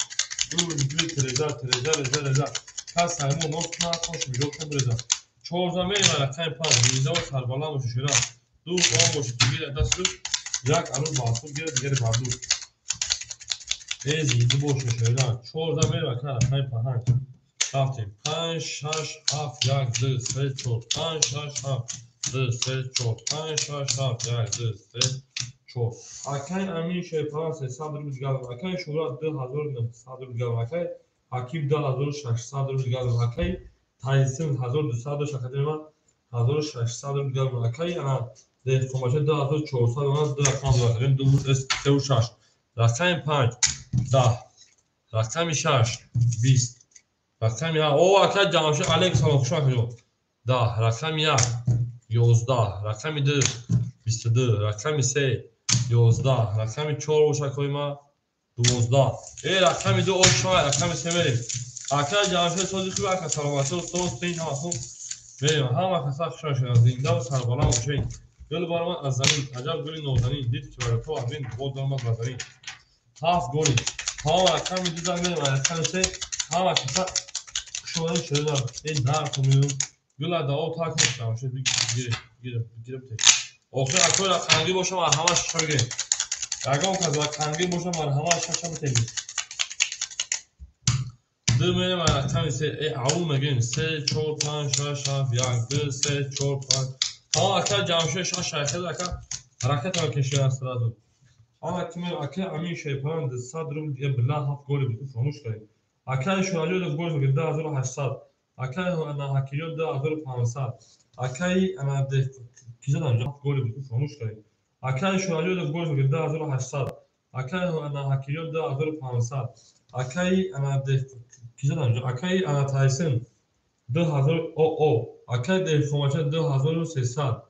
Ду, ду, тереза, тереза, реза, реза. Кас ҳаймо нос кунад, тош мижошон бирезад. 4 мерем рақами 5. Зинда ва сарбаланд бошед шеран. Ду он бошед ки гирад дасту, як арӯз ба худ гирад, дигаре бар душ. Зинда бошед шеран. 4 мерем рақами 5. Рафтем. 5 6 7 1 2 3 4 5 6 7 2 3 4 5 6 7 1 2 3 4. Акай Амин Шерпаран 300 рубл дигар. Акай Шӯра 2900 рубл дигар. Акай Ҳаким 2600 рубл дигар. Акай Тайсин 1200 дошт, академия 1600 рубл дигар. Акай ана Деҳқонбача 2400 ана ду рақам дорад. 2 3 6. Рақами 5 10. Рақами 6 20. Рақами 1 о акай Ҷамшед алейкум салом, хуш омадед. 10. Рақами 1 11. Рақами 2 22. Рақами 3 11. Рақами 4 бошад акои ма 12. Рақами 2 ош шавад, рақами 3 мерем. Акай Ҷамшед сози хуб, ака саломатӣ, соз тин ҳама хуб. Мерем, ҳама каса хуш омадед, зинда ва сарбаланд бошед. Гул баромад аз замин, аҷаб гули нозанин, дид ки барои ту аз бин боз баромад ба замин. 7 голи. Ҳама рақами 2 зан мерем, рақами 3 ҳама каса хуш омадед шерон. Нарху меюм. Гула дао так Ҷамшед бигир, бигир, бигир бите. Охир акои рақамгӣ бошам, марҳамат шаша бигирем. Ягон кас рақамгӣ бошам, марҳамат шаша битем. 2 мерем рақами 3. Аввал мегирем 3 4 5 6 7 1 2 3 4 5. Тамом ака Ҷамшед шаш шайхед ака ҳаракатро кешидан сразу. Ана ки мерем ака Амин Шерпаран 200 рубл дига билан 7 голи буд, фаромӯш кардем. Акаи Шӯраҷодов гол зад 2800. Акаи Ҳакимҷон 2500. Акаи ана ки задам 7 голи буд, фаромӯш кардем. Акаи Шӯраҷодов гол зад 2800. Акаи Ҳакимҷон 2500. Акаи ана ки задам акаи ана Тайсин 2000 о акаи Деҳқонбача 2300.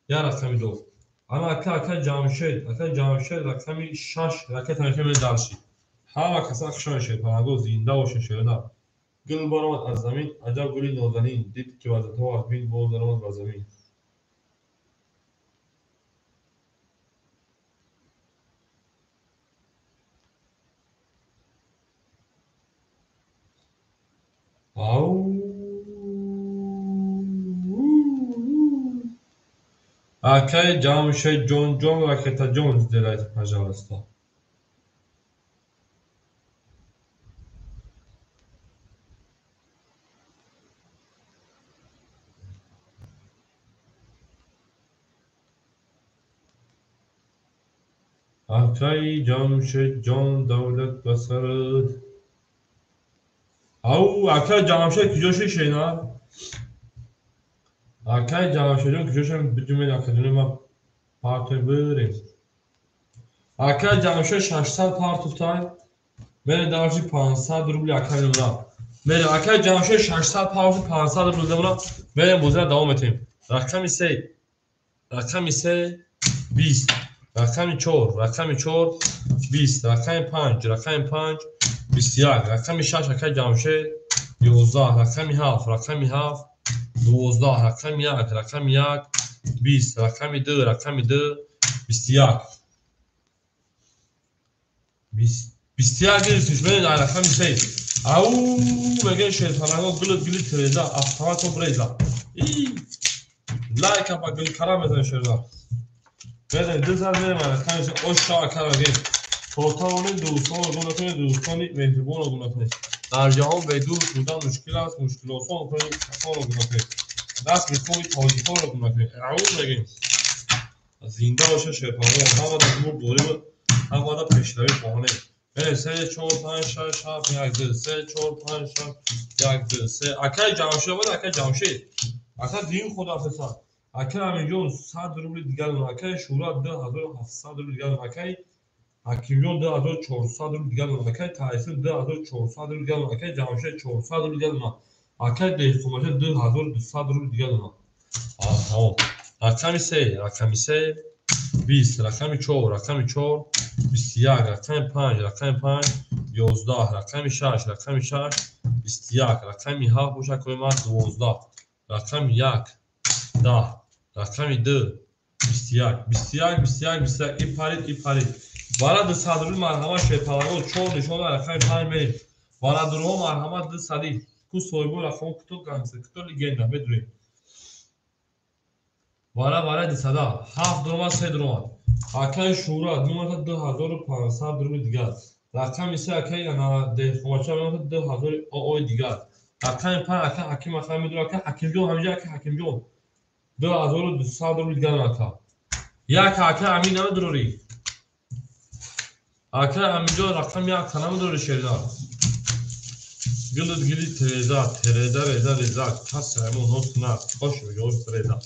Як рақами 2. Ана ака Ҷамшед, ака Ҷамшед рақами 6 ракета мекунем дарши. Ҳама каса хуш омадед, паноҳгоҳ зинда бошед шерона. Гул баромад аз замин, аҷаб гули нозанин, дид ки вазъ аз бин боз даромад ба замин. Ау Акай Ҷамшед ҷон ҷон ракета ҷон сделайте, пожалуйста. Акай Ҷамшед ҷон давлат ба сарат. Ау акай Ҷамшед куҷо шишена? Акай Ҷамшедҷон куҷо шем биҷумед акаҷони ма партоем бирем. Акай Ҷамшед 600 партуфтай. Мерем дарши 500 рубли акай мемонам. Мерем акай Ҷамшед 600 партуф 500 рубли мемонам. Мерем бозиро давом метем. Рақами 3. Рақами 3 20. Рақами 4, рақами 4 20, рақами 5, рақами 5 21, рақами 6 акай Ҷамшед 11, рақами 7, рақами 7 12, рақами 1, рақами 1 20, рақами 2, рақами 2 21. 21 гирифтиш, мерем дар рақами 3. Ау мегӯяд шерпаланго гулут гули тиреза, автомато бреза. Лайка ба гулкара мезанем шерза. Мерем ду зан мерем рақами 3. Ош шава ака мегӯем. То тавонед дӯстонро гум накунед, дӯстони меҳрибонро гум накунед. Дар ҷаҳон бедӯст будан мушкил аст, мушкилосон кунед, касонро гум накунед. Расми хуби тоҷиконро гум накунед. Ау мегӯем. Зинда бошед шерпаланго, ҳамада умр дорӣ буд, ҳамада пешравӣ хоҳонем. 3 4 5 6 7 1 2 3 4 5 6 1 2 3. Акай Ҷамшед омад, акай Ҷамшед. Ака дин худо афсад. Акай Аминҷон 100 рубли дигар дорад. Акай Шӯра 2700 рубли дигар дорад. Акай Ҳакимҷон 2400 рубли дигар дорад. Акай Тайсин 2400 рубли дигар дорад. Акай Ҷамшед 400 рубли дигар дорад. Акай Деҳқонбача 2200 рубли дигар дорад. Тамом. Рақами 3, рақами 3 20, рақами 4, рақами 4 21, рақами 5, рақами 5 11, рақами 6, рақами 6 21, рақами 7 бошад акои ман 12, рақами 1 10, рақами 2 21, 21 21 21. И парид, и парид. Бара 200 рубл марҳамат шерпаланго 4 нишон рақами 5 мерем. Барадурҳо марҳамат 200. Ку соҳибо рақамо кто гангстер, кто легенда, медурем. Вара вара дисада. 7 дуромад, 3 дуромад. Акаи Шӯҳрат мемонад 2500 рубли дигар. Рақами 3 акаи деҳқонбача мемонад 2000 ОО дигар. Рақами 5 ака Ҳаким ака медурад, ака Ҳакимҷон ҳамиҷа ака Ҳакимҷон 2200 рубли дигар ака. Як ака Амин намедурорӣ. Ака Аминҷон рақами 1 намедурорӣ шерда. Гилд гили тереза, тереза реза реза, кас ҳамон нос на, хош ёш реза.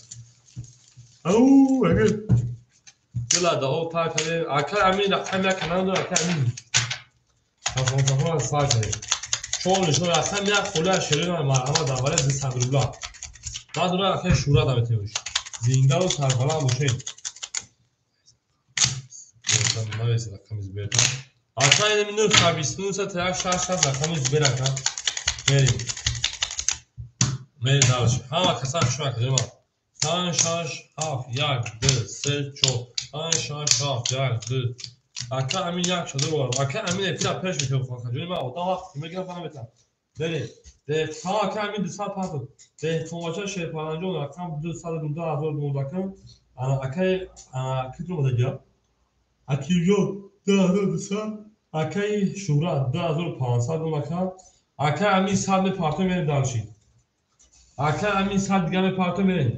Ау, агар гила да о та кардем. Ака Амин рақами 1 намедурад, ака Амин. Кафон кафон аз сар кардем. Чор нишон рақами 1 холия шерина марҳамат дар вариант 200 рубла. Баъд ура акаи Шӯҳрат наметавониш. Зиндаву сарбаланд бошед. Навес рақами Зуберта. Ака инами 929 1 6 6 рақами Зубер ака. Мерим. Мерим дальше. Ҳама касан хуш омадед. 5 6 7 1 2 3 4 5 6 7 1 2. Ака Амин 1 шуда буд. Ака Амин эфира пеш мекунад хоҳад. Ҷони ман одам вақт мегирам фаҳм метам. Мерим. Деҳқон ака Амин 250. Деҳқонбача Шерпаланҷон рақам 219 кун. Ана акаи ки омада ҷа? Акимҷон 2200, акаи Шӯҳрат 2500 ака. Акаи Амин 100 мепартоем мерем дальше. Акаи Амин 100 дига мепартоем мерем.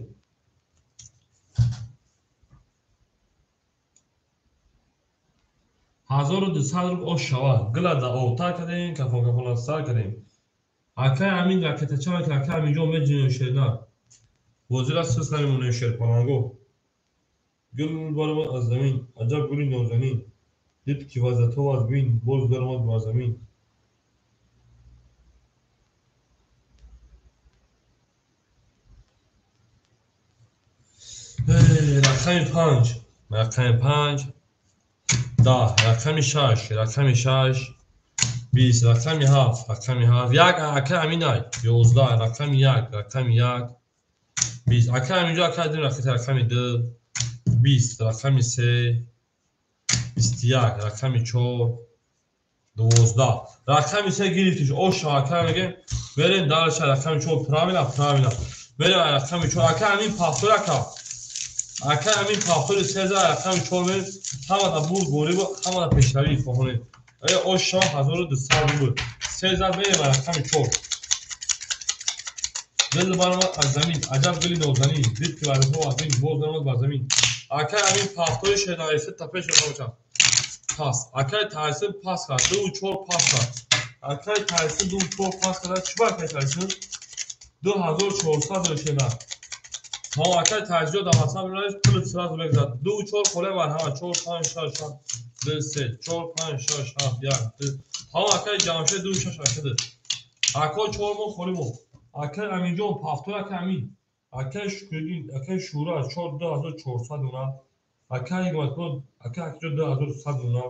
1200 рубл ош шавад. Гила да овтар кардем, кафон кафон сар кардем. Акаи Амин ракетача мекунад, акаи Аминҷон меҷинем шерна. Бозира сус намемонем шерпаланго. Гул баромад аз замин, аҷаб гули нозанин. Дид ки вазъиятҳо аз бин, боз даромад бар замин. Рақами 5, рақами 5, 10, рақами 6, рақами 6, 20, рақами 7, рақами 7, 1, акаи Аминай, 11, рақами 1, рақами 1, 20, акаи Аминҷон, акаи Адим, рақами 2, 20, рақами 3, 21, рақами 4, 12. Рақами 3 гирифтиш, оша ака мегем, берем дальше рақами 4, правильно, правильно. Берем рақами 4, ака Амин пафтор ака. Ака Амин пафтори 3 рақами 4 берем, ҳамада бурд ғолиб, ҳамада пешравӣ хоҳонем. Оша 1200 рубл. 3 берем рақами 4. Дил баромад аз замин, аҷаб гули нозанин, дид ки вазифа аз бин, боз даромад бар замин. Акаи Амин пафтори шедаиси та пеш бошад. Пас. Акаи Тайсин пас кард. 2 4 пас кард. Акаи Тайсин 2 4 пас кард. Чӣ ба акаи Тайсин? 2400 шеда. Ҳо акаи Тайсин дар WhatsApp меояд, пул сразу мегузарад. 2 4 холе марҳамат 4 5 6 7 2 3 4 5 6 7 1 2. Ҳо акаи Ҷамшед 2 6 8. Ако 4 мо холӣ мо. Акаи Аминҷон пафтор акаи Амин. Акаи Шукриддин, акаи Шӯҳрат 4 2400 дона. Акаи Ҳикматулло, акаи Ҳакимҷон 2100 дона.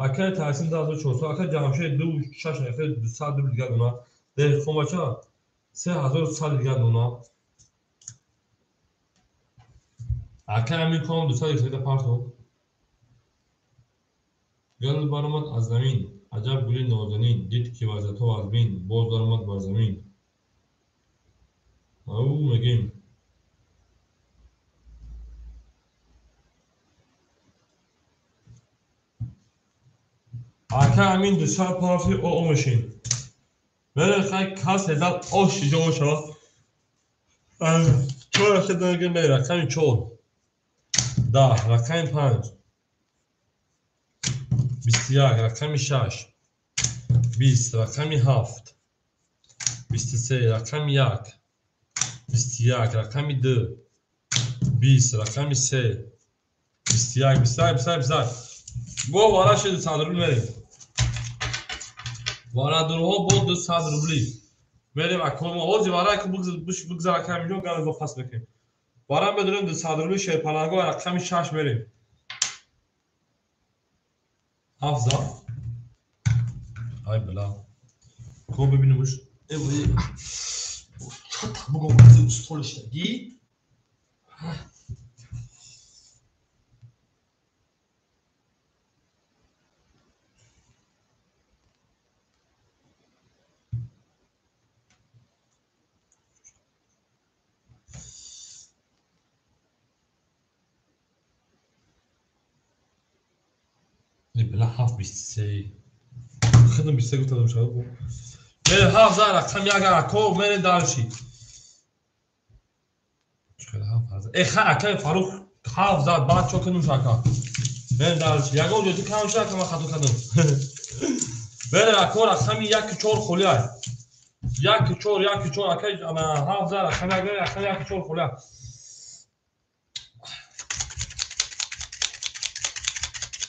Акаи Тайсин 2400, акаи Ҷамшед 2 6 200 рубл дигар дона. Деҳқонбача 3100 дигар дона. Акаи Амин ком 200 партов. Гул баромад аз замин, аҷаб гули нозанин, дид ки вазъиятҳо аз бин, боз даромад бар замин. Ау мегем. Ака Амин 200 парти ОО мешин. Мере хай кас ҳезал ош иҷо шавад. 4 рақами мере рақами 4. 10, рақами 5. 21, рақами 6. 20, рақами 7. 23, рақами 1. 21, рақами 2. 20, рақами 3. 21, 21, 21, 21. Бо вара шуд 200 рубл мерем. Варадурҳо бо 200 рубли. Мерем акомо. Ҳозир вара ки бигзар акаи Аминҷон гап бо пас мекунем. Вара медорем 200 рубли шерпаланго рақами 6 мерем. 7 зад. Ай била. Ко бибинемш. Э вой. Бугум столиштагӣ. Била 7 23. Хидм 23 гуфтам шаб. Мерем 7 за рақам 1 ако мерем дальше. Чӣ 7 за. Ха акай Фарух 7 зад баъд чо кунум шака. Мерем дальше. Ягон ҷо ту кам шака ман хато кардам. Мерем ако рақами 1 4 холӣ ай. 1 4 1 4 акай ана 7 за рақами 1 рақами 1 4 холӣ ай.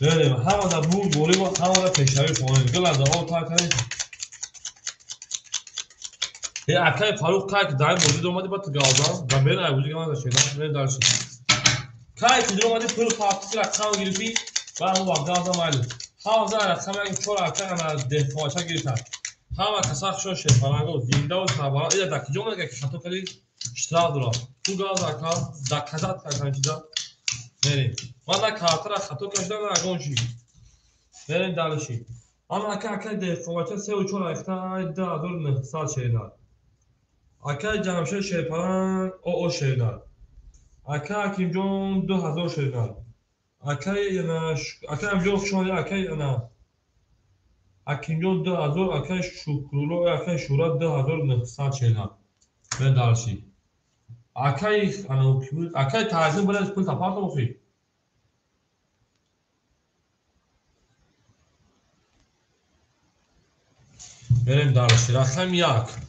Мерем ҳамада бурд борӣ ва ҳамада пешравӣ хонем. Гилада об тар кардем. Акай Фарух кай ки дар бозӣ омадӣ ба ту гавзан ва мерем ай бозӣ гавзан шена мерем дальше. Кай ки омадӣ пул пафти рақам гирифтӣ ва ҳамон вақт гавзан майли. 7 за рақам 1 4 акай ана деҳқонча гирифта. Ҳама каса хушон шерпаланго зиндаву сарбаланд. Ила дар куҷо омад ки хато кардӣ штраф дорад. Ту гавза ака доказат кардан чиза. Мерем. Ман на картара хато кашидам на ягон чиз. Мерем дальше. Ана ака акай деҳқонбача 3 4 рахта 2900 шеринад. Акай Ҷамшед шерпаланг оо шеринад. Акай Ҳакимҷон 2000 шеринад. Акай акай Ҳакимҷон хуш омадӣ акай ана Ҳакимҷон 2000 акай Шукрулло акай Шӯҳрат 2900 шеринад. Мерем дальше. Акай ана акай Таҳсин бале пул тапарто охи. Мерем дальше. Рақами 1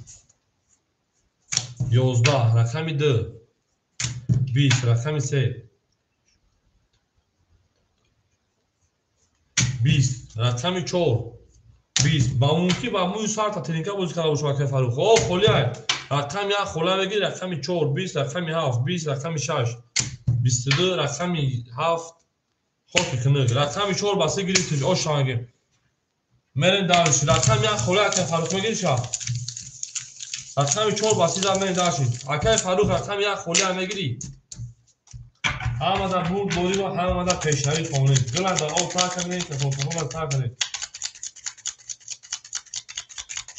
11, рақами 2 20, рақами 3 20, рақами 4 20. Ба мумкин ба мӯи сарта тренинга бозӣ карда бошам акай Фарух. О, холӣ ай. Рақами 1 хола мегирӣ, рақами 4 20, рақами 7 20, рақами 6 22, рақами 7 хоки хунук. Рақами 4 ба 3 гирифтиш, ош шавангем. Мерем дальше. Рақами 1 хола акай Фарух мегирӣ ша. Рақами 4 ба 3 мерем дальше. Акай Фарух рақами 1 хола мегирӣ. Ҳамада бурд борӣ ва ҳамада пешравӣ хонем. Гилада об тар кардем, касонтаҳоро тар кардем.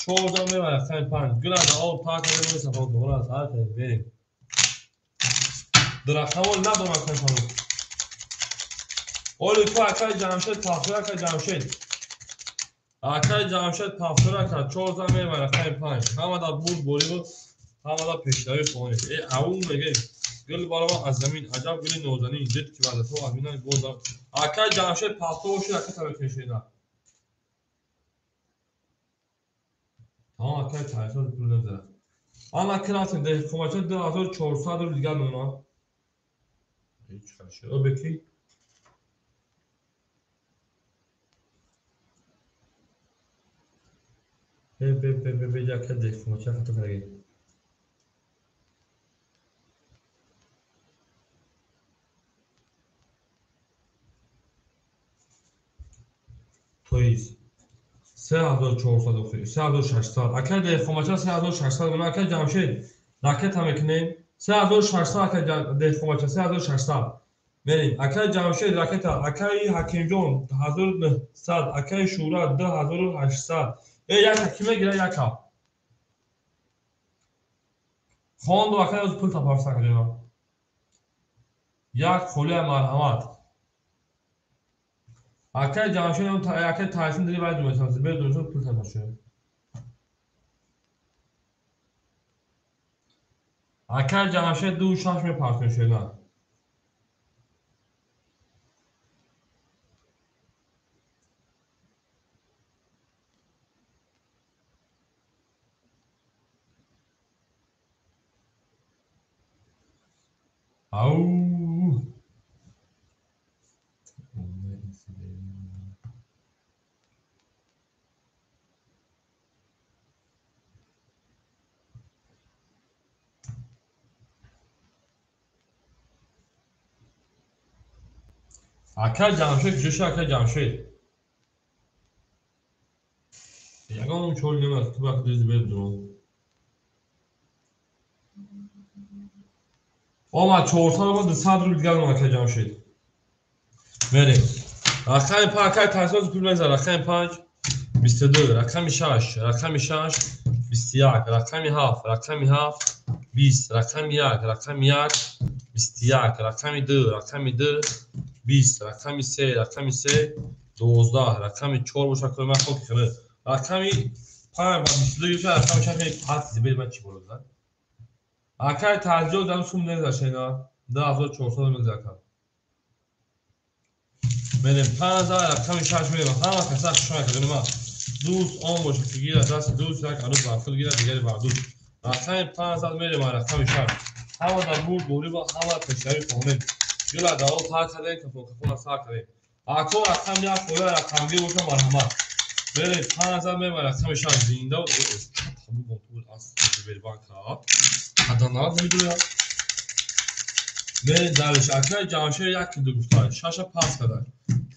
4 за мебарад рақами 5. Гилада об тар кардем, касонтаҳоро тар кардем. Мерем. Ду рақамҳо надорам акай Фарух. Оли ту акай Ҷамшед пафтура акай Ҷамшед. Акай Ҷамшед пафтура кард. 4 за мебарад рақами 5. Ҳамада бурд борӣ ва ҳамада пешравӣ хонем. Авун мегем. Гул барова аз замин, аҷаб гули нозанин, дид ки ваъдато аз минан боз. Акай Ҷамшед пафто бошид, ака таба кешида. Тамом акай таҳсил пул назара. Ана крафтем деҳқонбача 2400 рубл дигар мемонад. Ҳеҷ хаши. Беки. Бе бе бе бе бе ака деҳқонбача хато кардаги. Тоиз 3400 охи 3600. Акай деҳқонбача 3600 мемонад. Акай Ҷамшед ракета мекунем. 3600 акай деҳқонбача 3600. Мерем. Акай Ҷамшед ракета, акай Ҳакимҷон 1900, акай Шӯҳрат 2800. Яка ки мегира яка. Хонду акай оз пул тапарса кардем. Як холия марҳамат. Акай Ҷамшед акай Таҳсин дили вай думесан, бер думесан пул тапарша. Акай Ҷамшед 2.6 мепартем шена. Ау. Акай Ҷамшед куҷо шуд акай Ҷамшед? Ягон чор немад, ки вақт дез бедурам. Омад 400 омад 200 рубл дигар омад акай Ҷамшед. Мерем. Рақами 5 акай Таҳсин пул мезад. Рақами 5 22, рақами 6, рақами 6 21, рақами 7, рақами 7 20, рақами 1, рақами 1 21, рақами 2, рақами 2 20, рақами 3, рақами 3 12 рақами 4 боша кӯи ман хоки хира. Рақами 5 ва 22 боша рақами 6 пас зибел ман чӣ боло. Акай таҷҷод ам сум незашена 2400 мезака. Мерем 5 рақами 6 мерем. Ҳама каса хушма кардем ма. Дӯст он боша ки гирад даст дӯст як арӯз бар худ гирад дигари бар дӯст. Рақами 5 мерем рақами 6. Ҳама дар бурд борӣ ва ҳама пешравӣ хоҳем. Гила даво тар кардем, кафон кафона сар кардем. Ако рақам як хоя рақамгир боша марҳамат. Мерем 5 мерем рақами 6 зинда табу пул аз Сбербанка. Аданат медурам. Мерем дарш акай Ҷамшед 1 2 гуфта 6 пас карда.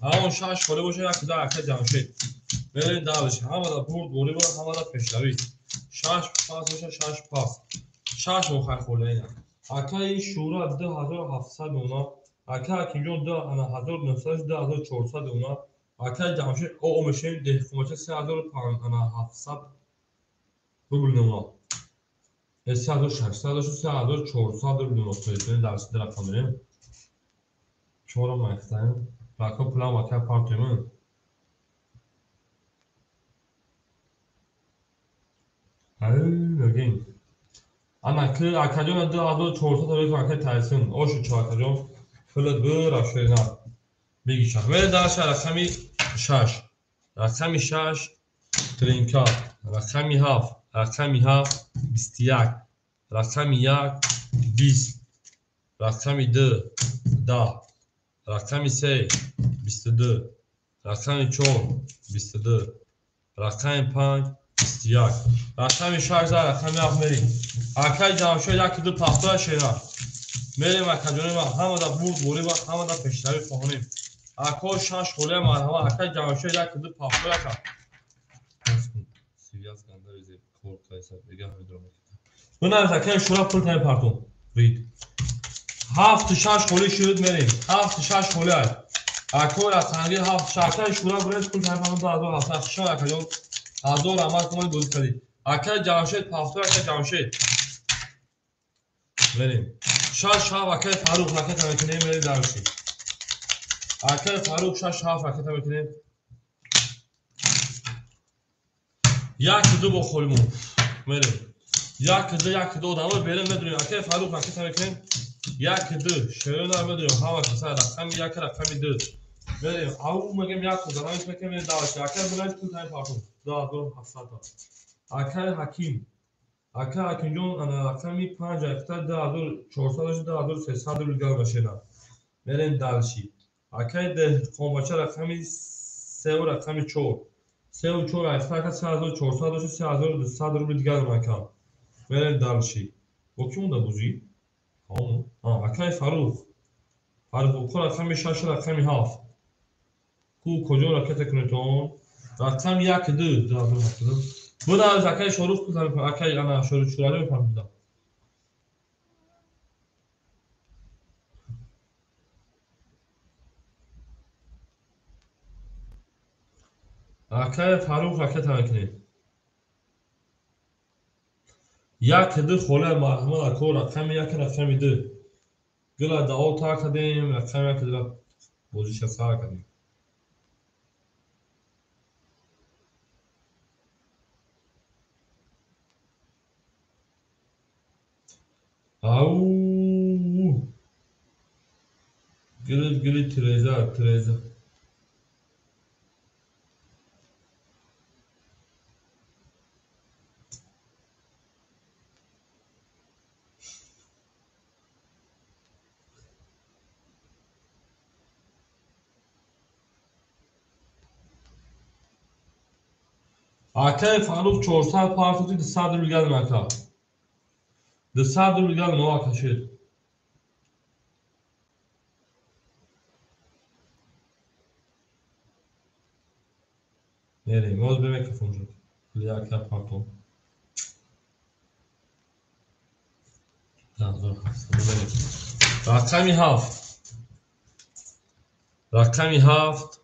Ҳамон 6 холӣ боша 1 2 акай Ҷамшед. Мерем дарш ҳама дар бурд борӣ ва ҳама дар пешравӣ. 6 пас боша 6 пас. 6 охар холӣ ина. Акай Шура 2700 она. Акай Ҳакимҷон 1900 2400 она. Акай Ҷамшед о мешем деҳқонбача 3700 рубл она. 3600 3400 рубл она. Тоҷикистон дарси рақам мерем. Чора махтаем. Рака пулам акай партоем. Ай, мегем. Ана ки акаҷон 2400 рубл акай тайсин. Ошу чо акаҷон. Пулат бир рафшена. Бигиша. Мерем дарси рақами 6. Рақами 6 тринка. Рақами 7. Рақами 7 21. Рақами 1 20. Рақами 2 10. Рақами 3 22. Рақами 4 22. Рақами 5 21. Рақами 6 рақами 7 мерем. Акай Ҷамшед 1 2 пахтоя шера. Мерем акаҷони ма ҳама дар бурд борӣ ва ҳама дар пешравӣ хоҳонем. Ако 6 холия марҳамат акай Ҷамшед 1 2 пахтоя ка. Связь ганда везе кор кайса бега медорам. Бинавис акай Шура пул таи партум. Рид. 7 6 холи шуд мерем. 7 6 холи ай. Ако рақамги 7 6 акай Шура бурес пул таи партум 2700 шо акаҷон. 1000 раҳмат кумони бозӣ кардӣ. Акай Ҷамшед пахтоя акай Ҷамшед. Мерем. 6 7 акай Фарух ракета мекунем мерем дарси. Акай Фарух 6 7 ракета мекунем. 1 2 бо холимон. Мерем. 1 2 1 2 одамо берем медурем. Акай Фарух ракета мекунем. 1 2 шерона медурем. Ҳама каса рақами 1 рақами 2. Мерем. Ау мегем 1 2 намис мекунем мерем дарси. Акай буланд пул таи партум. 2700. Акай Ҳаким. Акай Ҳакимҷон ана рақами 5 ракета 2400 2300 рубл гал башена. Мерем дарси. Акай деҳқонбача рақами 3 ва рақами 4. 3 ва 4 ракета 3400 3200 рубл дигар макам. Мерем дарси. Бо ки монда бозӣ? Акай Фарух. Фарух ко рақами 6 рақами 7. Ку куҷо ракета кунедон? Рақами 1 2 2700. Буда акай Шорух акай ана Шорух Шурали мефаҳмидам. Акай Фарух ракета мекунем. 1 2 холе марҳамат ако рақами 1 рақами 2. Гила даво тар кардем рақами 1 2 бозиша сар кардем. Ау! Гили гили Тереза, Тереза. Акай Фарух 400 партоти 200 рубл гадем ака. 200 рубл гадем о ака шед. Мерем, оз бе микрофон шуд. Ака партом. Рақами 7. Рақами 7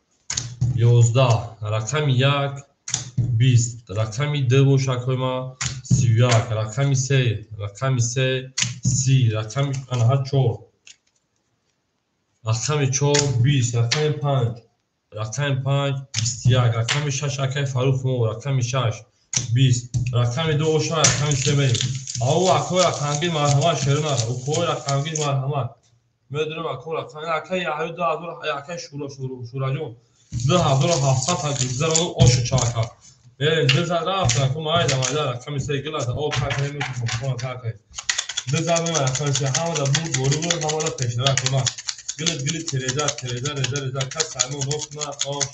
11, рақами 1 20, рақами 2 боша акои ма 31, рақами 3, рақами 3 30, рақами анаҳа 4. Рақами 4 20, рақами 5, Рақами 5 21, рақами 6 акай Фарух мо, рақами 6 20, рақами 2 оша, рақами 3 мерем. Ау акои рақамгир марҳамат шерона, укои рақамгир марҳамат. Медонам ако рақами акай Яҳё 2000, акай Шура Шураҷон 2700 та гузарону ошу чака. Мерем ду зад рафт, аку майда майда рақами 3 гилада, о какай мекунам, какай. Ду зад мема рақами 3 ҳамада буд, бору буд, ҳамада пешнара кунам. Гилит гилит тереза, тереза, реза, реза, кас саймон носна, ош,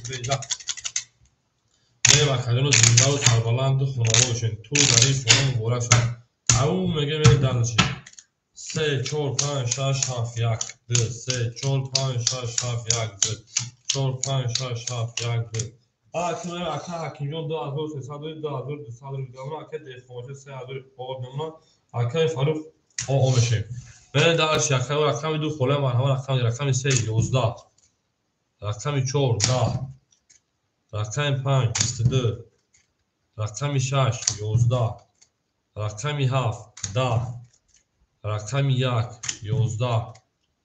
реза. Мерем акаҷоно зиндаву сарбаланду хонавор бошед. Ту дар ин хона муборак шуд. Ау мегем мерем дальше. 3 4 5 6 7 1 2 3 4 5 6 7 1 2 4 5 6 7 1 2. Ака ака Ҳакимҷон 2300 2200 рубл, ака Деҳқонбача 3000 овард мемонад, акаи Фарух о мешем. Мерем дальше, ака рақами 2 хола марҳамат, рақами 3 11, рақами 4 10, рақами 5 22, рақами 6 11, рақами 7 10, рақами 1 11,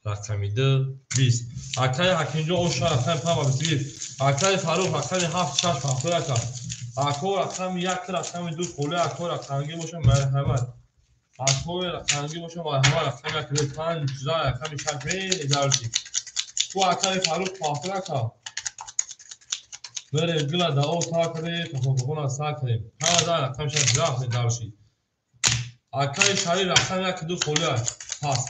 рақами 2 20. Акаи Ҳакимҷон оша рақами 5 ва 21, акаи Фарух рақами 7 6 71. Ако рақами 1 рақами 2 хола, ако рақамгир боша марҳамат. Акои рақамгир боша марҳамат, рақами 1 5 рақами 6 мерем дальше. Ку акаи Фарух 71. Мерем гила да о та кардем, тафон са кардем. 5 рақами 6 рафтем дальше. Акаи Шариф рақами 1 2 хола пас.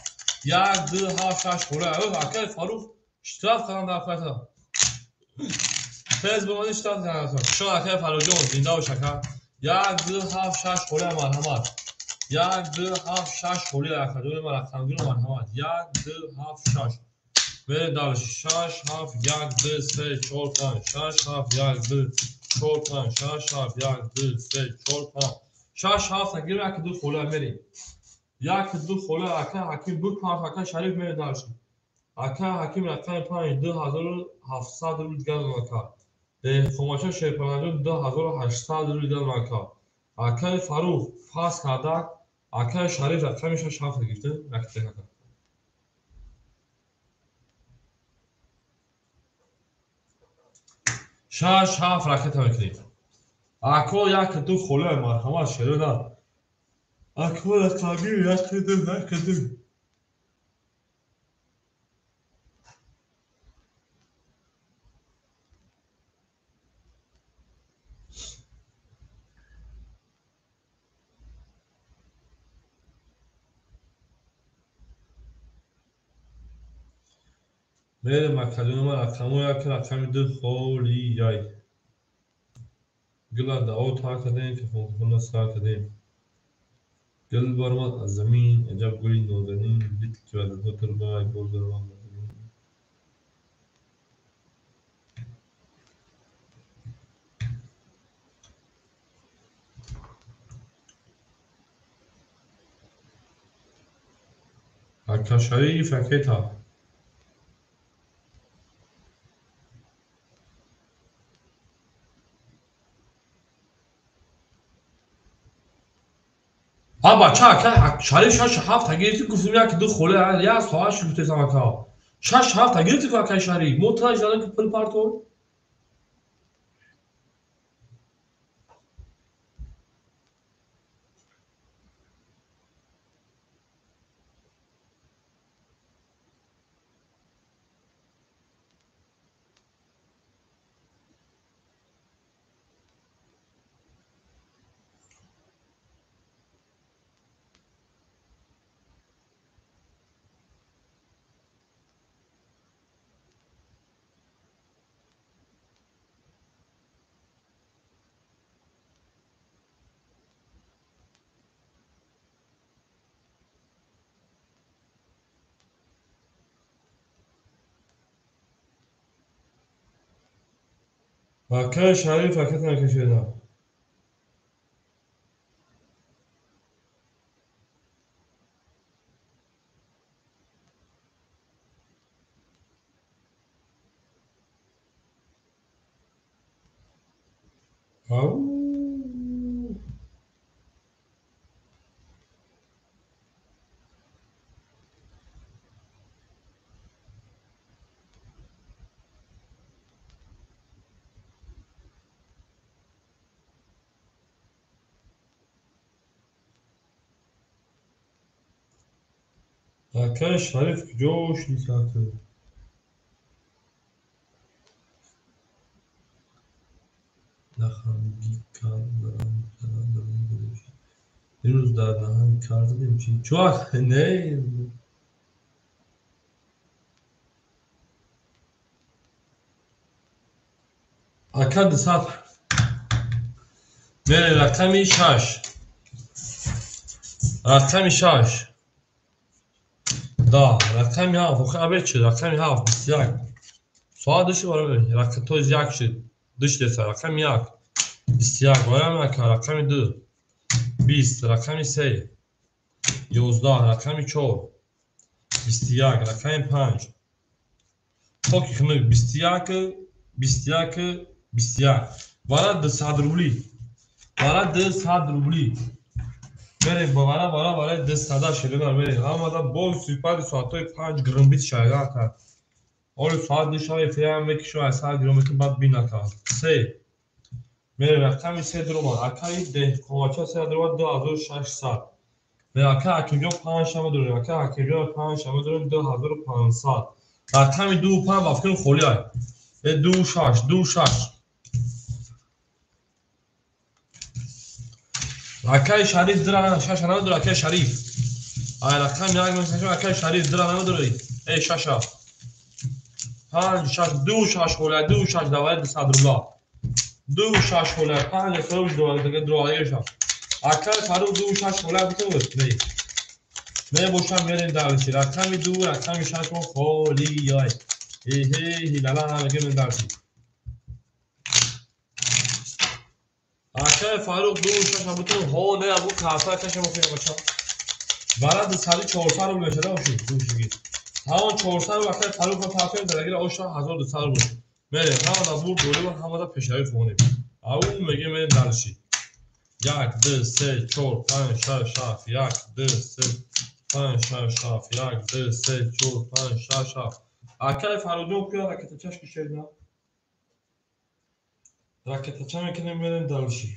1 2 7 6 хола. Акаи Фарух штраф кардам дар файта. Тез бомади штраф кардам. Шо акаи Фарухҷон зинда бош ака. 1 2 7 6 хола марҳамат. 1 2 7 6 хола акаҷони ман рақамгиро марҳамат. 1 2 7 6. Мерем дальше. 6 7 1 2 3 4 5 6 7 1 2 4 5 6 7 1 2 3 4 5 6 7 гир 1 2 хола мерем. 1 2 хола ака Ҳаким буд 5 ака Шариф мерем дальше. Ака Ҳаким рақами 5 2700 рубл дигар ака. Деҳқонбача Шерпаланҷон 2800 рубл дигар ака. Акаи Фарух пас кардак, акаи Шариф рақами 6 7 гирифта, ака. 6 7 ракета мекунем. Ако 1 2 хола марҳамат шерона. Ако рақами 1 2 1 2. Мерем акаҷони ман рақамҳо 1 рақами 2 холияй. Гила дао та кардем, кафонкафона сар кардем. Гул баромад аз замин, аҷаб гули нозанин, дид ки ваъдаҳо турбай боз баромад аз замин. Ака Шариф ракета. А бача ака Шариф 6 7 гирифти, гуфтем 1 2 хола, як соат шуд гуфтесам ака. 6 7 гирифти ку акаи Шариф. Мо таж дадем ки пул партов. Акаи Шариф ракета мекашидам. Ау. Акаи Шариф куҷо шуд? Наханги кар задам, задам. Дирӯз дар наҳанг кар задем чӣ? Чӯ не? Ака 200. Мере рақами 6. Рақами 6. 10, рақами 7, охи абе чӣ? Рақами 7, 21. Соат души барои рақам то 1 шуд. Душ деса, рақами 1. 21, барои ака, рақами 2. 20, рақами 3. 11, рақами 4. 21, рақами 5. Токи хунук 21, 21, 21. Вара 200 рубли. Вара 200 рубли. Мерем ба вара вара вара 200 ширина мерем. Ҳамада боз сипади соатҳои 5 грмбит шайга кард. Оли соат душаве феям мекишу аз сар гирометр баъд бинака. 3. Мерем рақами 3 дуромад. Акаи деҳқонбача 3 дуромад 2600. Мерем ака Ҳакимҷон 5 шама дорем. Ака Ҳакимҷон 5 шама дорем 2500. Рақами 2 5 ба фикрам холӣ ай. 2 6 2 6. Акаи Шариф дира шаша намедорӣ, акаи Шариф. Ай рақами 1 мешавад, акаи Шариф дира намедорӣ. Эй шаша. 5 6 2 6 холӣ, 2 6 давай 200 рубла. 2 6 холӣ, 5 сарӯш давай дура ша. Акаи Фарух 2 6 холӣ битавад. Не. Не бошам мерем дарси. Рақами 2, рақами 6 холӣ ай. Эҳе, ҳилала намегем дарси. Акаи Фарух 2 6 бутун ҳо не абу карта кашам охир бача. Бара 200 400 рубл мешада оши душиги. Ҳамон 400 рубл акаи Фарух ба партоем дарагира оша 1200 рубл. Мерем ҳамада бурд дорем ва ҳамада пешравӣ хонем. Ау мегем мерем дарси. 1 2 3 4 5 6 7 1 2 3 5 6 7 1 2 3 4 5 6 7. Акаи Фарухҷон куя ракетачаш кишед на? Ракетача мекунем мерем дарси.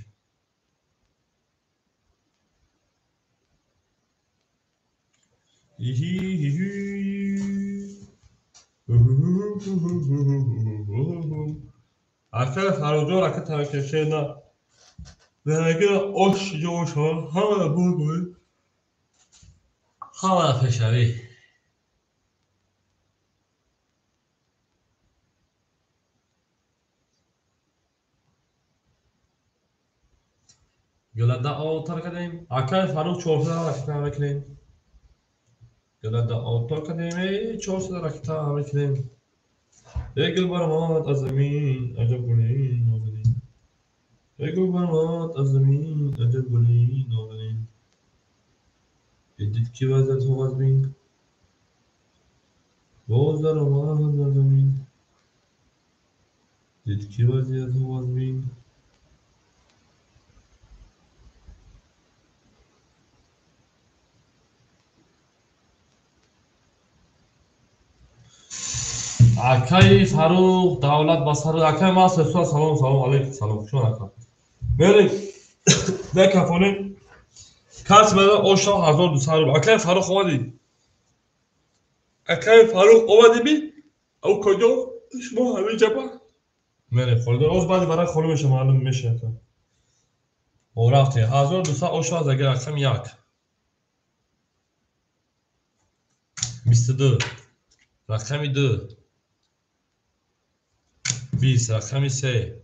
Акаи Фарухҷон ракета мекашед на? Дарагира ош ҷоша ҳамада бурд дорем. Ҳамада пешравӣ. Гулада отар кардем. Акаи Фарух 400 ракета мекунем. Гулада отар кардем. Эй 400 ракета мекунем. Эй гул баромад аз замин, аҷаб гули нозанин. Эй гул баромад аз замин, аҷаб гули нозанин. Дид ки вазъиятҳо вазмин, боз даромад бар замин. Дид ки вазъиятҳо вазмин. Акаи Фарух давлат ба сар акаи ман сесуа салом салом алейкум салом хуш омад ака. Мерем мекафонем кас меда оша 1200 рубл. Акаи Фарух омадӣ? Акаи Фарух омадӣ би? Ау куҷо? Шумо ҳамин ҷаба? Мерем холидор. Оз баъди барак холӣ меша маълум меша ака. О рафтем 1200 оша аз агар рақами 1. 22 рақами 2 20 рақами 3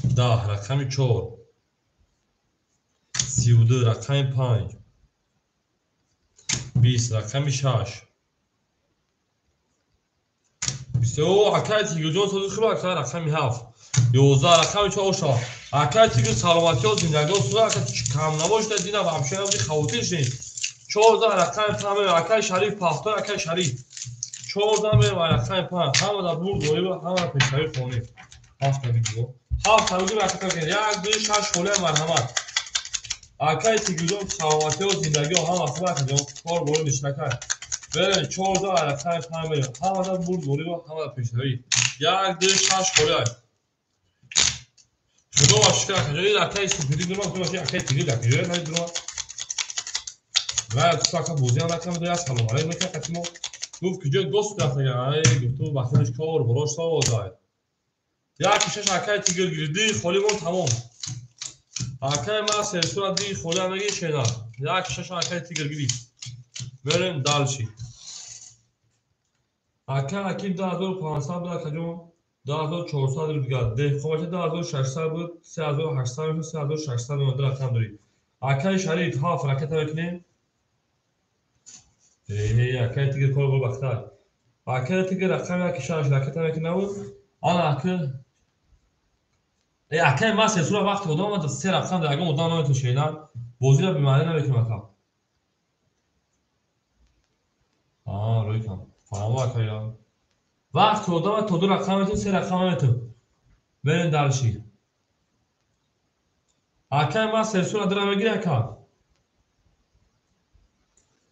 10 рақами 4 32 рақами 5 20 рақами 6 23 акаи Тигрҷон сози хуб ака рақами 7 11 рақами 4 оша акаи Тигр саломатиё зиндагиё суда ака кам набошад дина вообще набуди хавотир шудем 14 рақами 5 акаи Шариф пахтой акаи Шариф 14 мерем рақами 5 ҳамада бурд дорем ва ҳамада пешравӣ хонем. 7 видео 7 видео ракета кунед 1 2 6 холия марҳамат. Акаи Тигрҷон саломатиё зиндагиё ҳама хуб акаҷон кор бору нишна кард. Берем 14 рақами 5 мерем ҳамада бурд дорем ва ҳамада пешравӣ. 1 2 6 холия. Худо ва шукр акаҷон ин акаи Суфидин дура худо акаи Тигр акаҷон дура. Ва ту ака бозиам рақам ду, як салом алейк мекард қати мо. Гуфт куҷо гост рафтага? Ай, гуфту вақтинаш кор борош созай. Як шаш акай тигр гирди, холӣ мон тамом. Акай ма серсура ди холӣ меги шена. Як шаш акай тигр гирифт. Мерем дальше. Акай Аким 2500 буд, акаҷон 2400 рубл дигар. Деҳқонбача 2600 буд, 3800 мешуд, 3600 мемон, ду рақам дорӣ. Акай Шариф ҳафт ракета мекунем. Акай тигр кор бор бахтар. Акай тигр рақам яки шаш ракета мекунаву. Ана ака акай ма сесура вақти одам омад, се рақам дар ягон одам наметон шенан. Бозиро бемаъне намекунам ака. Аа, рӯй кам. Фаҳмо акая. Вақти одам то ду рақам метон, се рақам наметон. Берем дальше. Акай ма сесура дира мегири ака.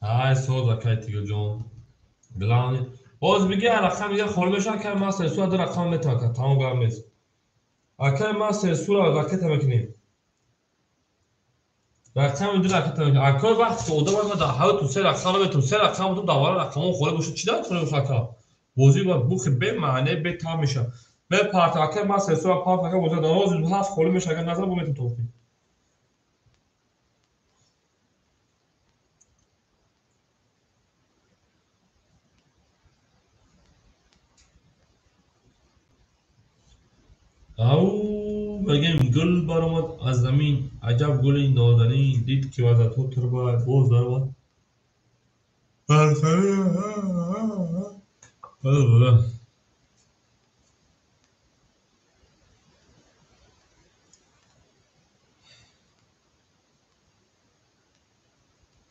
Ай соз акай тигрҷон. Главный. Боз биги рақам дига холӣ мешавад, акай ма сесура ду рақам метон ака, тамом гап нест. Акай ма сесура ракета мекунем. Рақами ду ракета мекунем. Акай вақти одам омад дар ҳаёту се рақам наметон, се рақам бутун давара рақамон холӣ бошад, чӣ дар холӣ бошад ака? Бозӣ ба бухи бемаъне бетам мешавад. Мепарта акай ма сесура парт ака бозӣ дар рози ҳафт холӣ мешавад, агар назар бо метон тофтем. Ау, мегем гул баромад аз замин, аҷаб гули нозанин, дид ки вазатҳо турба боз даромад.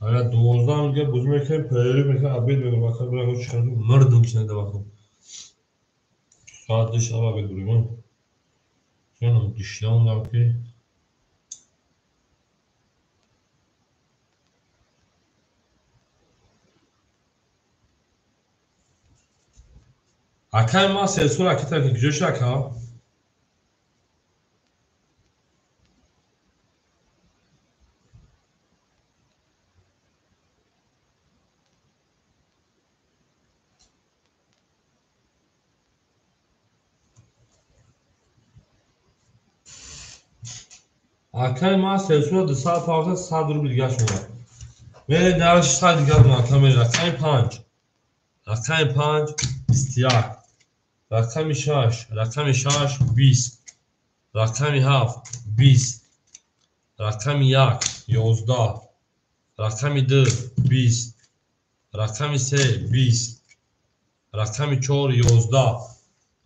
Агар 12 дига бозӣ мекунем, перерыв мекунем, обед мекунем, ака бирам чӣ хел мурдум чи нада вақтом. Соат 2 шаб обед бурем. Ҷонам гишна омадам ки акай ма сесура ракета куҷо шуд ака? Акай ма сесура 200 павза 100 рубл дигар шумад. Мерем дар 100 дигар ака мерем. Рақами 5. Рақами 5 21. Рақами 6, рақами 6 20. Рақами 7 20. Рақами 1 11. Рақами 2 20. Рақами 3 20. Рақами 4 11.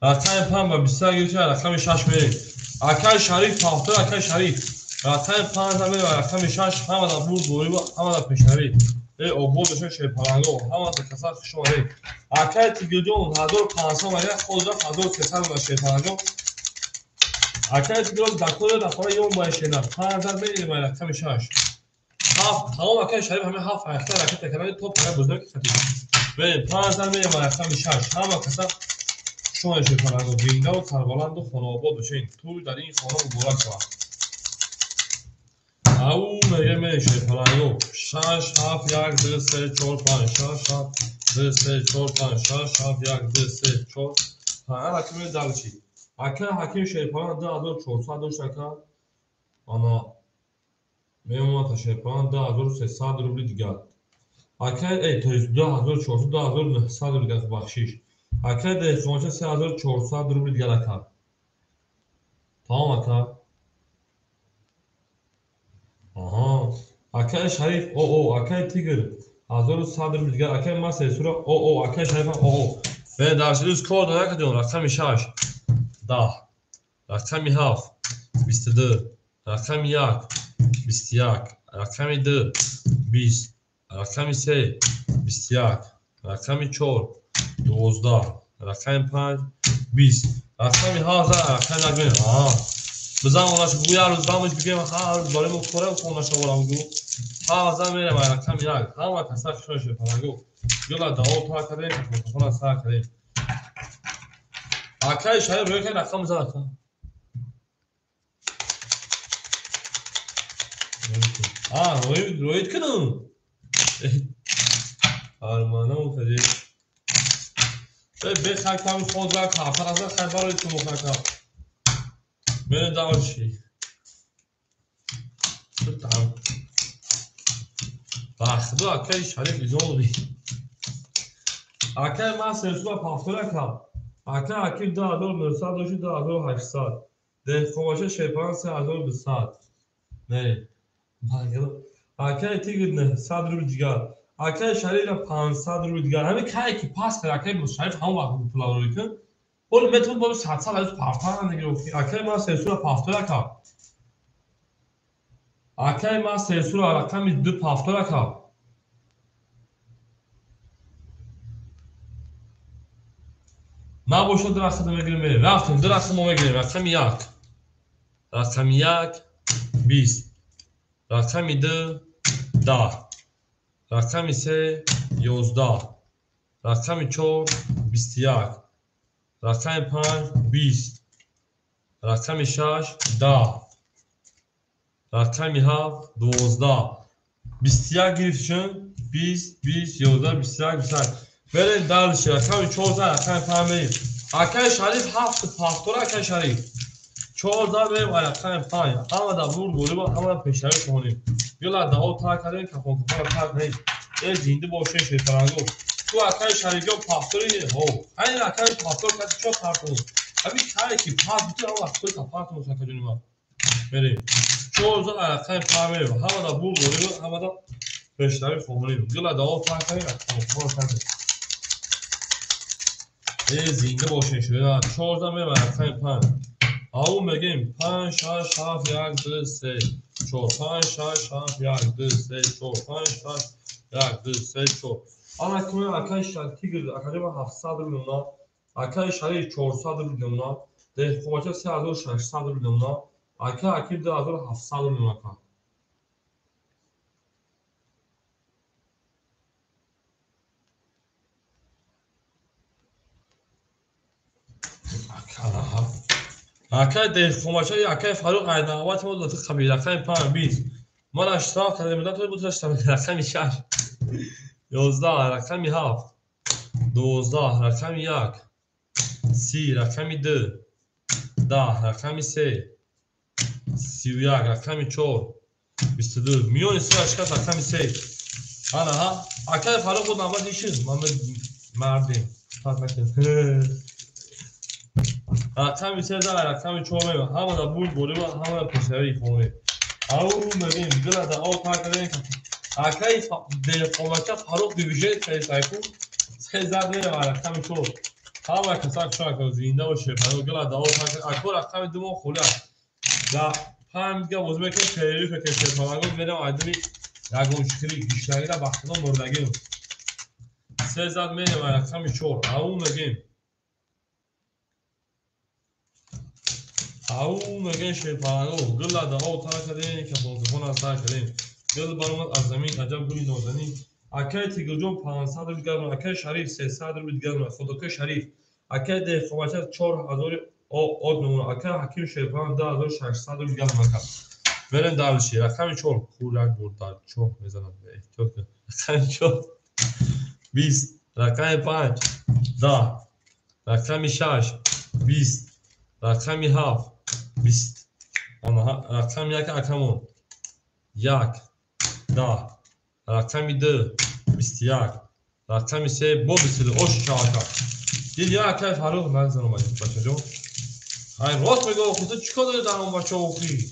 Рақами 5 ба 21 гирифта, рақами 6 мерем. Акай Шариф ҳафта, акай Шариф. Рақами 5 мерем, рақами 6 ҳама дар бурд борӣ, ҳама дар пешравӣ. Обод бошад шерпаланго, ҳама дар касал хуш омадед. Акай Тигрҷон 1500 мага, хоз рафт 1300 ба шерпаланго. Акай Тигрҷон дар кор рафтора ём ба шена. 5 мерем рақами 6. Ҳафт, тамом акай Шариф ҳама ҳафт ҳафта ракета кардани то пага бозӣ ки хатид. Мерем 5 мерем рақами 6. Ҳама касал шумо шерпаланго, зиндаву сарбаланду хонаобод бошед. Тӯй дар ин хона муборак шавад. Ау, меге мерем шерпаланго. 6 7 1 2 3 4 5 6 7 2 3 4 5 6 7 1 2 3 4 5. Ака мерем дальше. Ака Ҳаким шерпаланг 2400 дошт ака. Ана мемонад та шерпаланг 2300 рубли дигар. Ака то есть 2400 2900 рубли дигар бахшиш. Ака деҳқонча 3400 рубли дигар ака. Тамом ака. Аҳа. Акай Шариф о, акай Тигр 1100 рубли дигар, акай ма сесура о, акай Шариф о. Бе дар шидус кор дора ака ҷон, рақами 6 10, рақами 7 22, рақами 1 21, рақами 2 20, рақами 3 21, рақами 4 12, рақами 5 20, рақами 7 рақами 1 мерем. Аҳа. Бизан онаш гӯ як рӯз дамаш бигем, ҳар рӯз барои мо кора хонаша орам гӯ. Ҳа мерем рақами 1. Ҳама каса хушон шерпаланго. Гула даво та кардем, кашмакашона сар кардем. Акай Шариф рӯй кай рақам зад ака. А, рӯй кунам. Арманам хади. Бехай ками ход ва хафар аз хай барои ту мухака. Мере дальше. Там. Бахду акай Шариф изолви. Акай ман сесура пафтора кам. Акай Аким 2900 дошти 2800. Деҳқонбача Шерпаланг 3200. Не. Акай Тигр 900 рубл дигар. Акай Шариф 500 рубл дигар. Ҳамин кай ки пас кард акай Шариф ҳамон вақт пула рӯй кун. Ҳоло метавон бо 700 аз пафтара нагирифт. Акай ман сесура пафтора кам. Акай ман сесура рақами 2 пафтора кам. Набошад дарахтро мегирем, мерем. Рафтем, дарахтро мо мегирем. Рақами 1. Рақами 1 20. Рақами 2 10. Рақами 3 11. Рақами 4 21. Рақами 5 20. Рақами 6 10. Рақами 7 12. 21 гирифтшун 20 20 11 21 21. Мерем дальше. Рақами 14 рақами 5 мерем. Акай Шариф 7 пафтора акай Шариф. 14 мерем рақами 5. Ҳама да бурд голиба, ҳама да пешравӣ хонем. Ёла дао тар кардем, кафон кафон тар кардем. Э зинда бошем шерпаланго. Ту акай Шариф пафтори ҳо. Ҳамин акай пафтор каси чо тар кун. Ҳамин кай ки пас биту ҳама вақт та пар кун сакаҷони ман. Мерем. 14 рақами 5 мерем. Ҳама да бурд голиба, ҳама да пешравӣ хонем. Ёла дао тар кардем, кафон кафон тар кардем. Зинда бошем шуда. 14 мерем рақами 5. Ау мегем 5 6 7 1 2 3 4 5 6 7 1 2 3 4 5 6 1 2 3 4. Ана куна акай Тигр акаҷа 700 рубл намуна, акай Шариф 400 рубл намуна, Деҳқонбача 3600 рубл намуна, акай Аким 2700 рубл намуна. Акай Деҳқонбача акай Фаруқ айнават мо дод қабил рақами 5 20. Ман штраф кардем, медам то буд рақами 6 11 рақами 7 12 рақами 1 30 рақами 2 10 рақами 3 31 рақами 4 22 миёни се шикаст рақами 3. Ана ҳа акай Фаруқ буд навбат ишид. Ман мардем. Фарқ накард. Рақами 3 рақами 4 мева. Ҳама да бурд болиба, ҳама да пешравӣ хонем. Ау мегем, гила да ау тар кардем. Акай Деҳқонбача Фаруқ движение кардем сайку. 3 зад мева рақами 4. Ҳама касак шуна зинда боше. Фаруқ гила да ау тар кардем. Ако рақами 2 мо холи аст. Да 5 дига боз мекунем, перерыв мекунем. Шерпаланго мерем айдами ягон шикри гиштагира ба худо мурдагим. 3 зад мерем рақами 4. Ау мегем. Ау мегем шерпаланго гила да ау тар кардем, кафон кафон аз тар кардем. Гил баромад аз замин, аҷаб гули нозанин. Акай Тигрҷон 500 рубл дигар, акай Шариф 300 рубл дигар, худокай Шариф. Акай Деҳқонбача 4000 од намуна, акай Ҳаким Шерпаланг 2600 рубл дигар намуна. Мерем дальше. Рақами 4 кур як бор дар 4 мезанад. Эҳтиёт кун. Рақами 4 20, рақами 5 10, рақами 6 20, рақами 7 20. Ана рақами 1 акамон 1 10, рақами 2 21, рақами 3 бо 22. Ош чака. Дид я акай Фаруқ назан омад бачаҷон. Ай рост мегӯ охи ту чикор дорӣ дар он бача охи?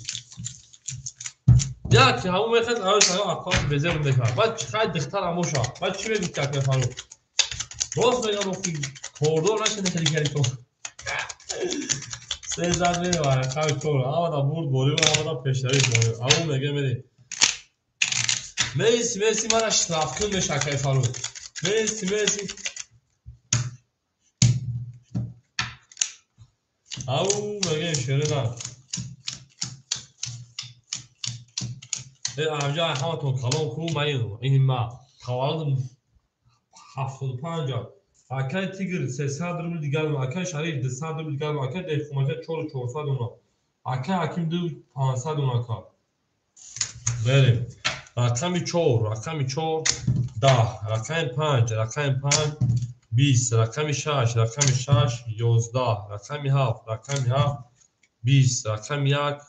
Як ҳамон мехоҳад ай сага аққош безер мекард. Баъд хай духтар ҳам боша. Баъд чӣ мегӯ ки акай Фаруқ? Рост мегӯям охи кордор нашида хеле кари ту. 3 зад мерем рақами 4. Ҳама да бурд болиба, ҳама да пешравӣ хонем. Ҳамон мега мерем. Месси, Месси мана штраф кун меша акай Фаруқ. Месси, Месси. Ау мегем шерина. Амҷа ҳаматон калон ку маин ин ма таваллуд 75. Акай Тигр 300 рубл дигар, акай Шариф 200 рубл дигар, акай Деҳқонбача 4400 уна, акай Ҳаким 2500 уна ка. Мерем. Рақами 4, рақами 4 10, рақами 5, рақами 5 20, рақами 6, рақами 6 11, рақами 7, рақами 7 20, рақами 1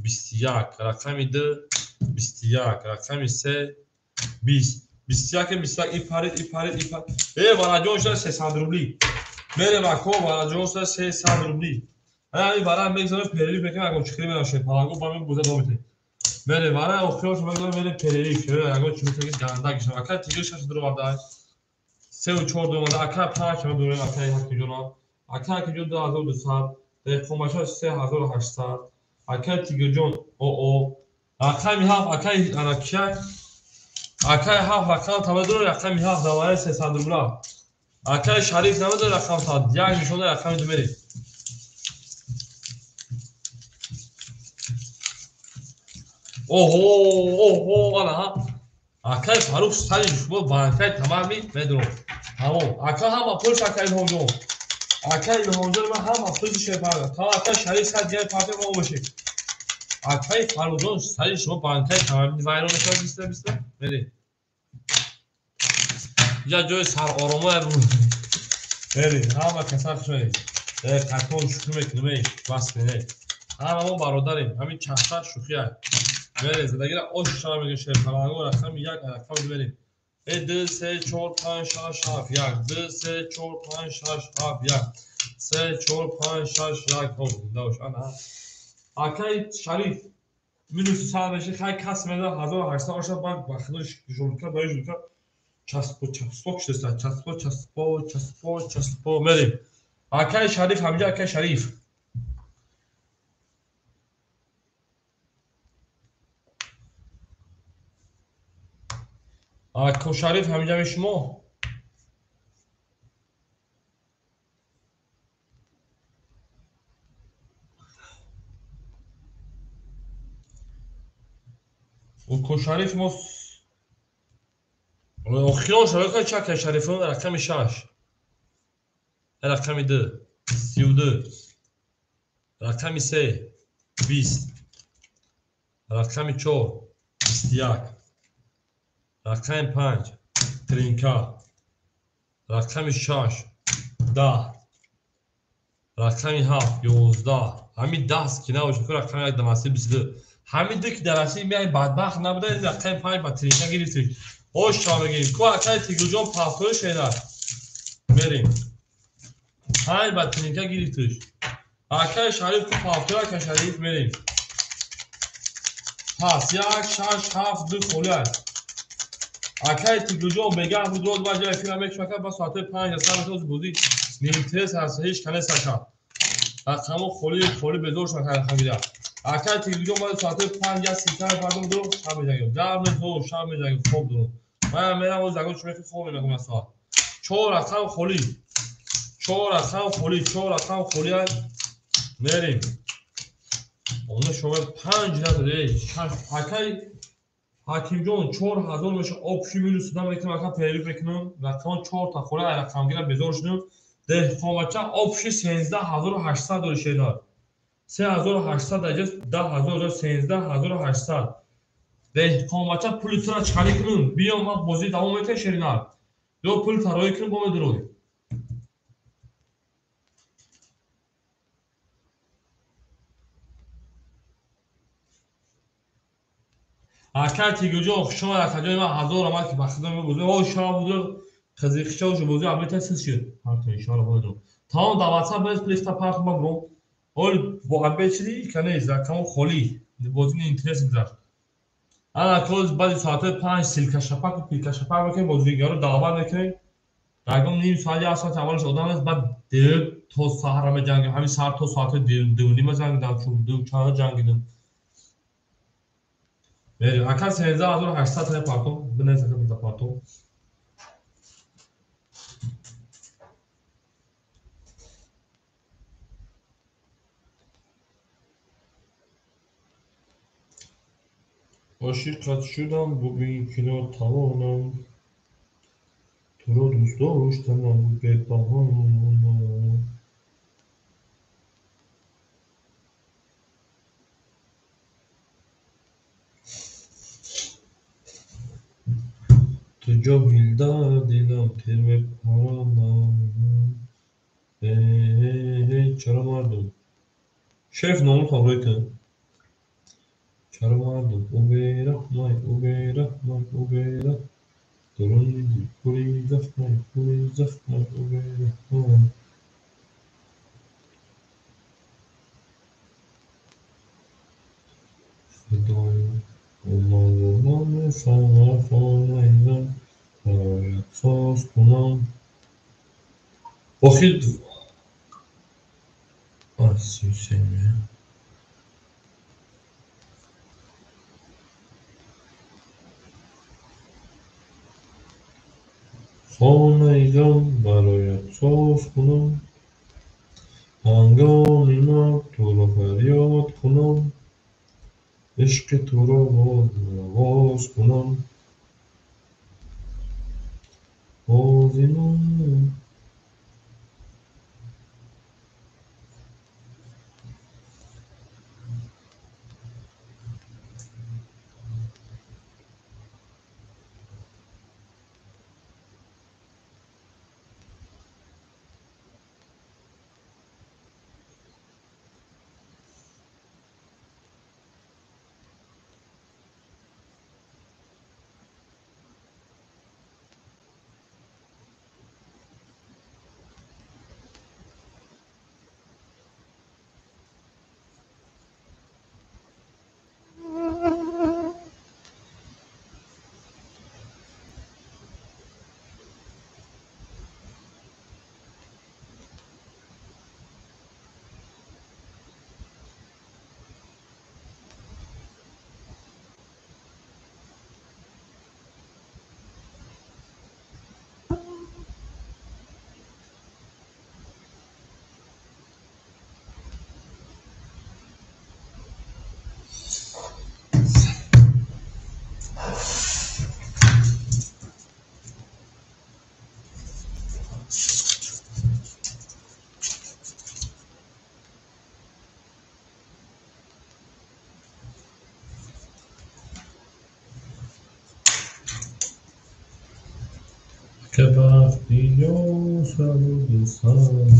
21, рақами 2 21, рақами 3 20, 21 21 и парид, и парид, и парид. Вараҷон шуда 300 рубли. Мерем ако, вараҷон шуда 300 рубли. Ҳамин вара мегзарем, перерив мекунем, ягон чӣ хеле менашем. Паланго ба мен буза домите. Мерем вара охираш мегзарем, мерем перерив. Ягон чӣ мекунем, ганда гишам. Ака тигр 6 дуроварда. 3 ва 4 дуроварда. Ака 5 ҳама дурем, ака ҳакиҷона. Ака ҳакиҷон 2200, деҳқонбача 3800. Ака тигрҷон оо. Рақами 7 акай ана кия? Акай 7 рақам тамадор, рақами 7 давари 300 рубла. Акай Шариф намедор рақам та, як нишонда рақами 2 мерем. Оҳо, оҳо, ана ҳа. Акай Фарух сари шумо банкай тамами медорам. Тамом. Ака ҳама пулш акай Илҳомҷон. Акай Илҳомҷон ман ҳама пулш шефар. Та акай Шариф сар дигар партия мо бошед. Акай Фарухҷон сари шумо банкай тамами вайрон мешавад биста биста. Мерем. Я ҷои саророма мерем. Ҳама каса хушоед. Қатон шӯхӣ мекунем, эй, бас кунед. Ҳама мо бародарем. Ҳамин чахта шӯхӣ аст. Мерем, зиндагиро ош шава мегӯем шерпаланго рақами 1 рақами 2 мерем. 2 3 4 5 6 7 1 2 3 4 5 6 7 1 3 4 5 6 1. Хоб, зинда бош. Ана. Акай Шариф минус 100 меши, хай кас меда 1800 оша банк ба худо журка барои журка часпо часпо киштеста, часпо часпо часпо часпо мерем. Акай Шариф ҳамҷа, акай Шариф. Ако Шариф ҳамҷа ми шумо? Уко Шариф мо охирон шабака чака Шарифон рақами 6, рақами 2 32, рақами 3 20, рақами 4 21, рақами 5 тринка, рақами 6 10, рақами 7 11. Ҳамин 10 ки набошад, рақами 1 дар насиб 22. Ҳамин ду ки дар насиб меай бадбахт набуда, рақами 5 ба тринка гирифтем. Ош ча мегирем. Ку акай Тигрҷон пафтори шеда. Мерем. 5 ба тринка гирифтиш. Акай Шариф ку пафтори, акай Шариф мерем. Пас 1 6 7 2 холӣ аст. Акай Тигрҷон бегаҳ буд, роз ба ҷои филм мекушад, ба соати 5 сар мешуд бозӣ. Нимтез ҳаст, ҳеҷ кане саша. Рақамо холӣ холӣ безор шуд акай рақам гиря. Акай Тигрҷон баъд соати 5 я ситара фардо буд, шаб мезанем. Гарм нест, шаб мезанем, хоб дорам. Ман мерам оз ягон чӣ мехоҳам, хоб мекунам соат. 4 рақам холӣ. 4 рақам холӣ, 4 рақам холӣ аст. Мерем. Онда шумо 5 надод, эй, 6 акай Ҳакимҷон 4000 меша обши минус дам мекунам, ака перерив мекунам. Рақам 4 та холӣ, ай рақамгира безор шудам. Деҳқонбача обши 13800 дори шедар. 3800 даҷа 10000 13800. Деҳқонбача пули тура чӣ кунам? Биё ман бозӣ давом метаҳ шеринар. Ё пул тароӣ кунам бо медурой. Акай Тигрҷон хушомад, акаҷони ман 1000 омад ки ба худо мебозӣ. О шава буд, қизиқча ушу бозӣ абета сиз шуд. Ҳарто иншоалло худо. Тамом дар WhatsApp бояд плиста парт ма буром. Ол бо абе чиди кане рақамо холӣ. Бозӣ не интерес гузашт. Ана коз баъди соатҳои 5 силка шапак ва пилка шапак мекунем, бозигаро даъват мекунем. Ягон ним соат, як соат аввалаш одам аст, баъд дер то саҳара меҷангем. Ҳамин саҳар то соатҳои 2:30 ҷангидам, чун ду чанд ҷангидам. Мерем. Ака 13800 тана партом, бинес ака бита партом. Ошиқат шудам, бубин ки нотавонам, туро дӯст доштанам бебаҳона. ҷоҳил дар дилам тир мепаронад. Чаро мардум? Шеф номут ҳамроҳӣ кун. Чаро мардум? Ӯ бераҳмай, ӯ бераҳмай, ӯ бераҳм. Дуруни дил пури захмай, пури захмай, ӯ бераҳмай. Худоё, ӯ маро намефаҳмад, хонаи ғам барояд соз кунам. Охир 33. Хонаи ғам барояд соз кунам. Ҳангоми марг туро фарёд кунам. Ишқи туро боз оғоз кунам. Бози ман. Ки бахти ё шаву дӯстон.